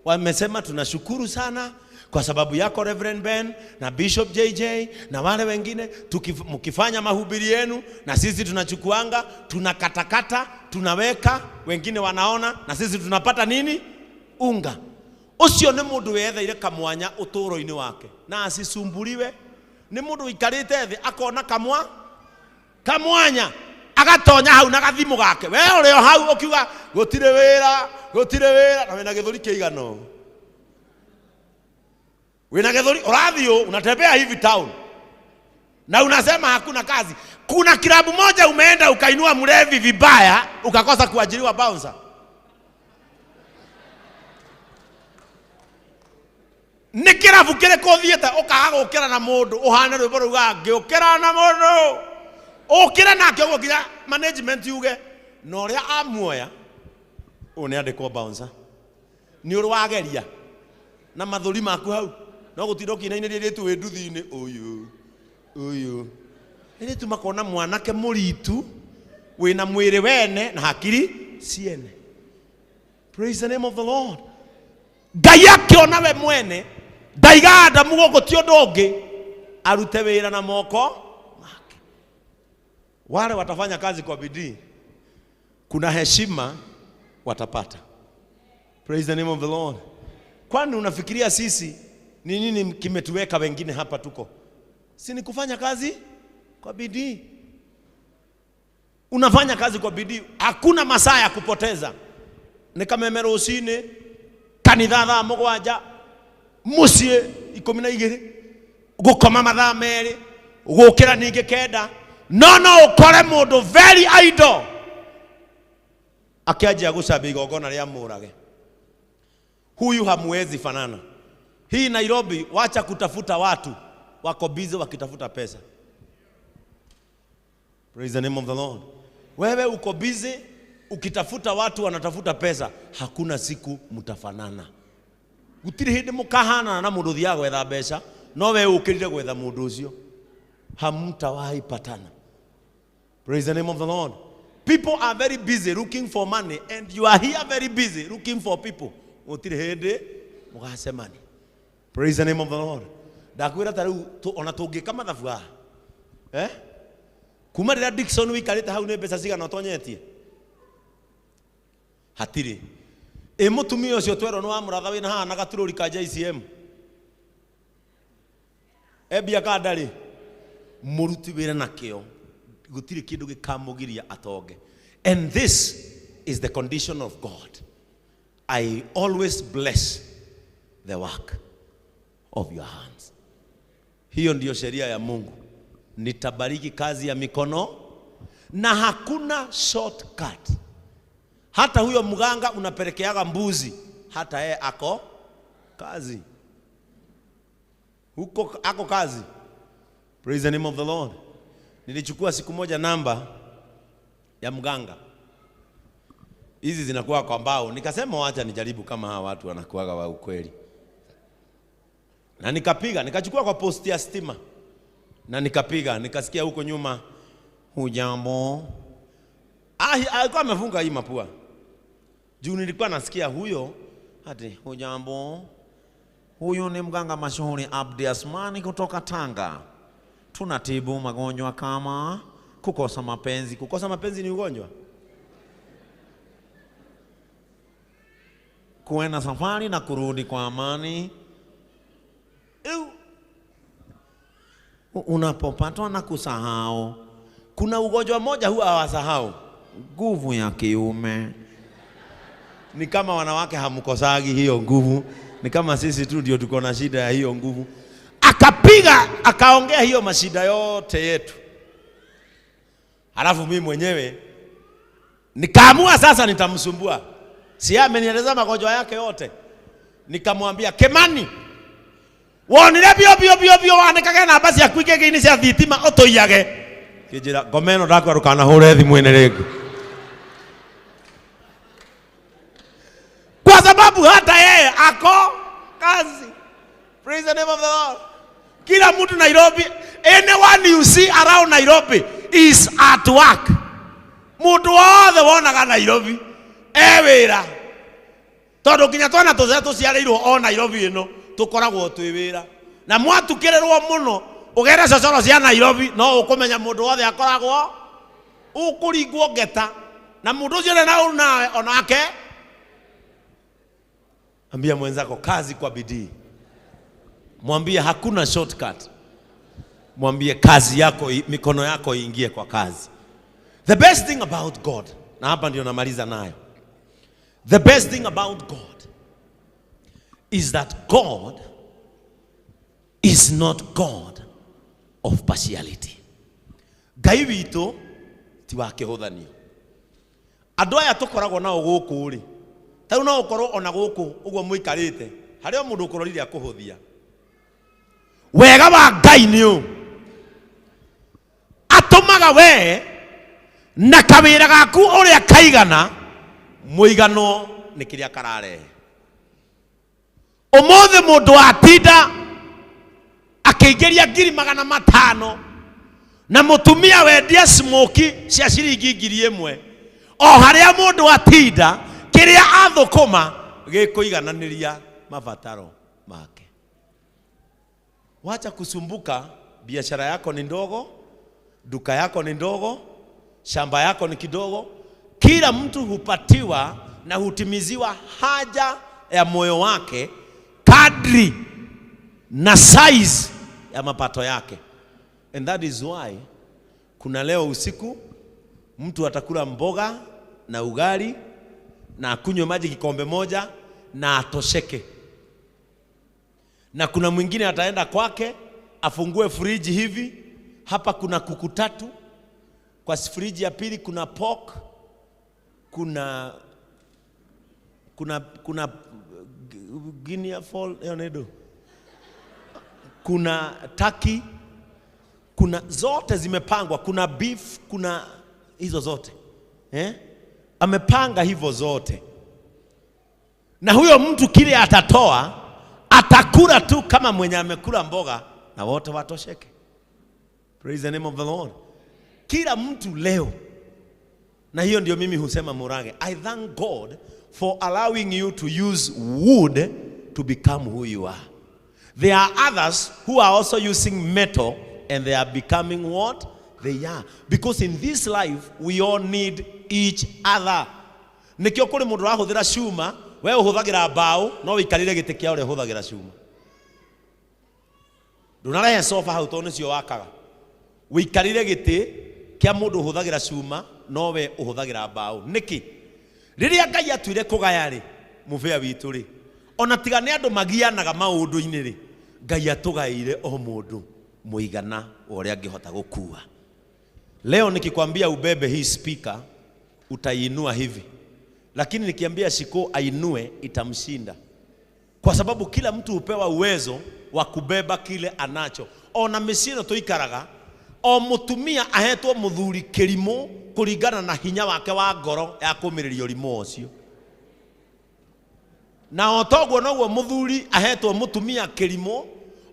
wamesema tunashukuru sana kwa sababu yako Reverend Ben na Bishop JJ na wale wengine, mkifanya mahubiri yenu na sisi tunachukuanga, tunakatakata, tunaweka, wengine wanaona na sisi tunapata nini? Unga. Ucio ni mundu wetheire kamwanya uturo-ini wake na asisumbuliwe. Ni mundu wikarite thi akona kamwanya agatonya hau na gathimu gake. We uri o hau ukiuga gutire wira, gutire wira, na wina githuri kiigana. Wina githuri urathio unatembea hivi town na unasema hakuna kazi. Kuna kilabu moja umeenda ukainua mlevi vibaya ukakosa kuajiriwa bouncer. Nĩ kĩrabu kĩrĩkũ ũthiĩte ũkaga gũkĩra na mũndũ ũhane rwĩmbo rũugaga ngĩũkĩra na mũndũ ũkĩre nake ũguo nginya management yuge na ũrĩa amuoya ũyũ nĩ andĩkwo bouncer. Nĩ ũrĩ wageria na mathũri maku hau no gũtinda ũkĩinainĩria airĩtu wĩ nduthi-inĩ ũyũ ũyũ. Airĩtu makona mwanake mũritu wĩna mwĩrĩ wene na hakiri ciene. Praise the name of the Lord. Ngai akiona we mwene ndaiga Adamu gũkũ ti ũndũ ũngĩ arute wĩra na moko make. Wale watafanya kazi kwa bidii, kuna heshima watapata. Praise the name of the Lord. Kwani unafikiria sisi ni nini kimetuweka wengine hapa tuko? Si ni kufanya kazi kwa bidii. Unafanya kazi kwa bidii, hakuna masaa ya kupoteza. Ni kameme rũcinĩ, kanitha thaa mũgwanja, mũciĩ 12, gũkoma mathaa 2, gũkĩra ningĩ 9. No ũkore mũndũ very idle akĩanjia gũcambia igongona rĩa Mũrage. Huyu hamuwezi fanana. Hii Nairobi, wacha kutafuta watu wako busy wakitafuta pesa. Praise the name of the Lord. Wewe uko busy ukitafuta watu wanatafuta pesa, hakuna siku mtafanana. Gutiri hindi mukahana na mundu thiaga gwetha mbeca, no we ukirire gwetha mundu ucio, hamtawahi patana. Praise the name of the Lord. People are very busy looking for money and you are here very busy looking for people. Gutiri hindi mugacemania. Praise the name of the Lord. Ndakwira ta riu ona tungika mathabu haha. Kuma rĩrĩa Dickson wikarĩte hau nĩ mbeca cigana ũtonyetie? Hatirĩ. Ĩ mũtumia ũcio twerwo nĩ wa mũratha wĩna haha na gaturũri ka JCM. Embia ka ndarĩ. Mũruti wĩra na kĩo. Gũtirĩ kĩndũ gĩkamũgiria atonge. And this is the condition of God. I always bless the work of your hands. Hiyo ndiyo sheria ya Mungu. Nitabariki kazi ya mikono na hakuna shortcut. Hata huyo mganga unapelekeaga mbuzi, hata yeye ako kazi. Huko ako kazi. Praise the name of the Lord. Nilichukua siku moja namba ya mganga. Hizi zinakuwa kwa mbao. Nikasema wacha nijaribu kama hawa watu wanakuaga wa ukweli. Na nikapiga, nikachukua kwa posti ya stima. Na nikapiga, nikasikia huko nyuma, hujambo. Alikuwa amefunga hii mapua. Juu nilikuwa nasikia huyo ati hujambo. Huyu ni mganga mashuhuri Abdi Asmani kutoka Tanga. Tunatibu magonjwa kama kukosa mapenzi. Kukosa mapenzi ni ugonjwa? Kuenda safari na kurudi kwa amani. Unapopatwa na kusahau. Kuna ugonjwa moja huwa hawasahau. Nguvu ya kiume. Ni kama wanawake hamkosagi hiyo nguvu, ni kama sisi tu ndio tuko na shida ya hiyo nguvu. Akapiga akaongea hiyo mashida yote yetu, halafu mimi mwenyewe nikaamua sasa nitamsumbua. Si yeye amenieleza magonjwa yake yote, nikamwambia Kimani, wonire bio bio bio bio wanĩkage namba ciaku ikĩngĩ-inĩ cia thitima ũtũiyage. Kĩnjĩra ngoma ĩno ndakwa ndũkanahũre thimũ ĩno rĩngĩ, kwa sababu hata yeye ako kazi. Praise the name of the Lord. Kila mtu Nairobi, anyone you see around Nairobi is at work. Mundu wothe wonaga Nairobi e wĩra, tondũ nginya twana tũrĩa tũciarĩirwo o Nairobi ĩno tũkoragwo twĩ wĩra, na mwatukĩrĩrwo mũno ũgere cocoro cia Nairobi no ũkũmenya mũndũ wothe akoragwo ũkũringwo ngeta na mũndũ ũcio ũrĩ na ũru nawe onake. Ambia mwenzako kazi kwa bidii, mwambie hakuna shortcut, mwambie kazi yako, mikono yako iingie kwa kazi. The best thing about God, na hapa ndio namaliza nayo. The best thing about God is that God is not God of partiality. Ngai witũ ti wa kĩhũthanio. Andũ aya tũkoragwo nao gũkũ rĩ, ta rĩu no ũkorwo ona gũkũ ũguo mũikarĩte, harĩ o mũndũ ũkũrorire akũhũthia. Wega wa Ngai nĩ ũũ, atũmaga we na kawĩra gaku ũrĩa kaigana mũigano nĩ kĩrĩa kararehe. Ũmũthĩ mũndũ atinda akĩingĩria 500,000 na mũtumia wendia smoki cia ciringi 1,000, o harĩa mũndũ atinda kĩrĩa athũkũma gĩkũigananĩria mabataro make. Wacha kusumbuka, biashara yako ni ndogo, duka yako ni ndogo, shamba yako ni kidogo. Kila mtu hupatiwa na hutimiziwa haja ya moyo wake kadri na size ya mapato yake. And that is why kuna leo usiku mtu atakula mboga na ugali na akunywe maji kikombe moja na atosheke. Na kuna mwingine ataenda kwake afungue friji hivi, hapa kuna kuku 3, kwa friji ya pili kuna pork, kuna Guinea fowl, kuna turkey, kuna zote zimepangwa, kuna beef, kuna hizo zote. Amepanga hivyo zote. Na huyo mtu kile atatoa atakula tu kama mwenye amekula mboga na wote watosheke. Praise the name of the Lord. Kila mtu leo, na hiyo ndio mimi husema Murage, I thank God for allowing you to use wood to become who you are. There are others who are also using metal and they are becoming what they are. Because in this life we all need each other. Nikio kuri mundu rahuthira cuma, we uhuthagira mbao, no wikarire giti kia uria uhuthagira cuma. Ndunarehe sofa hau tondu nicio wakaga. Wikarire giti kia mundu uhuthagira cuma, no we uhuthagira mbao. Niki? Riria Ngai atuire kugaya ri, mubea witu ri, ona tiga nĩ andũ magianaga maũndũ-inĩ rĩ, Ngai atũgaĩire o mũndũ mũigana wa ũrĩa angĩhota gũkua. Leo nikikwambia ubebe hii speaker utaiinua hivi, lakini nikiambia Shiko ainue itamshinda, kwa sababu kila mtu hupewa uwezo wa kubeba kile anacho. Ona mĩciĩ ĩno tũikaraga, o mũtumia ahetwo mũthuri kĩrimũ kũringana na hinya wake wa ngoro ya kũmĩrĩria ũrimũ ũcio. Na o toguo noguo mũthuri ahetwo mũtumia kĩrimũ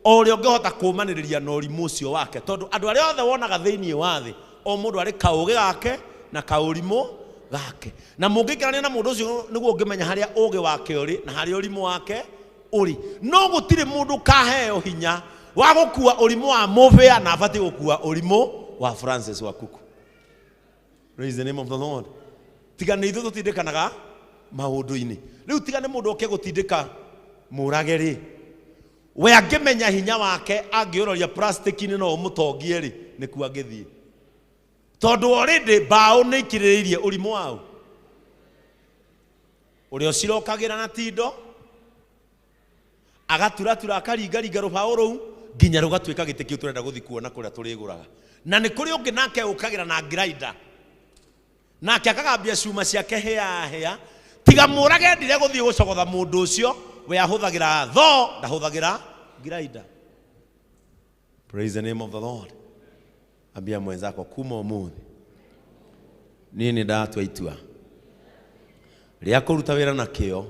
o ũrĩa ũngĩhota kũmanĩrĩria na ũrimũ ũcio wake, tondũ andũ arĩa othe wonaga thĩinĩ wa thĩ o mũndũ arĩ kaũgĩ gake na kaũrimũ gake, na mũngĩikarania na mũndũ ũcio nĩguo ũngĩmenya harĩa ũgĩ wake ũrĩ na harĩa ũrimũ wake ũrĩ. No gũtirĩ mũndũ kaheo hinya wa gũkua ũrimũ wa mũbĩa na abatiĩ gũkua ũrimũ wa Francis Wakuku. Praise the name of the Lord. Tiga nĩ ithuĩ tũtindĩkanaga maũndũ-inĩ. Rĩu tiga nĩ mũndũ oke gũtindĩka Mũrage rĩ, we angĩmenya hinya wake angĩũroria plastic-inĩ no ũmũtongie rĩ, nĩkuo angĩthiĩ, tondũ already mbaũ nĩ ikirĩrĩirie ũrimũ wao. Ũrĩa ũcirokagira na tindo agaturatura akaringaringa rũbaũ rũu nginya rũgatuĩka gĩtĩ kĩu tũrenda gũthiĩ kuona kũrĩa tũrĩgũraga. Na nĩ kũrĩ ũngĩ nake ũkagĩra na grinder, nake akagambia cuma ciake hĩa hĩa. Tiga Mũrage endire gũthiĩ gũcogotha mũndũ ũcio, we ahũthagĩra tho, ndahũthagĩra grinder. Praise the name of the Lord. Ambia mwenzako, kuma ũmũthĩ niĩ nĩ ndatua itua rĩa kũruta wĩra na kĩo,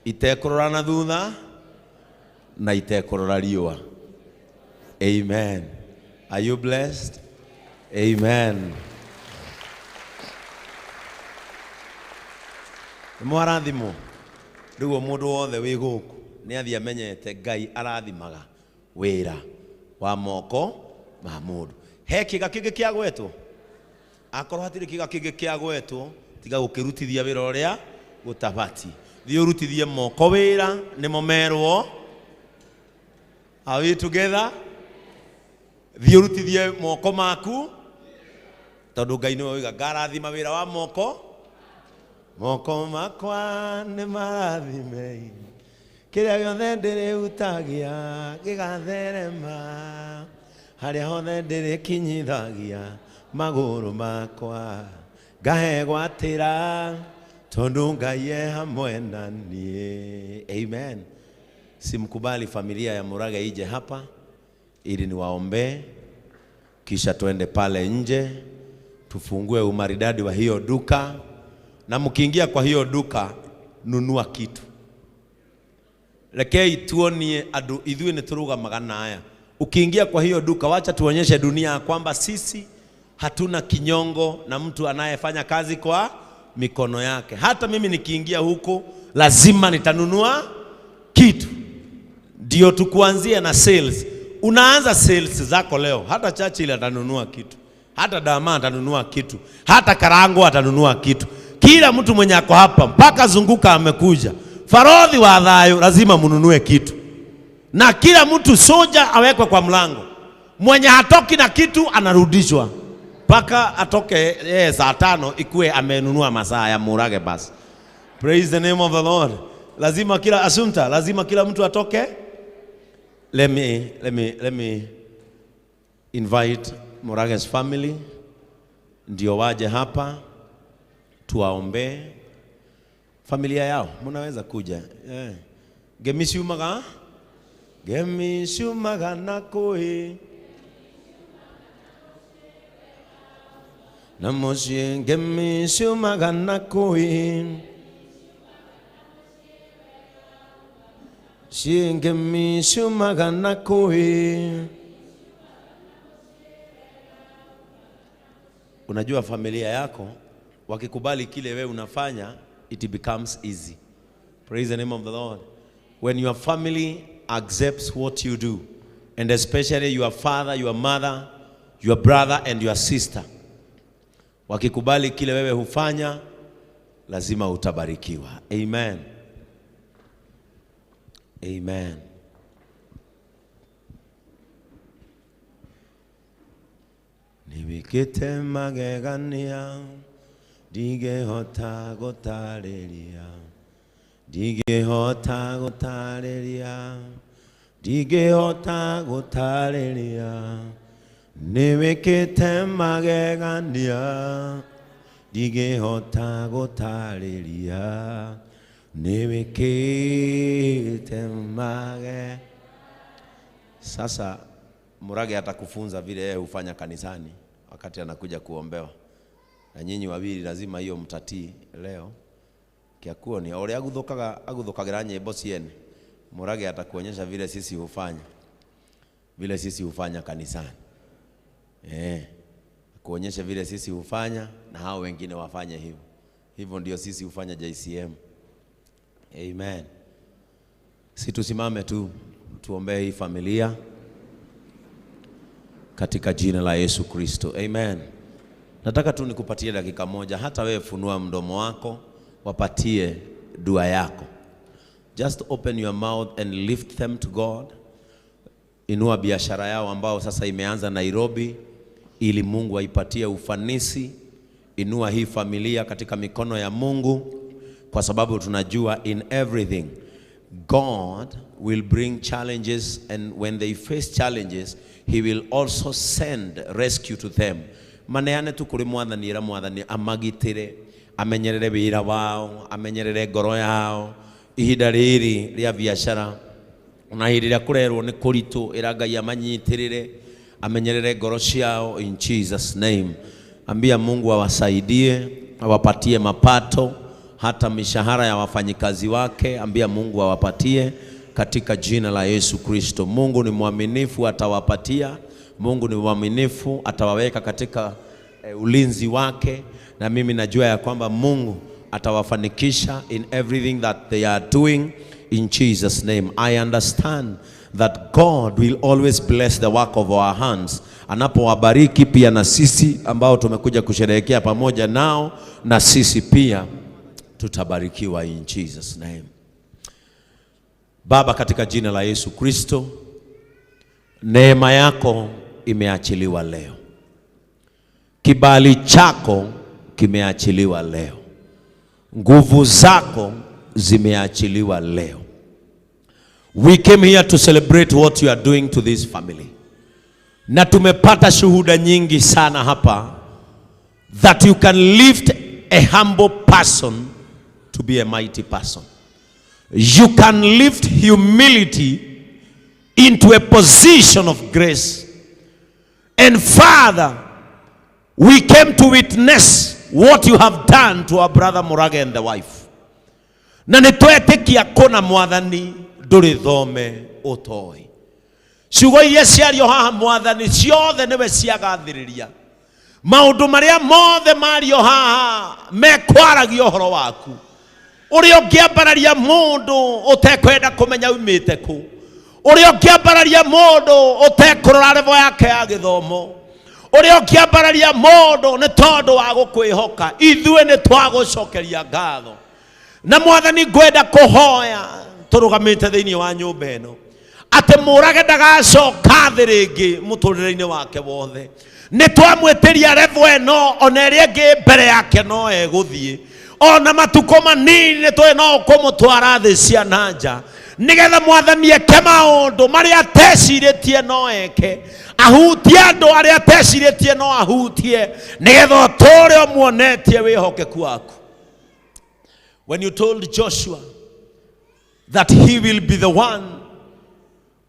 itekũrora na thutha na itekũrora riũa. Amen. Are you blessed? Amen. Nĩ mwarathimwo. Rĩu o mũndũ wothe wĩ gũkũ nĩ athiĩ amenyete Ngai arathimaga wĩra wa moko ma mũndũ. He kĩga kĩngĩ kĩa gwetwo? Akorwo hatirĩ kĩga kĩngĩ kĩa gwetwo, tiga gũkĩrutithia wĩra ũrĩa gũtabati. Thiĩ ũrutithie moko wĩra, nĩmo merwo. Are we together? Thiĩ ũrutithie moko maku, tondũ Ngai nĩwe oiga ngarathima wĩra wa moko. Moko makwa nĩ marathime, kĩrĩa gĩothe ndĩrĩhutagia gĩgatherema, harĩa hothe ndĩrĩkinyithagia magũrũ makwa ngahegwatĩra, tondũ Ngai e hamwe na niĩ. Amen. Simkubali familia ya Murage ije hapa ili niwaombee, kisha tuende pale nje tufungue umaridadi wa hiyo duka. Na mkiingia kwa hiyo duka, nunua kitu. Rekei tuonie andu ithuĩ nĩ tũrũgamaga na aya. Ukiingia kwa hiyo duka, wacha tuonyeshe dunia kwamba sisi hatuna kinyongo na mtu anayefanya kazi kwa mikono yake. Hata mimi nikiingia huko lazima nitanunua kitu. Ndio tukuanzie na sales. Unaanza sales zako leo. Hata Churchill atanunua kitu, hata Dama atanunua kitu, hata Karango atanunua kitu. Kila mtu mwenye ako hapa mpaka zunguka amekuja, farodhi wa thayo lazima mununue kitu. Na kila mtu soja awekwe kwa mlango. Mwenye hatoki na kitu anarudishwa mpaka atoke saa 5 ikue amenunua masaa ya Murage basi. Praise the name of the Lord. Lazima kila asunta, lazima kila mtu atoke. Let me invite Murage's family ndio waje hapa tuwaombee. Familia yao mnaweza kuja. Gemisiumaga, gemisiumaga na koi na moshi, gemisiumaga na koi gemisiumaga na koi. Unajua familia yako wakikubali kile wewe unafanya, it becomes easy. Praise the name of the Lord. When your family accepts what you do, and especially your father, your mother, your brother and your sister, wakikubali kile wewe hufanya, lazima utabarikiwa. Amen. Amen. Nibikite magegania, ndigehota gũtarĩria, ndigehota gũtarĩria, ndigehota gũtarĩria, nĩwĩkĩte magegania, ndigehota gũtarĩria, nĩwĩkĩte mage. Sasa Murage atakufunza vile yeye hufanya kanisani wakati anakuja kuombewa. Na nyinyi wawili lazima hiyo mtatii leo. Kiakuo ni ore aguthukaga aguthukagira nyimbo ciene. Murage atakuonyesha vile sisi hufanya. Vile sisi hufanya kanisani. Kuonyesha vile sisi hufanya na hao wengine wafanye hivyo. Hivyo ndio sisi hufanya JCM. Amen. Si tusimame tu tuombee hii familia katika jina la Yesu Kristo. Amen. Nataka tu nikupatie dakika moja, hata wewe funua mdomo wako, wapatie dua yako. Just open your mouth and lift them to God. Inua biashara yao ambao sasa imeanza Nairobi ili Mungu aipatie ufanisi. Inua hii familia katika mikono ya Mungu kwa sababu tunajua in everything God will bring challenges, and when they face challenges he will also send rescue to them. Maneane tu kuri Mwathani, ira Mwathani amagitire, amenyerere wira wao, amenyerere ngoro yao ihinda riri ria biashara ona hĩndĩ ĩrĩa kũrerwo nĩ kũritũ, ĩra Ngai amanyitirire, amenyerere ngoro ciao in Jesus name. Ambia Mungu awasaidie, awapatie mapato, hata mishahara ya wafanyikazi wake, ambia Mungu awapatie katika jina la Yesu Kristo. Mungu ni mwaminifu, atawapatia. Mungu ni mwaminifu, atawaweka katika ulinzi wake, na mimi najua ya kwamba Mungu atawafanikisha in everything that they are doing in Jesus name. I understand that God will always bless the work of our hands. Anapowabariki pia na sisi ambao tumekuja kusherehekea pamoja nao, na sisi pia tutabarikiwa in Jesus name. Baba, katika jina la Yesu Kristo, neema yako imeachiliwa leo. Kibali chako kimeachiliwa leo. Nguvu zako zimeachiliwa leo. We came here to celebrate what you are doing to this family. Na tumepata shuhuda nyingi sana hapa that you can lift a humble person to be a mighty person. You can lift humility into a position of grace. And Father, we came to witness what you have done to our brother Murage and the wife. Na nĩtwetĩkia kũna Mwathani ndũrĩ thome ũtoĩ. Ciugo iria ciario haha Mwathani ciothe nĩwe ciagathĩrĩria. Maũndũ marĩa mothe mario haha mekwaragia ũhoro waku. Ũrĩa ũngĩambararia mũndũ ũtekwenda kũmenya umĩte kũ. Ũrĩa ũngĩambararia mũndũ ũtekũrora level yake ya gĩthomo. Ũrĩa ũngĩambararia mũndũ nĩ tondũ wa gũkwĩhoka. Ithuĩ nĩ twagũcokeria ngatho. Na Mwathani ngwenda kũhoya tũrũgamĩte thĩinĩ wa nyũmba ĩno atĩ Mũrage ndagacoka thĩ rĩngĩ mũtũrĩre-inĩ wake wothe. Nĩ twamwĩtĩria level ĩno ona ĩrĩa ĩngĩ mbere yake no egũthiĩ. Ona matukũ manini nĩ tũĩ no ũkũmũtwara thĩ cia na nja, nĩgetha Mwathani eke maũndũ marĩa atecirĩtie no eke, ahutie andũ arĩa atecirĩtie no ahutie, nĩgetha ũtũũre ũmuonetie wĩhokeku waku. When you told Joshua that he will be the one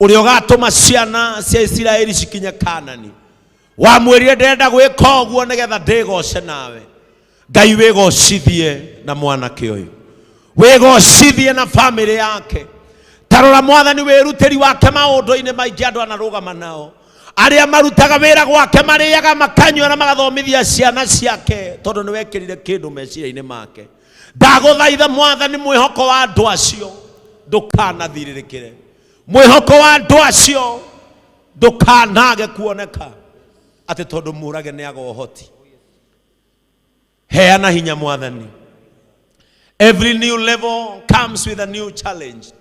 ũrĩa ũgatũma ciana cia Isiraeli cikinye Kanani, wamwĩrire ndĩrenda gwĩka ũguo nĩgetha ndĩgoce nawe. Ngai wĩgocithie na mwanake ũyũ, wĩgocithie na famĩlĩ yake. Tarora Mwathani wĩrutĩri wake maũndũ-inĩ maingĩ andũ anarũgama nao, arĩa marutaga wĩra gwake marĩaga makanyua na magathomithia ciana ciake, tondũ nĩ wekĩrire kĩndũ meciria-inĩ make. Ndagũthaitha Mwathani mwĩhoko wa andũ acio ndũkanathirĩrĩkĩre, mwĩhoko wa andũ acio ndũkanage kuoneka atĩ tondũ Mũrage nĩ aga ũhoti. Heana hinya Mwathani. Every new level comes with a new challenge.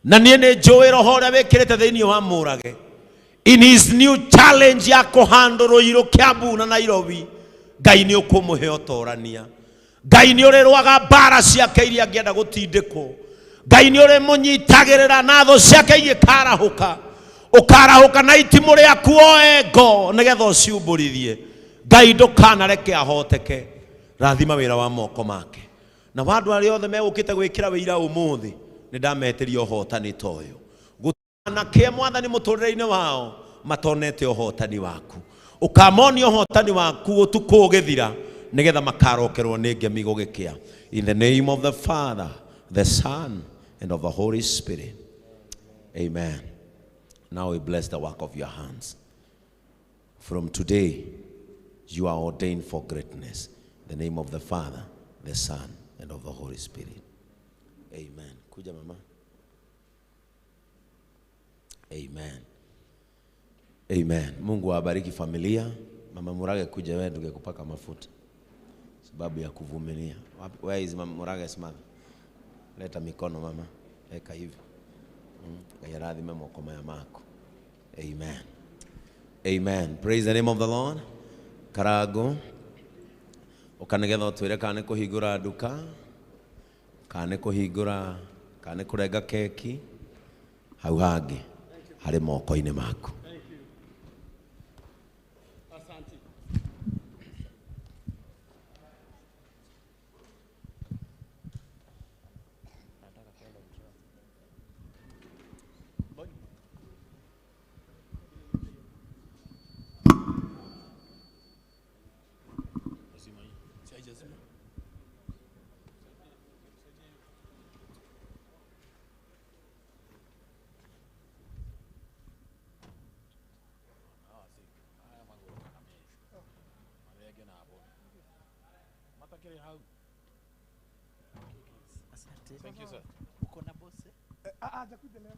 Na niĩ nĩ njũĩ roho ũrĩa wĩkĩrĩte thĩinĩ wa Mũrage in his new challenge ya kũhandũ Ruiru, Kiambu na Nairobi, Ngai nĩ ũkũmũhe ũtorania. Ngai nĩ ũrĩrũaga mbara ciake iria angĩenda gũtindĩkwo. Ngai nĩ ũrĩmũnyitagĩrĩra na thũ ciake igĩkarahũka. Ũkarahũka na itimũ rĩaku oe ngo nĩgetha ũciumbũrithie. Ngai ndũkanareke ahoteke. Rathima wĩra wa moko make. Na andũ arĩa othe megũkĩte gwĩkĩra wĩira ũmũthĩ, nĩ ndametĩria ũhotani ta ũyũ. Gũtanakĩe Mwathani mũtũrĩre-inĩ wao matonete ũhotani waku. Ũkamonia ũhotani waku ũtukũ ũgĩthira, nĩgetha makarokerwo nĩ ngemi gũgĩkĩa. In the name of the Father, the Son, and of the Holy Spirit. Amen. Now we bless the work of your hands. From today, you are ordained for greatness. In the name of the Father, the Son, and of the Holy Spirit. Amen. Kuja mama. Amen. Amen. Mungu awabariki familia. Mama Murage, kuja wewe tungekupaka mafuta sababu ya kuvumilia. Where is Mama Murage's mother? Leta mikono mama. Weka hivi. Ngai arathime moko maya mako. Amen. Amen. Praise the name of the Lord. Karago. Ũka nĩgetha ũtwĩre kana nĩ kũhingũra nduka Kana nĩ kũhingũra, kana nĩ kũrenga keki, hau hangĩ harĩ moko-inĩ maku. Thank you, sir. Uko na boss? Hajakuja leo.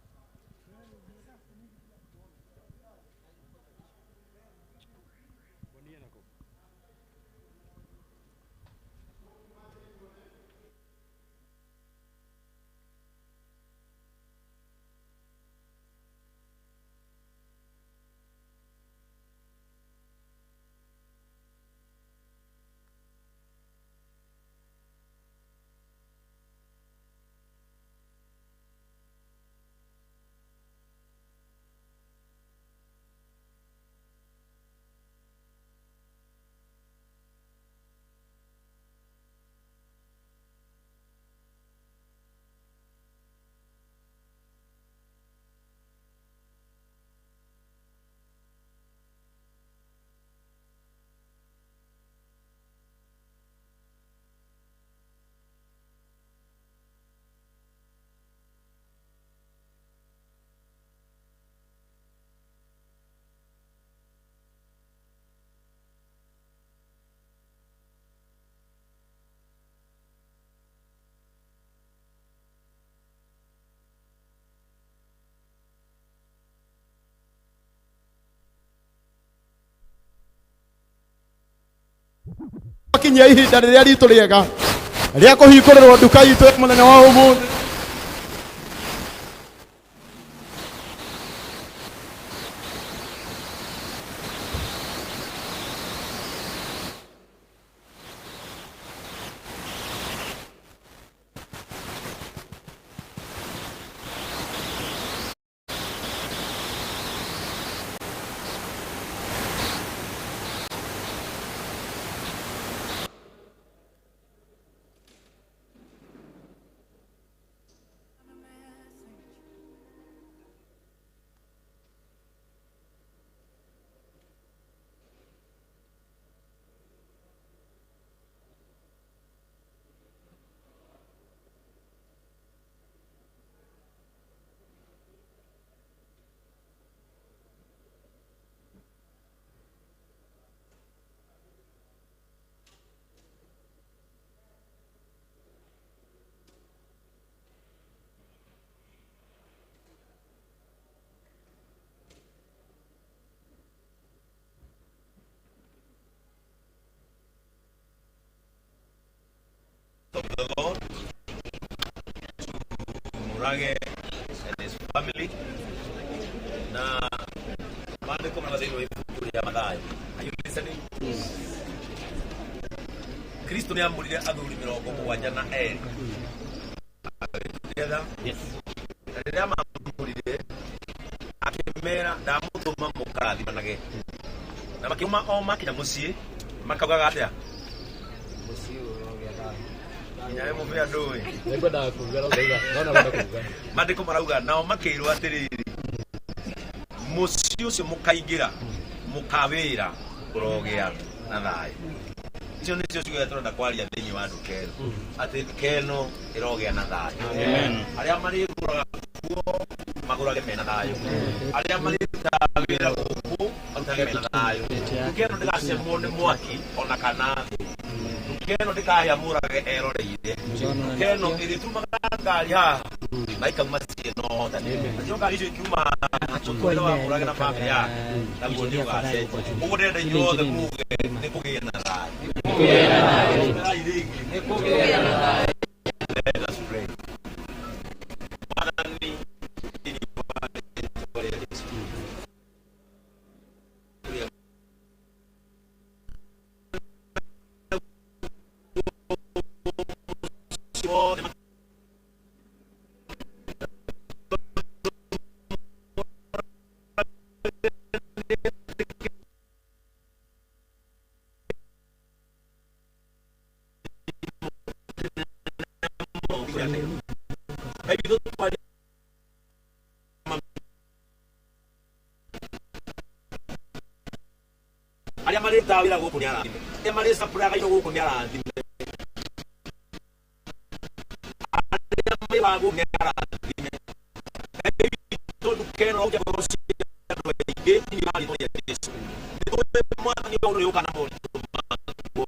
Kinyia ihinda rĩrĩa ritũ rĩega rĩa kũhingũrĩrwo nduka itũ ya mũthenya wa ũmũthĩ. Of the Lord to Murage and his family. Na maandĩko marĩa thĩinĩ wa ibuku rĩa Mathayo. Are you listening? Kristo nĩ amũrire athuri 72. Are we together? Yes. Na rĩrĩa mamũrire akĩmera ndamũtũma mũkarathimanage. Na makiuma o makinya mũciĩ makaugaga atĩa? Mũciĩ ũrogĩa thayũ. Nginya we mũbĩa ndũĩ. Nĩngwendaga kuuga no ndauga, no na kuuga. Maandĩko marauga nao makĩrwo atĩrĩrĩ, mũciĩ ũcio mũkaingĩra mũkawĩra ũrogĩa na thayũ. Icio nĩcio ciugo iria tũrenda kwaria thĩinĩ wa nduka ĩno, atĩ nduka ĩno ĩrogĩa na thayũ. Arĩa marĩgũraga kuo magũrage mena thayũ, arĩa marĩrutaga wĩra gũkũ marutage mena thayũ. Nduka ĩno ndĩgacemwo nĩ mwaki ona kana thũ. Nduka ĩno ndĩkahĩa Mũrage eroreire. Nduka ĩno ĩrĩtumaga ngari haha na ikauma ciĩ na ũhotani. Nacio ngari icio ikiuma mũtũrĩre wa Mũrage na bamĩrĩ yake naguo nĩ ũgacenjia. Ũguo ndĩrenda inyuothe muge nĩ kũgĩe na thayũ. Nĩ kũgĩe na thayũ. Let us pray. Mwathani, thĩinĩ wa rĩĩtwa rĩa Jesũ. Wothe Ngai witũ twaria arĩa marĩrutaga wĩra gũkũ nĩ arathime, arĩa marĩcapũraga indo gũkũ nĩ arathime, arĩa marĩmaga gũkũ nĩ arathime. Ngai witũ nduka ĩno ũngĩ ngoro cia andũ aingĩ thĩinĩ wa rĩĩtwa rĩa Jesũ. Nĩ tũĩ Mwathani ũyũ nĩũka na moritũ maguo.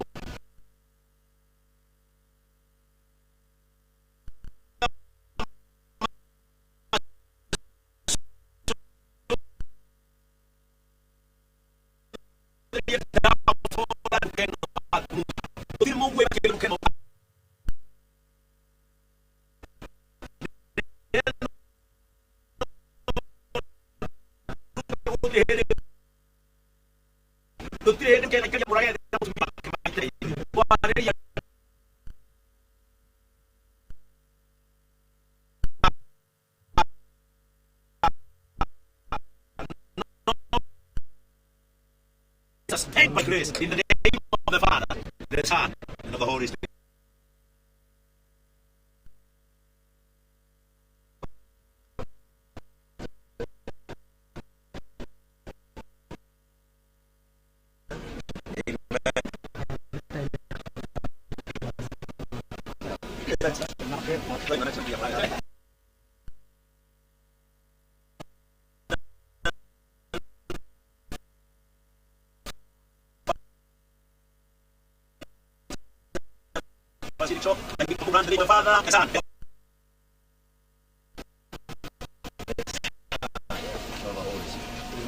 Sustained by grace in the name of the Father, the Son, and of the Holy Spirit.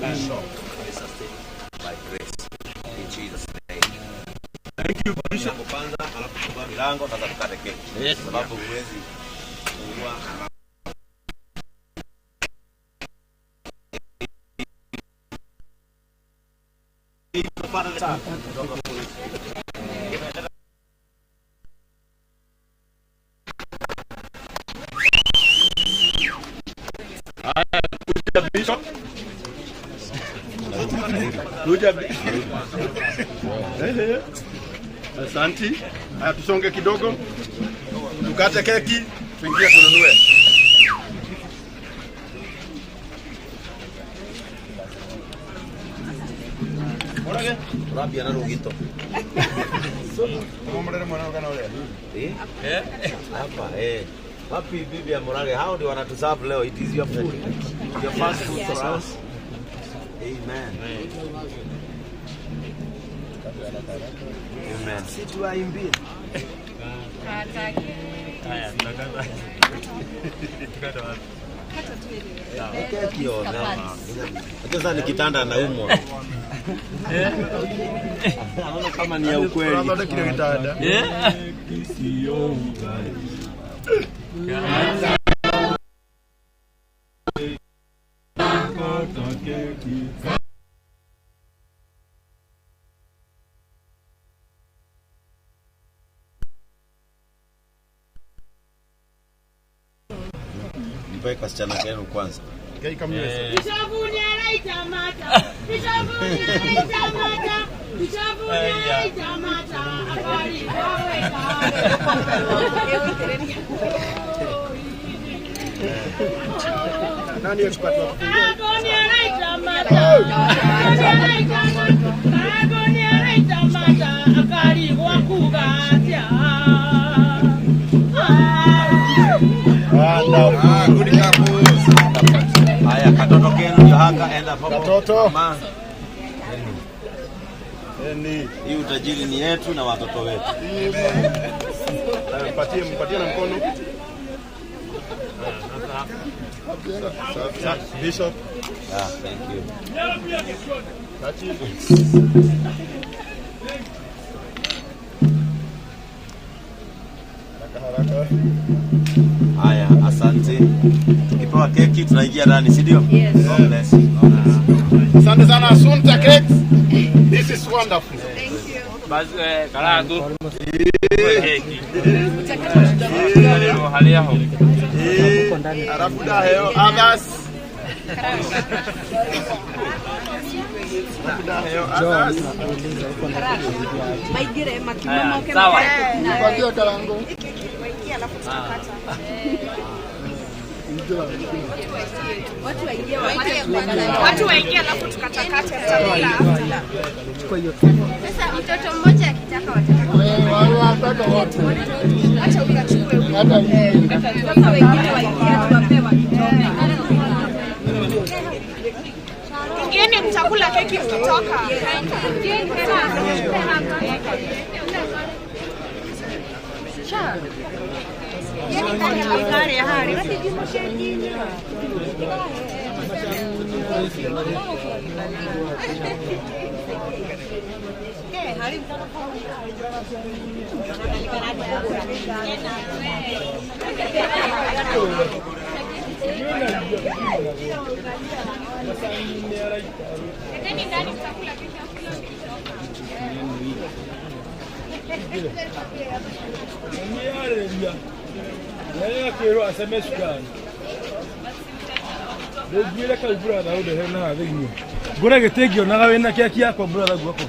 Amen. By grace in Jesus name. Thank you Bishop. Kwanza alafu fungua milango sasa tukate keki. Yes. Sababu huwezi fungua Bishop. Kuja Asante. Haya, tusonge kidogo. Tukate keki, tuingie tununue. Murage? Rabia na rugito. Murere mwana kana ule. Eh? Hapa eh. Wapi bibi ya Murage? Hao ndio wanatuserve leo. It is your food. Your first food for us. Amen. Amen. Si tuwaimbie. Haya, tunakata. Tukata wapi? Keki yote. Sasa ni kitanda naumwa. Naona kama ni ya ukweli. Tunataka kile kitanda. Mpe kasichana kenu kwanza. Nani expert wa Haya, katoto kenu ndio haka enda hapo. Katoto. Ma. Hii utajiri ni yetu na watoto wetu. Mpatie, mpatie na mkono. Bishop. Ah, thank you. Haraka. Haya, asante. Tukipewa keki tunaingia ndani, si ndio? Yes. God bless you. God bless you. Asante sana Asunta Cakes. This is wonderful. Thank you. Basi karangu. Keki. Alafu daheo others. Daheo others. Maigire makiuma moke. Sawa. Nipatie karangu. waingie alafu tutakata. Watu waingie alafu tukatakate chakula. Sasa mtoto mmoja akitaka wataka. Acha huyu achukue huyu. Sasa wengine waingie tuwape wakitoka. Ingieni mtakula keki mkitoka. Akĩrwo aceme cukari ndĩnguĩre kau brother ũndehere na haha thĩinĩ ngũre gĩtĩ ngĩonaga wĩna keki yakwa brother guoko.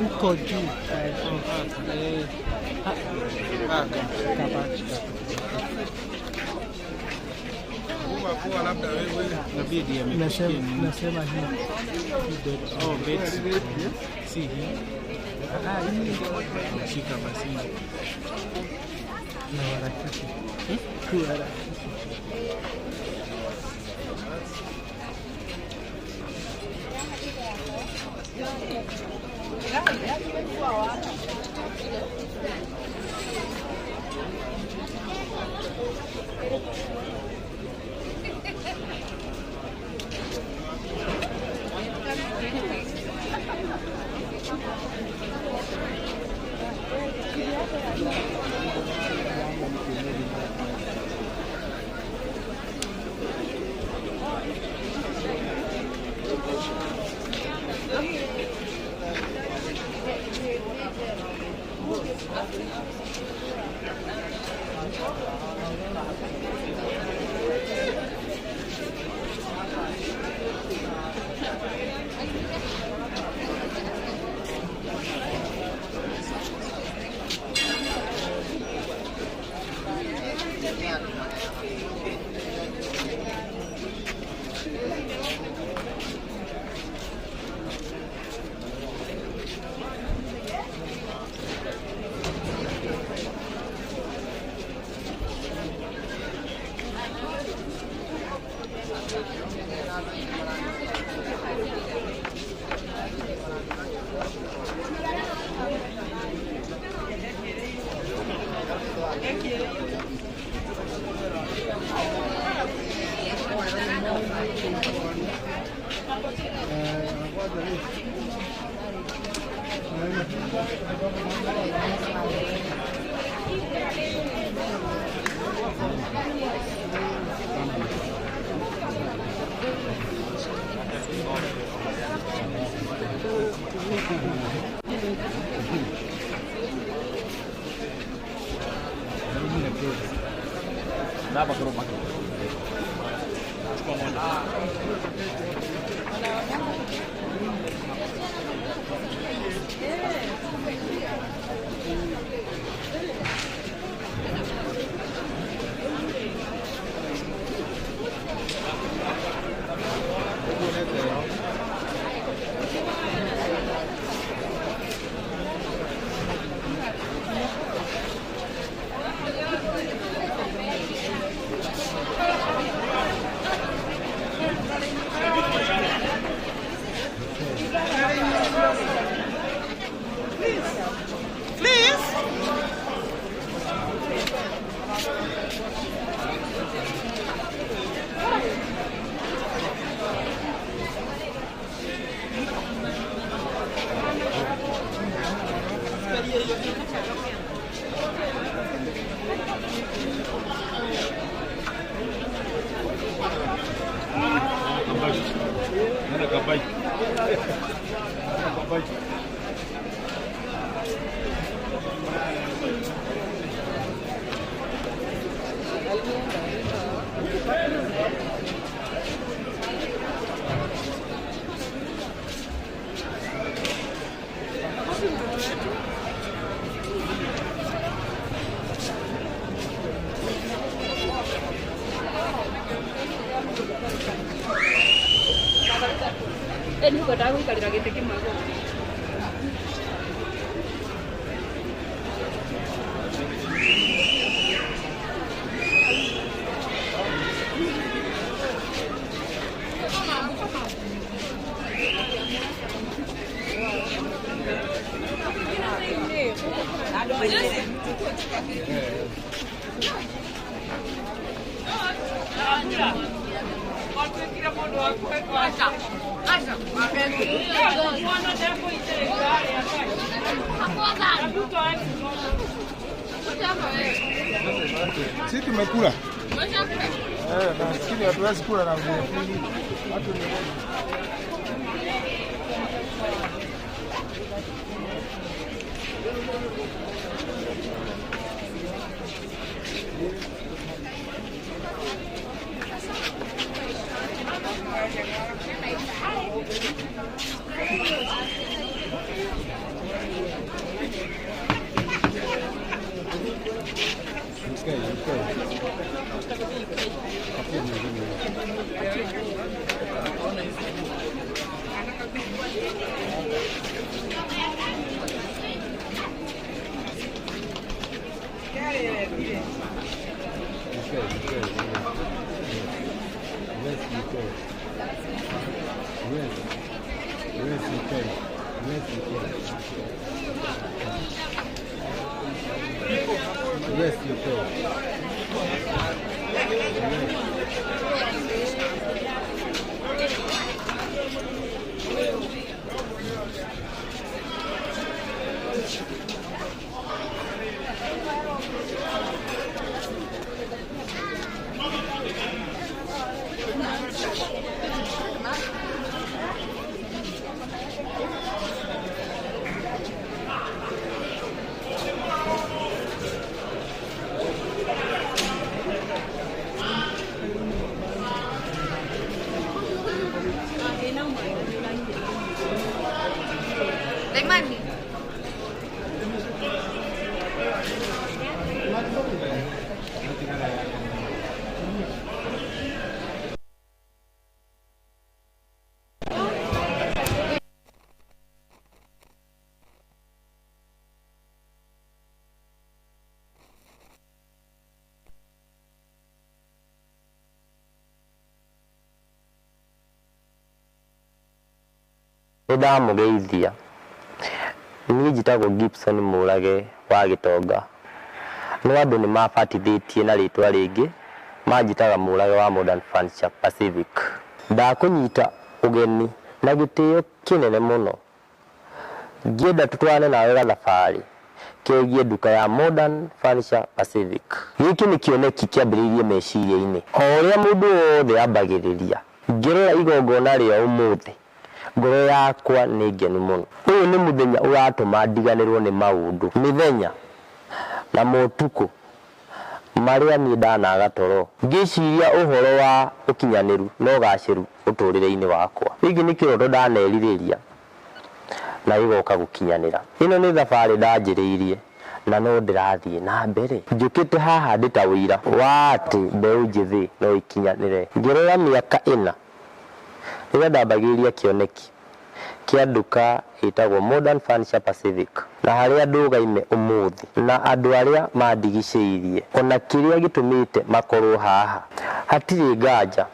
Uko juu. Nasema hii. Oh, si hii. Shika basi. Na harakisha. Kuharakisha. Nĩngwendaga gũikarĩra gĩtĩ kĩmwe gũkũ. Si tumekula. Nafikiri hatuwezi kula na watu ni Nĩndamũgeithia. Niĩ njĩtagwo Gibson Mũrage wa Gĩtonga. No andũ nĩ mabatithĩtie na rĩtwa rĩngĩ, manjĩtaga Mũrage wa Modern Furniture Pacific. Ndakũnyita ũgeni na gĩtĩo kĩnene mũno. Ngĩenda tũtwarane nawe gathabarĩ kegiĩ nduka ya Modern Furniture Pacific. Gĩkĩ nĩ kĩoneki kĩambĩrĩirie meciria-inĩ. O ũrĩa mũndũ wothe ambagĩrĩria, ngĩrora igongona rĩa ũmũthĩ, ngoro yakwa nĩ ngenu mũno. Ũyũ nĩ mũthenya ũratũma ndiganĩrwo nĩ maũndũ, mĩthenya na motukũ marĩa niĩ ndanaga toro ngĩciria ũhoro wa ũkinyanĩru na ũgacĩru ũtũrĩre-inĩ wakwa. Gĩkĩ nĩ kĩroto ndanerirĩria na gĩgoka gũkinyanĩra. Ĩno nĩ thabarĩ ndanjĩrĩirie na no ndĩrathiĩ na mbere. Njũkĩte haha ndĩ ta ũira wa atĩ mbeũ njĩthĩ no ikinyanĩre. Ngĩrora mĩaka ĩna rĩrĩa ndambagĩrĩria kĩoneki kĩa nduka ĩtagwo Modern Furniture Pacific na harĩa ndũgaime ũmũthĩ na andũ arĩa mandigicĩirie ona kĩrĩa gĩtũmĩte makorwo haha hatirĩ nganja.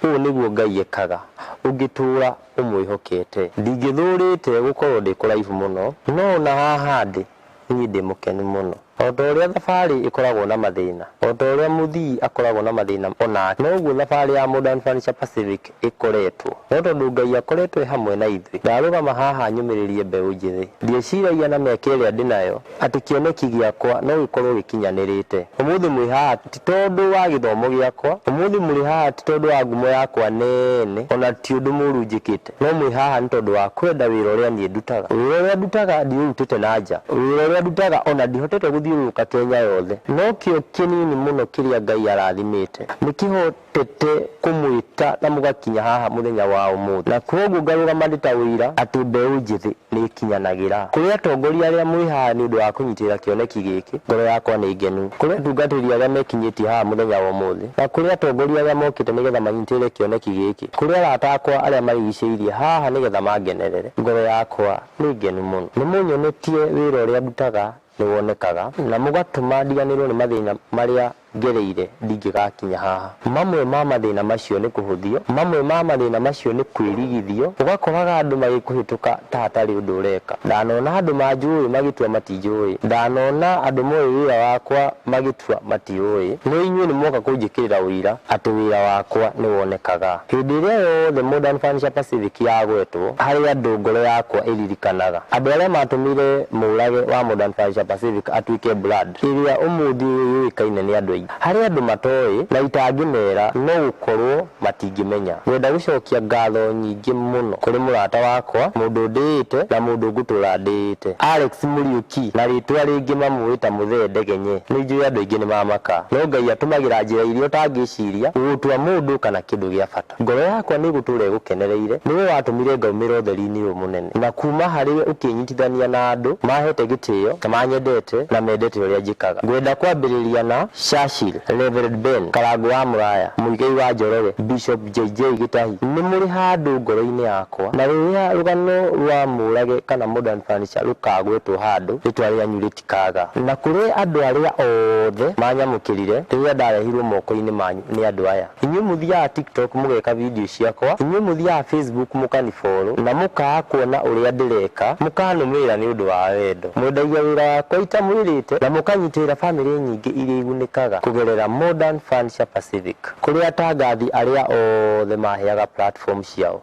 Ũũ nĩguo Ngai ekaga ũngĩtũra ũmwĩhokete. Ndingĩthũrĩte gũkorwo ndĩ kũraihu mũno, no ona haha ndĩ niĩ ndĩ mũkenu mũno. O ta ũrĩa thabarĩ ĩkoragwo na mathĩna, o ta ũrĩa mũthii akoragwo na mathĩna onake, noguo thabarĩ ya Modern Furniture Pacific ĩkoretwo. No tondũ Ngai akoretwo e hamwe na ithuĩ, ndarũgama haha nyũmĩrĩrie mbeũ njĩthĩ. Ndieciragia na mĩaka ĩrĩa ndĩnayo atĩ kĩoneki gĩakwa no gĩkorwo gĩkinyanĩrĩte. Ũmũthĩ mwĩ haha ti tondũ wa gĩthomo gĩakwa, ũmũthĩ mũrĩ haha ti tondũ wa ngumo yakwa nene, ona ti ũndũ mũru njĩkĩte, no mwĩ haha nĩ tondũ wa kwenda wĩra ũrĩa niĩ ndutaga. Wĩra ũrĩa ndutaga ndiũrutĩte na nja, wĩra ũrĩa ndutaga ona ndihotete gũthiũrũrũka Kenya yothe, no kĩo kĩnini mũno kĩrĩa Ngai arathimĩte nĩkĩhotete kũmwĩta na mũgakinya haha mũthenya wa ũmũthĩ, na kwoguo ngarũgama ndĩ ta ũira atĩ mbeũ njĩthĩ nĩ ĩkinyanagĩra. Kũrĩ atongoria arĩa mwĩ haha nĩ ũndũ wa kũnyitĩrĩra kĩoneki gĩkĩ, ngoro yakwa nĩ ngenu. Kũrĩ atungatĩri arĩa mekinyĩtie haha mũthenya wa ũmũthĩ, na kũrĩ atongoria arĩa mokĩte nĩgetha manyitĩrĩre kĩoneki gĩkĩ, kũrĩ arata akwa arĩa marigicĩirie haha nĩgetha mangenerere, ngoro yakwa nĩ ngenu mũno. Nĩ mũnyonetie wĩra ũrĩa ndutaga nĩ wonekaga, na mũgatũma ndiganĩrwo nĩ mathĩna marĩa ngereire ndingĩgakinya haha. Mamwe ma mathĩna macio nĩ kũhũthio, mamwe ma mathĩna macio nĩ kwĩrigithio, ũgakoraga andũ magĩkũhĩtũka ta hatarĩ ũndũ ũreka. Ndanona andũ manjũĩ magĩtua matinjũĩ, ndanona andũ moĩ wĩra wakwa magĩtua matiũĩ, no inyuĩ nĩ mwoka kũnjĩkĩrĩra ũira atĩ wĩra wakwa nĩ wonekaga. Hĩndĩ ĩrĩa yothe Modern Furniture Pacific yagwetwo, harĩ andũ ngoro yakwa ĩririkanaga. Andũ arĩa matũmire Mũrage wa Modern Furniture Pacific atuĩke brand ĩrĩa ũmũthĩ ũyũ yũĩkaine nĩ andũ aingĩ. Harĩ andũ matoĩ na itangĩmera no gũkorwo matingĩmenya. Ngwenda gũcokia ngatho nyingĩ mũno kũrĩ mũrata wakwa, mũndũ ndĩĩte na mũndũ ngũtũra ndĩĩte, Alex Mũriũki, na rĩtwa rĩngĩ mamũĩ ta Mũthee Ndegenye. Nĩ njũĩ andũ aingĩ nĩ mamaka, no Ngai atũmagĩra njĩra iria ũtangĩciria gũgũtua mũndũ kana kĩndũ gĩa bata. Ngoro yakwa nĩ ĩgũtũra ĩgũkenereire, nĩwe watũmire ngaumĩra ũtheri-inĩ ũyũ mũnene, na kuma harĩwe ũkĩnyitithania na andũ mahete gĩtĩo na manyendete na mendete ũrĩa njĩkaga. Ngwenda kwambĩrĩria na Churchill, Reverend Ben, Karangũ wa Mũraya, Mũigai wa Njoroge, Bishop JJ Gĩtahi. Nĩ mũrĩ handũ ngoro-inĩ yakwa, na rĩrĩa rũgano rwa Mũrage kana Modern Furniture rũkagwetwo handũ, rĩtwa rĩanyu rĩtikaga. Na kũrĩ andũ arĩa othe manyamũkĩrire rĩrĩa ndarehirwo moko-inĩ manyu nĩ andũ aya. Inyuĩ mũthiaga TikTok mũgeka video ciakwa, inyuĩ mũthiaga Facebook mũkanifollow, na mũkaga kuona ũrĩa ndĩreka, mũkanũmĩrĩra nĩ ũndũ wa wendo. Mwendagia wĩra wakwa itamwĩrĩte, na mũkanyitĩrĩra famĩlĩ nyingĩ iria igunĩkaga kũgerera Modern Furniture Pacific. Kũrĩ atangathi arĩa othe maheaga platform ciao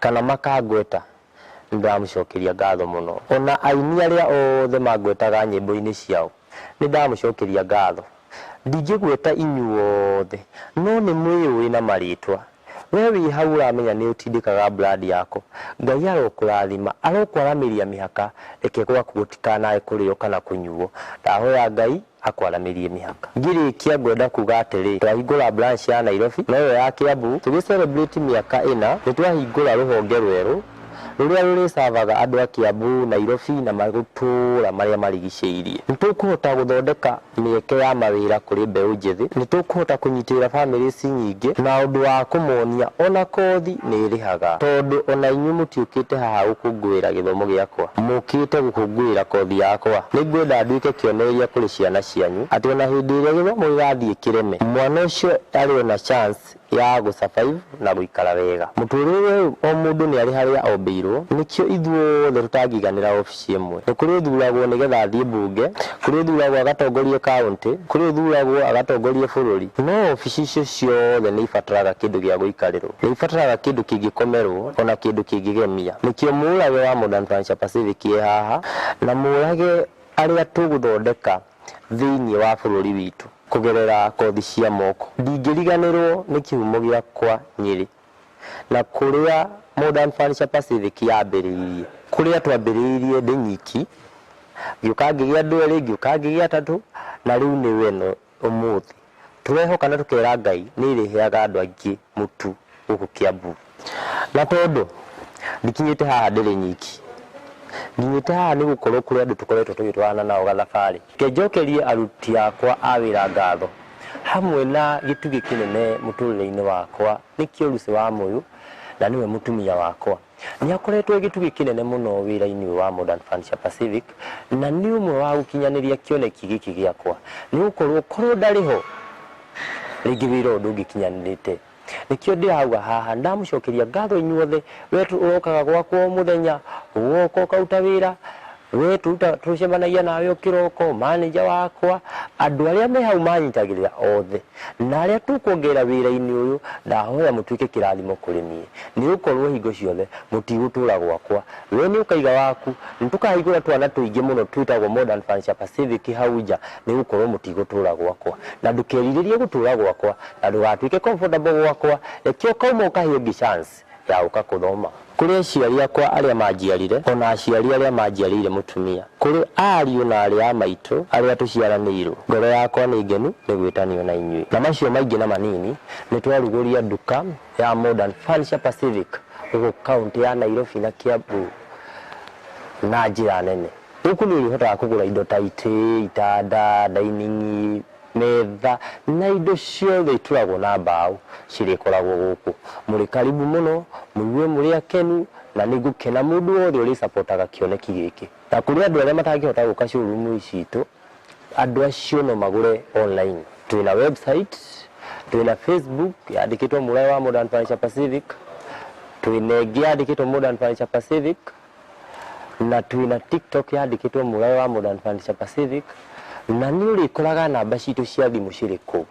kana makangweta, nĩndamũcokeria ngatho mũno. Ona aini arĩa othe mangwetaga nyĩmbo-inĩ ciao, nĩndamũcokeria ngatho. Ndingĩgweta inyuothe, no nĩ mwĩyũĩ na marĩtwa. We wĩ hau ũramenya nĩ ũtindĩkaga brand yako. Ngai arokũrathima, arokwaramĩria mĩhaka, reke gwaku gũtikanae kũrĩo kana kũnyuo. Ndahoya Ngai akwaramĩrie mĩhaka. Ngĩrĩkia ngwenda kuga atĩrĩ, twahingũra branch ya Nairobi, noyo ya Kiambu, tũgĩ celebrate mĩaka 4, nĩ twahingũra rũhonge rwerũ rũrĩa rũrĩcavaga andũ a Kiambu, Nairobi na magũtũra marĩa marigicĩirie. Nĩ tũkũhota gũthondeka mĩeke ya mawĩra kũrĩ mbeũ njĩthĩ, nĩ tũkũhota kũnyitĩrĩra famĩlĩ ici nyingĩ, na ũndũ wa kũmonia ona kothi nĩ ĩrĩhaga, tondũ ona inyuĩ mũtiũkĩte haha gũkũngũĩra gĩthomo gĩakwa, mũkĩte gũkũngũĩra kothi yakwa. Nĩ ngwenda nduĩke kĩonereria kũrĩ ciana cianyu atĩ ona hĩndĩ ĩrĩa gĩthomo gĩgathiĩ kĩreme, mwana ũcio arĩ ona chance ya gũ survive na gũikara wega. Mũtũrĩre ũyũ o mũndũ nĩ arĩ harĩa ombĩirwo, nĩkĩo ithuothe tũtangĩiganĩra obici ĩmwe. Nĩ kũrĩ ũthuragwo nĩgetha athiĩ mbunge, kũrĩ ũthuragwo agatongorie kaũntĩ, kũrĩ ũthuragwo agatongorie bũrũri. No obici icio ciothe nĩ ibataraga kĩndũ gĩa gũikarĩrwo, nĩ ibataraga kĩndũ kĩngĩkomerwo ona kĩndũ kĩngĩgemia. Nĩkĩo Mũrage wa Modern Furniture Pacific ĩ haha, na Mũrage arĩa tũgũthondeka thĩinĩ wa bũrũri witũ kũgerera kothi cia moko. Ndingĩriganĩrwo nĩ kĩhumo gĩakwa Nyĩrĩ, na kũrĩa Modern Furniture Pacific yambĩrĩirie, kũrĩa twambĩrĩirie ndĩ nyiki, ngĩũka ngĩgĩa andũ erĩ, ngĩũka ngĩgĩa atatũ, na rĩu nĩ weno ũmũthĩ. Tũrehoka na tũkera Ngai nĩ ĩrĩheaga andũ aingĩ mũtu gũkũ Kiambu. Na tondũ ndikinyĩte haha ndĩrĩ nyiki, nginyĩte haha nĩ gũkorwo kũrĩ andũ tũkoretwo tũgĩtwarana nao gathabarĩ. Reke njokerie aruti akwa a wĩra ngatho, hamwe na gĩtugĩ kĩnene mũtũrĩre-inĩ wakwa nĩkĩo Lucy wa Mũyũ, na nĩwe mũtumia wakwa. Nĩ akoretwo gĩtugĩ kĩnene mũno wĩra-inĩ ũyũ wa Modern Furniture Pacific, na nĩ ũmwe wa gũkinyanĩria kĩoneki gĩkĩ gĩakwa. Nĩ gũkorwo korwo ndarĩ ho, rĩngĩ wĩra ũyũ ndũngĩkinyanĩrĩte. Nĩkĩo ndĩrauga haha, ndamũcokeria ngatho inyuothe, we ũrokaga gwakwa o mũthenya, woka ũkaruta wĩra, We tũcemanagia nawe o kĩroko, manager wakwa, andũ arĩa me hau manyitagĩrĩra othe na arĩa tũkuongerera wĩra-inĩ ũyũ, ndahoya mũtuĩke kĩrathimo kũrĩ niĩ, nĩ gũkorwo hingo ciothe mũtigũtũra gwakwa. We nĩ ũkaiga waku, nĩ tũkahingũra twana tũingĩ mũno twĩtagwo Modern Furniture Pacific hau nja, nĩ gũkorwo mũtigũtũra gwakwa. Na ndũkerirĩrie gũtũra gwakwa, na ndũgatuĩke comfortable gwakwa, reke ũkauma ũkahe ũngĩ chance ya gũka kũthoma. Kũrĩ aciari akwa arĩa manjiarire, ona aciari arĩa manjiarĩire mũtumia, kũrĩ ariũ na aarĩ a maitũ arĩa tũciaranĩirwo, ngoro yakwa nĩ ngenu nĩ gwĩtanio na inyuĩ. Na macio maingĩ na manini, nĩ twarugũria nduka ya Modern Furniture Pacific gũkũ kaũntĩ ya Nairobi na Kiambu na njĩra nene. Gũkũ nĩ ũrĩhotaga kũgũra indo ta itĩ, itanda, dining, metha na indo ciothe ituragwo na mbaũ cirĩkoragwo gũkũ. Mũrĩ karibu mũno, mũigue mũrĩ akenu, na nĩ ngũkena mũndũ wothe ũrĩcapotaga kĩoneki gĩkĩ. Na kũrĩ andũ arĩa matangĩhota gũka showroom citũ, andũ acio no magũre online. Twĩna website, twĩna Facebook yandĩkĩtwo Mũrae wa Modern Furniture Pacific, twĩna ĩngĩ yandĩkĩtwo Modern Furniture Pacific, na twĩna TikTok yandĩkĩtwo Mũrae wa Modern Furniture Pacific, na nĩ ũrĩkoraga namba citũ cia thimũ cirĩ kũu.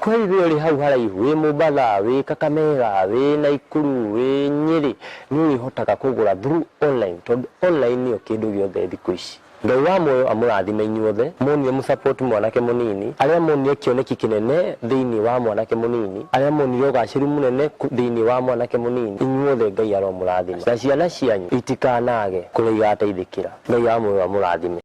Kwĩ rĩrĩa ũrĩ hau haraihu, wĩ Mombatha, wĩ Kakamega, wĩ Naikuru, wĩ Nyĩrĩ, nĩ ũrĩhotaga kũgũra through online, tondũ online nĩyo kĩndũ gĩothe thikũ ici. Ngai wa muoyo amũrathime inyuothe, monire mũsupport mwanake mũnini, arĩa monire kĩoneki kĩnene thĩinĩ wa mwanake mũnini, arĩa monire ũgacĩru mũnene thĩinĩ wa mwanake mũnini, inyuothe Ngai aromũrathima. Na ciana cianyu itikanage kũrĩa igateithĩkĩra. Ngai wa muoyo amũrathime.